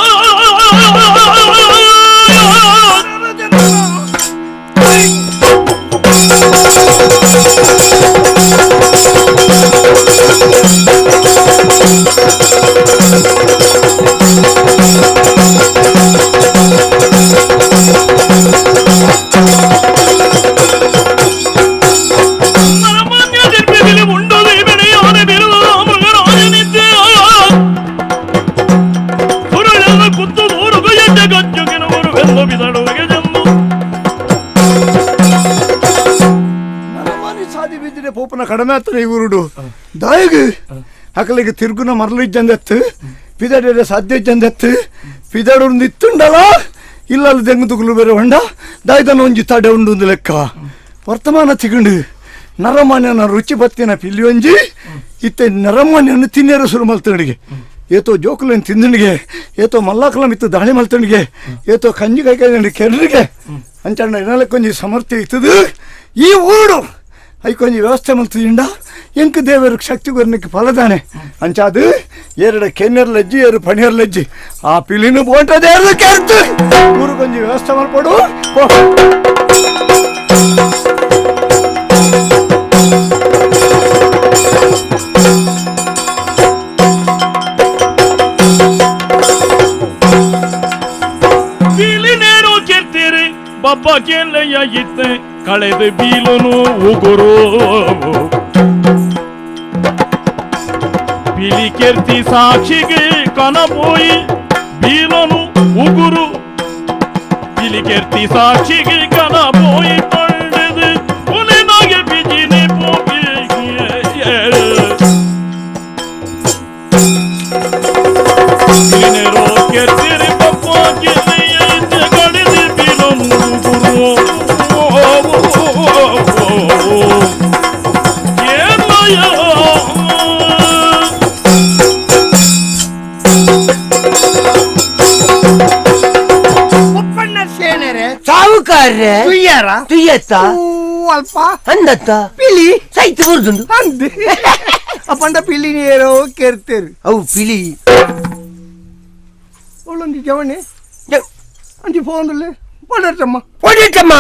ನರಮಾನ್ಯ ತಿರ್ಪಿ ಬಿಲಿ ಉಂಡು ಬೆಳೆಯೋನೆ ಬಿರು ಮೃಗರಾಜನಿದ್ದೆ ಕುತ್ತು ಮೂರು ಎಡ್ಡೆ ಗಜ್ಜುಗಿನವರು ಬೆಂದು ಬಿದಡುವೆಗೆ ಜಂಬು ನರಮಾನಿ ಸಾದಿ ಬಿದ್ದಿದೆ ಪೋಪನ ಕಡಿಮೆ ಆಗ್ತಾನೆ ಇವರು ದಾಯಿಗೆ ಅಕಲಿಗೆ ತಿರುಗುನ ಮರಳು ಇಜ್ಜಂದೆತ್ತು ಪಿದಡೆ ಸಾಧ್ಯ ಇಜ್ಜಂದೆತ್ತು ಪಿದಡು ನಿತ್ತುಂಡಲ ಇಲ್ಲ ದೆಂಗು ತುಗುಲು ಬೇರೆ ಹೊಂಡ ದಾಯ್ದನ ಒಂಜಿ ತಡೆ ಉಂಡು ಒಂದು ಲೆಕ್ಕ ವರ್ತಮಾನ ತಿಗುಂಡು ನರಮಾನ್ಯನ ರುಚಿ ಬತ್ತಿನ ಪಿಲ್ಲಿ ಒಂಜಿ ಇತ್ತೆ ನರಮಾನ್ಯನ ತಿನ್ನೇರು ಶುರು ಮಲ್ತನಿಗೆ ಏತೋ ಜೋಕುలను ತಿಂದಣಿಗೆ ಏತೋ ಮಲ್ಲಾಕಲಂ ಇತ್ತು ದಾಳಿ ಮಲ್ತಣಿಗೆ ಏತೋ ಕಂಜಿ ಕೈ ಕೈ ಕೆರಳಿಗೆ ಅಂಚಣ್ಣ ಎನ್ನಲಕ್ಕೊಂಜಿ ಸಮರ್ಥ್ಯ ಇತ್ತದು ಈ ಊರು ಐಕೊಂಜಿ ವ್ಯವಸ್ಥೆ ಮಲ್ತದಿಂಡ ಎಂಕ್ ದೇವರು ಶಕ್ತಿ ಗೊರ್ನಕ್ಕೆ ಫಲದಾನೆ ಅಂಚಾದು ಎರಡು ಕೆನ್ನೆರ್ ಲಜ್ಜಿ ಎರಡು ಪಣಿಯರ್ ಲಜ್ಜಿ ಆ ಪಿಲಿನ ಬೋಂಟದೇ ಕೆರ್ತು ಊರು ಕೊಂಜಿ ವ್ಯವಸ್ಥೆ ಮಲ್ಪಡು. ಬಬ್ಬ ಕೆಲೆಯ ಇತ್ತೆ ಕಳೆದು ಬೀಲನು ಉಗುರು ಪಿಲಿ ಕೆರ್ತಿ ಸಾಕ್ಷಿಗೆ ಕನಪೋಯಿ ಬೀಲನು ಉಗುರು ಪಿಲಿ ಕೆರ್ತಿ ಸಾಕ್ಷಿಗೆ ಕನಪೋಯಿ ಪಂಡದು ಉಲಿನಾಗೆ ಬಿಜಿನೆ ಪೋಪಿ ಪಿಲಿನೇರೋ ಕೆರ್ತಿರಿ ಬಬ್ಬ ಕೆಲೆಯ ಇತ್ತೆ ಕಳೆದು ಬೀಲನು ಉಗುರು ಸಾವುಕಾರ್ರೆ ತುಯ್ಯಾರ ತುಯ್ಯತ್ತ ಅಲ್ಪ ಅಂದತ್ತ ಪಿಲಿ ಸೈತ್ ಬುರ್ದುಂಡು ಅಂದೆ ಅಪ್ಪಂಡ ಪಿಲಿ ನೇರೋ ಕೆರ್ತೇರು ಅವು ಪಿಲಿ ಅವಳೊಂದು ಜವಣೆ ಅಂಚಿ ಫೋನ್ದಲ್ಲಿ ಓಡಾಡ್ತಮ್ಮ ಓಡಿರ್ತಮ್ಮ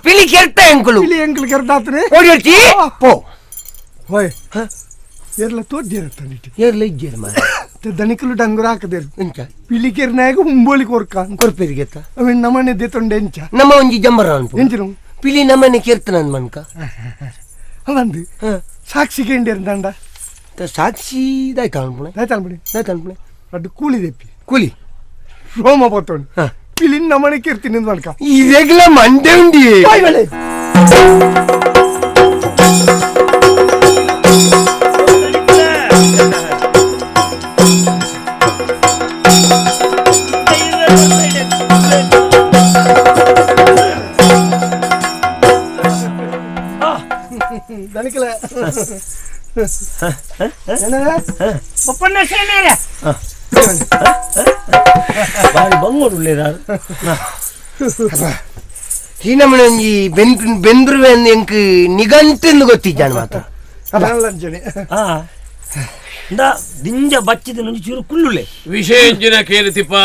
ಪಿಲಿ ಕೆರ್ತ ಎಂಕುಲು ಪಿಲಿ ಎಂಕುಲು ಕೆರ್ತಾತ್ರೆ ಓಡಿರ್ತಿ ಪೋ ಹೋಯ್ ಏರ್ಲ ತೋಜ್ಜೇರತ್ತ ಏರ್ಲ ಇಜ್ಜೇರು ಮಾರ ದನಿಕಲು ಡಂಗುರ ಹಾಕದೇರು ಎಂಚ ಪಿಲಿ ಕೆರ್ನಾಗ ಹುಂಬೋಳಿ ಕೊರ್ಕ ಕೊರ್ಪೇರಿಗೆತ್ತ ಅವೆನ್ ನಮ್ಮನೆ ದೇತೊಂಡೆ ಎಂಚ ನಮ್ಮ ಒಂಜಿ ಜಂಬರ ಅನ್ಪು ಎಂಚಿನ ಪಿಲಿ ನಮ್ಮನೆ ಕೆರ್ತ ನನ್ ಮನ್ಕ ಅವಂದು ಸಾಕ್ಷಿ ಕೇಂಡಿರಂದಂಡ ಸಾಕ್ಷಿ ದಾಯ್ತ ಅನ್ಪುಣೆ ದಾಯ್ತ ಅನ್ಪುಣೆ ದಾಯ್ತ ಅನ್ಪುಣೆ ಅಡ್ಡು ಕೂಲಿ ದೆಪ್ಪಿ ಕೂಲಿ ರೋಮ ಪತ್ತೊಂಡು ಪಿಲಿ ನಮ್ಮನೆ ಕೆರ್ತೀನಿ ಮನ್ಕ ಇರೆಗ್ಲ ಮಂಡೆ ಉಂಡಿ ದನಿಕಲ ಬಪ್ಪಣ್ಣ ಸೇನೇರೆ ಬಾರಿ ಬಂಗೋಡುಳ್ಳೇದಾರು ಶ್ರೀನಮ್ಮನ ಒಂಜಿ ಬೆಂದ್ರುವೆ ಎಂಕ್ ನಿಗಂಟೆಂದು ಗೊತ್ತಿದ್ದಾನೆ ಮಾತ್ರ ದಿಂಜ ಬಚ್ಚಿದ ಒಂಜಿ ಚೂರು ಕುಳ್ಳುಲೆ ವಿಷಯ ಎಂಜಿನ ಕೇಳಿತಿಪ್ಪ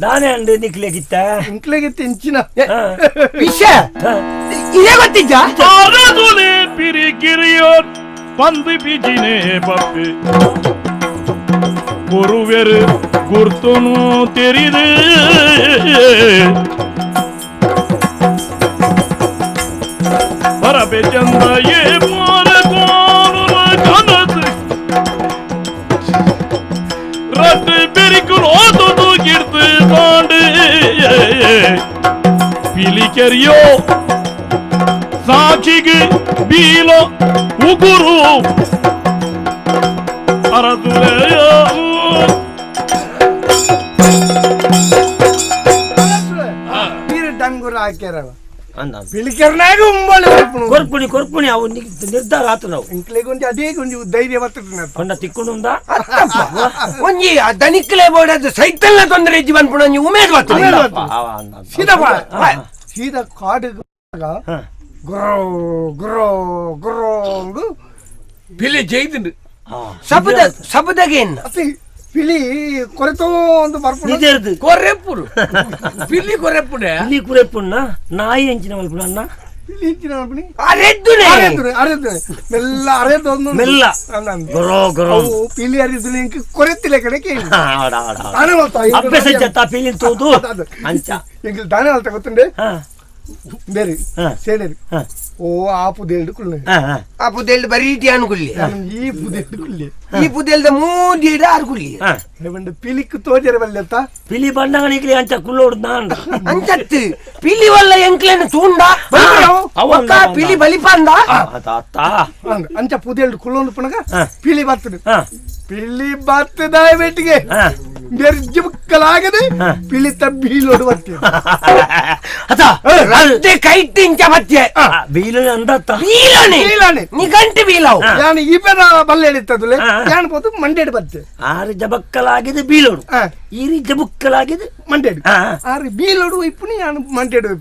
ದಾನೆ ಅಂಡೆ ನಿಕ್ಲೆಗಿತ್ತ ನಿಕ್ಲೆಗಿತ್ತ ಎಂಚಿನ ವಿಷಯ ಇದೇ ಗೊತ್ತಿದ್ದ ಪಿರಿಕಿರಿಯೋರ್ ಪಂದು ಬಿಜಿನೆ ಬಪ್ಪೆ ಗುರುವೆರು ಗುರ್ತನು ತೆರಿದು பரபே சந்தையே மாற கோருல கனது ரட்டு பெரிக்குள் ஓது தூக்கிடுத்து தாண்டு பிலிக்கரியோ சாட்சிக்கு பீலோ உகுரு அரதுலையோ ಡಂಗುರ ಹಾಕ್ಯಾರವ ಪಿಲಿಕೆರ್ನಾಗ ಉಂಬಳಿ ಕೊರ್ಪುಣಿ ಕೊರ್ಪುಣಿ ಅವು ನಿರ್ಧಾರ ಆತು ನಾವು ಇಂಕ್ಲೆಗೊಂಜಿ ಅದೇ ಗೊಂಜಿ ಧೈರ್ಯ ಬರ್ತದೆ ಪಂಡ ತಿಕ್ಕೊಂಡು ಒಂಜಿ ದನಿಕ್ಲೆ ಬೋಡದು ಸೈತಲ್ನ ತೊಂದರೆ ಇಜ್ಜಿ ಬಂದ್ಪುಣ ಒಂಜಿ ಉಮೇದ್ ಬರ್ತದೆ ಸೀದಾ ಸೀದಾ ಕಾಡು ಗುರೋ ಗುರೋ ಗುರೋ ಪಿಲಿ ಜೈದಿಂಡು ಸಬದ ಸಬದಗೇನ್ ಪಿಲಿ ಕೊರೆತೋ ಒಂದು ಬರ್ಪುಣ ಕೊರೆಪುರು ಪಿಲಿ ಕೊರೆಪುಣೆ ಪಿಲಿ ಕುರೆಪುಣ್ಣ ನಾಯಿ ಎಂಚಿನ ಮಲ್ಪುಣ ಅಣ್ಣ ಪಿಲಿ ಎಂಚಿನ ಮಲ್ಪುಣಿ ಅರೆದ್ದುನೆ ಅರೆದ್ದುನೆ ಅರೆದ್ದುನೆ ಮೆಲ್ಲ ಅರೆದ್ದು ಮೆಲ್ಲ ಗೊರೋ ಗೊರೋ ಪಿಲಿ ಅರೆದ್ದುನೆ ಇಂಕ ಕೊರೆತ್ತಿಲ್ಲ ಕಡೆ ಕೇಳಿ ದಾನೆ ಮಲ್ತ ಅಭ್ಯಾಸ ಇಜ್ಜತ್ತ ಪಿಲಿ ತೋದು ಅಂಚ ಎಂಕಲ್ ದಾನೆ ಮಲ್ತ ಗೊತ್ತುಂಡೆ ಬೇರೆ ಸೇನೇರಿ ಓ ಆ ಪುದೇಲ್ಡು ಕುಳ್ಳೆ ಆ ಪುದೇಲ್ಡು ಬರೀಟಿ ಅನುಕುಲ್ಲಿ ಈ ಪುದೇಲ್ಡು ಕುಳ್ಳಿ ಈ ಪುದೇಲ್ದ ಮೂದಿಡ ಆರು ಕುಳ್ಳಿ ಬಂಡ ಪಿಲಿಕ್ ತೋಜರೆ ಬಲ್ಲೆತ್ತ ಪಿಲಿ ಬಂಡಗಣಿಕ್ಲಿ ಅಂಚ ಕುಳ್ಳೋಡು ನಾನ್ ಅಂಚತ್ತು ಪಿಲಿ ವಲ್ಲ ಎಂಕ್ಲೇನ ತೂಂಡ ಅವಕ್ಕ ಪಿಲಿ ಬಲಿಪಂದ ಅಂಚ ಪುದೇಲ್ಡು ಕುಳ್ಳೋಡು ಪುನಗ ಪಿಲಿ ಬರ್ತದೆ ಪಿಲಿ ಬರ್ತದ ಬೆಟ್ಟಿಗೆ ಬೆರ್ಜಿಬುಕ್ಕಲಾಗದೆ ಪಿಲಿತ ಬೀಲೋಡು ಬರ್ತೀವಿ ಅತ ರದ್ದೆ ಕೈಟ್ ಇಂಚ ಬತ್ತೆ ಬೀಲೋನೆ ಅಂದತ್ತ ಬೀಲೋನೆ ಬೀಲೋನೆ ನಿಗಂಟು ಬೀಲವು ಯಾನು ಇಬೆನ ಬಲ್ಲೆ ಹಿಡಿತದಲೆ ಯಾನು ಪೋತು ಮಂಡೇಡು ಬತ್ತೆ ಆರು ಜಬಕ್ಕಲಾಗಿದೆ ಬೀಲೋಡು ಈರಿ ಜಬುಕ್ಕಲಾಗಿದೆ ಮಂಡೇಡು ಆರು ಬೀಲೋಡು ಇಪ್ಪುನಿ ಯಾನು ಮಂಡೇಡು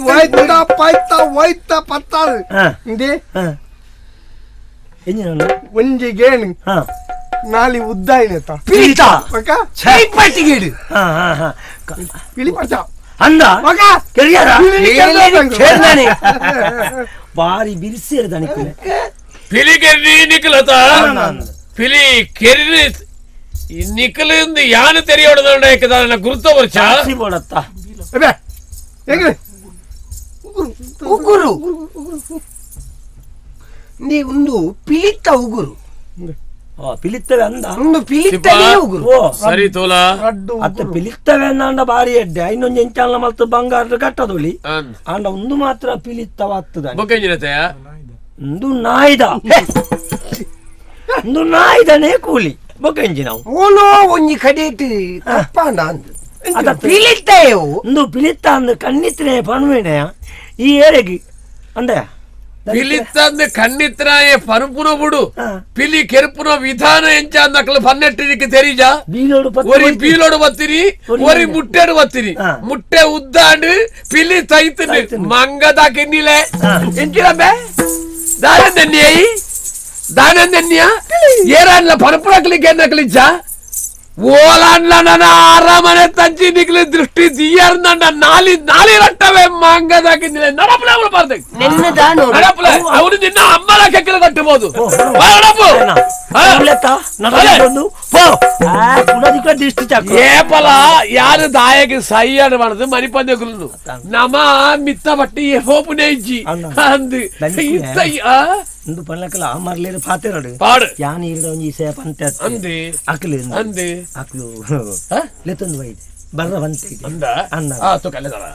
ಹೋಯ್ತ ಪಾಯ್ತ ಹೋಯ್ತ ಪತ್ತಾದು ಇಂದೇ ಒಂಜಿ ಗೇಣು ನಾಲಿ ಉದ್ದಾಯಿನತ ಪಿಲಿತ ಮಕ ಚೈಪಟ್ಟಿಗೇಡು ಪಿಲಿ ಪರ್ಚ ಅಂದ ಮಗ ಕೆರಿಯಾರ ಕೇರ್ನಾನೆ ಬಾರಿ ಬಿರ್ಸೇರ್ ದನಿಕುಲೆ ಪಿಲಿ ಕೆರ್ನಿ ನಿಕ್ಲತ ಪಿಲಿ ಕೆರ್ನಿ ನಿಕ್ಲಿಂದ ಯಾನು ತೆರಿಯೋಡದ ಗುರುತ ವರ್ಷ ಬೋಡತ್ತ ಅಬೆ ಎಂಗ್ರೆ ಉಗುರು ನೀ ಒಂದು ಪಿಲಿತ್ತ ಉಗುರು ಪಿಲಿತ್ತವೆ ಅಂದ ಒಂದು ಪಿಲಿತ್ತಲೇ ಉಗುರು ಓ ಸರಿ ತೋಲಾ ಅತ್ತ ಪಿಲಿತ್ತವೆ ಅಂದ ಬಾರಿ ಎಡ್ಡೆ ಇನ್ನೊಂದು ಎಂಚಾಲ ಮಲ್ತು ಬಂಗಾರ ಕಟ್ಟದೊಲಿ ಆಂಡ ಒಂದು ಮಾತ್ರ ಪಿಲಿತ್ತವ ಹತ್ತದ ಬೊಕ್ಕೆಂಜಿನತೆಯ ಒಂದು ನಾಯ್ದ ಒಂದು ನಾಯ್ದನೇ ಕೂಲಿ ಬೊಕ್ಕೆಂಜಿ ನಾವು ಓಲೋ ಒಂಜಿ ಕಡೆಟ್ ತಪ್ಪಾಂಡ ಅಂದ್ ಪಿಲಿತ್ತಯೋ ಒಂದು ಪಿಲಿತ್ತ ಅಂದ್ ಕಣ್ಣಿತ್ರೆ ಪಣುವೇನೆಯ ಈ ಏರೆಗಿ ಅಂದಯ ಪಿಲಿತ್ತಂದು ಕಣ್ಣಿತ್ರಾಯೆ ಪನುಪುನ ಬುಡು ಪಿಲಿ ಕೆರ್ಪುನ ವಿಧಾನ ಎಂಚ ಅಂದಕ್ಲ ಪನ್ನೆಟ್ಟಿನಿಕ್ಕೆ ತೆರಿಜ ಒರಿ ಬೀಲೋಡು ಬತ್ತಿರಿ ಒರಿ ಮುಟ್ಟೆಡು ಬತ್ತಿರಿ ಮುಟ್ಟೆ ಉದ್ದಾಂಡು ಪಿಲಿ ತೈತನು ಮಂಗದ ಕಿನ್ನಿಲೆ ಎಂಚಿರಮ್ಮೆ ದಾನಂದನ್ಯೈ ದಾನಂದನ್ಯ ಏರನ್ಲ ಪನುಪುನಕ್ಲಿಕ್ಕೆ ಎನ್ನಕ್ಲಿಜ್ಜ ಓಲಾನ್ಲ ನನ್ನ ಆರಾಮನೆ ತಂಚಿ ನಿಕ್ಲಿ ದೃಷ್ಟಿ ದಿಯರ್ನಂಡ ನಾಲಿ ನಾಲಿ ರಟ್ಟವೆ ಮಂಗದ ಕಿನ್ನಿಲೆ ನಡಪುಲ ಅವಳು ಬರ್ದೆ ನಡಪುಲ ಅವನು ನಿನ್ನ ಅಮ್ಮನ ಕೆಕ್ಕಲು ಕಟ್ಟಬಹುದು ಏಪಲ ಯಾರು ದಾಯಕ ಸೈಯಾಡು ಮಾಡದು ಮನಿಪಂದ್ಯకులను ನಮ ಮಿತ್ತ ಬಟ್ಟಿ ಹೋಪುನೇ ಇಜ್ಜಿ ಅಂದು ಇತ್ತ ಇಂದು ಪನ್ಲಕಲ ಮರ್ಲೇರು ಪಾತೆರಡು ಪಾಡು ಯಾನ್ ಈರ್ಡ ಒಂಜಿ ಇಸೆ ಪಂತೆ ಅಂದೆ ಅಕ್ಲು ಅಂದೆ ಅಕ್ಲು ಲೆತ್ತೊಂದು ಬೈದೆ ಬರ್ರ ಬಂತೆ ಅಂದ ಅಂದ ಆ ತೊ ಕಲ್ಲೆದಳ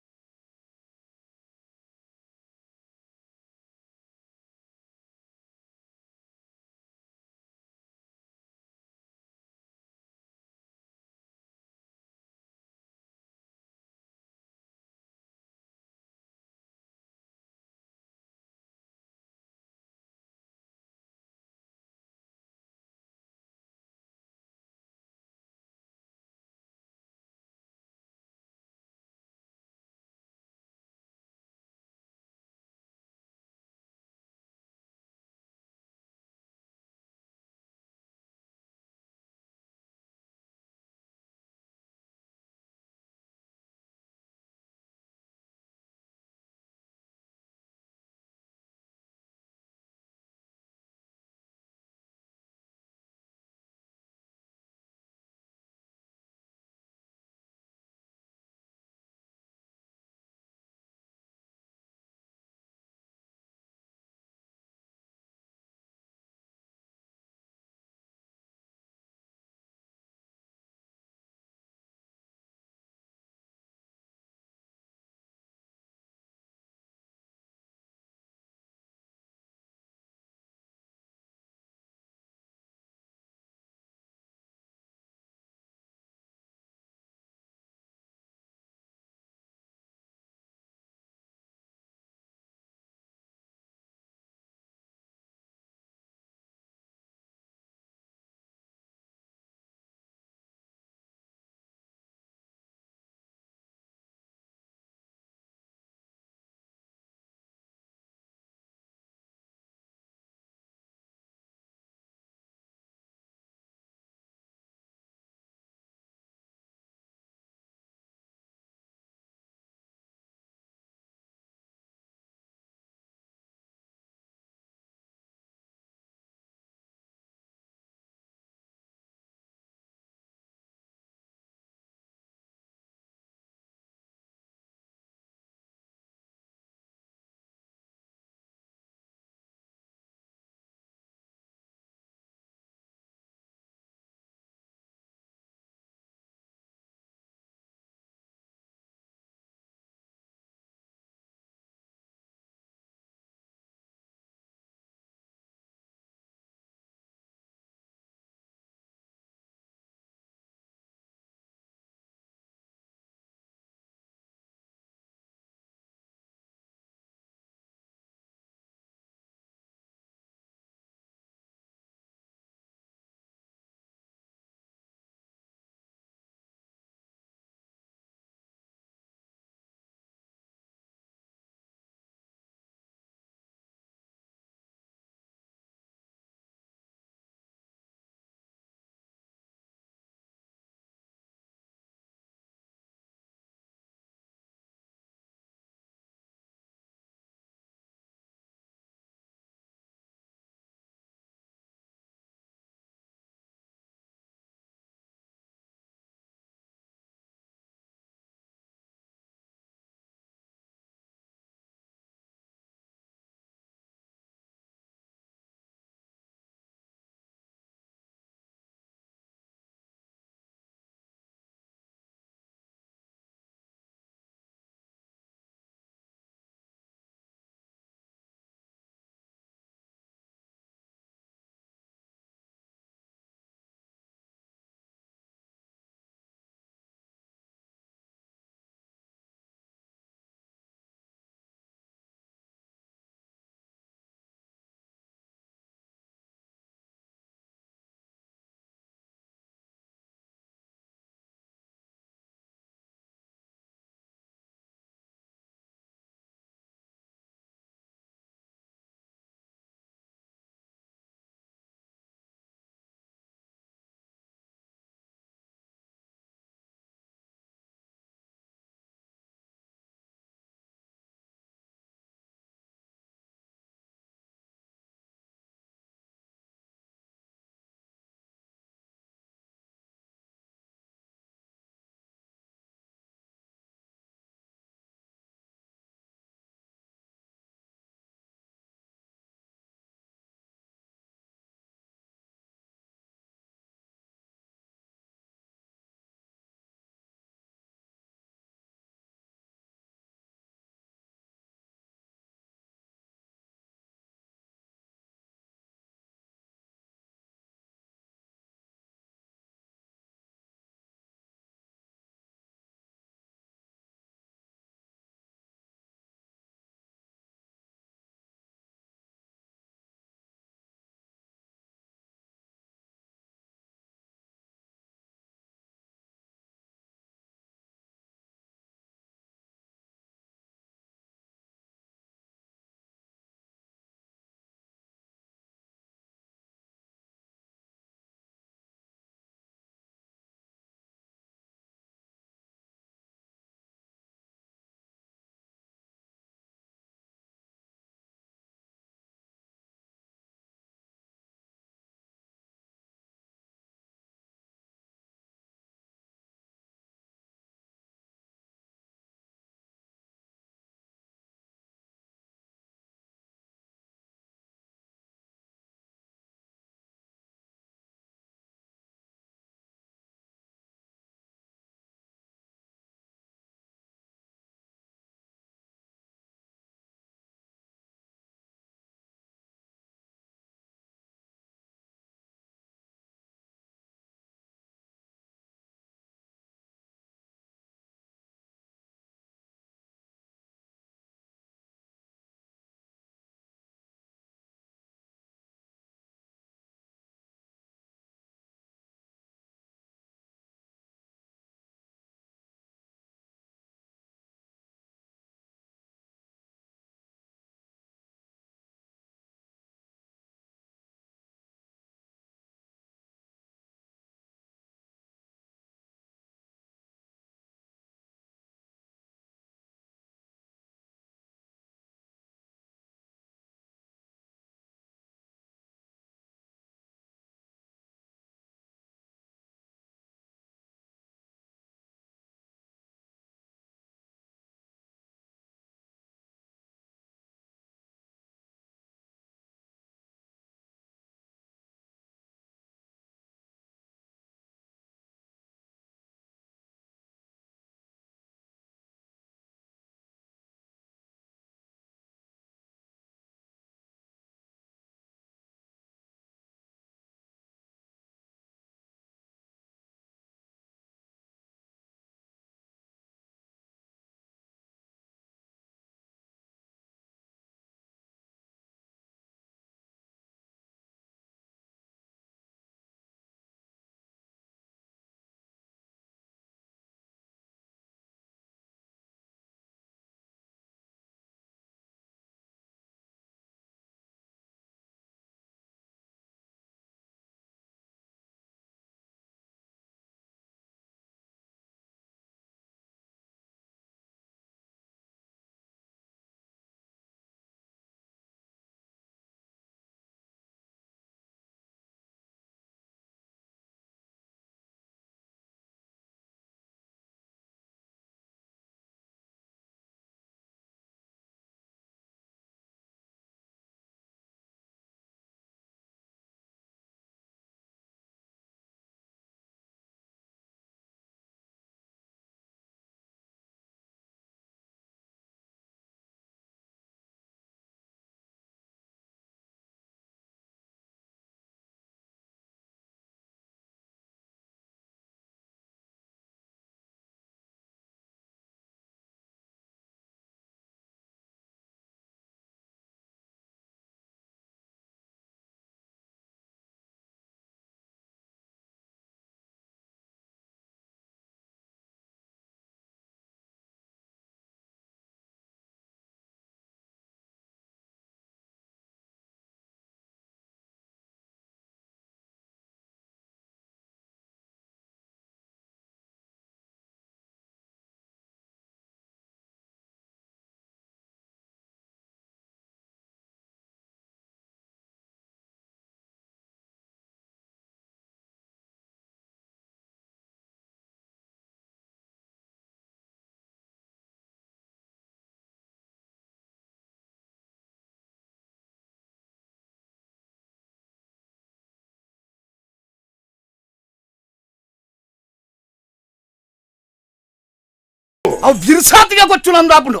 ಅವು ಬಿರ್ಸಾತಿಗೆ ಗೊಚ್ಚು ನಂದಾಪುಂಡು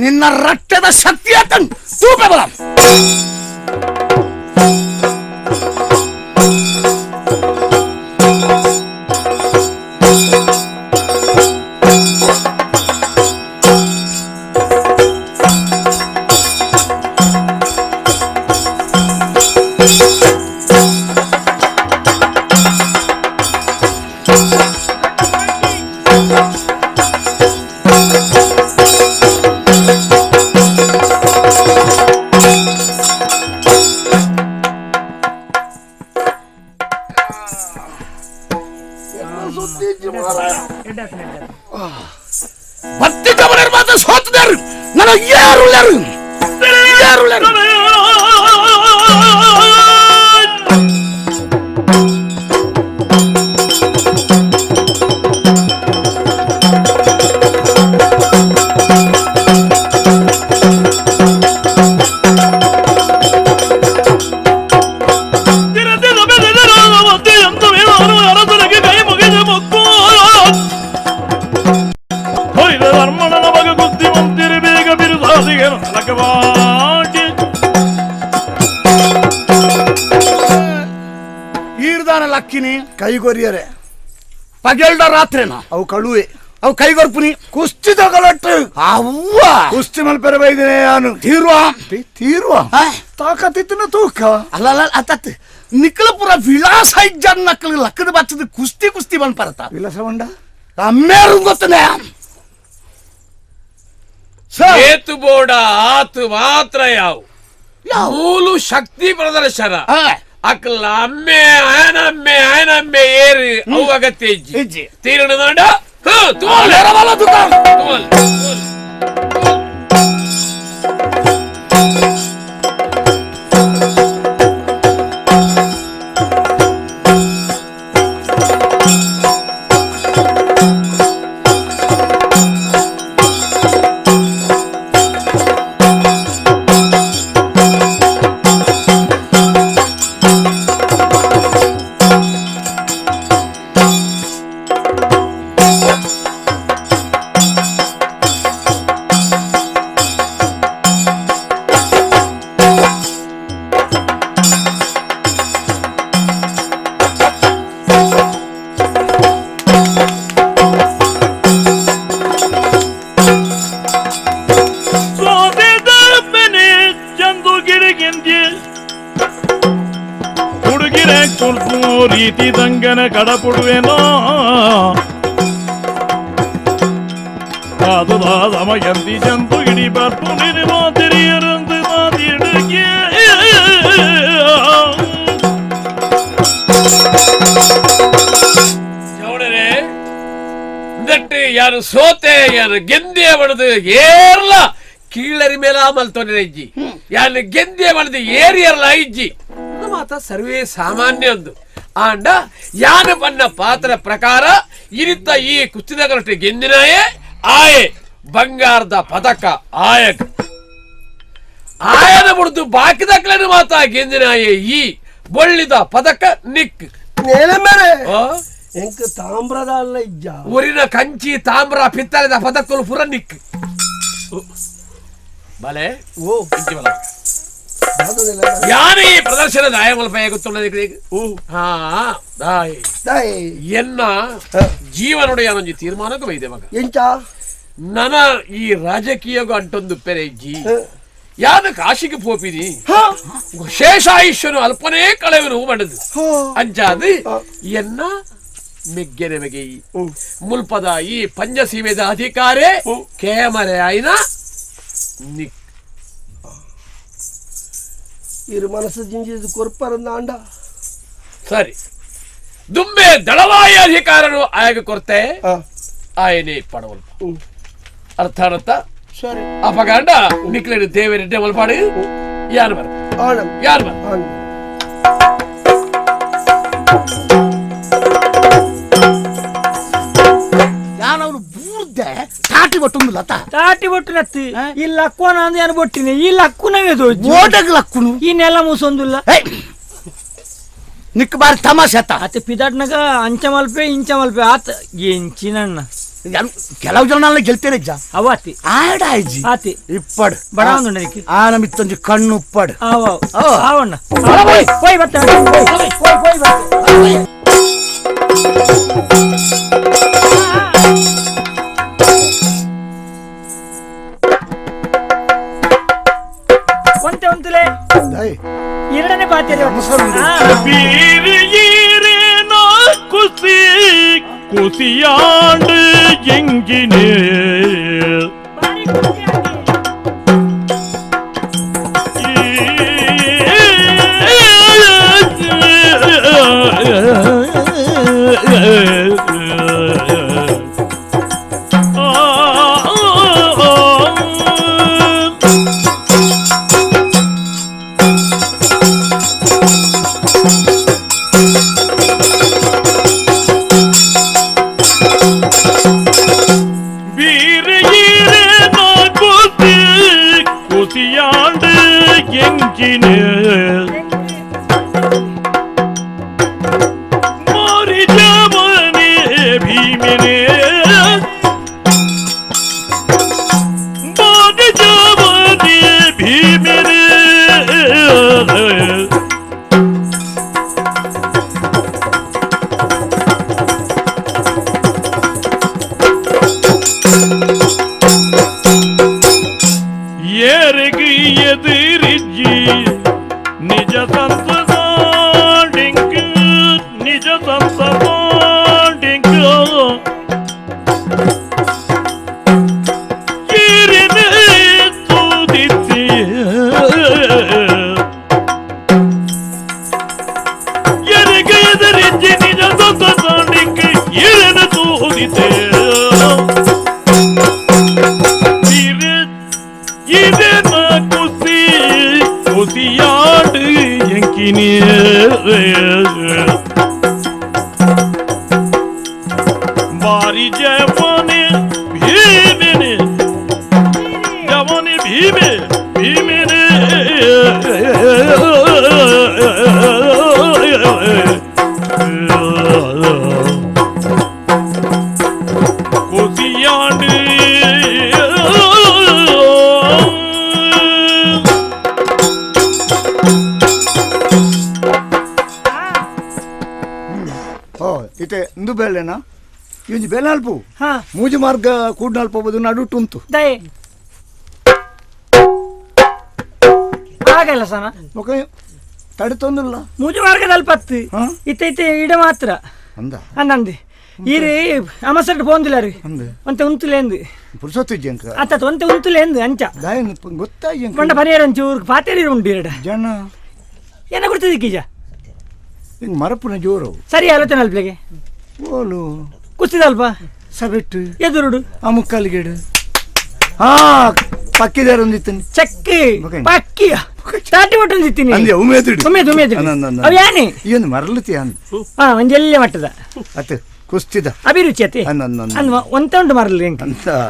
ನಿನ್ನ ರಟ್ಟದ ಶಕ್ತಿ ಆತನ್ ತೂಪೆ ಬಲ ಕೈಗೊರಿಯರೆ ಪಗೆಲ್ಡ ರಾತ್ರಿನ ಅವು ಕಳುವೆ ಅವು ಕೈಗೊರ್ಪುನಿ ಕುಸ್ತಿ ತಗೊಳಟ್ಟು ಅವ್ವ ಕುಸ್ತಿ ಮಲ್ಪೆರ ಬೈದಿನೇ ನಾನು ತೀರುವ ತೀರುವ ತಾಕತ್ತಿನ ತೂಕ ಅಲ್ಲ ಅಲ್ಲ ಅತ್ತತ್ ನಿಕ್ಕಲ ಪುರ ವಿಳಾಸ ಇಜ್ಜನ್ ನಕ್ಕಲು ಲಕ್ಕದ ಬಚ್ಚದ ಕುಸ್ತಿ ಕುಸ್ತಿ ಬಂದ್ಪರತ ವಿಳಾಸ ಬಂಡ ಅಮ್ಮೇರು ಗೊತ್ತನೆ ಏತು ಬೋಡ ಆತು ಮಾತ್ರ ಯಾವು ಮೂಲು ಶಕ್ತಿ ಪ್ರದರ್ಶನ ಅಕ್ಲ ಅಮ್ಮೆ ಆಯನಮ್ಮೆ ಆಯನಮ್ಮೆ ಏರಿ ಅವು ಅಗತ್ಯ ಇಜ್ಜಿ ತೀರಣದಾಂಡ ಕಡಪುಡುವೆನೋ ಸಮಯಂತಿ ಜಂತು ಇಡಿ ಬರ್ಪು ಮಾತಿರಿಯರಂದು ಮಾತಿಡುಗೆ ಯಾರು ಸೋತೆ ಯಾರು ಗೆಂದೆ ಬಡದು ಏರ್ಲ ಕೀಳರಿ ಮೇಲೆ ಆಮಲ್ ತೊಂದರೆ ಇಜ್ಜಿ ಯಾರು ಗೆಂದೆ ಬಡದು ಏರಿಯರ್ಲ ಇಜ್ಜಿ ಮಾತ ಸರ್ವೇ ಸಾಮಾನ್ಯ ಒಂದು ಆಂಡ ಯಾನ ಬಣ್ಣ ಪಾತ್ರ ಪ್ರಕಾರ ಇರಿತ ಈ ಕುಸ್ತಿದಗಲಟ್ಟೆ ಗೆಂದಿನಾಯೇ ಆಯೆ ಬಂಗಾರದ ಪದಕ ಆಯಕ್ ಆಯನ ಬುಡ್ದು ಬಾಕಿದಕ್ಲನು ಮಾತ ಗೆಂದಿನಾಯೆ ಈ ಬೊಳ್ಳಿದ ಪದಕ ನಿಕ್ ತಾಮ್ರದ ಅಲ್ಲ ಇಜ್ಜ ಊರಿನ ಕಂಚಿ ತಾಮ್ರ ಪಿತ್ತಳೆದ ಪದಕಲು ಪುರ ನಿಕ್ ಬಲೆ ಓ ಯಾನೇ ಈ ಪ್ರದರ್ಶನದ ಆಯಮಲ್ಪ ಗೊತ್ತುಳ್ಳದಕ್ಕೆ ಎನ್ನ ಜೀವನೊಡೆಯ ಒಂಜಿ ತೀರ್ಮಾನಕ್ಕೂ ಬೈದೆ ಮಗ ಎಂಚ ನನ ಈ ರಾಜಕೀಯಗೂ ಅಂಟೊಂದು ಪೆರೆ ಇಜ್ಜಿ ಯಾನ ಕಾಶಿಗೆ ಪೋಪಿನಿ ಶೇಷಾಯುಷ್ಯನು ಅಲ್ಪನೇ ಕಳೆವನು ಬಂಡದು ಅಂಚಾದು ಎನ್ನ ಮೆಗ್ಗೆನೆ ಮೆಗೆ ಮುಲ್ಪದ ಈ ಪಂಚಸೀಮೆದ ಅಧಿಕಾರೇ ಕೇಮರೆ ಆಯ್ನ ನಿಕ್ ಇರು ಮನಸ್ಸು ಜಿಂಜಿದ ಕೊರ್ಪರಂದ ಅಂಡ ಸರಿ ದುಂಬೆ ದಳವಾಯಿ ಅಧಿಕಾರನು ಆಯಗ ಕೊರ್ತೆ ಆಯನೇ ಪಡವಲ್ಪ ಅರ್ಥ ಅರ್ಥ ಸರಿ ಅಪಗಾಂಡ ನಿಕ್ಲೇನು ದೇವರೆಡ್ಡೆ ಮಲ್ಪಾಡು ಯಾರು ಬರ್ ಯಾರು ಬರ್ ಯಾನವನು ಬೂರ್ದೆ ತಾಟಿ ಬಟ್ಟೊಂದು ಲತಾ ತಾಟಿ ಬೊಟ್ಟು ನತ್ತಿ ಈ ಲಕ್ವನ ಅಂದ್ ಏನು ಬೊಟ್ಟಿನಿ ಈ ಲಕ್ಕುನವೇ ಓಟಗ್ ಲಕ್ಕುನು ಈ ನೆಲ ಮೂಸೊಂದುಲ್ಲ ನಿಕ್ ಬಾರಿ ತಮಾಷೆ ಆತ ಆತ ಪಿದಾಟ್ನಾಗ ಅಂಚ ಮಲ್ಪೆ ಇಂಚ ಮಲ್ಪೆ ಆತ ಎಂಚಿನಣ್ಣ ಕೆಲವು ಜನ ಗೆಲ್ತೇನೆ ಇಜ್ಜ ಅವಾತಿ ಆಡ ಇಜ್ಜಿ ಆತಿ ಇಪ್ಪಡು ಬಡ ಒಂದುಂಡು ಆನ ಮಿತ್ತೊಂಜಿ ಕಣ್ಣು ಉಪ್ಪಡು ಆವಣ್ಣ ಹೋಯ್ ಬತ್ತ ಹೋಯ್ ಹೋಯ್ ಬತ್ತ ಒಂತೆ ಒಂತುಲೆ ಎರಡನೇ ಪಾತ್ರೆ ಕುಸಿ ಕುಸಿಯಾಂಡು ಎಂಗಿನೇ ಬೇಲಾಲ್ಪು ಮೂಜಿ ಮಾರ್ಗ ಕೂಡ್ನಾಲ್ಪ ಹೋಗೋದು ನಡುಟು ಉಂಟು ದಯೆ ಆಗಲ್ಲ ಸನ ತಡಿತೊಂದಿಲ್ಲ ಮೂಜಿ ಮಾರ್ಗದ ಅಲ್ಪತ್ತು ಇತ್ತೆ ಇತ್ತೆ ಇಡ ಮಾತ್ರ ಅಂದ ಅಂದಂದೆ ಈರಿ ಅಮಸಟ್ ಪೋಂದಿಲ್ಲ ರೀ ಒಂತೆ ಉಂತುಲೇಂದು ಪುರುಷೊತ್ತು ಜಂಕ ಅತ್ತ ಒಂತೆ ಉಂತುಲೇಂದು ಅಂಚ ಗೊತ್ತಾಯಿ ಪಂಡ ಪರಿಹಾರ ಒಂಚೂರು ಪಾತೇರಿ ಉಂಟು ಎರಡ ಜನ ಏನ ಕೊಡ್ತದೆ ಕೀಜ ಹಿಂಗೆ ಮರಪುನ ಜೋರು ಸರಿ ಆಲೋಚನೆ ಅಲ್ಪ್ಲೆಗೆ ಓಲು ಕುಸ್ತಿದಲ್ಪ ಸಬೆಟ್ಟು ಎದುರುಡು ಆ ಮುಕ್ಕಾಲಿಗೇಡು ಹಾ ಪಕ್ಕಿದಾರ ಒಂದಿತ್ತನಿ ಚಕ್ಕಿ ಪಕ್ಕಿ ತಾಟಿ ಒಟ್ಟು ಒಂದಿತ್ತೀನಿ ಅಂದೆ ಉಮೇದುಡಿ ಉಮೇದು ಉಮೇದು ಅವು ಯಾನೆ ಈ ಒಂದು ಮರಳುತಿ ಅಂದ ಹಾ ಒಂಜೆಲ್ಲೆ ಮಟ್ಟದ ಅತ್ತೆ ಕುಸ್ತಿದ ಅಭಿರುಚಿ ಅತ್ತೆ ಅಂದ ಒಂತ ಉಂಟು ಮರಲು ಎಂಕ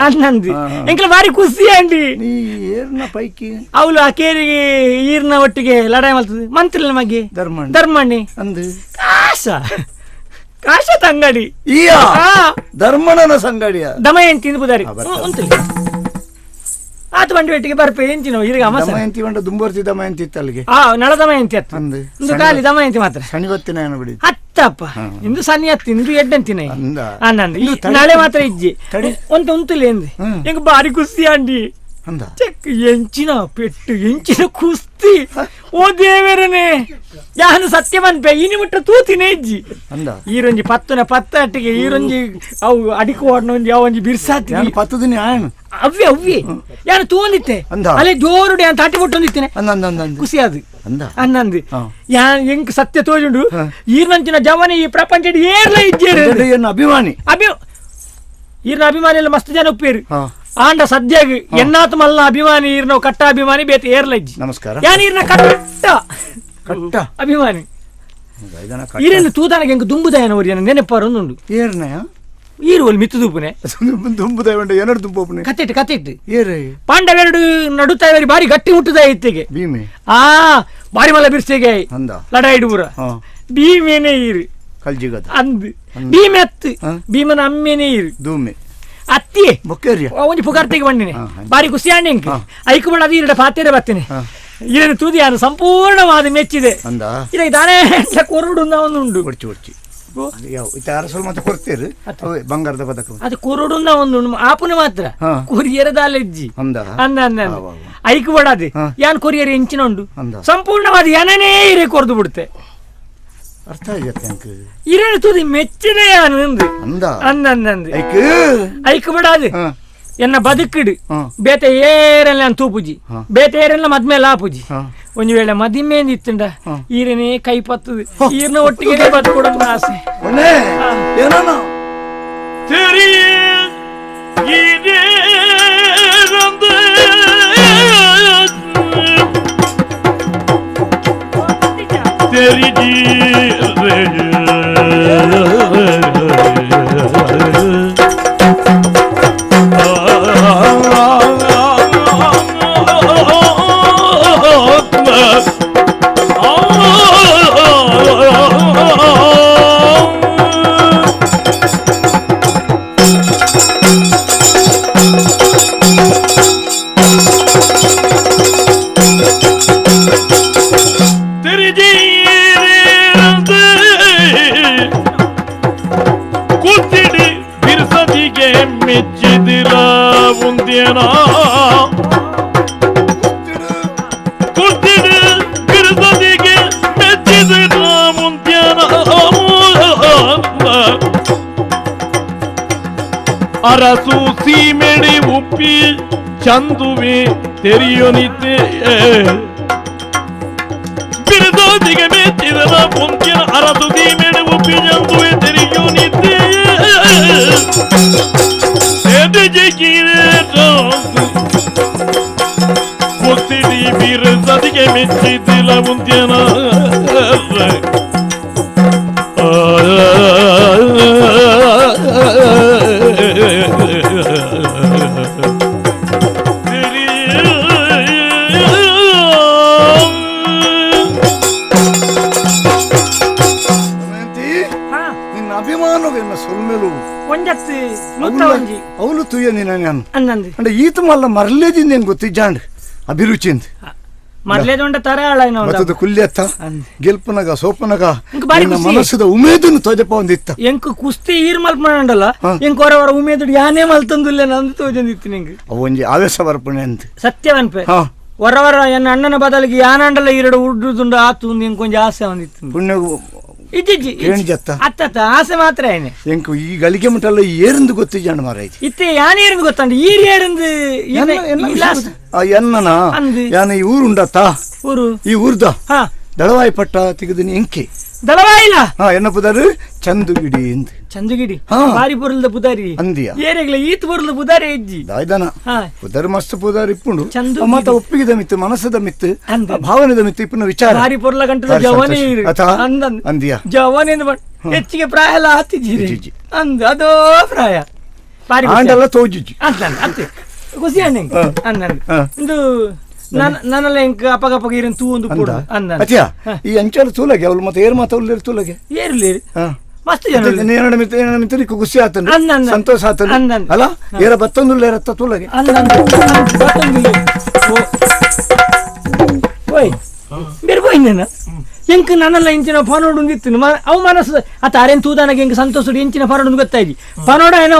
ಅನ್ನಂದು ಎಂಕಲ ಬಾರಿ ಕುಸ್ತಿ ಅಂಡಿ ನೀ ಏರ್ನ ಪೈಕಿ ಅವಳು ಆ ಕೇರಿಗೆ ಈರ್ನ ಒಟ್ಟಿಗೆ ಲಡಾಯಿ ಮಾಡ್ತದೆ ಮಂತ್ರಿ ನಮಗೆ ಧರ್ಮಣ್ಣಿ ಧರ್ಮಣ್ಣಿ ಅಂದು ಕಾಸ ಕಾಶ ತಂಗಡಿ ಈಯ ಧರ್ಮಣ್ಣನ ಸಂಗಡಿಯ ದಮಯಂತಿ ಪುದಾರಿ ಉಂಟು ಆತ ಬಂಡಿ ಒಟ್ಟಿಗೆ ಬರ್ಪೆ ಎಂಚಿನ ಇರಿಗೆ ಅಮಸ ದಮಯಂತಿ ಬಂಡ ದುಂಬರ್ತಿ ದಮಯಂತಿ ಇತ್ತು ಅಲ್ಲಿಗೆ ಆ ನಳ ದಮಯಂತಿ ಅತ್ತು ಇಂದು ಖಾಲಿ ದಮಯಂತಿ ಮಾತ್ರ ಶನಿವತ್ತಿನ ಏನು ಬಿಡಿ ಅತ್ತಪ್ಪ ಇಂದು ಸನಿ ಅತ್ತು ಇಂದು ಎಡ್ಡಂತಿನ ಅಂದ ನಾಳೆ ಮಾತ್ರ ಇಜ್ಜಿ ಒಂತ ಉಂತುಲೆ ಎಂದ್ ಎಂಗ್ ಬಾರಿ ಕುಸ್ತಿ ಅಂಡಿ ಚೆಕ್ ಎಂಚಿನ ಪೆಟ್ಟು ಎಂಚಿನ ಕುಸ್ತಿ ಓ ದೇವರನೇ ಯಾನು ಸತ್ಯ ಮನ್ಪೆ ಇನಿ ಮುಟ್ಟ ತೂತಿನೇ ಇಜ್ಜಿ ಈರೊಂಜಿ ಪತ್ತುನ ಪತ್ತ ಅಟ್ಟಿಗೆ ಈರೊಂಜಿ ಅವು ಅಡಿಕು ಒಂಜಿ ಅವು ಒಂಜಿ ಬಿರ್ಸಾತಿ ಪತ್ತು ದಿನ ಆಯಣ ಅವ್ವೆ ಅವ್ವೆ ಯಾನು ತೂಂದಿತ್ತೆ ಅಲ್ಲೇ ಜೋರುಡೆ ಅಂತ ತಾಟಿ ಬಿಟ್ಟೊಂದಿತ್ತೇನೆ ಖುಷಿ ಅದು ಅನ್ನಂದು ಯಾನ್ ಎಂಕ್ ಸತ್ಯ ತೋಜುಂಡು ಈರ್ನಂಚಿನ ಜವನಿ ಈ ಪ್ರಪಂಚ ಏರ್ಲ ಇಜ್ಜೇರು ಅಭಿಮಾನಿ ಅಭಿ ಈರ್ನ ಅಭಿಮಾನಿ ಎಲ್ಲ ಮಸ್ತ್ ಜನ ಒಪ್ಪೇರು ಆಂಡ ಸದ್ಯಾಗ ಎನ್ನಾತ್ ಮಲ್ಲ ಅಭಿಮಾನಿ ಈರ್ನ ಕಟ್ಟ ಅಭಿಮಾನಿ ಬೇತ ಏರ್ಲ ಇಜ್ಜಿ ನಮಸ್ಕಾರ ಯಾನ್ ಈರ್ನ ಕಟ್ಟ ಕಟ್ಟ ಅಭಿಮಾನಿ ಈರನ್ನು ತೂದಾನಗೆ ಎಂಕ್ ದುಂಬುದಾಯನ ಒರಿಯನ ನೆನಪಾರ ಒಂದುಂಡು ಏರ್ನ ಈರು ಒಲ್ ಮಿತ್ತು ದೂಪುನೆ ದುಂಬುದಾಯ ಉಂಡು ಏನಾರು ದುಂಬುಪುನೆ ಕತ್ತಿಟ್ಟು ಕತ್ತಿಟ್ಟು ಏರೇ ಪಾಂಡವೆರಡು ನಡುತ್ತಾಯರಿ ಬಾರಿ ಗಟ್ಟಿ ಮುಟ್ಟುದಾಯ ಇತ್ತಿಗೆ ಭೀಮೆ ಆ ಬಾರಿ ಮಲ್ಲ ಬಿರ್ಸೆಗೆ ಅಂದ ಲಡಾಯಿಡು ಪೂರ ಭೀಮೇನೆ ಈರು ಕಲ್ಜಿಗದ ಅಂದು ಭೀಮೆ ಅತ್ತು ಭೀಮನ ಅಮ್ಮೇನೆ ಈರು ಧೂಮೆ ಅತ್ತಿ ಒಂಜಿ ಪುಗಾರ್ತಿಗೆ ಬಂದಿನಿ ಬಾರಿ ಖುಷಿ ಆಂಡ್ ಎಂಕ್ ಐಕು ಬಡ ಅದು ಇರಡ ಪಾತೆರೆ ಬತ್ತೇನೆ ಇದನ್ನು ತೂದಿ ಯಾನು ಸಂಪೂರ್ಣವಾದ ಮೆಚ್ಚಿದೆ ಇಲ್ಲ ಇದಾನೆ ಕೊರಡು ಉಂಡು ಬಂಗಾರದ ಪದಕ ಅದು ಕೊರಡುಂದ ಒಂದು ಆಪುನ ಮಾತ್ರ ಕೊರಿಯರ್ ದಾಲೆಜ್ಜಿ ಅಂದ ಅಂದ ಐಕು ಬಡಾದೆ ಯಾನ್ ಕೊರಿಯರ್ ಎಂಚಿನ ಉಂಡು ಸಂಪೂರ್ಣವಾದ ಏನನೇ ಇರೆ ಕೊರ್ದು ಬಿಡುತ್ತೆ ಅರ್ಥ ಆಯ್ತು ಇರನು ತುದಿ ಮೆಚ್ಚಿನ ಯಾನು ಅಂದು ಅಂದ ಅಂದ ಐಕು ಬಡಾದೆ ಎನ್ನ ಬದುಕಿಡು ಬೇತೆ ಏರೆಲ್ಲ ತೂಪುಜಿ ಬೇತೆ ಏರೆಲ್ಲ ಮದ್ಮೇಲೆ ಆಪುಜಿ ಒಂದು ವೇಳೆ ಮದಿಮೇಂದ ಇತ್ತುಂಡ ಈರನೇ ಕೈ ಪತ್ತದು ಈರನ ಒಟ್ಟಿಗೆ ಬದುಕೊಡೋದು ಆಸೆ ಅರಸು ಸೀಮೆಡಿ ಉಪ್ಪಿ ಚಂದುವೆ ತೆರಿಯೊನಿತೆ ಬಿರುದೋದಿಗೆ ಮೆಚ್ಚಿದನ ಮುಂಚಿನ ಅರಸು ಸೀಮೆಡಿ ಉಪ್ಪಿ ಚಂದುವೆ ತೆರಿಯೊನಿತೆ ಕುತ್ತಿಡಿ ಬಿರುಸದಿಗೆ ಮೆಚ್ಚಿದಿಲ್ಲ ಮುಂಚಿನ ಅವಳು ತುಯ್ಯ ನೀನು ಅಂದ್ರೆ ಈತ ಮಲ್ಲ ಮರಲೇದಿಂದ ಏನ್ ಗೊತ್ತಿಜ್ಜಾಂಡ್ ಅಭಿರುಚಿ ಮರಲೇದೊಂಡ ತರ ಮತ್ತದ ಕುಲ್ಯತ್ತ ಗೆಲ್ಪನಗ ಸೋಪನಗ ಮನಸ್ಸದ ಉಮೇದನ್ನು ತೋಜಪ್ಪ ಒಂದಿತ್ತ ಎಂಕ್ ಕುಸ್ತಿ ಈರ್ ಮಲ್ಪ ಮಾಡಲ್ಲ ಎಂಕ್ ಹೊರ ಹೊರ ಉಮೇದು ಯಾನೇ ಮಲ್ತಂದುಲ್ಲ ನಂದು ತೋಜಂದಿತ್ತು ನಿಂಗೆ ಅವೊಂಜಿ ಆವೇಶ ಬರ್ಪಣೆ ಅಂತ ಸತ್ಯವನ್ಪೆ ಹೊರ ಹೊರ ಎನ್ನ ಅಣ್ಣನ ಬದಲಿಗೆ ಯಾನಂಡಲ್ಲ ಎರಡು ಉಡ್ದುಂಡು ಆತು ಎಂಕ್ ಒಂಜಿ ಆಸೆ ಒಂದಿತ್ತು ಪುಣ್ಯ ಅತ್ತ ಆಸೆ ಮಾತ್ರ ಏನೆ ಎಂಕು ಈ ಗಳಿಗೆ ಮುಟ್ಟಲ್ಲ ಏರಿಂದು ಗೊತ್ತಿಜ್ಜಾಂಡ್ ಮಾರಾಯ್ತು ಇತ್ತೆ ಯಾನ್ ಏರಿಂದು ಗೊತ್ತಂಡ ಈರ್ ಏರಿಂದು ಎನ್ನನ ಯಾನ ಈ ಊರುಂಡತ್ತ ಊರು ಈ ಊರ್ದ ದಳವಾಯಿ ಪಟ್ಟ ತೆಗೆದಿನಿ ಎಂಕೆ ದಳವಾಯಿಲ ಎನ್ನ ಪುದಾರು ಚಂದುಗಿಡಿ ಎಂದು ಚಂದುಗಿಡಿ ಬಾರಿ ಪೊರ್ಲದ ಪುದಾರಿ ಅಂದಿಯ ಏರೆಗ್ಲ ಈತ್ ಪೊರ್ಲದ ಪುದಾರಿ ಇಜ್ಜಿ ದಾಯ್ದನ ಪುದಾರು ಮಸ್ತ್ ಪುದಾರಿ ಇಪ್ಪುಂಡು ಮಾತ ಒಪ್ಪಿಗೆದ ಮಿತ್ತು ಮನಸ್ಸದ ಮಿತ್ತು ಭಾವನೆದ ಮಿತ್ತು ಇಪ್ಪುನ ವಿಚಾರ ಬಾರಿ ಪೊರ್ಲ ಗಂಟದ ಜವನಿ ಅಂದಿಯ ಜವನಿ ಹೆಚ್ಚಿಗೆ ಪ್ರಾಯ ಎಲ್ಲ ಆತಿಜಿ ಅಂದ್ ಅದೋ ಪ್ರಾಯ ಆಂಡಲ್ಲ ತೋಜಿಜಿ ಅಂತ ಅಂತೆ ಖುಷಿ ಅಣ್ಣ ಅಂದ ಇಂದು ನಾನೆಲ್ಲ ಎಂಕ್ ಅಪಗಪಗ ಇರನ್ ತೂ ಒಂದು ಪೋಡು ಅಂದ ಅತಿಯಾ ಈ ಅಂಚಾಲ ತೂಲಗೆ ಅವಳು ಮತ್ತೆ ಏರ್ ಮಾತಾಡಲಿ ತೂಲಗೆ ಏರ್ಲಿ ಮಸ್ತ್ ಜನ ನೇರಣ ಮಿತ್ರ ಏನ ಮಿತ್ರ ಖುಷಿ ಆತನು ಸಂತೋಷ ಆತನು ಅಲ್ಲ ಏರ ಬತ್ತೊಂದುಲ್ಲ ಏರತ್ತ ತೂಲಗೆ ಬತ್ತೊಂದುಲ್ಲ ಓಯ್ ಬೇರೆ ಪೋಯಿಂದೇನ ಎಂಕ್ ನಾನೆಲ್ಲ ಇಂಚಿನ ಫನೋಡು ಇತ್ತು ಅವು ಮನಸ್ಸು ಅತ್ತ ಅರೇನ್ ತೂದಾನಗೆ ಎಂಕ್ ಸಂತೋಷ ಇಂಚಿನ ಫನೋಡು ಗೊತ್ತಾಯ್ತು ಫನೋಡ ಏನೋ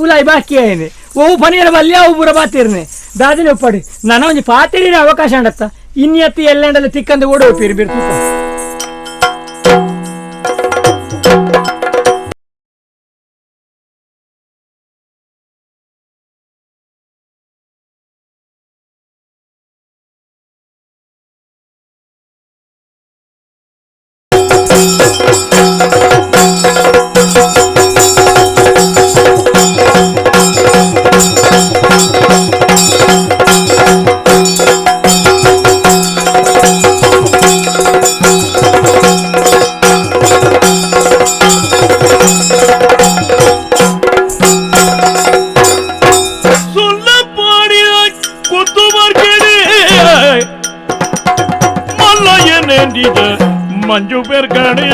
ಉಲಾಯಿ ಬಾಕಿ ಆಯ್ನೆ ಓ ಪನಿಯರ ಬಲ್ಲಿ ಅವು ಪೂರ ಬಾತಿರ್ನೆ ದಾದಿನ ಒಪ್ಪಾಡಿ ನಾನು ಒಂಜಿ ಪಾತಿರಿನ ಅವಕಾಶ ಅಂಡತ್ತ ಇನ್ನಿಯತ್ತಿ ಎಲ್ಲಂಡಲ್ಲ ತಿಕ್ಕಂದು ಓಡ ಹೋಗ್ತೀರಿ ಬಿರ್ತು ಮಂಜು ಪೆರ್ಕಣಿ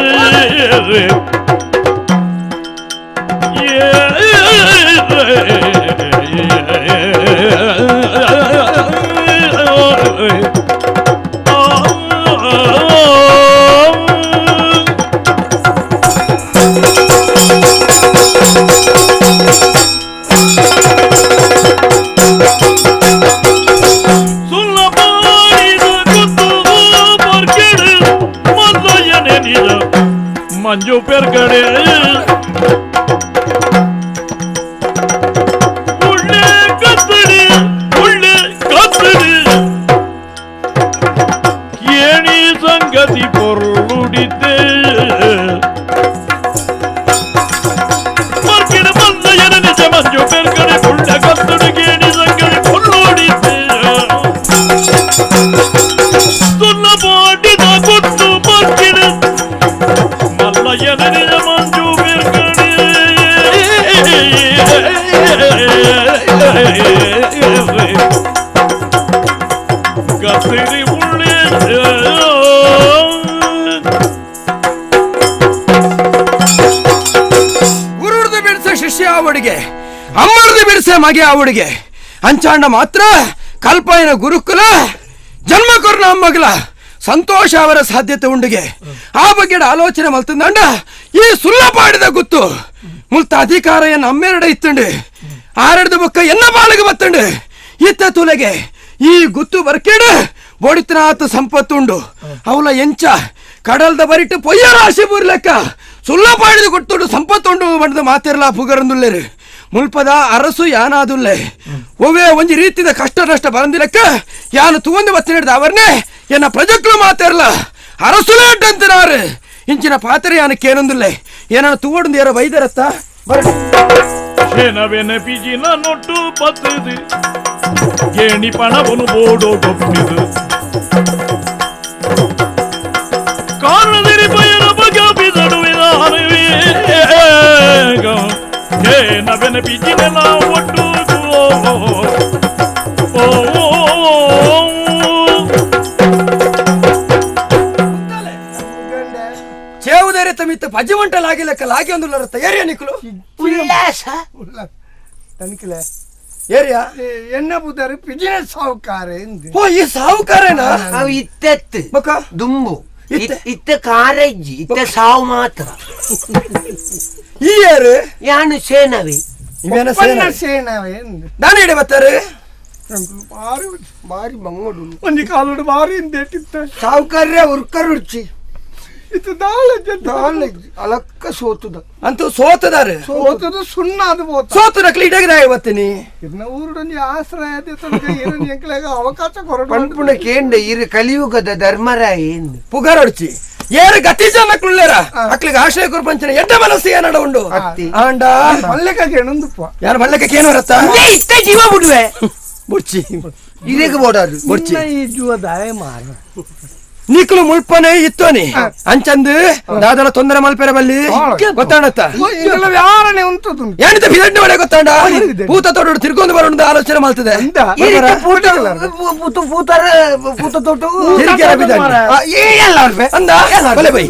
Manju ಪೆರ್ಗಡೆ ಉಳ್ಳೆ ಕತ್ತಡಿ ಉಳ್ಳೆ ಕತ್ತಡಿ ಕೇಣಿ ಸಂಗತಿ ಪೊರುಳುಡಿದ್ದೆ ಮರ್ಕಿಡ ಮಲ್ಲಯ್ಯನ ನಿಜ ಮಂಜು ಪೆರ್ಗಡೆ ಉಳ್ಳೆ ಕತ್ತಡಿ ಕೇಣಿ ಸಂಗತಿ ಪೊರುಳುಡಿದ್ದೆ ಸುಲ್ಲ ಬಾಡಿದ ಗೊತ್ತು ಮರ್ಕಿಡ ಮಂಜು ಕತ್ತಿರಿ ಉಳ್ಳೆ ಗುರುಡ್ದು ಬಿಡಿಸ ಶಿಷ್ಯ ಅವಡಿಗೆ ಅಮ್ಮರ್ದು ಬಿಡಿಸ ಮಗೆ ಅವಡಿಗೆ ಅಂಚಾಂಡ ಮಾತ್ರ ಕಲ್ಪನ ಗುರುಕುಲ ಜನ್ಮ ಕೊರ್ನ ಅಮ್ಮಗಲ ಸಂತೋಷ ಅವರ ಸಾಧ್ಯತೆ ಉಂಡಿಗೆ ಆ ಬಗ್ಗೆ ಆಲೋಚನೆ ಮಲ್ತಂದಂಡ ಈ ಸುಲ್ಲ ಪಾಡಿದ ಗುತ್ತು ಮುಲ್ತ ಅಧಿಕಾರ ಎನ್ನ ಅಮ್ಮೆರಡ ಇತ್ತಂಡು ಆರಡ್ದ ಬೊಕ್ಕ ಎನ್ನ ಬಾಳಿಗೆ ಬತ್ತಂಡು ಇತ್ತ ತುಲೆಗೆ ಈ ಗುತ್ತು ಬರ್ಕೇಡು ಬೋಡಿತನಾಥ ಸಂಪತ್ತುಂಡು ಅವಲ ಎಂಚ ಕಡಲ್ದ ಬರಿಟ್ಟು ಪೊಯ್ಯ ರಾಶಿ ಬೂರ್ಲೆಕ್ಕ ಸುಲ್ಲ ಪಾಡಿದ ಗುತ್ತುಂಡು ಸಂಪತ್ತುಂಡು ಬಂದ ಮಾತಿರಲ ಪುಗರಂದುಲ್ಲೇರು ಮುಲ್ಪದ ಅರಸು ಯಾನಾದುಲ್ಲೆ ಒವೇ ಒಂಜಿ ರೀತಿದ ಕಷ್ಟ ನಷ್ಟ ಬರಂದಿಲಕ್ಕ ಯಾನು ತುವಂದು ಬತ್ತಿ ಹಿಡ್ದ ಅವರ್ನೇ ಎನ್ನ ಪ್ರಜಕ್ಲು ಮಾತಿರಲ ಅರಸುಲೇ ಅಡ್ಡಂತಿನಾರು ಇಂಚಿನ ಪಾತ್ರೆ ಯಾನಕ್ಕೇನೊಂದುಲ್ಲೆ ಏನಾನ ತೂವೊಂದು ಯಾರೋ ವೈದ್ಯರತ್ತ ಶೇನವೆನ ಪಿಜಿನ ನೊಟ್ಟು ಬತ್ತದು ಗೇಣಿ ಪಣವನು ಬೋಡೋ ಗೊಪ್ಪಿದು ಕಾರಣದಿರಿ ಬಯರ ಬಗ ಬಿದಡುವಿದಾನುವೇ ಏನವೆನ ಪಿಜಿನ ಒಟ್ಟು ಚೇವುದರೆ ತಮಿತ್ತ ಪಜ್ಜಿ ಮಂಟಲಾಗಿಲ್ಲಕ್ಕ ಲಾಗಿ ಒಂದು ತಯಾರಿಯ ನಿಕ್ಕಲು ಉಲ್ಲಾಸ ತನಿಖಲೆ ಏರಿಯಾ ಎನ್ನ ಬುದಾರು ಪಿಜಿನ ಸಾಹುಕಾರ ಓ ಈ ಸಾಹುಕಾರೇನಾ ಅವು ಇತ್ತೆತ್ತು ಬೊಕ್ಕ ದುಂಬು ಇತ್ತ ಕಾರಜ್ಜಿ ಇತ್ತ ಸಾವು ಮಾತ್ರ ಈ ಯಾರು ಯಾನು ಸೇನವಿ ಇವೇನ ಸೇನವೇ ದಾನ ಇಡೆ ಬರ್ತಾರೆ ಬಾರಿ ಬಾರಿ ಬಂಗೋಡು ಒಂಜಿ ಕಾಲೋಡು ಬಾರಿ ಹಿಂದೆಟ್ಟಿತ್ತ ಸಾಹುಕಾರ್ಯ ಉರ್ಕರುಡ್ಚಿ ಇದು ದಾಳಜ್ಜ ದಾಳಜ್ಜ ಅಲಕ್ಕ ಸೋತುದ ಅಂತೂ ಸೋತದಾರೆ ಸೋತದ ಸುಣ್ಣ ಅದು ಬೋತ ಸೋತದ ಕ್ಲೀಟಾಗಿ ನಾ ಇವತ್ತಿನಿ ಇನ್ನ ಊರುಡೊಂಜಿ ಆಶ್ರಯ ಎಂಕ್ಲೆಗ ಅವಕಾಶ ಕೊರಡು ಪನ್ಪುಣ ಕೇಂದ್ರ ಇರು ಕಲಿಯುಗದ ಧರ್ಮರಾಯ ಪುಗಾರೊಡ್ಚಿ ಏರು ಗತಿ ಜನಕ್ಕುಳ್ಳೇರ ಅಕ್ಲಿಗೆ ಆಶ್ರಯ ಕೊರ್ಪಂಚನ ಎಡ್ಡ ಮನಸ್ಸು ಏನಡ ಉಂಡು ಆಂಡ ಮಲ್ಲೆಕ ಕೇಣಂದುಪ್ಪ ಯಾರು ಮಲ್ಲೆಕ ಕೇನು ಬರತ್ತ ಇತ್ತ ಜೀವ ಬಿಡುವೆ ಬುಡ್ಚಿ ಇರೇಗ ಬೋಡಾದು ಬುಡ್ಚಿ ಈ ಜೀವ ದಾಯ ಮಾರ ನಿಕ್ಲು ಮುಳ್ಪನೆ ಇತ್ತೋನಿ ಅಂಚಂದು ದಾದಲ ತೊಂದರೆ ಮಲ್ಪೆರ ಬಲ್ಲಿ ಗೊತ್ತಾಣತ್ತ ಯಾರನೆ ಉಂಟು ಏನಿತ ಬಿದಡ್ಡು ಒಳ್ಳೆ ಗೊತ್ತಾಂಡ ಪೂತ ತೋಟ ತಿರ್ಕೊಂಡು ಬರೋಣ ಆಲೋಚನೆ ಮಾಡ್ತದೆ ಪೂತರ ಪೂತ ತೋಟ ಅಂದ ಬಲೆ ಬೈ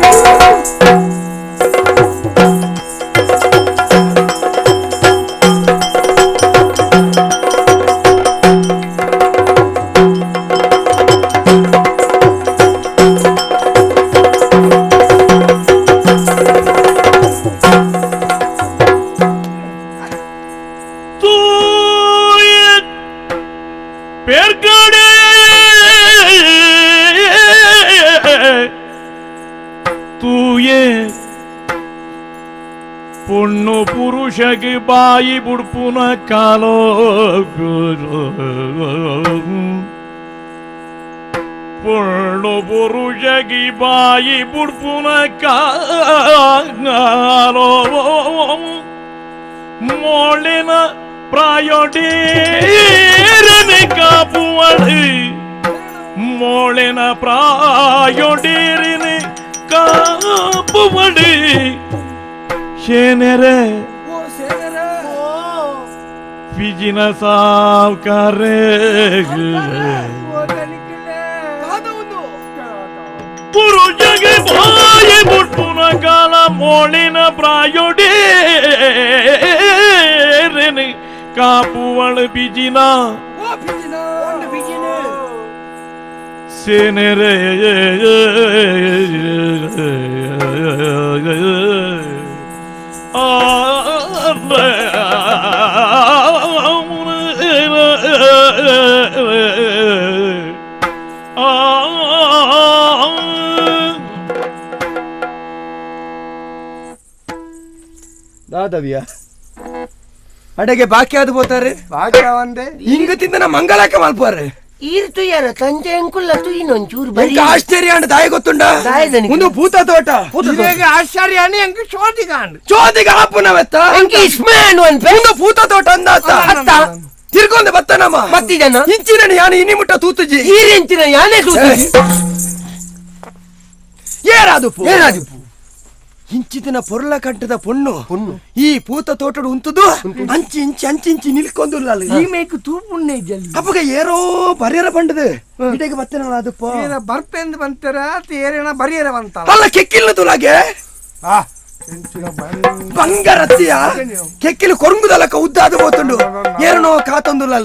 ಪೊಣ್ಣು ಪುರುಷಗೆ ಬಾಯಿ ಬುಡ್ಪುನ ಕಾಲೋ ಪೊಣ್ಣು ಪುರುಷಗೆ ಬಾಯಿ ಬುಡ್ಪುನ ಕಾಲೋ ಮೋಳಿನ ಪ್ರಾಯೋಡೇರನೆ ಕಾಪುವಳಿ ಮೋಳಿನ ಪ್ರಾಯೋಡೇರನೆ ಕಾಪುವಳಿ ಶೇನೆರೆ ಪಿಜಿನ ಸಾವ್ಕಾರೆ ಪುರುಷಗೆ ಬಾಯಿ ಬುಡ್ಪುನ ಕಾಲ ಮೋಳಿನ ಪ್ರಾಯೋಡೇ ಸೇರೆನೆ ಕಾಪುವಳ ಬಿಜಿನ ಸೇನೆರೆ ದಾದವಿಯ ಅಡೆಗೆ ಬಾಕಿ ಆದ ಬೋತಾರೆ ಬಾಕಿ ಒಂದೇ ಹಿಂಗ ತಿಂದನ ಮಂಗಲಾಕ ಮಲ್ಪಾರೆ ಈರ್ತು ಯಾರ ತಂಜೆ ಅಂಕುಲ್ಲ ತುಯಿನೊಂಚೂರು ಬರಿ ಆಶ್ಚರ್ಯ ಅಂಡ ದಾಯ ಗೊತ್ತುಂಡ ಒಂದು ಭೂತ ತೋಟ ಆಶ್ಚರ್ಯ ಅಂಕ ಚೋದಿಗ ಚೋದಿಗ ಆಪುನವೆತ್ತ ಅಂಕ ಇಸ್ಮಾನ್ ಒಂದು ಭೂತ ತೋಟ ಅಂದಾತ ಅತ್ತ ತಿರ್ಗೊಂದು ಬತ್ತನಮ್ಮ ಮತ್ತಿಜನ ಇಂಚಿನ ಯಾನೆ ಇನಿ ಮುಟ್ಟ ತೂತುಜಿ ಈರೆಂಚಿನ ಯಾನೆ ತೂತುಜಿ ಏರಾದುಪ್ಪು ಏರಾದುಪ್ಪು ಇಂಚಿದಿನ ಪೊರ್ಲ ಕಂಠದ ಪೊಣ್ಣು ಪೊಣ್ಣು ಈ ಪೂತ ತೋಟಡು ಉಂತುದು ಅಂಚಿ ಇಂಚಿ ಅಂಚಿ ಇಂಚಿ ನಿಲ್ಕೊಂದುಲ್ಲ ಈ ಮೇಕು ತೂಪುಣ್ಣೆ ಜಲ್ಲಿ ಅಪ್ಪಗ ಏರೋ ಬರಿಯರ ಬಂಡದು ಇಡೆಗೆ ಬತ್ತನ ಅದಪ್ಪ ಏರ ಬರ್ಪೆಂದು ಬಂತರ ಏರೇನ ಬರಿಯರ ಬಂತ ಅಲ್ಲ ಕೆಕ್ಕಿಲ್ಲ ತುಲಾಗೆ ಆ ಬಂಗಾರತ್ತಿಯ ಕೆಕ್ಕಿಲು ಕೊರಂಗುದಲಕ ಉದ್ದಾದ ಹೋತುಂಡು ಏರನೋ ಕಾತೊಂದುಲ್ಲ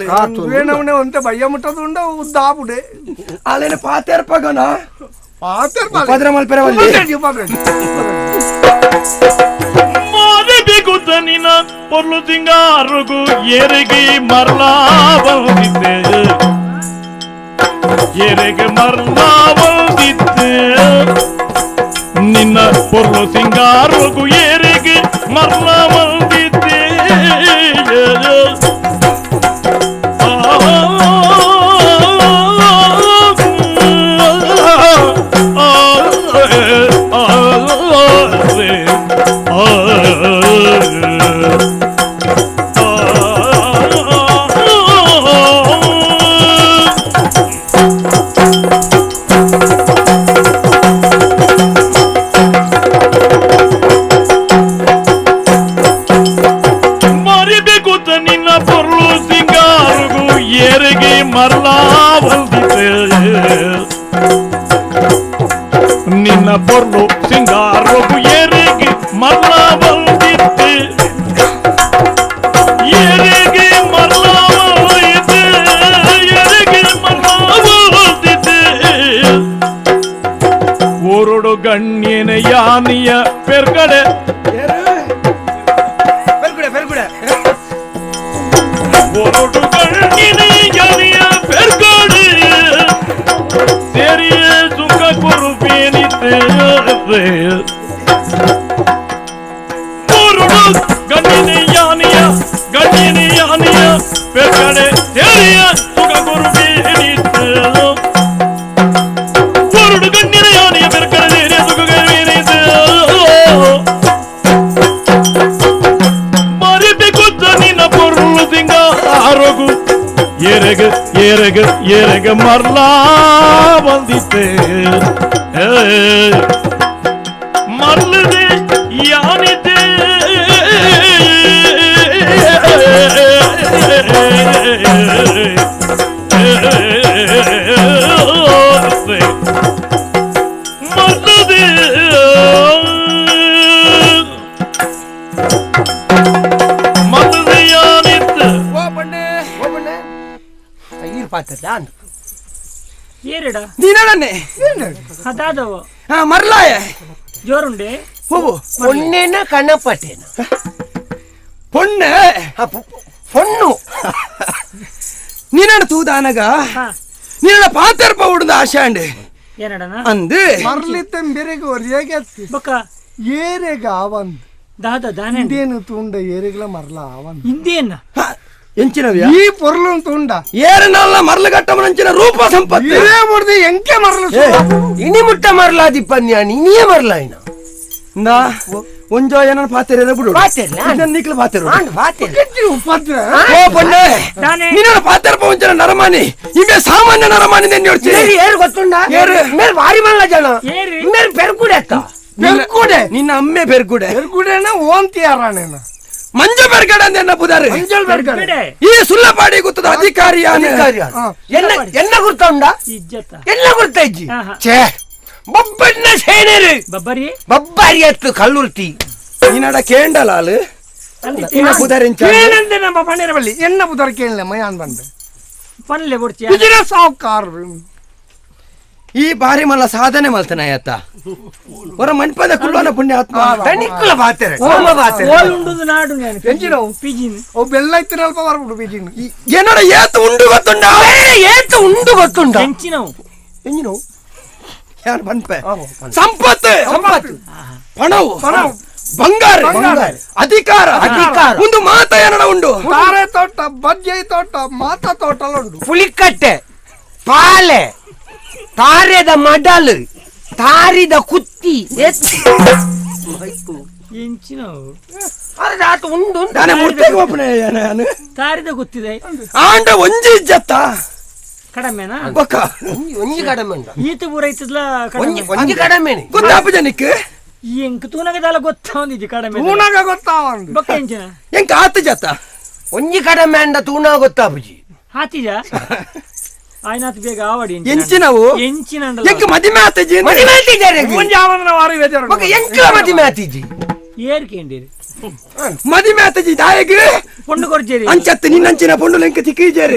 ಏನವನೇ ಒಂತೆ ಬಯ್ಯ ಮುಟ್ಟದುಂಡ ಉದ್ದಾಪುಡೆ ಅಲ್ಲೇನ ಪಾತೇರ್ಪಗನ ಪಾತ್ರ ಮಾರಿ ಬಿಗುತ್ತ ನಿನ್ನ ಪೊರ್ಲು ಸಿಂಗಾರುಗು ಏರಿಗೆ ಮರಲಾ ಬಂದಿದ್ದೆ ಏರಿಗೆ ಮರಲಾ ಬಂದಿದ್ದೆ ನಿನ್ನ ಪೊರ್ಲು ಸಿಂಗಾರುಗು ಏರಿಗೆ ಮರಲಾ ಬಂದಿದ್ದೆ ನಿನ್ನ ಪೊರ್ಲು ಸಿಂಗಾರಗು ಏರಿಗೆ ಮರಲ ಬಂದಿತ್ತು ಏರಿಗೆ ಮರಲ ಬಂದಿತ್ತು ಏರಿಗೆ ಮರಲ ಬಂದಿತ್ತು ಓರಡು ಗಣ್ಯನ ಯಾನಿಯ ಪೆರ್ಗಡೆ ಓರಡು ಗಣ್ಯನ ಯಾನಿಯ ಪೆರ್ಗಡೆ ಸೇರಿಯ ಸುಖ ಕೊರುಪೇನಿತ್ತೆ ಓರಡು ಗಣ್ಯನ ಯಾನಿಯ ಗಣ್ಯನ ಯಾನಿಯ ಪೆರ್ಗಡೆ ಸೇರಿಯ ಸುಖ ಕೊರುಪೇನಿತ್ತೆ ಓರಡು ಗಣ್ಯನ ಯಾನಿಯ ಪೆರ್ಗಡೆ ಸೇರಿಯ ಸುಖ ಕೊರುಪೇನಿತ್ತೆ ಮರಿಬೇಕು ನಿನ್ನ ಪೊರುಳು ಸಿಂಗಾರಗು ಏರೆಗ ಏರೆಗ ಏರೆಗ ಮರಲಾ ಬಂದಿತ್ತೆ ಮರಲದೆ ಯಾನಿದೆ ಮರಲದೆ ಮರಲದೆ ಯಾನಿತ್ತು ಮರ್ಲಾಯ ಜೋರುಂಡೆ ಹೋಗು ಪೊಣ್ಣೆನ ಕಣಪಟೇನ ಪೊಣ್ಣೆ ಪೊಣ್ಣು ನೀನಡ ತೂದಾನಗ ನೀನಡ ಪಾತೆರ್ಪ ಉಡುದ ಆಶೆ ಅಂಡೆ ಅಂದು ಮರ್ಲಿತ್ತೆ ಬೆರೆಗೆ ಒರಿಯಾಗೆ ಬಕ್ಕ ಏರೆಗ ಆವನ್ ದಾದ ದಾನೆ ಇಂದೇನು ತುಂಡ ಏರೆಗ್ಲ ಮರ್ಲ ಆವನ್ ಇಂದೇನ ಎಂಚಿನವ್ಯ ಈ ಪೊರ್ಲು ತುಂಡ ಏರನಲ್ಲ ಮರ್ಲು ಗಟ್ಟಮನಂಚಿನ ರೂಪ ಸಂಪತ್ತು ಇದೇ ಮುಡ್ದು ಎಂಕೆ ಮರ್ಲು ಇನಿ ಮುಟ್ಟ ಮರ್ಲಾದಿಪ್ಪನ್ಯಾನ್ ಇನಿಯೇ ಮರ್ಲಾಯಿನ ನಾ ಒಂಜೋ ಏನೋ ಪಾತೆರ ಬಿಡು ಪಾತೆರ್ಲ ನಿಕ್ಲು ಪಾತೆರು ಪಾತೆರ ಓ ಪೊಣ್ಣೆ ನೀನ ಪಾತೆರ್ಪ ಒಂಚನ ನರಮಾನಿ ಇಂಬೆ ಸಾಮಾನ್ಯ ನರಮಾನಿ ನೆನ್ನೆ ಹೊಡ್ಚಿ ಏರು ಗೊತ್ತುಂಡ ಏರು ಮೇಲ್ ಭಾರಿ ಮಲ್ಲ ಜನ ಮೇಲ್ ಪೆರ್ಕುಡೆ ಅತ್ತ ಪೆರ್ಕುಡೆ ನಿನ್ನ ಅಮ್ಮೆ ಪೆರ್ಕುಡೆ ಪೆರ್ಕುಡೆನ ಓಂತಿಯಾರ ಮಂಜ ಬೆರ್ಗಡೆ ಅಂತ ಎನ್ನ ಪುದಾರು ಮಂಜಲ್ ಬೆರ್ಗಡೆ ಈ ಸುಲ್ಲಪಾಡಿ ಗೊತ್ತದ ಅಧಿಕಾರಿ ಅಧಿಕಾರಿ ಎನ್ನ ಗುರ್ತ ಉಂಡ ಎಲ್ಲ ಗುರ್ತ ಇಜ್ಜಿ ಛೇ ಬೊಬ್ಬಣ್ಣ ಸೇನೆರು ಬಬ್ಬರಿ ಬಬ್ಬರಿ ಅತ್ತು ಕಲ್ಲುರ್ತಿ ನೀನಡ ಕೇಂಡಲಾಲು ನಿನ್ನ ಪುದರ್ ಎಂಚ? ಏನಂದೆ ನಮ್ಮ ಪಣ್ಣೇರ ಬಳ್ಳಿ ಎನ್ನ ಪುದರ್ ಕೇಳಲೆ ಯಾನ್ ಬಂದೆ ಪನ್ಲೆ ಬೊಡ್ಚಿ ಬಿಜಿನ ಸಾವುಕಾರ ಈ ಬಾರಿ ಮಲ್ಲ ಸಾಧನೆ ಮಲ್ತನ ಆಯತ್ತ ಹೊರ ಮಂಟಪದ ಕುಲ್ಲೋನ ಪುಣ್ಯ ಆತ್ಮ ತಣಿಕ್ಕುಲ ಬಾತೆರೆ ಓಮ ಬಾತೆರೆ ಓಲ್ ಉಂಡುದು ನಾಡು ನಾನು ಎಂಚಿನವು ಪಿಜಿನ್ ಅವು ಬೆಲ್ಲ ಇತ್ತಿನಲ್ಪ ಬರ್ಬಿಡು ಪಿಜಿನ್ ಏನೋಡ ಏತು ಉಂಡು ಗೊತ್ತುಂಡ ಏತು ಉಂಡು ಗೊತ್ತುಂಡ ಎಂಚಿನವು ಎಂಜಿನವು ಯಾರು ಪನ್ಪೆ ಸಂಪತ್ತು ಸಂಪತ್ತು ಪಣವು ಪಣವು ಬಂಗಾರ ಬಂಗಾರ. ಅಧಿಕಾರ ಅಧಿಕಾರ. ಒಂದು ಮಾತ ಏನಡ ಉಂಡು ತಾರೆ ತೋಟ ಬಜ್ಜೈ ತೋಟ ಮಾತ ತೋಟ ಉಂಡು ಪುಲಿಕಟ್ಟೆ ಪಾಲೆ ತಾರೆದ ಮಡಲ್ ತಾರಿದ ಕುತ್ತಿ ಎಂಚಿನವು ಆತ ಉಂಡು ನಾನೇ ಮುರ್ತೆಗೆ ಒಪ್ಪನೆ ನಾನು ತಾರಿದ ಗೊತ್ತಿದೆ ಆಂಡ ಒಂಜಿ ಇಜ್ಜತ್ತ ಕಡಮೆನಾ ಬೊಕ್ಕ ಒಂಜಿ ಕಡಮೆ ಉಂಡು ಈತ ಪೂರ ಇತ್ತದ್ಲ ಒಂಜಿ ಒಂಜಿ ಕಡಮೆನೆ ಗೊತ್ತಾಪು ಜನಕ್ಕೆ ಎಂಕ್ ತೂನಗದಲ್ಲ ಗೊತ್ತಾವಂದಿಜ್ಜಿ ಕಡಮೆ ತೂನಗ ಗೊತ್ತಾವಂದು ಬೊಕ್ಕ ಎಂಚಿನ ಎಂಕ ಆತ ಜತ್ತ ಒಂಜಿ ಕಡಮೆ ಅಂಡ ತೂನ ಗೊತ್ತಾಪುಜಿ ಹಾತಿಜ ಆಯ್ನಾತ್ ಬೇಗ ಆವಡಿ ಎಂಚಿನವು ಎಂಚಿನ ಎಂಕ ಮದಿಮೆ ಆತಜಿ ಮದಿಮೆ ಆತಿಜಾರೆ ಒಂಜಿ ಆವನ ವಾರಿ ಬೇಜಾರು ಬೊಕ್ಕ ಎಂಕ್ಲ ಮದಿಮೆ ಆತಿಜಿ ಏರ್ಕೇಂಡಿರಿ ಮದಿಮೆ ಆತಜಿ ದಾಯಗ್ ಪೊಣ್ಣು ಕೊರ್ಜೇರಿ ಅಂಚತ್ತು ನಿನ್ನಂಚಿನ ಪೊಣ್ಣು ಲೆಂಕ ತಿಕ್ಕಿಜೇರಿ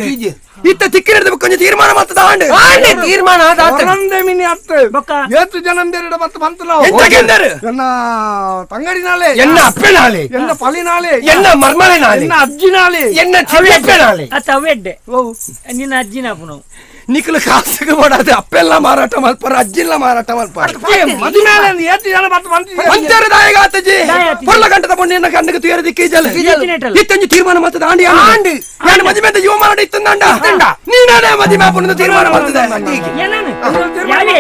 ಇತ್ತ ತಿಕ್ಕಿನ ಕೊಂಚ ತೀರ್ಮಾನ ಮಾಡ್ತದ ಆಂಡ್ ಆಂಡೆ ತೀರ್ಮಾನ ಆದ ಒಂದೇ ಮಿನಿ ಅತ್ತೆ ಬೊಕ್ಕ ಏತು ಜನ ಮತ್ತೆ ಬಂತಲ್ಲ ಎಂತ ಕೆಂದರು ಎನ್ನ ತಂಗಡಿನಾಳೆ ಎನ್ನ ಅಪ್ಪೆನಾಳೆ ಎನ್ನ ಪಲಿನಾಳೆ ಎನ್ನ ಮರ್ಮಳೆನಾಳೆ ಎನ್ನ ಅಜ್ಜಿನಾಳೆ ಎನ್ನ ಚಿನ್ನಪ್ಪೆನಾಳೆ ಅತ್ತ ಅವೆಡ್ಡೆ ನಿನ್ನ ಅಜ್ಜಿನ ಪುನವು ನಿಖಲು ಕಾಸಿಗೆ ಬೋಡಾದ ಅಪ್ಪೆಲ್ಲ ಮಾರಾಟ ಮಲ್ಪಾರ ಅಜ್ಜಿಲ್ಲ ಮಾರಾಟ ಮಲ್ಪಾರ ಮದಿಮೇಲೆ ಏತು ಜನ ಮತ್ತೆ ಬಂತ ಅಂಚಾರ ದಾಯಗ ಆತಜಿ ದಾಯ ಆತಜಿ. ಪೊರ್ಲ ಗಂಟದ ಪೊಣ್ಣು ಕಣ್ಣಗೆ ತುಯರ ದಿಕ್ಕಿಜಲ್ ಈತಿನೆಟಲ್ಲ. ಇತ್ತಂಜಿ ತೀರ್ಮಾನ ಮಾಡ್ತದ ಆಂಡಿ ಆಂಡಿ ನಾನು ಮದಿಮೆ ಅಂತ ಯುವ ಮಾರಾಟ ಇತ್ತಂದ ನೀನಾನೇ ಮದಿಮೆ ಪೊಣ್ಣು ತೀರ್ಮಾನ ಮಾಡ್ತದೆ ಏನಾನು ಯಾವೇ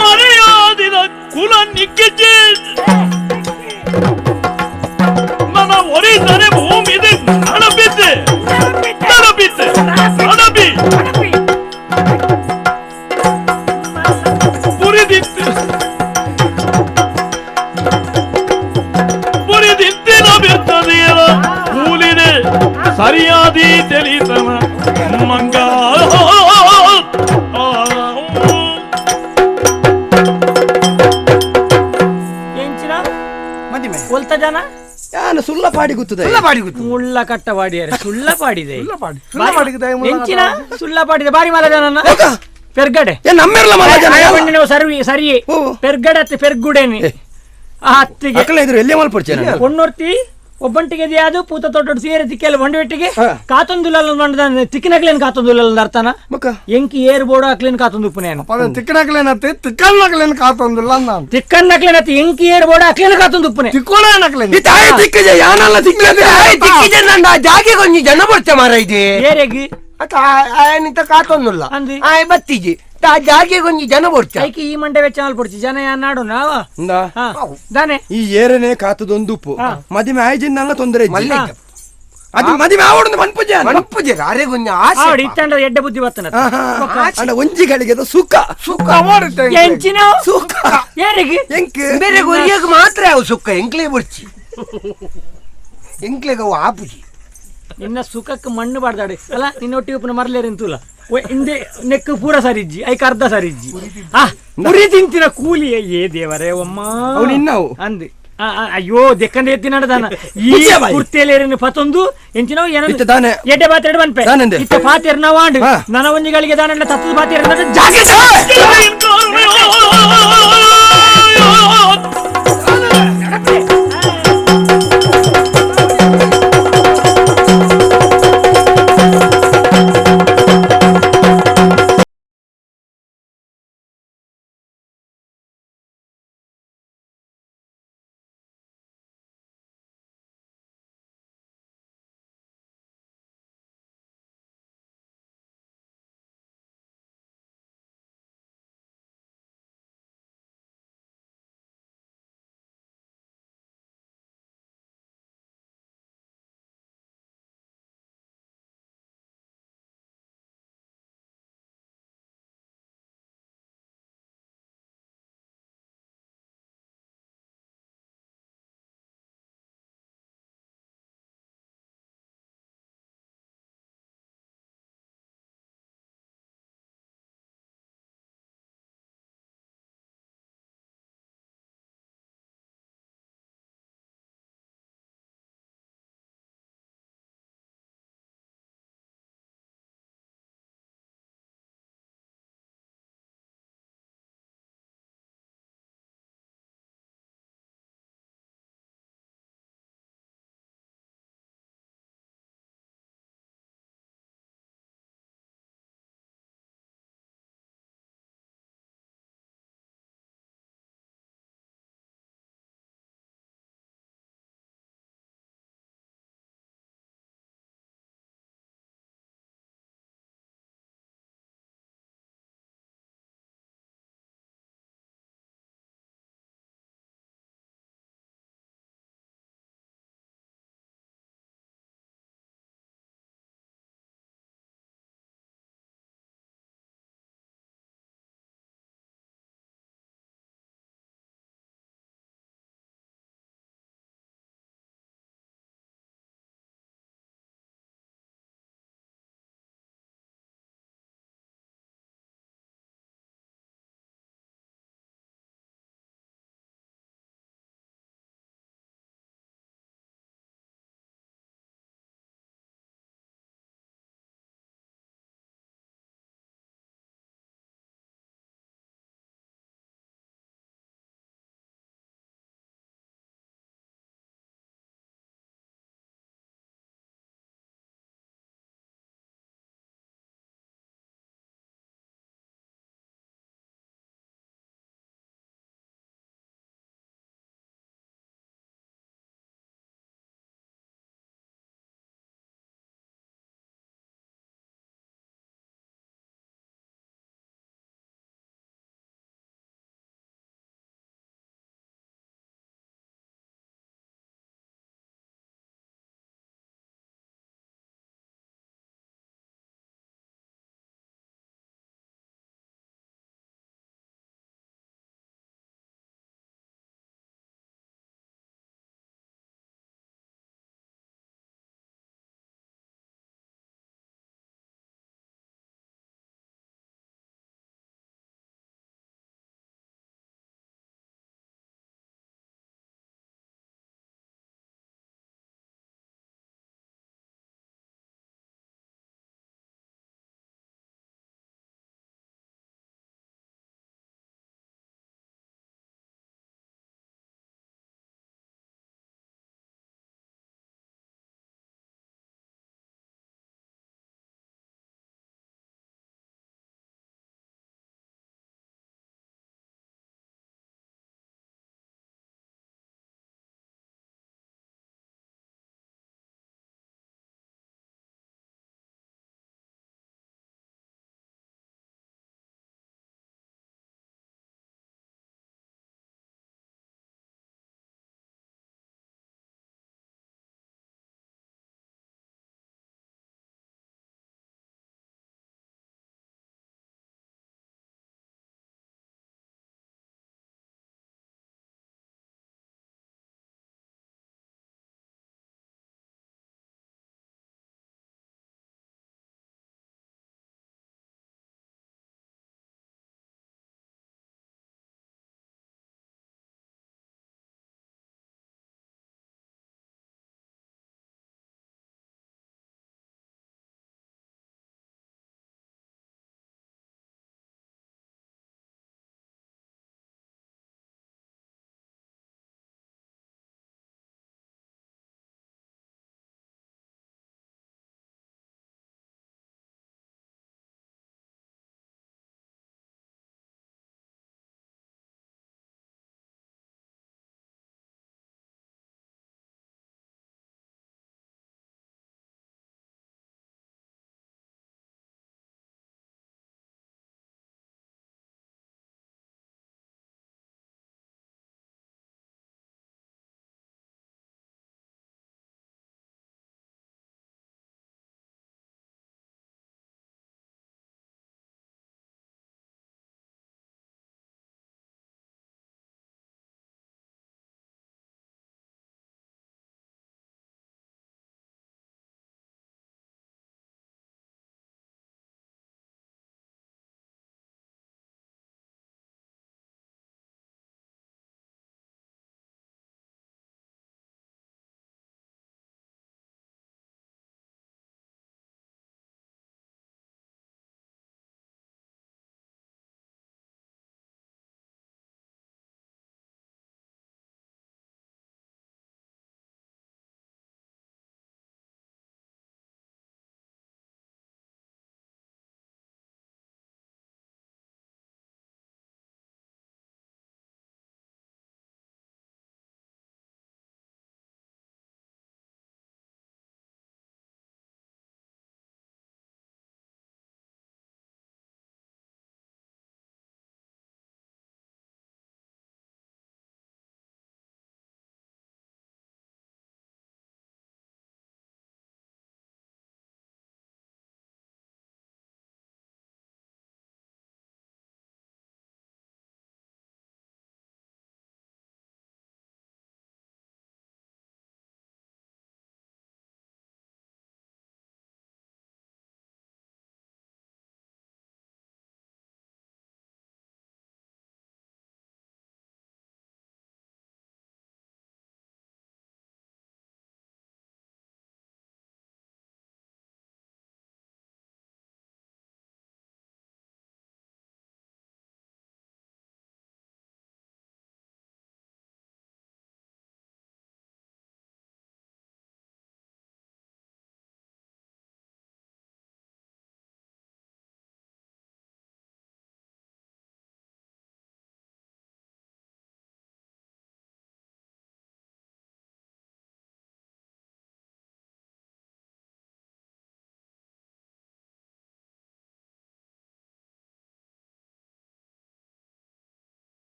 ಮರೆಯಾದಿದ ಕುಲ ನಿಕ್ಕಿಜಿ ನನ್ನ ಒರಿದರೆ ಭೂಮಿದೆ ನಡಬಿದ್ದೆ ನಡಬಿದ್ದೆ ನಡಬಿ ಪುರಿದಿತ್ತು ಪುರಿದಿತ್ತಿನ ಬಿರ್ತದೇವ ಕೂಲಿದೆ ಸರಿಯಾದಿ ತಿಳಿತನ ಮಂಗ ಎಂಚಿನ ಮದಿಮೆ ಒಲ್ತ ಜನ ಯಾನು ಸುಲ್ಲ ಪಾಡಿ ಗೊತ್ತದೆ ಪಾಡಿ ಗೊತ್ತು ಮುಳ್ಳ ಕಟ್ಟ ವಾಡಿಯಾರೆ ಸುಳ್ಳ ಪಾಡಿದೆ ಸುಳ್ಳ ಪಾಡಿಗಿದೆ, ಮುಳ್ಳ ಎಂಚಿನ ಸುಳ್ಳ ಪಾಡಿದೆ ಬಾರಿ ಮಲ ಜನ ಪೆರ್ಗಡೆ ಏನ್ ನಮ್ಮೆರ್ಲ ಮಲ ಜನ ನೀವು ಸರಿ ಸರಿಯೇ ಓ. ಪೆರ್ಗಡೆ ಅತ್ತೆ ಪೆರ್ಗುಡೇನಿ ಆ ಅತ್ತಿಗೆ ಅಕ್ಕಲ ಇದ್ರು ಎಲ್ಲಿ ಮಲ್ಪಡ್ಚೇನೆ ಒಣ್ಣೊರ್ತಿ ಒಬ್ಬಂಟಿಗೆ ಅದು ಪೂತ ತೋಟ ಸೇರಿ ತಿಕ್ಕೆಲ್ಲ ಬಂಡವೆಟ್ಟಿಗೆ ಕಾತೊಂದುಲ್ಲ ಮಂಡದ ತಿಕ್ಕಿನಕ್ಲೇನ್ ಕಾತೊಂದುಲ್ಲ ಅರ್ಥನ ಬೊಕ್ಕ ಎಂಕಿ ಏರ್ ಬೋರ್ಡ್ ಹಾಕ್ಲೇನ್ ಕಾತೊಂದು ಉಪ್ಪುನೇನು ತಿಕ್ಕನಕ್ಲೇನತ್ತೆ ತಿಕ್ಕನ್ನಕ್ಲೇನು ಕಾತೊಂದಿಲ್ಲ ನಾನು ತಿಕ್ಕನ್ನಕ್ಲೇನತ್ತೆ ಎಂಕಿ ಏರ್ ಬೋರ್ಡ್ ಹಾಕ್ಲೇನ್ ಕಾತೊಂದು ಉಪ್ಪುನೆ ತಿಕ್ಕೋಣಕ್ಲೇನು ಈ ತಾಯಿ ತಿಕ್ಕಿಜೆ ಯಾನಲ್ಲ ತಿಕ್ಕದೆ ತಿಕ್ಕಿಜೆ ನಂಡ ಜಾಗೆ ಕೊಂಜಿ ಜನ ಬರ್ಚ ಮಾರ ಇದೆ ಏರೆಗಿ ಅತ್ತ ಆಯನಿತ ಕಾತೊಂದುಲ್ಲ ಅಂದಿ. ಆಯ್ ಬತ್ತಿಜಿ ತಾ ಜಾಗೆ ಕೊಂಜಿ ಜನ ಬರ್ಚ ಐಕಿ ಈ ಮಂಡೆ ವೆಚ್ಚ ಪೊಡ್ಚಿ ಜನ ಯಾ ನಾಡು ನಾವ ಇಂದಾ. ಹಾ ದಾನೆ ಈ ಏರನೆ ಕಾತದೊಂದು ಉಪ್ಪು ಮದಿಮೆ ಆಯ್ಜಿಂದಲ್ಲ ತೊಂದರೆ ಇಜ್ಜಿ. ಮಲ್ಲೆ ಅದು ಮದಿಮೆ ಆವಡೊಂದು ಮನ್ಪುಜೆ ಮನ್ಪುಜೆ ಅರೆ ಕೊಂಜಿ ಆಸೆ ಆವಡಿ ಇತ್ತಂಡ ಎಡ್ಡೆ ಬುದ್ಧಿ ಬತ್ತನ ಅಂಡ ಒಂಜಿ ಗಳಿಗೆ ಸುಖ ಸುಖ ಎಂಚಿನ ಸುಖ ಏರೆಗಿ ಎಂಕ್ ಬೇರೆ ಗೊರಿಯಗ್ ಮಾತ್ರ ಅವು ಸುಖ ಎಂಕ್ಲೆ ಬರ್ಚಿ ಎಂಕ್ಲೆಗ ಅವು ಆಪುಜಿ ನಿನ್ನ ಸುಖಕ್ಕೆ ಮಣ್ಣು ಬಾಡ್ದಾಡೆ ಅಲ್ಲ ನಿನ್ನ ಒಟ್ಟಿಗೆ ಉಪ್ಪುನ ಮರಲೇರಿಂತೂಲ ಇಂದೆ ನೆಕ್ ಪೂರ ಸರಿಜ್ಜಿ ಐಕ ಅರ್ಧ ಸರಿಜ್ಜಿ ಆ ಉರಿ ತಿಂತಿನ ಕೂಲಿ ಏ ದೇವರೇ ಒಮ್ಮ ಅವು ನಿನ್ನವು. ಅಂದ್ ಆ, ಆ, ಅಯ್ಯೋ ದೆಕ್ಕಂದ ಎತ್ತಿ ನಡದಾನ ಈ ಮುಚ್ಚೆ ಬಾಯಿ. ಕುರ್ತಿಯಲ್ಲೇರಿನ ಪತೊಂದು ಎಂಚಿನವು ಇತ್ತ ದಾನೆ. ಎಡ್ಡೆ ಬಾತೆರಡು ಬನ್ಪೆ ದಾನೆಂದೆ? ಇತ್ತ ಪಾತೆರ್ ನಾವಾಂಡ್ ಹಾ. ನನ ಒಂಜಿಗಳಿಗೆ ದಾನಂಡ ತತ್ತದ ಪಾತೆರ್ ಜಾಗೆ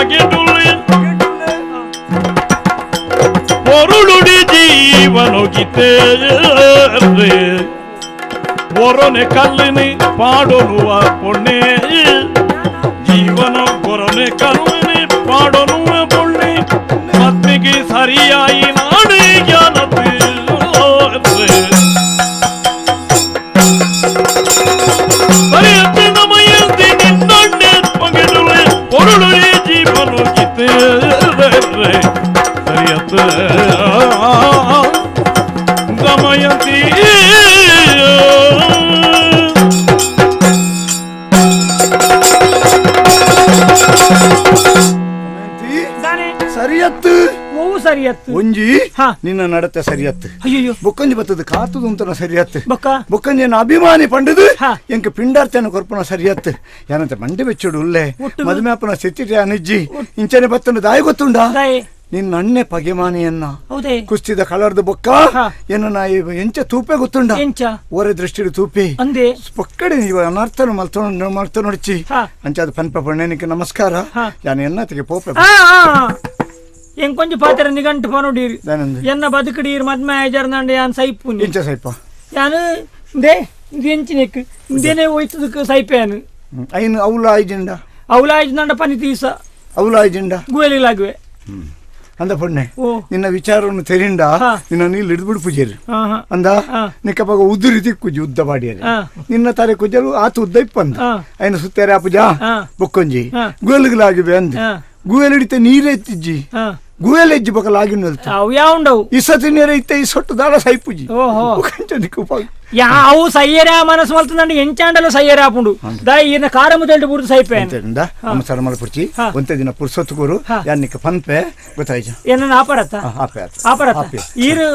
ಪಗೆಡುಳ್ಳಿ பொருளுடி ஜீவனொகித்தே ஒரொನೆ ಕಲ್ಲಿನಿ ಪಾಡೊನುವ ಪೊಣ್ಣೆ ಜೀವನ ಕೊರೊನೆ ಕಲ್ಲಿನಿ ಪಾಡೊನುವ ಪೊಣ್ಣೆ ಪತ್ನಿಗೆ ಸರಿಯಾಯಿ ನಾಡು ಜ್ಞಾನತೆ ಸರಿಯತ್ತೆ ನಿನ್ನಣ್ಣೆ ಪಗೆಡುಳೆ பொருளுடி ஜீவனொகித்தே ಸರಿಯತ್ತ ದಮಯಂತಿ ಸರಿಯತ್ತು ಸರಿಯತ್ತು ಒಂಜಿ ನಿನ್ನ ನಡತೆ ಸರಿಯತ್ತು ಅಯ್ಯೋ ಬೊಕ್ಕಂಜಿ ಬತ್ತದ ಕಾತುದು ಅಂತನ ಸರಿಯತ್ತು ಬೊಕ್ಕ ಬೊಕ್ಕಂಜಿನ ಅಭಿಮಾನಿ ಪಂಡದು ಎಂಕ ಪಿಂಡಾರ್ತನ ಕೊರ್ಪನ ಸರಿಯತ್ತು ಏನಂತ ಮಂಡೆ ಬೆಚ್ಚುಡು ಉಲ್ಲೆ ಮದುಮೆಪ್ಪನ ಸ್ಥಿತಿ ಅನಿಜ್ಜಿ ಇಂಚನೆ ಬತ್ತನ ದಾಯಿ ಗೊತ್ತುಂಡ ನಿನ್ನ ಅಣ್ಣೆ ಪಗೆಮಾನಿಯನ್ನ ಕುಸ್ತಿದ ಕಲರ್ದ ಬೊಕ್ಕ ಎನ್ನ ನಾಯಿ ಎಂಚ ತೂಪೆ ಗೊತ್ತುಂಡ ಓರೆ ದೃಷ್ಟಿ ತೂಪಿ ಪೊಕ್ಕಡೆ ನೀವು ಅನರ್ಥನ ಮಲ್ತೊ ಮಲ್ತ ನೋಡ್ಚಿ ಅಂಚಾದ ಪನ್ಪ ಪಣ್ಣೆನಿಗೆ ನಮಸ್ಕಾರ ನಾನು ಎನ್ನತಿಗೆ ಪೋಪೆ ಎಂಕೊಂಚ ಪಾತ್ರ ನಿಗಂಟು ಪನೋಡೀರಿ ಎನ್ನ ಬದುಕಡೀರ್ ಮದ್ಮೆ ಆಯ್ಜರ್ನಂಡ ಯಾನ್ ಸೈಪು ಎಂಚ ಸೈಪ ಯಾನು they ಇದು ಎಂಚಿನೆಕ್ ಇಂದೇನೆ ಹೋಯ್ತದಕ್ಕೆ ಸೈಪೆ ಯಾನು ಐನು ಅವಲ ಆಯ್ಜಿಂಡ ಅವಲ ಆಯ್ಜಿಂಡ ಪನಿ ತೀಸ ಅವಲ ಆಯ್ಜಿಂಡ ಗುವೆಲಿಲಾಗುವೆ ಅಂದ ಪೊಣ್ಣೆ ನಿನ್ನ ವಿಚಾರವನ್ನು ತೆರಿಂಡ ನಿನ್ನ ನೀಲ್ ಹಿಡಿದು ಪೂಜೆರು ಅಂದ ನಿಕ್ಕಪ್ಪಾಗ ಉದುರಿ ತಿಕ್ಕುಜಿ ಉದ್ದ ಬಾಡಿಯರು ನಿನ್ನ ತಾರೆ ಕುಜಲು ಆತ ಉದ್ದ ಇಪ್ಪಂದ ಐನ ಸುತ್ತೇರೆ ಆಪುಜಾ ಬೊಕ್ಕೊಂಜಿ ಗುವೆಲುಗಳಾಗಿವೆ ಅಂದ ಗುವೆಲ್ ಹಿಡಿತ ನೀರೇ ಎತ್ತಿಜ್ಜಿ ಗುವೆಲ್ ಎಜ್ಜಿ ಬೊಕ ಲಾಗಿನ ಯಾವುಂಡವು ಇಸತಿ ನೀರ ಇತ್ತ ಈ ಸೊಟ್ಟು ದಾಡ ಸೈಪುಜಿ ಯಾವ ಸಯ್ಯರ ಮನಸ್ಸು ಮಲ್ತಂದಂಡ ಎಂಚಾಂಡಲ ಸಯ್ಯರ ಆಪುಂಡು ದಾಯಿ ಈರ್ನ ಕಾರము ತೆಲ್ಟು ಪೂರ್ತಿ ಸೈಪೆ ನಮಸ್ಕಾರ ಮಲ್ಪುರ್ಚಿ ಒಂತೆ ದಿನ ಪುರ್ಸೊತ್ತು ಕೂರು ಯಾನಿಕ ಪನ್ಪೆ ಗೊತ್ತಾಯ್ತು ಏನ ಆಪರತ್ತ ಆಪರತ್ತ ಈರು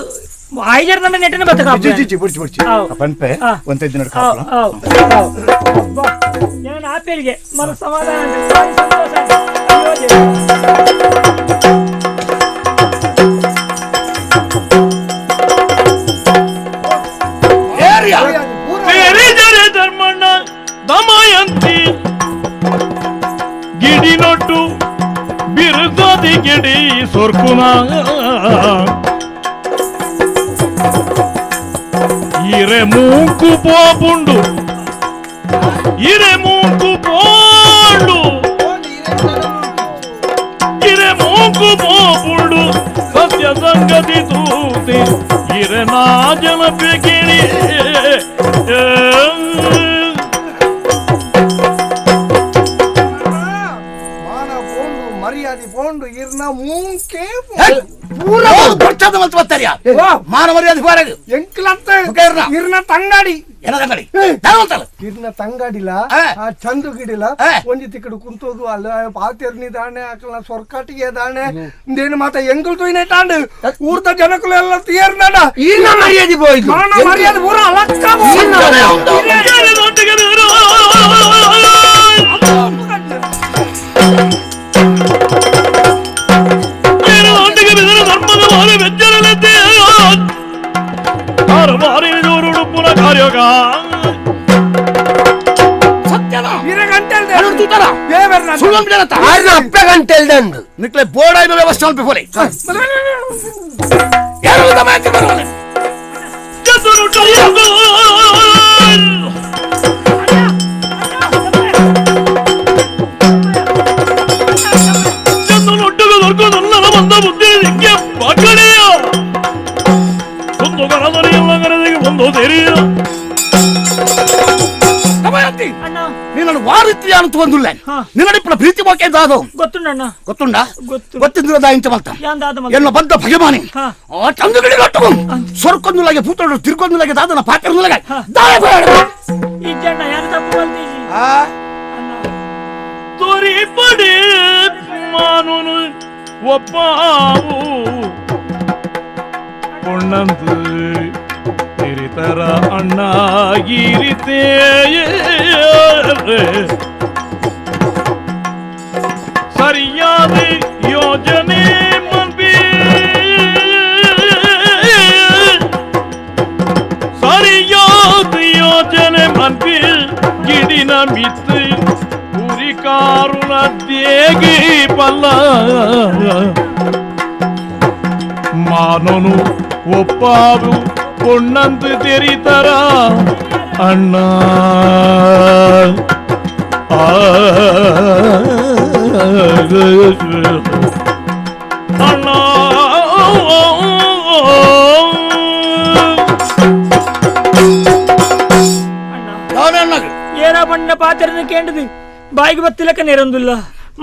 ಆಯ್ಜರ್ ನಂಡ ನೆಟ್ಟನೆ ಬತ್ತಕ ಜಿ ಜಿ ಪುರ್ಚಿ ಪುರ್ಚಿ ಪನ್ಪೆ ಒಂತೆ ದಿನ ಕಾಪಲ ಏನ ಆಪೇರಿಗೆ ಮನಸ್ಸು ಸಮಾಧಾನ ಸಂತೋಷ ಅಯ್ಯೋ ಧರ್ಮಣ್ಣ ದಮಯಂತಿ ಗಿಡಿ ನೊಟ್ಟು ಬಿರುದಾದಿ ಗಿಡಿ ಸೊರ್ಕುನ ಇರೆ ಮೂಂಕು ಪೋಪುಂಡು ಇರೆ ಮೂಂಕು ಪೋಂಡು ಇರೆ ಮೂಂಕು ಪೋಪುಂಡು ಸತ್ಯ ಸಂಗತಿ ತೂತಿ ಇರೆ ನಾಜನ ಪಿಗಿಳಿ ಮರ್ಯಾದೆ ಪೋಂಡು ಇರ್ನ ಮೂಂಕೆ ಮಾನ ಮರ್ಯಾದೆ ಬಾರದು ಎಂಕ್ಲತ್ತ ಇರ್ನ ತಂಗಾಡಿ ಏನ ತಂಗಾಡಿ ಇರ್ನ ತಂಗಾಡಿಲ ಆ ಚಂದು ಗಿಡಿಲ ಒಂಜಿ ತಿಕ್ಕಡು ಕುಂತೋದು ಅಲ್ಲ ಪಾತೆರ್ನಿ ದಾಣೆ ಆಕಲ ಸೊರ್ಕಾಟಿಗೆ ದಾಣೆ ಇಂದೇನು ಮಾತ ಎಂಕಲ್ ತೋಯ್ನೆ ಟಾಂಡು ಊರ್ದ ಜನಕುಲು ಎಲ್ಲ ತೀರ್ನಡ ಇರ್ನ ಮರ್ಯಾದೆ ಹೋಯ್ತು ಮಾನ ಮರ್ಯಾದೆ ಪೂರ ಅಲಕ್ಕ ನಿಕ್ಲೆ ಬೋರ್ಡ್ ವ್ಯವಸ್ಥೆ ಅಲ್ಪ ಪೋಲೆ ನಿನ್ನನ್ನು ವಾರಿತ್ಯ ಅಂತ ಒಂದುಲ್ಲ ನಿನ್ನಡಿಪ್ಪನ ಪ್ರೀತಿ ಬಾಕೆ ದಾದು ಗೊತ್ತುಂಡಣ್ಣ ಗೊತ್ತುಂಡ ಗೊತ್ತಿಂದ್ರ ಇಂಚ ಮಲ್ತ ಎನ್ನ ಬದ್ಧ ಭಗಮಾನಿ ಆ ಚಂದುಗಡಿ ಲೊಟ್ಟು ಸೊರ್ಕೊಂದುಲಾಗೆ ಪೂತಡು ತಿರ್ಕೊಂದುಲಾಗೆ ದಾದನ ಪಾತ್ರನುಲಾಗೆ ದಾಯ ಇಜ್ಜಣ್ಣ ಯಾರು ತಪ್ಪು ಮಲ್ತೀಜಿ ತೋರಿ ಪಡೆ ಮಾನುನು ಒಪ್ಪಾವು பொண்ணந்து திரிதர அண்ணா ஈரித்தே சரியாது யோஜனை மன்பி சரியாது யோஜனை மன்பி கிடின மித்து உரி ಕಾರುಣ ದೇಗಿ ಪಲ್ಲ ಮಾನನು ಒಪ್ಪಾವು பொன்னந்து தெரித்தரா அண்ணா அண்ணா ಏನ ಬಣ್ಣ ಪಾತ್ರೆ ಕೇಂದ್ರದಿ ಬಾಯಿಗೆ ಬತ್ತಿಲಕ್ಕ ನೆರೊಂದಿಲ್ಲ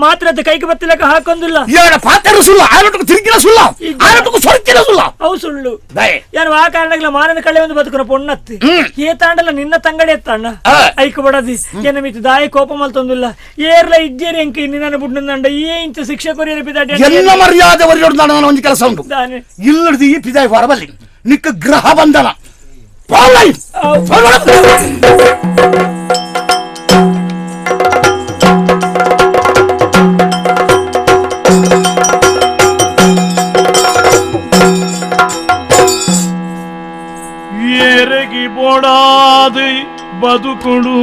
ಮಾತ್ರ ಕೈಗೆ ಬತ್ತಿಲಕ್ಕ ಹಾಕೊಂದಿಲ್ಲ ಪಾತ್ರ ಸುಳ್ಳು ಆರೋಟಕ್ಕೆ ತಿರುಗಿನ ಸುಳ್ಳು ಆರೋಟಕ್ಕೆ ಸೊರ್ಕಿನ ಸುಳ್ಳು ಅವು ಸುಳ್ಳು ಯಾರು ಆ ಕಾರಣಗಳ ಮಾನನ ಕಳೆ ಒಂದು ಬದುಕುನ ಪೊಣ್ಣತ್ತಿ ಏ ತಾಂಡಲ್ಲ ನಿನ್ನ ತಂಗಡೆ ಎತ್ತಣ್ಣ ಐಕು ಬಡದಿ ಏನ ಮಿತ್ತು ದಾಯಿ ಕೋಪ ಮಲ್ತೊಂದಿಲ್ಲ ಏರ್ಲ ಇಜ್ಜೇರಿ ಎಂಕ ನಿನ್ನ ಬುಡ್ನಂಡ ಏ ಇಂಚ ಶಿಕ್ಷೆ ಕೊರಿಯರ ಪಿದಾಡಿ ಎಲ್ಲ ಮರ್ಯಾದೆ ವರಿಯೋಡು ನಾನು ಒಂದು ಕೆಲಸ ಉಂಟು ಇಲ್ಲಡ್ದು ಈ ಪಿದಾಯಿ ಹೊರಬಲ್ಲಿ ನಿಕ್ಕ ಗ್ರಹ ಬಂಧನ ಏರಗಿ ಬೋಡಾದು ಬದುಕುಡು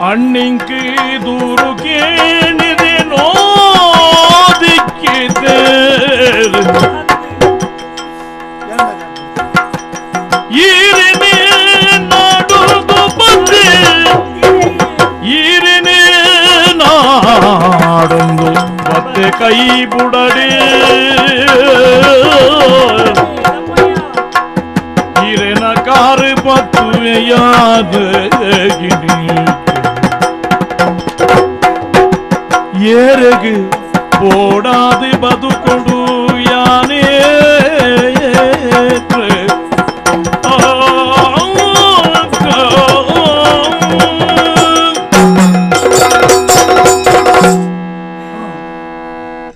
ಅಣ್ಣಿಂಕಿ ದೂರು ಕೇಳಿದೆ ನೋದಿಕ್ಕಿದೆ ಈರಿನೇ ನಾಡುದು ಬಂದೆ ಈರಿನೇ ನಾಡೊಂದು ಮತ್ತೆ ಕೈ ಬುಡಡಿ ಈರಿನ ಕಾರು ಬತ್ತುವೆಯಾದ ಏರಗು போடாது ಬದುಕೊಡು ಯಾನೇ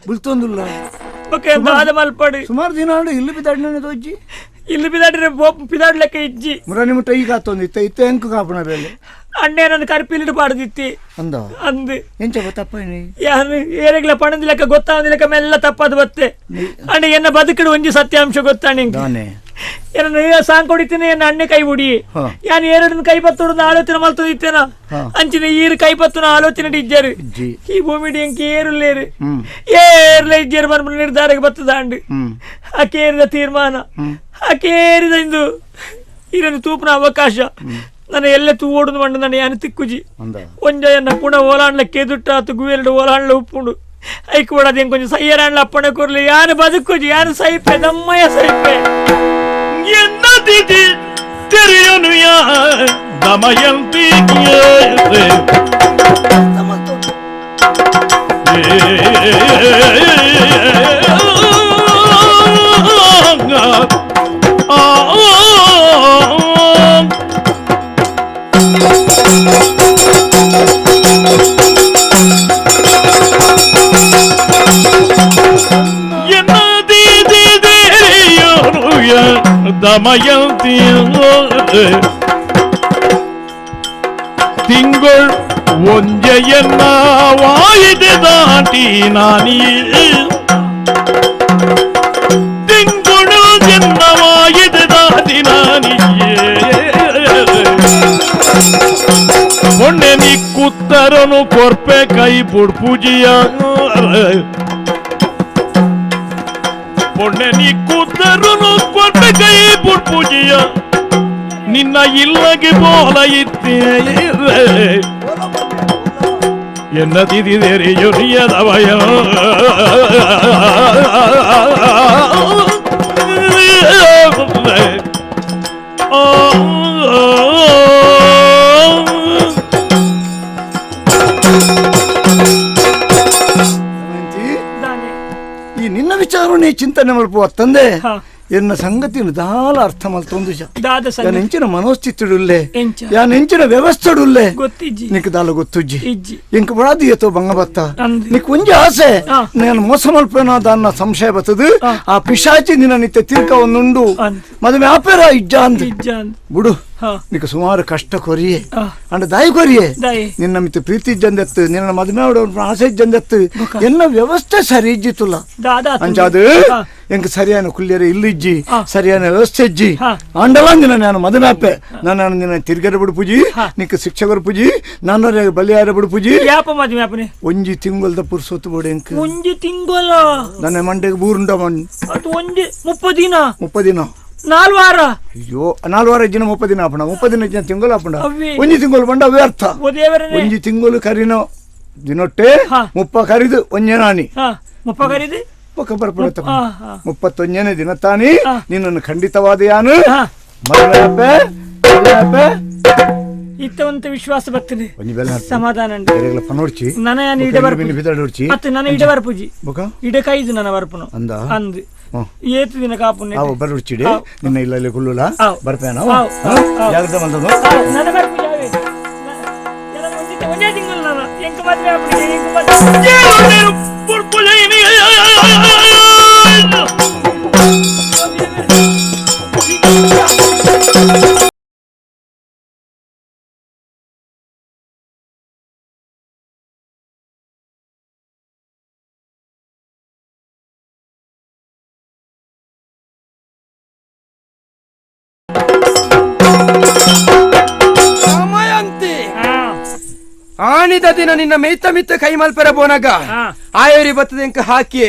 ಬುಲ್ತೊಂದುಲ್ಲ ಸುಮಾರು ದಿನ ಇಲ್ಲಿ ಬಿದ್ದಾಡಿನ ತೋಜಿ ಇಲ್ಲಿ ಬಿದ್ದಾಡ್ರೆ ಪಿದಾಡ್ಲೆಕ್ಕ ಇಜ್ಜಿ ಮುರಾನಿ ಮುಟ್ಟ ಈಗ ಆತೊಂದು ಇತ್ತ ಇತ್ತ ಎಂಕು ಕಾಪುಣ ಬೇಲೆ ಅಣ್ಣೆ ನನ್ನ ಕರ್ಪಿಲಿಡು ಪಾಡ್ದಿತ್ತಿ ಅಂದ ಅಂದು ಎಂಚ ತಪ್ಪ ಯಾರು ಏರೆಗ್ಲ ಪಣದಿಲೆಕ್ಕ ಗೊತ್ತಾಂದಿಲೆಕ್ಕ ಮೆಲ್ಲ ತಪ್ಪದು ಬತ್ತೆ ಅಣ್ಣ ಎನ್ನ ಬದುಕಿಡು ಒಂಜಿ ಸತ್ಯಾಂಶ ಗೊತ್ತಾಣ ಏನ ಸಾಂಗ್ ಕೊಡಿತೀನಿ ಎನ್ನ ಅಣ್ಣೆ ಕೈ ಬುಡಿ ಯಾನ್ ಏರಡನ್ನ ಕೈ ಬತ್ತೋಡು ಆಲೋಚನೆ ಮಲ್ತದಿತ್ತೇನ ಅಂಚಿನ ಈರು ಕೈ ಬತ್ತುನ ಆಲೋಚನೆ ಇಜ್ಜಾರು ಈ ಭೂಮಿಡಿ ಎಂಕ ಏರುಲ್ಲೇರು ಏರ್ಲ ಇಜ್ಜಾರು ಬರ್ಬ ನಿರ್ಧಾರಕ್ಕೆ ಬತ್ತದಾಂಡು ಆ ಕೇರಿದ ತೀರ್ಮಾನ ಆ ಕೇರಿದ ಇಂದು ಈರನ್ನು ತೂಪನ ಅವಕಾಶ ನನ್ನ ಎಲ್ಲ ತೂ ಓಡುದು ಮಂಡು ನನ್ನ ಯಾನು ತಿಕ್ಕುಜಿ ಒಂಜ ಪುಣ ಓಲಾಂಡ್ಲ ಕೇದುಟ್ಟಾತು ಗುವೆಲ್ಡು ಓಲಾಂಡ್ಲ ಉಪ್ಪುಂಡು ಐಕ್ ಬಡದು ಕೊಂಚ ಸೈಯರಾಂಡ್ಲ ಅಪ್ಪಣೆ ಕೊರ್ಲಿ ಯಾನು ಬದುಕುಜಿ ಯಾನು ಸೈಪೆ ದಮ್ಮಯ್ಯ ಸೈಪೆ என்னதிதி தெரியுனுயா தமயந்தி தமயந்தி திங்கள் ஒஞ்சையನ್ನ வாயுது தாண்டி நானி திங்குழு என்ன வாயுது தாண்டி நானியே பொண்ணೆ ನೀ ಕುತ್ತರನು ಕೊರ್ಪೆ ಕೈ ಪುಡ್ಪೂಜಿಯ பொண்ணೆ ನೀ ಕೂತರುನು ಕೊರ್ಪೆ ಕೈ ಪುಡ್ಪೂಜಿಯ ನಿನ್ನ ಇಲ್ಲಗೆ ಬೋಲ ಇತ್ತೇ ಎನ್ನ ತಿದಿದೆರೆಯುರಿಯದವಯ ಈ ನಿನ್ನ ವಿಚಾರವನ್ನೇ ಚಿಂತನೆ ಮಲ್ಪುವ ತಂದೆ ಎನ್ನ ಸಂಗತಿಯನ್ನು ದಾಲ ಅರ್ಥ ಮಲ್ತೊಂದು ಎಂಚಿನ ಮನೋಸ್ಥಿತಿಡುಲ್ಲೆ ಯಾನ್ ಎಂಚಿನ ವ್ಯವಸ್ಥೆಡುಲ್ಲೆ ನಿಕ್ ದಾಲ ಗೊತ್ತುಜ್ಜಿ ಇಂಕ ಬಡಾದಿ ಏತೋ ಬಂಗ ಬತ್ತ ನಿಕ್ ಒಂಜಿ ಆಸೆ ನಾನು ಮೋಸ ಮಲ್ಪೇನೋ ದಾನ್ನ ಸಂಶಯ ಬತ್ತದು ಆ ಪಿಶಾಚಿ ನಿನ್ನ ನಿತ್ಯ ತಿರ್ಕ ಒಂದುಂಡು ಮದುವೆ ಆಪೇರ ಇಜ್ಜ ಅಂದ್ ಬುಡು ನಿಕ್ಕ ಸುಮಾರು ಕಷ್ಟ ಕೊರಿಯೆ ಅಂಡ ದಾಯಿ ಕೊರಿಯೆ ನಿನ್ನ ಮಿತ್ತ ಪ್ರೀತಿ ಜಂದೆತ್ತು ನಿನ್ನ ಮದುವೆ ಆಸೆ ಜಂದೆತ್ತು ಎನ್ನ ವ್ಯವಸ್ಥೆ ಸರಿ ಇಜ್ಜಿತ್ತುಲ್ಲ ಅಂಚಾದು ಎಂಕ್ ಸರಿಯಾನ ಕುಲ್ಯರೆ ಇಲ್ಲಿಜ್ಜಿ ಸರಿಯಾನ ವ್ಯವಸ್ಥೆ ಇಜ್ಜಿ ಅಂಡಲ ನಿನ್ನ ನಾನು ಮದುವೆ ಆಪೆ ನಾನು ನಿನ್ನ ತಿರ್ಗರ ಬಿಡುಪುಜಿ ನಿಕ್ಕ ಶಿಕ್ಷಕರ ಪೂಜಿ ನಾನು ಬಲಿಯಾರ ಬಿಡುಪುಜಿ ಒಂಜಿ ತಿಂಗೊಲ್ದ ಪುರ್ಸೊತ್ತು ಬೋಡು ಎಂಕ್ ಒಂಜಿ ತಿಂಗೊಲ ನನ್ನ ಮಂಡೆಗೆ ಬೂರುಂಡ ಮಣ್ಣು ಒಂಜಿ 30 ದಿನ 30 ದಿನ 4 ವಾರ ಅಯ್ಯೋ 4 ವಾರ ಇಜ್ಜಿನ 30 ದಿನ ಆಪಣ 30 ದಿನ ಇಜ್ಜಿನ ತಿಂಗಳು ಆಪಣ ಒಂಜಿ ತಿಂಗಳು ಬಂಡ ವ್ಯರ್ಥ ಒಂಜಿ ತಿಂಗಳು ಕರಿನೋ ದಿನೊಟ್ಟೆ 30 ಕರಿದು ಒಂಜೆ ನಾನಿ 30 ಕರಿದು ಪಕ್ಕ ಬರ್ಪಡ 31ನೇ ದಿನ ತಾನಿ ನಿನ್ನನ್ನು ಖಂಡಿತವಾದ ಯಾನು ಮದುವೆ ಆಪೆ ಮದುವೆ ಆಪೆ ಇತ್ತವಂತ ವಿಶ್ವಾಸ ಬರ್ತದೆ ಸಮಾಧಾನ ಇಡಕೈದು ನನ್ನ ಬರ್ಪುನು ಅಂದು ಏತು ದಿನ ಕಾಪುನೆ ಆವು ಬರುಡ್ಚಿಡೆ ನಿನ್ನ ಇಲ್ಲ ಇಲ್ಲ ಕುಲ್ಲುಲ ಬರ್ಪೇನ ಜಾಗ್ರತೆ ಮಲ್ತದು ನನ್ನ ಬರ್ಪು ಯಾವೆ ಒಂದೇ ತಿಂಗಳು ನಾನು ಎಂಕ ಮದುವೆ ಆಪುನಿ ಎಂಕ ಮದುವೆ ಆಣಿದ ದಿನ ನಿನ್ನ ಮೇಯ್ತ ಮಿತ್ತ ಕೈ ಮಲ್ಪರ ಬೋನಗ ಆಯೋರಿ ಬತ್ತದೆಂಕ ಹಾಕಿ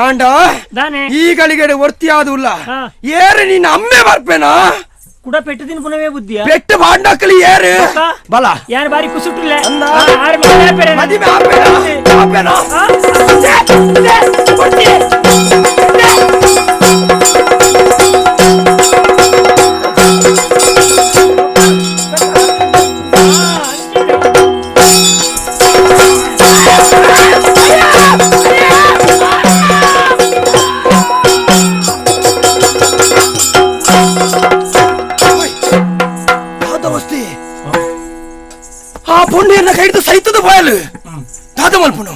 ಆಂಡ ಈ ಗಳಿಗಡೆ ಒರ್ತಿ ಆದುಲ್ಲ ಏರು ನಿನ್ನ ಅಮ್ಮೆ ಬರ್ಪೇನಾ ಕುಡ ಪೆಟ್ಟು ದಿನ ಪುನವೇ ಬುದ್ಧಿಯ ಪೆಟ್ಟು ಬಾಂಡಕ್ಕಲಿ ಏರು ಬಲ ಯಾರು ಬಾರಿ ಕುಸುಟ್ಟಿಲ್ಲ ಮದಿಮೆ ಆಪೇನಾ ಆಪೇನಾ ಆ ಪೊಣ್ಣೆಯನ್ನ ಕೈದು ಸೈತದ ಬಾಯಲು ದಾದ ಮಲ್ಪುನು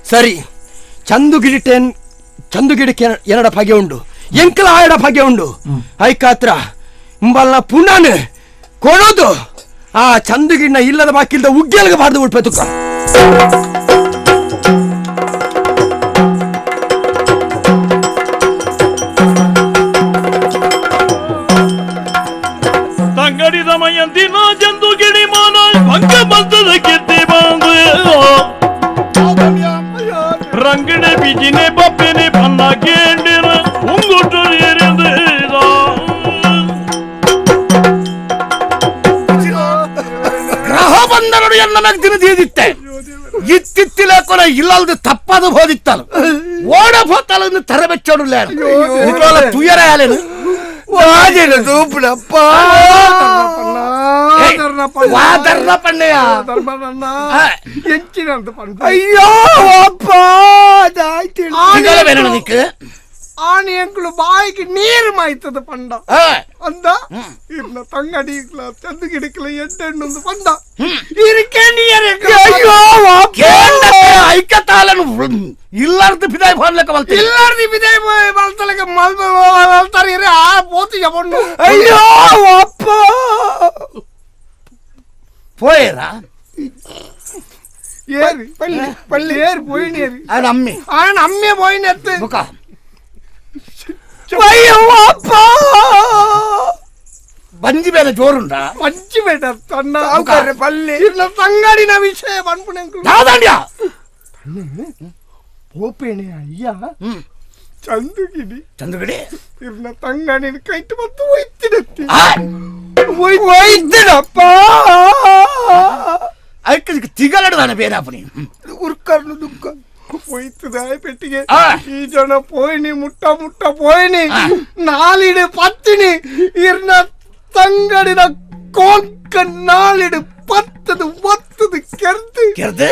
ಸರಿ ಚಂದುಗಿಡಿಟೇನ್ ಚಂದುಗಿಡಕ್ಕೆ ಎರಡ ಭಾಗ್ಯ ಉಂಡು ಎಂಕಲ ಆಯಡ ಭಾಗ್ಯ ಉಂಡು ಐಕಾತ್ರ ಇಂಬಲ್ನ ಪುನಾನು ಕೊಡೋದು ಆ ಚಂದುಗಿಡ್ನ ಇಲ್ಲದ ಬಾಕಿಲ್ದ ಉಗ್ಗೆಲ್ಗೆ ಬಾರ್ದು ಉಡ್ಪೆ ತುಕ್ಕ ತಂಗಡಿ ಸಮಯಂತಿನ ಚಂದುಗಿಡಿ ಮಾನ ಭಂಗ ಬಂದದ ಕೆತ್ತಿ ಬಂದು ರಂಗಡೆ ಬಿಜಿನೆ ಬಪ್ಪೆನೆ ಪನ್ನ ಕೇಂಡಿನ ಉಂಗುಟ್ಟು ಎರೆದು ಗ್ರಹ ಬಂದನಡು ಎಲ್ಲ ದಿನ ದಿನದಿತ್ತೆ ಇತ್ತಿತ್ತಿಲೇಕೊನ ಇಲ್ಲಲ್ದು ತಪ್ಪದು ಹೋದಿತ್ತಲ್ಲ ಓಡ ಹೋತಲ್ಲ ತರಬೆಚ್ಚೋಡು ತುಯರ ಆಲೇನು ವಾದಿನ ತೂಪುಡಪ್ಪ ವಾದರ್ನ ಪಣ್ಣೆಯ ಅಯ್ಯೋ ಅಪ್ಪ ಆಣಿ ಅಂಕಲು ಬಾಯಿಗೆ ನೀರು ಮಾಯ್ತದ ಪಂಡ ಅಂದ ಇರ್ನ ತಂಗಡಿಕ್ಲ ಚಂದುಗಿಡಿಕ್ಲ ಎಡ್ಡೆಣ್ಣೊಂದು ಪಂಡ ಅಯ್ಯೋ ಐಕ್ಯತಾಲನು ಇಲ್ಲಾರ್ದು ಬಿದಾಯ್ ಫೋನ್ಲಕ ಬಲ್ತ ಇಲ್ಲಾರ್ದು ಬಿದಾಯ್ ಬಲ್ತಲಕ ಮಲ್ತಾರೆ ಆ ಪೋತಿ ಜಬಣ್ಣು ಅಯ್ಯೋ ಅಪ್ಪ ಪೋಯರಾ ಏರಿ ಪಳ್ಳಿ ಪಳ್ಳಿ ಏರಿ ಪೋಯಿನೇರಿ ಆನ ಅಮ್ಮೆ ಆನ ಅಮ್ಮೆ ಪೋಯಿನೆತ್ತು ಬುಕ ಅಯ್ಯೋ ಅಪ್ಪ ಬಂಜಿ ಬೇಡ ಜೋರುಂಡ ಬಂಜಿ ಬೇಡ ತನ್ನ ಪಲ್ಲಿ ಇಲ್ಲ ತಂಗಡಿನ ವಿಷಯ ಪನ್ಪುಣೆಂಕು ದಾದಾಂಡ್ಯ ಪೋಪೇಣೆ ಅಯ್ಯ ಚಂದುಗಿಡಿ ಚಂದುಗಿಡಿ ಇರ್ನ ತಂಗಡಿನ ಕೈಟ್ ಮತ್ತು ಒಯ್ತಿಡತ್ತಿ ಒಯ್ತಿಡಪ್ಪ ಅದಕ್ಕೆ ತಿಗಲಡ್ದಾನೆ ಬೇರಾಪನಿ ಉರ್ಕರ್ನು ದುಃಖ ಹೋಯ್ತದೆ ಪೆಟ್ಟಿಗೆ ಈ ಜನ ಪೋಯಿನಿ ಮುಟ್ಟ ಮುಟ್ಟ ಪೋಯಿನಿ ನಾಲಿಡು ಪತ್ತಿನಿ ಇರ್ನ ತಂಗಡಿನ ಕೋಂಕ ನಾಲಿಡು ಪತ್ತದು ಒತ್ತದು ಕೆರ್ದು ಕೆರ್ದು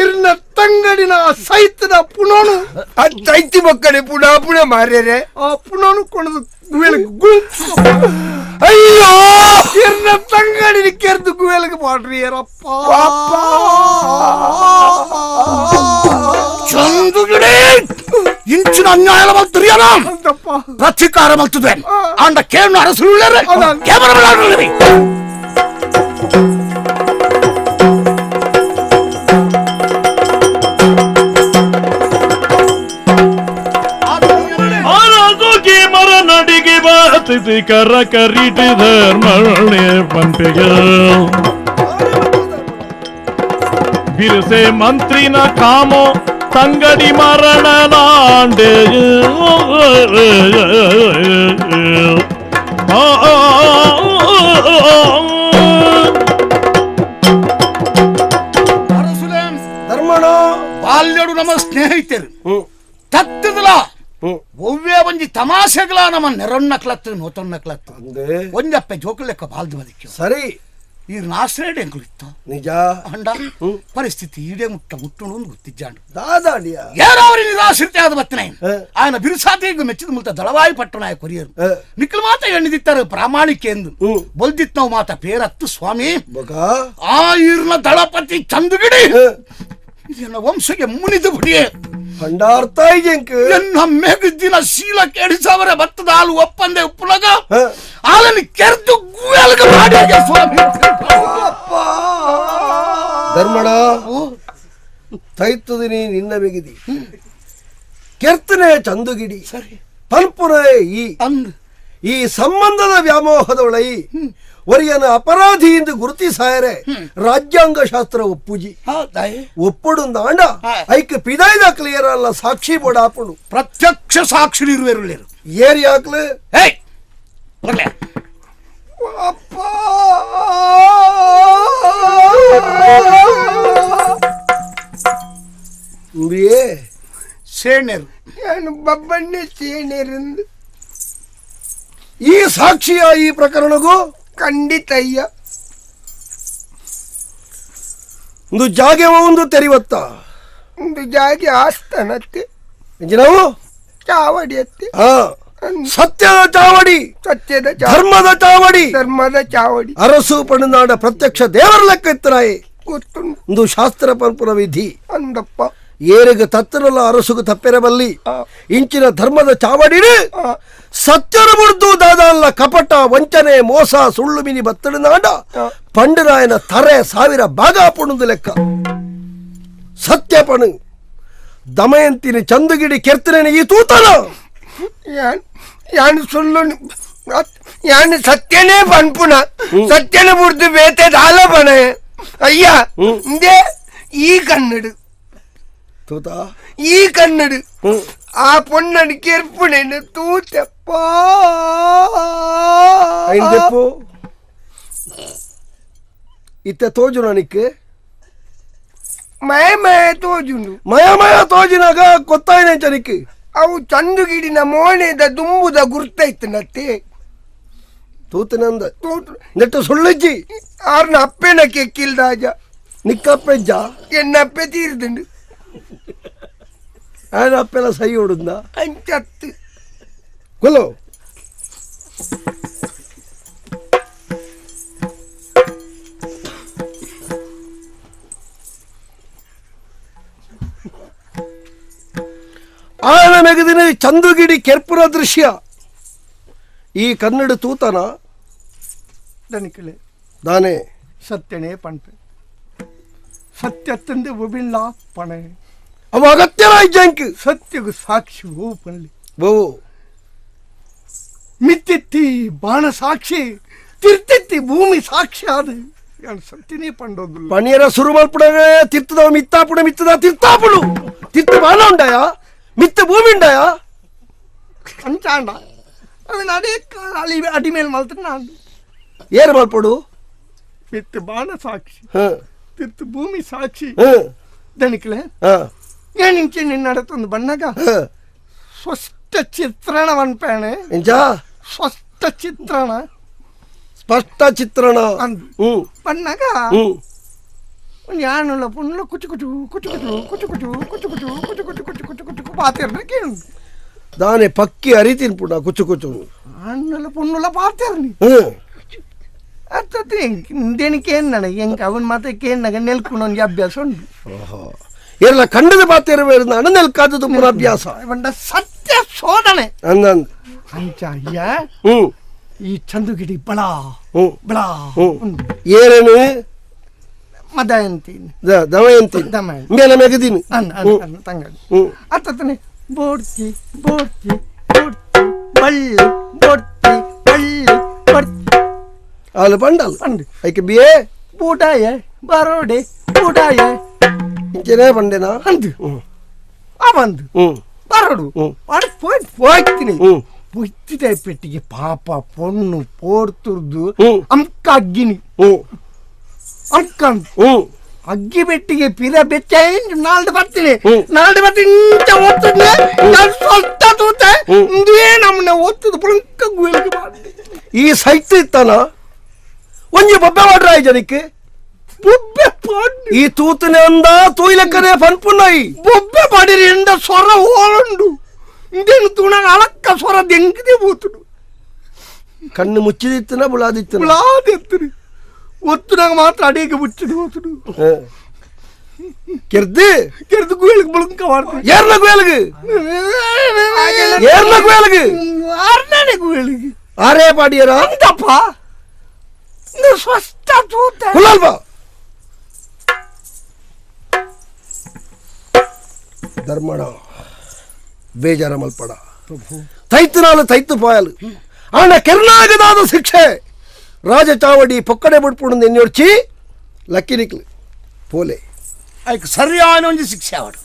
ಇರ್ನ ತಂಗಡಿನ ಸೈತದ ಪುನೋನು ಆ ತೈತಿ ಮಕ್ಕಳೇ ಪುನಃ ಪುನಃ ಮಾರ್ಯರೆ ಆ ಪುನೋನು ಕೊಣದು ಗುವೆಲಕ್ಕೆ ಗುಂಪು ಅಯ್ಯೋ ಇರ್ನ ತಂಗಡಿನ ಕೆರ್ದು ಗುವೆಲಕ್ಕೆ ಮಾಡ್ರಿಯರಪ್ಪ ಚಂದುಗಿಡಿ ಇಂಚಿನ ಅನ್ಯಾಯ ಮಲ್ತುರಿಯನ ಪ್ರತಿಕಾರ ಮಲ್ತುವೆ ಆಂಡ ಕೇವಲ ಅರಸುಳ್ಳೇರೆ ಕೇವಲ ಮರ ನಡಿಗೆ ಬಾತಿಸಿ ಕರ ಕರಿಟಿ ಧರ್ಮಳೆ ಪಂಪಿಗೆ ಬಿರುಸೆ ಮಂತ್ರಿನ ಕಾಮೋ ತಂಗಡಿ ಮರಣಲಾಂಡೆ ಧರ್ಮಣ ಬಾಲ್ಯಡು ನಮ್ಮ ಸ್ನೇಹಿತರು ತತ್ತದಲ ಒವ್ವೇ ಒಂಜಿ ತಮಾಷೆಗಳ ನಮ್ಮ ನೆರೊನ್ನಕ್ಲತ್ತು ನೋತೊನ್ನಕ್ಲತ್ತು ಒಂಜಪ್ಪೆ ಜೋಕುಲೆಕ್ಕ ಬಾಲ್ದು ಬದಿಕ್ಕು ಸರಿ ಈ ನಾಶ್ರೇಡ್ ಎಂಕುಲಿತ್ತು ನಿಜ ಅಂಡ ಪರಿಸ್ಥಿತಿ ಈಡೇ ಮುಟ್ಟ ಮುಟ್ಟುಂಡು ಗೊತ್ತಿಜ್ಜಾಂಡು ದಾದಾಡಿಯ ಯಾರವರಿ ನಿರಾಶ್ರಿತ ಆದ ಬತ್ತನೆ ఆయన ಬಿರುಸಾತಿಗೆ ಮೆಚ್ಚಿದ ಮುಲ್ತ ದಳವಾಯಿ ಪಟ್ಟಣಾಯ ಕೊರಿಯರು ನಿಕ್ಕಲು ಮಾತ ಎಣ್ಣಿದಿತ್ತಾರೆ ಪ್ರಾಮಾಣಿಕ ಎಂದು ಬೊಲ್ದಿತ್ನವು ಮಾತ ಪೇರತ್ತು ಸ್ವಾಮಿ ಆ ಈರ್ನ ದಳಪತಿ ಚಂದುಗಿಡಿ ಎನ್ನ ವಂಶಕ್ಕೆ ಮುನಿದು ಬಿಡಿಯೇ ಭಂಡಾರ್ಥ ಎನ್ನ ಮೇಘದಿನ ಶೀಲ ಕೆಡಿಸವರ ಬತ್ತದ ಹಾಲು ಒಪ್ಪಂದೆ ಉಪ್ಪುಲಗ ಹಾಲನ್ನು ಕೆರೆದು ಗುವೆಲ್ಗ ಮಾಡಿ ಸ್ವಾಮಿ ಧರ್ಮಣ ತೈತುದಿನಿ ನಿನ್ನ ಮೆಗಿದಿ ಕೆರ್ತನೆ ಚಂದುಗಿಡಿ ಸರಿ ಪಲ್ಪುರೇ ಈ ಈ ಸಂಬಂಧದ ವ್ಯಾಮೋಹದೊಳೈ ಒರಿಯನ ಅಪರಾಧಿ ಎಂದು ಗುರುತಿಸಾಯರೆ ರಾಜ್ಯಾಂಗ ಶಾಸ್ತ್ರ ಒಪ್ಪುಜಿ ಒಪ್ಪುಡುಂದಾಂಡ ಐಕ್ ಪಿದಾಯ್ದ ಕ್ಲಿಯರ್ ಅಲ್ಲ ಸಾಕ್ಷಿ ಬೋಡಾಪುಡು ಪ್ರತ್ಯಕ್ಷ ಸಾಕ್ಷಿ ಇರುವೆರುಳ್ಳೇರು ಏರಿ ಹಾಕ್ಲು ಸೇಣರು ಬಬ್ಬಣ್ಣೆ ಸೇಣೆರಂದು ಈ ಸಾಕ್ಷಿಯ ಈ ಪ್ರಕರಣಗೂ ಖಂಡಿತಯ್ಯ ಒಂದು ಜಾಗೆ ಒಂದು ತೆರಿವತ್ತ ಒಂದು ಜಾಗೆ ಆಸ್ಥಾನತ್ತೆ ನಾವು ಚಾವಡಿ ಅತ್ತೆ ಸತ್ಯದ ಚಾವಡಿ ಸತ್ಯದ ಧರ್ಮದ ಚಾವಡಿ ಧರ್ಮದ ಚಾವಡಿ ಅರಸು ಪಣ್ಣನಾಡ ಪ್ರತ್ಯಕ್ಷ ದೇವರ ಲೆಕ್ಕ ಇತ್ತರಾಯಿ ಗೊತ್ತುಂಟು ಒಂದು ಶಾಸ್ತ್ರ ಪಂಪುರ ವಿಧಿ ಅಂದಪ್ಪ ಏರಿಗೆ ತತ್ತರಲ್ಲ ಅರಸುಗು ತಪ್ಪಿರಬಲ್ಲಿ ಇಂಚಿನ ಧರ್ಮದ ಚಾವಡಿಡು ಸತ್ಯರ ಮುರ್ದು ದಾದಲ್ಲ ಕಪಟ ವಂಚನೆ ಮೋಸ ಸುಳ್ಳು ಮಿನಿ ಬತ್ತಡು ನಾಡ ಪಂಡರಾಯನ ತರೆ ಸಾವಿರ ಭಾಗ ಪುಣದು ಲೆಕ್ಕ ಸತ್ಯ ಪಣು ದಮಯಂತಿನ ಚಂದುಗಿಡಿ ಕೆರ್ತನೆ ಈ ತೂತನ ಯಾನು ಸುಳ್ಳು ಯಾನು ಸತ್ಯನೇ ಪನ್ಪುನ ಸತ್ಯನ ಬುಡ್ದು ಬೇತೆ ದಾಲ ಪಣ ಅಯ್ಯ ಈ ಕನ್ನಡ ತೂತಾ ಈ ಕನ್ನಡ ಆ ಪೊಣ್ಣನ ಕೆರ್ಪುಣೆನ ತೂತಪ್ಪ ಐಂದೆಪ್ಪು ಇತ್ತ ತೋಜುನ ನಿಕ್ಕೆ ಮಯ ಮಯ ತೋಜುಂಡು ಮಯ ಮಯ ತೋಜಿನಾಗ ಗೊತ್ತಾಯ್ನೆ ಚನಿಕ್ಕೆ ಅವು ಚಂದುಗಿಡಿನ ಮೋಣೆದ ದುಂಬುದ ಗುರ್ತೈತು ನತ್ತೆ ತೂತನಂದ ನೆಟ್ಟು ಸುಳ್ಳುಜ್ಜಿ ಆರ್ನ ಅಪ್ಪೆನ ಕೆಕ್ಕಿಲ್ದಾಜ ನಿಕ್ಕಪ್ಪೆಜ್ಜ ಎನ್ನಪ್ಪೆ ತೀರ್ದುಂಡು ఆయన అప్పెల సై ఉండుందా అంచత్తు కొలో ఆయన మెగదిన ಚಂದುಗಿಡಿ ಕೆರ್ಪುರ ದೃಶ್ಯ ಈ ಕನ್ನಡ ತೂತನ ದನಿಕಲೆ ದಾನೆ ಸತ್ಯನೇ ಪಂಪೆ ಸತ್ಯತ್ತಂದೆ ಒಬಿಲ್ಲ ಪಣೆ ಅವ ಅಗತ್ಯ ರಾಜ್ಯಾಂಕ್ ಸತ್ಯಗು ಸಾಕ್ಷಿ ಓ ಪಣಲಿ ಓ ಮಿತ್ತೆತ್ತಿ ಬಾಣ ಸಾಕ್ಷಿ ತಿರ್ತೆತ್ತಿ ಭೂಮಿ ಸಾಕ್ಷಿ ಆದ ಸತ್ಯನೇ ಪಂಡೋದು ಪಣಿಯರ ಸುರುಮಲ್ಪುಡವೇ ತಿರ್ತದವ ಮಿತ್ತಾಪುಡ ಮಿತ್ತದ ತಿರ್ತಾಪುಡು ತಿರ್ತು ಬಾಣ ಉಂಡಾಯ ಮಿತ್ತ ಭೂಮಿ ಉಂಡಾಯ ಅಂಚಾಂಡ ಅವನ ಅದೇ ಅಲ್ಲಿ ಅಡಿಮೇಲೆ ಮಲ್ತ ನಾನು ಏರು ಮಲ್ಪಡು ಮಿತ್ತು ಬಾಣ ಸಾಕ್ಷಿ ತಿರ್ತು ಭೂಮಿ ಸಾಕ್ಷಿ ದಣಿಕಲೆ ಏನಿಂಚೆ ನಿನ್ನಡತೊಂದು ಬಣ್ಣಗ ಸ್ವಸ್ಥ ಚಿತ್ರಣ ಪನ್ಪೇಣೆ ಸ್ವಸ್ಥ ಚಿತ್ರಣ ಸ್ಪಷ್ಟ ಚಿತ್ರಣ ಬಣ್ಣಗ ಯಾನುಳ್ಳ ಪುಣ್ಣ ಕುಚು ಕುಚು ಕುಚು ಕುಚು ಕುಚು ಕುಚು ಕುಚು ಕುಚು ಕುಚು ಕುಚು ಕುಚು ಕುಚು ಕುಚು ಪಾತಿರ್ನ ಕೇಳು ದಾನೆ ಪಕ್ಕಿ ಅರಿತೀನಿ ಪುಣ ಕುಚು ಕುಚು ಅಣ್ಣುള്ള ಪುಣ್ಣುള്ള ಪಾತಿರ್ನಿ ಅರ್ಥತ್ ದೇನಿಕೆ ಏನ್ನಣ ಎಂಕ ಅವನ್ ಮಾತ್ರ ಕೇಣ್ಣಗ ನೆಲ್ಕೊಂಡು ಅಭ್ಯಾಸ ಉಂಟು ಓಹೋ ಏರ್ಲ ಕಂಡದ ಪಾತೆರ ಅಣನೆಲ್ ಕಾದದು ಪುನಭ್ಯಾಸ ಸತ್ಯ ಶೋಧನೆ ಅಂದಂದ್ ಅಂಚ ಅಯ್ಯ ಈ ಚಂದುಗಿಡಿ ಬಳ ಬಳ ಏರೇನು ಮದಯಂತಿ ದಮಯಂತಿ ಮೇಲೆ ಮೆಗದಿನಿ ತಂಗಡಿ ಅತ್ತನೆ ಬೋಡ್ತಿ ಬೋಡ್ತಿ ಬೋಡ್ತಿ ಬಳ್ಳಿ ಬೋಡ್ತಿ ಬಳ್ಳಿ ಬಡ್ತಿ ಅಲ್ಲ ಪಂಡಲ್ ಪಂಡು ಐಕೆ ಬಿಯೇ ಬೂಟಾಯ ಬರೋಡೆ ಬೂಟಾಯ ಇಂಚನೇ ಪಂಡೆನಾ ಅಂದು ಆ ಬಂದು ಬರೋಡು ಪೋಯ್ ಹೋಗ್ತೀನಿ ಪೊಯ್ತಿದ ಪೆಟ್ಟಿಗೆ ಪಾಪ ಪೊಣ್ಣು ಪೋರ್ತುರ್ದು ಅಂಕ ಅಗ್ಗಿನಿ ಅಂಕ ಅಗ್ಗಿ ಬೆಟ್ಟಿಗೆ ಪಿರ ಬೆಚ್ಚ ನಾಲ್ದು ಬರ್ತೀನಿ ನಾಲ್ದು ಬರ್ತೀನಿ ಇಂಚ ಒತ್ತುದ್ನೆ ನಾನು ಸ್ವಲ್ಪ ತೂತೆ ಇಂದೇ ನಮ್ಮನ್ನ ಒತ್ತುದು ಪುಳಂಕ ಗುಳಿಗೆ ಮಾಡಿ ಈ ಸೈತ್ ಇತ್ತಾನ ಒಂಜಿ ಬೊಬ್ಬೆ ಮಾಡ್ರ ಜನಕ್ಕೆ ಬೊಬ್ಬೆ ಪಾಡಿ ಈ ತೂತನೆ ಅಂದ ತೂಯ್ಲೆಕ್ಕನೆ ಪನ್ಪುನ್ನಾಯಿ ಬೊಬ್ಬೆ ಪಾಡಿರಿ ಎಂದ ಸ್ವರ ಹೋಲುಂಡು ಇಂದೇನು ತೂಣಾಗ ಅಳಕ್ಕ ಸ್ವರ ದೆಂಗಿದೆ పోతుడు ಕಣ್ಣು ಮುಚ್ಚಿದಿತ್ತನ ಬುಳಾದಿತ್ತನ ಬುಳಾದೆತ್ತನು ಒತ್ತುನಾಗ ಮಾತ್ರ ಅಡಿಗೆ ಮುಚ್ಚಿದು ಹೋತುಡು ಕೆರ್ದು ಕೆರ್ದು ಗುಯಲ್ಗೆ ಬುಳಂಕ ಮಾಡ್ತೀನಿ ಏರ್ನ ಗುಯಲ್ಗೆ ಏರ್ನ ಗುಯಲ್ಗೆ ಆರ್ನೇ ಗುಯಲ್ಗೆ ಆರೇ ಪಾಡಿಯರ ಅಂತಪ್ಪ ಸ್ವಸ್ಥ ತೂತ ಕುಲ್ಲಲ್ವಾ ಧರ್ಮಣ ಬೇಜಾರ ಮಲ್ಪಡ ತೈತನಾಲು ತೈತು ಪೋಯಲು ಆಂಡ ಕೆರ್ನಾಗದಾದ ಶಿಕ್ಷೆ ರಾಜ ಚಾವಡಿ ಪೊಕ್ಕಡೆ ಬುಡ್ಪುಂಡು ಎನ್ನೊಡ್ಚಿ ಲಕ್ಕಿ ನಿಕ್ಲು ಪೋಲೆ ಐಕ್ ಸರಿಯಾನ ಒಂಜಿ ಶಿಕ್ಷೆ ಅವಡು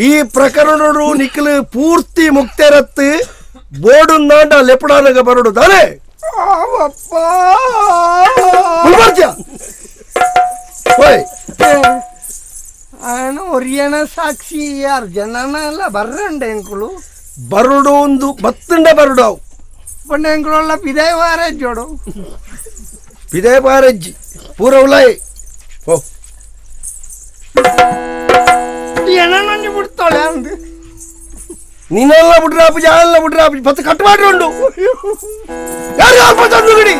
ಈ ಪ್ರಕರಣಡು ನಿಕ್ಲು ಪೂರ್ತಿ ಮುಕ್ತೆರತ್ತು ಬೋಡು ನಾಂಡ ಲೆಪಡಾನಗ ಬರಡು ತಾನೆ ಓಯ್ ఆయన ಒರಿಯಣ ಸಾಕ್ಷಿ ಯಾರು ಜನನ ಬರ್ರಂಡೆ ಎಂಕುಲು ಬರುಡು ಒಂದು ಬತ್ತುಂಡ ಬರುಡು ಅವು ಪಂಡ ಎಂಕುಲಲ್ಲ ಪಿದಾಯ ವಾರಜ್ಜೋಡು ಪಿದಾಯ ವಾರಜ್ಜಿ ಪೂರ ಉಲಾಯ್ ಓ ಎಣನೊಂಜಿ ಬಿಡ್ತಾಳೆ ಅಂದು ನೀನೆಲ್ಲ ಬಿಡ್ರ ಅಪ್ಪಜಿ ಎಲ್ಲ ಬಿಡ್ರ ಅಪ್ಪಜಿ ಪತ್ತು ಕಟ್ ಮಾಡ್ರಿ ಉಂಡು ಯಾರು ಅಲ್ಪ ತಂದು ಬಿಡಿ.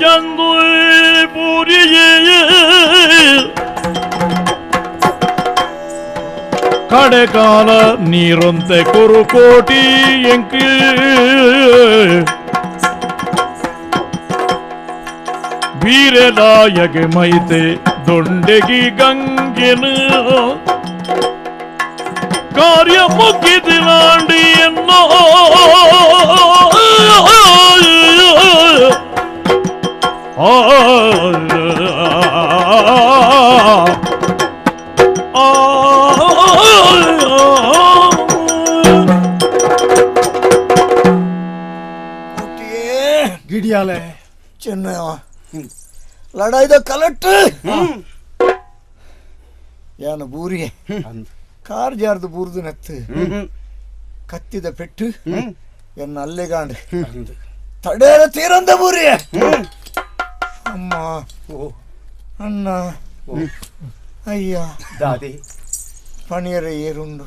Chandu ಪೂರಿಯೇ ಕಡೆಕಾಲ ನೀರೊಂತೆ ಕುರುಕೋಟಿ ಎಂಕು ವೀರದಾಯಗೆ ಮೈತೆ ದೊಂಡೆಗಿ ಗಂಗೆನು ಕಾರ್ಯ ಮುಗಿದಿಲಾಂಡಿ ಎನ್ನೋ ಗಿಡಿಯಾಲೆ ಚೆನ್ನ ಲಡಾಯ್ದ ಕಲಟ್ಟು ಯಾನ ಬೂರಿಗೆ ಕಾರ್ ಜಾರ್ದು ಬೂರ್ದು ನೆತ್ತು ಕತ್ತಿದ ಪೆಟ್ಟು ಎನ್ನ ಅಲ್ಲೆಗಾಂಡು ತಡೇರ ತೀರಂದ ಬೂರಿಯೇ ಅಮ್ಮ ಅಣ್ಣ ಅಯ್ಯ ದಾದಿ ಪಣಿಯರ ಏರುಂಡು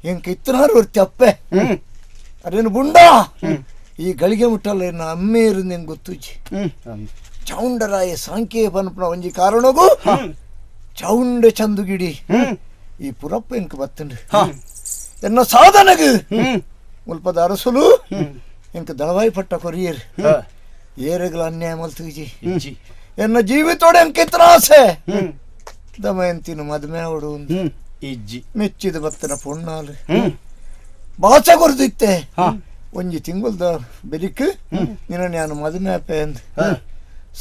ಎಂಕ ಇತ್ತನಾರು ಒರ್ತಿ ಅಪ್ಪೆ ಅದೇನು ಬುಂಡ ಈ ಗಳಿಗೆ ಮುಟ್ಟಲ್ಲ ಎನ್ನ ಅಮ್ಮೆ ಇருந்து ಎಂಗೆ ಗೊತ್ತುಜ್ಜಿ ಚೌಂಡರಾಯ ಸಾಂಕೇಯ ಪನ್ಪುನ ಒಂಜಿ ಕಾರಣಗೂ ಚೌಂಡ ಚಂದುಗಿಡಿ ಈ ಪುರಪ್ಪ ಎಂಕ ಬತ್ತುಂಡು ಎನ್ನ ಸಾಧನೆಗು ಮುಲ್ಪದ ಅರಸುಲು ಎಂಕ ದಳವಾಯಿ ಪಟ್ಟ ಕೊರಿಯರ್ ಏರೆಗಳ ಅನ್ಯಾಯ ಮಲ್ತುಜಿ ಎನ್ನ ಜೀವಿತೋಡೆ ಎಂಕ ಇತ್ತನ ಆಸೆ ದಮಯಂತಿನ ಮದುವೆ ಅವಡು ಇಜ್ಜಿ ಮೆಚ್ಚಿದ ಬತ್ತನ ಪೊಣ್ಣಾಲು ಬಾಚ ಕೊರ್ದಿತ್ತೆ ಒಂಜಿ ತಿಂಗುಲ್ದ ಬೆಲಿಕ್ ನಿನ್ನ ನಾನು ಮದುವೆ ಅಪ್ಪೆ ಅಂದ್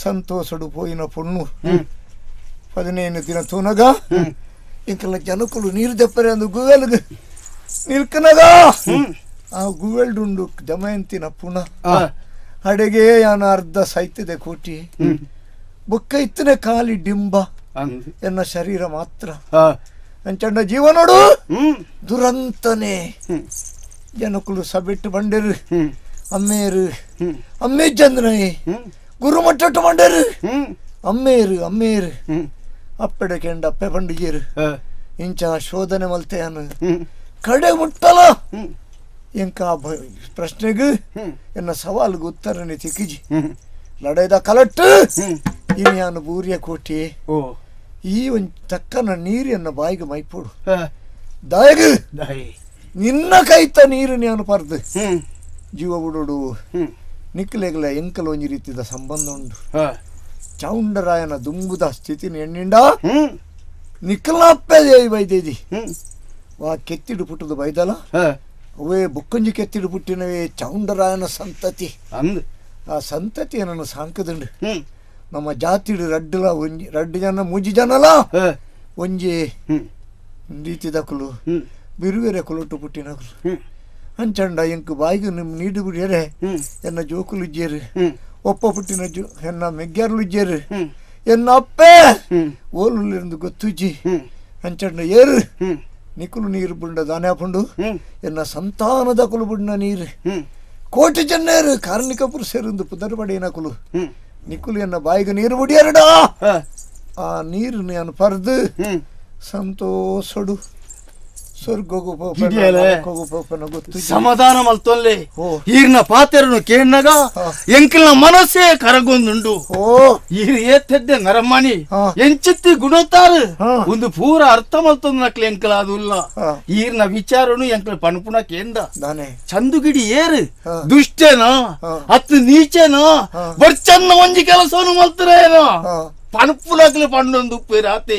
ಸಂತೋಷಡು ಪೋಯಿನ ಪೊಣ್ಣು 15 ದಿನ ತೂನಗ ಇಂಕಲ್ಲ ಜನಕುಲು ನೀರು ದೆಪ್ಪರೆ ಅಂದು ಗುವೆಲ್ಗ್ ನಿಲ್ಕನಗ ಆ ಗುವೆಲ್ಡುಂಡು ದಮಯಂತಿನ ಪುಣ ಅಡೆಗೆ ಯಾನ ಅರ್ಧ ಸೈತಿದೆ ಕೋಟಿ ಬೊಕ್ಕ ಇತ್ತನೆ ಖಾಲಿ ಡಿಂಬ ಎನ್ನ ಶರೀರ ಮಾತ್ರ ಅಂಚಂಡ ಜೀವನೋಡು ದುರಂತನೆ ಜನಕುಲು ಸಬೆಟ್ಟು ಬಂಡೇರು ಅಮ್ಮೇರು ಅಮ್ಮೆ ಚಂದ್ರನೇ ಗುರುಮಟ್ಟಟ್ಟು ಬಂಡೇರು ಅಮ್ಮೇರು ಅಮ್ಮೇರು ಅಪ್ಪೆಡ ಕೆಂಡ ಅಪ್ಪೆ ಪಂಡಿಗೇರು ಇಂಚ ಶೋಧನೆ ಮಲ್ತೆಯನು ಕಡೆ ಮುಟ್ಟಲ ಎಂಕ ಪ್ರಶ್ನೆಗೆ ಎನ್ನ ಸವಾಲ್ಗೆ ಉತ್ತರನೆ ತಿಕ್ಕಿಜಿ ಲಡೈದ ಕಲಟ್ಟು ಇನ್ಯಾನು ಬೂರಿಯ ಕೋಟಿ ಈ ಒಂದು ತಕ್ಕನ ನೀರನ್ನು ಬಾಯಿಗೆ ಮೈಪೋಡು ದಾಯಗು ನಿನ್ನ ಕೈತ ನೀರು ನಾನು ಪರ್ದು ಜೀವ ಬಿಡೋಡು ನಿಕ್ಕಲೆಗಲ ಎಂಕಲ ಒಂಜಿ ರೀತಿದ ಸಂಬಂಧ ಉಂಡು ಚೌಂಡರಾಯನ ದುಂಬುದ ಸ್ಥಿತಿನ ಎಣ್ಣಿಂಡ ನಿಕ್ಕಲ್ನಪ್ಪೆ ಬೈದೇದಿ ವಾ ಕೆತ್ತಿಡು ಪುಟ್ಟದು ಬೈದಲ ಅವೇ ಬುಕ್ಕಂಜಿ ಕೆತ್ತಿಡು ಪುಟ್ಟಿನವೇ ಚೌಂಡರಾಯನ ಸಂತತಿ ಆ ಸಂತತಿಯನ್ನು ಸಾಂಕದುಂಡು ನಮ್ಮ ಜಾತಿಡು ರಡ್ಡುಲ ಒಂಜಿ ರಡ್ಡು ಜನ ಮೂಜಿ ಜನಲ ಒಂಜಿ ರೀತಿದಕುಲು ಬಿರುವೆರೆ ಕುಲೊಟ್ಟು ಪುಟ್ಟಿನಕುಲು ಅಂಚಂಡ ಎಂಕ್ ಬಾಯಿಗೆ ನಿಮ್ಮ ನೀಡು ಬಿಡಿಯರೆ ಎನ್ನ ಜೋಕುಲು ಇಜ್ಜೇರು ಒಪ್ಪ ಪುಟ್ಟಿನ ಜೋ ಎನ್ನ ಮೆಗ್ಗ್ಯಾರ್ಲು ಇಜ್ಜೇರು ಎನ್ನ ಅಪ್ಪೆ ಓಲುಲ್ಲಿருந்து ಗೊತ್ತುಜ್ಜಿ ಅಂಚಂಡ ಏರು ನಿಕುಲು ನೀರು ಬುಂಡ ದಾನೆ ಪುಂಡು ಎನ್ನ ಸಂತಾನದ ಕುಲು ಬುಂಡ ನೀರು ಕೋಟಿ ಜನ್ನೇರು ಕಾರ್ಣಿಕ ಪುರುಷರಿಂದ ಪುದರ್ಬಡಿನ ಕುಲು ನಿಕುಲು ಎನ್ನ ಬಾಯಿಗೆ ನೀರು ಬುಡಿಯರಡ ಆ ನೀರು ನಾನು ಪರ್ದು ಸಂತೋಷಡು ಸಮಾಧಾನ ಮಲ್ತೊಲ್ಲೆ ಈರ್ನ ಪಾತೆರನು ಕೇಣ್ಣಗ ಎಂಕಲ್ನ ಮನಸ್ಸೇ ಕರಗೊಂದುಂಡು ಈರ್ ಏತೆದ್ದೆ ನರಮಣಿ ಎಂಚಿತ್ತಿ ಗುಣತಾರು ಒಂದು ಪೂರ ಅರ್ಥ ಮಲ್ತೊಂದು ನಕ್ಲೆ ಎಂಕಲ ಅದು ಇಲ್ಲ ಈರ್ನ ವಿಚಾರನು ಎಂಕಲ್ ಪಣಪುಣ ಕೇಂದ ಚಂದುಗಿಡಿ ಏರು ದುಷ್ಟೇನೋ ಅತ್ತು ನೀಚೇನೋ ಬರ್ಚನ್ನ ಒಂಜಿ ಕೆಲಸವನ್ನು ಮಲ್ತರೇನೋ ಪಣಪುನಕ್ಲು ಪಣ್ಣೊಂದು ಉಪ್ಪು ರಾತೆ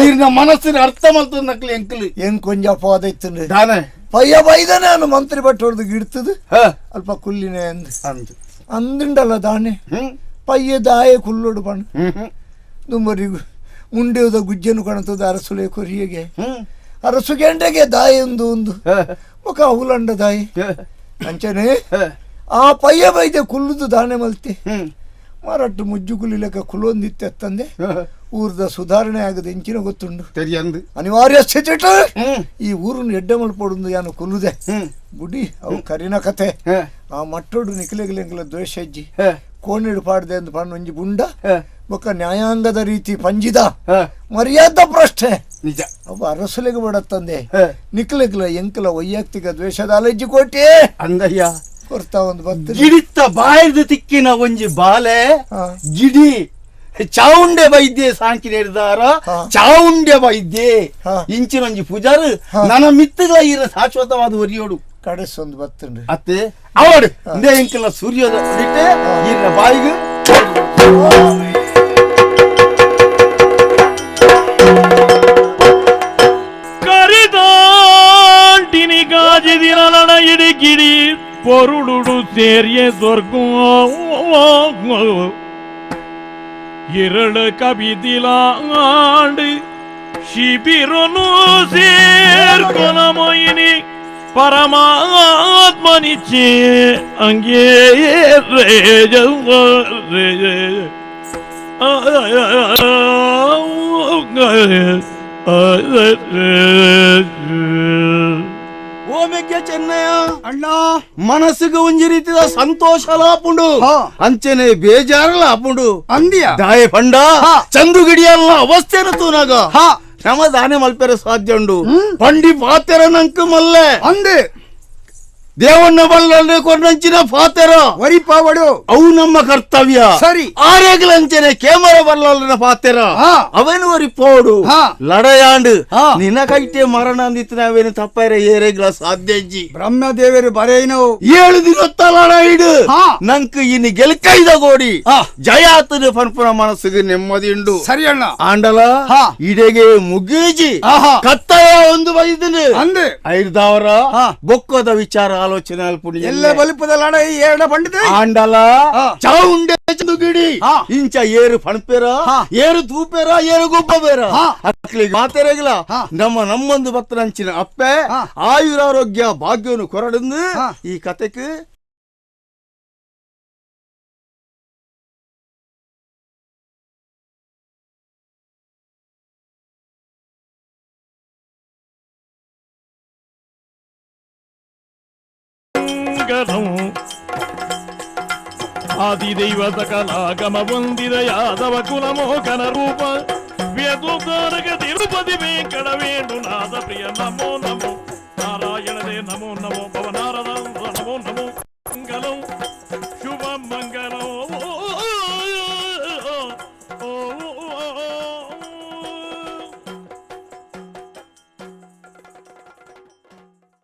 ಈರ್ನ ಮನಸ್ಸಿನ ಅರ್ಥ ಮಲ್ತೊಂದು ನಕ್ಲೆ ಎಂಕಲು ಎಂಕ್ ಕೊಂಜ ಅಪವಾದ ಇತ್ತು ದಾನೆ ಪಯ್ಯ ಬೈದನೆ ನಾನು ಮಂತ್ರಿ ಭಟ್ ಹೊಡೆದು ಗಿಡ್ತದು ಅಲ್ಪ ಕುಲ್ಲಿನೇ ಅಂದ್ ಅಂದುಂಡಲ್ಲ ದಾನೆ ಪಯ್ಯ ದಾಯ ಕುಲ್ಲೋಡು ಪಣ್ಣು ದುಂಬರಿಗು ಮುಂಡೆದ ಗುಜ್ಜೆನು ಕಾಣುತ್ತದೆ ಅರಸುಲೆ ಕೊರಿಯಗೆ ಅರಸು ಗೆಂಡೆಗೆ ದಾಯ ಒಂದು ಒಂದು ಮುಖ ಹುಲಂಡ ದಾಯಿ ಅಂಚನೆ ಆ ಪಯ್ಯ ಬೈದೆ ಕುಲ್ಲುದು ದಾನೆ ಮಲ್ತಿ ಮಾರಾಟ ಮುಜ್ಜು ಕುಲಿಲೆಕ್ಕ ಕುಲೊಂದಿತ್ತೆತ್ತಂದೆ ಊರ್ದ ಸುಧಾರಣೆ ಆಗದೆ ಇಂಚಿನ ಗೊತ್ತುಂಡು ಅನಿವಾರ್ಯ ಸ್ಥಿತಿ ಈ ಊರನ್ನು ಎಡ್ಡೆ ಮಲ್ಪೊಡುಂದು ಯಾನು ಕುಲ್ಲುದೆ ಗುಡಿ ಅವು ಕರಿನ ಕತೆ ಆ ಮಟ್ಟೋಡು ನಿಖಿಲೆಗಿಲೆಂಕಲ ದ್ವೇಷ ಹೆಜ್ಜಿ ಕೋಣಿಡು ಪಾಡ್ದೆ ಅಂದ್ ಪಣ್ಣು ಒಂಜಿ ಬುಂಡ ಬೊಕ್ಕ ನ್ಯಾಯಾಂಗದ ರೀತಿ ಪಂಜಿದ ಮರ್ಯಾದ ಪ್ರಶ್ನೆ ನಿಜ ಅವು ಅರಸುಲೆಗೆ ಬಡತ್ತಂದೆ ನಿಖಿಲೆಗಿಲ ಎಂಕಲ ವೈಯಕ್ತಿಕ ದ್ವೇಷದ ಅಲೆಜ್ಜಿ ಕೋಟೆ ಅಂದಯ್ಯ ಕೊರ್ತಾ ಒಂದು ಬತ್ತು ಗಿಡಿತ್ತ ಬಾಯಿರ್ದು ತಿಕ್ಕಿನ ಒಂಜಿ ಬಾಲೆ ಗಿಡಿ ಚಾವುಂಡೆ ವೈದ್ಯೆ ಸಾಂಕಿ ನೇರಿದಾರ ಚಾವುಂಡೆ ವೈದ್ಯೆ ಇಂಚಿನೊಂಜಿ ಪೂಜಾರು ನನ್ನ ಮಿತ್ತುಗಳ ಈರ ಶಾಶ್ವತವಾದ ಒರಿಯೋಡು ಕಡೆಸೊಂದು ಬತ್ತುಂಡು ಅತ್ತೆ ಅವಡು ಇಂದೇ ಇಂಕಲ ಸೂರ್ಯೋದ ಬಿಟ್ಟೆ ಈರ ಬಾಯಿಗೆ ಕರಿದಾಂಟಿನಿ ಗಾಜಿದಿನ ನಡ ಇಡಿ ಗಿಡಿ பொருளுடு சேரிய சொர்க்கம் இரಳು கவிதிலாண்டு ಶಿಬಿರನು ಸೇರ್ಕೊನಮೊಯಿನಿ ಪರಮಾತ್ಮನಿಚ್ಚೆ ಅಂಗೇ ಓ ಮೆಗ್ಗೆ ಚೆನ್ನಯ್ಯ ಅಣ್ಣ ಮನಸ್ಸಿಗೆ ಒಂಜಿ ರೀತಿದ ಸಂತೋಷ ಲಾಪುಂಡು ಅಂಚನೆ ಬೇಜಾರಲ ಆಪುಂಡು ಅಂದಿಯ ದಾಯ ಪಂಡ ಚಂದು ಗಿಡಿಯಲ್ಲ ಅವಸ್ಥೆನ ತೂನಾಗ ನಮ ದಾನೆ ಮಲ್ಪೆರೆ ಸಾಧ್ಯ ಉಂಡು ಪಂಡಿ ಪಾತೆರ ನಂಕು ಮಲ್ಲೆ ಅಂದೆ ದೇವಣ್ಣ ಬಲ್ಲನೆ ಕೊರ್ನಂಚಿನ ಪಾತೆರ ವರಿಪಾವಡು ಅವು ನಮ್ಮ ಕರ್ತವ್ಯ ಸರಿ ಆರೇಗ್ಲಂಚನೆ ಕೇಮರ ಬಲ್ಲನ ಪಾತೆರ ಅವೇನು ವರಿಪೋಡು ಲಡಯಾಂಡು ನಿನ್ನ ಕೈಟೆ ಮರಣ ಅಂದಿತ್ತು ನಾವೇನು ತಪ್ಪಾರೆ ಏರೇಗ್ಲ ಸಾಧ್ಯ ಇಜ್ಜಿ ಬ್ರಹ್ಮದೇವರು ಬರೇನೋ 7 ದಿನತ್ತ ಲಡಾಯಿಡು ನಂಕ್ ಇನ್ನು ಗೆಲ್ಕೈದ ಗೋಡಿ ಜಯಾತನ ಪನ್ಪುನ ಮನಸ್ಸಿಗೆ ನೆಮ್ಮದಿ ಉಂಡು ಸರಿ ಅಣ್ಣ ಆಂಡಲ ಇಡೆಗೆ ಮುಗೀಜಿ ಕತ್ತಯ ಒಂದು ಬೈದಿನ ಅಂದೆ ಐದಾವರ ಬೊಕ್ಕದ ವಿಚಾರ ಆಲೋಚನೆ ಅಲ್ಪುಣಿ ಎಲ್ಲ ಬಲಿಪದ ಲಡಾಯಿ ಎರಡ ಪಂಡಿತ ಆಂಡಲ ಚಾವುಂಡೆ ಚಂದುಗಿಡಿ ಇಂಚ ಏರು ಪಣಪೇರ ಏರು ತೂಪೇರ ಏರು ಗುಬ್ಬಬೇರ ಅಕ್ಲಿಗೆ ಮಾತೆರಗಿಲ್ಲ ನಮ್ಮ ನಮ್ಮೊಂದು ಬತ್ತನಂಚಿನ ಅಪ್ಪೆ ಆಯುರಾರೋಗ್ಯ ಭಾಗ್ಯವನ್ನು ಕೊರಡಂದು ಈ ಕತೆக்கு ಆದಿದೈವ ಸಕಲಾಗಮ ವಂದಿದ ಯಾದವ ಕುಲಮೋಕನ ರೂಪ ವೇದೋದ್ಧಾರಕ ತಿರುಪತಿ ವೆಂಕಟ ವೇಣುನಾಥ ಪ್ರಿಯ ನಮೋ ನಮೋ ನಾರಾಯಣದೇ ನಮೋ ನಮೋ ಭವನಾರದ.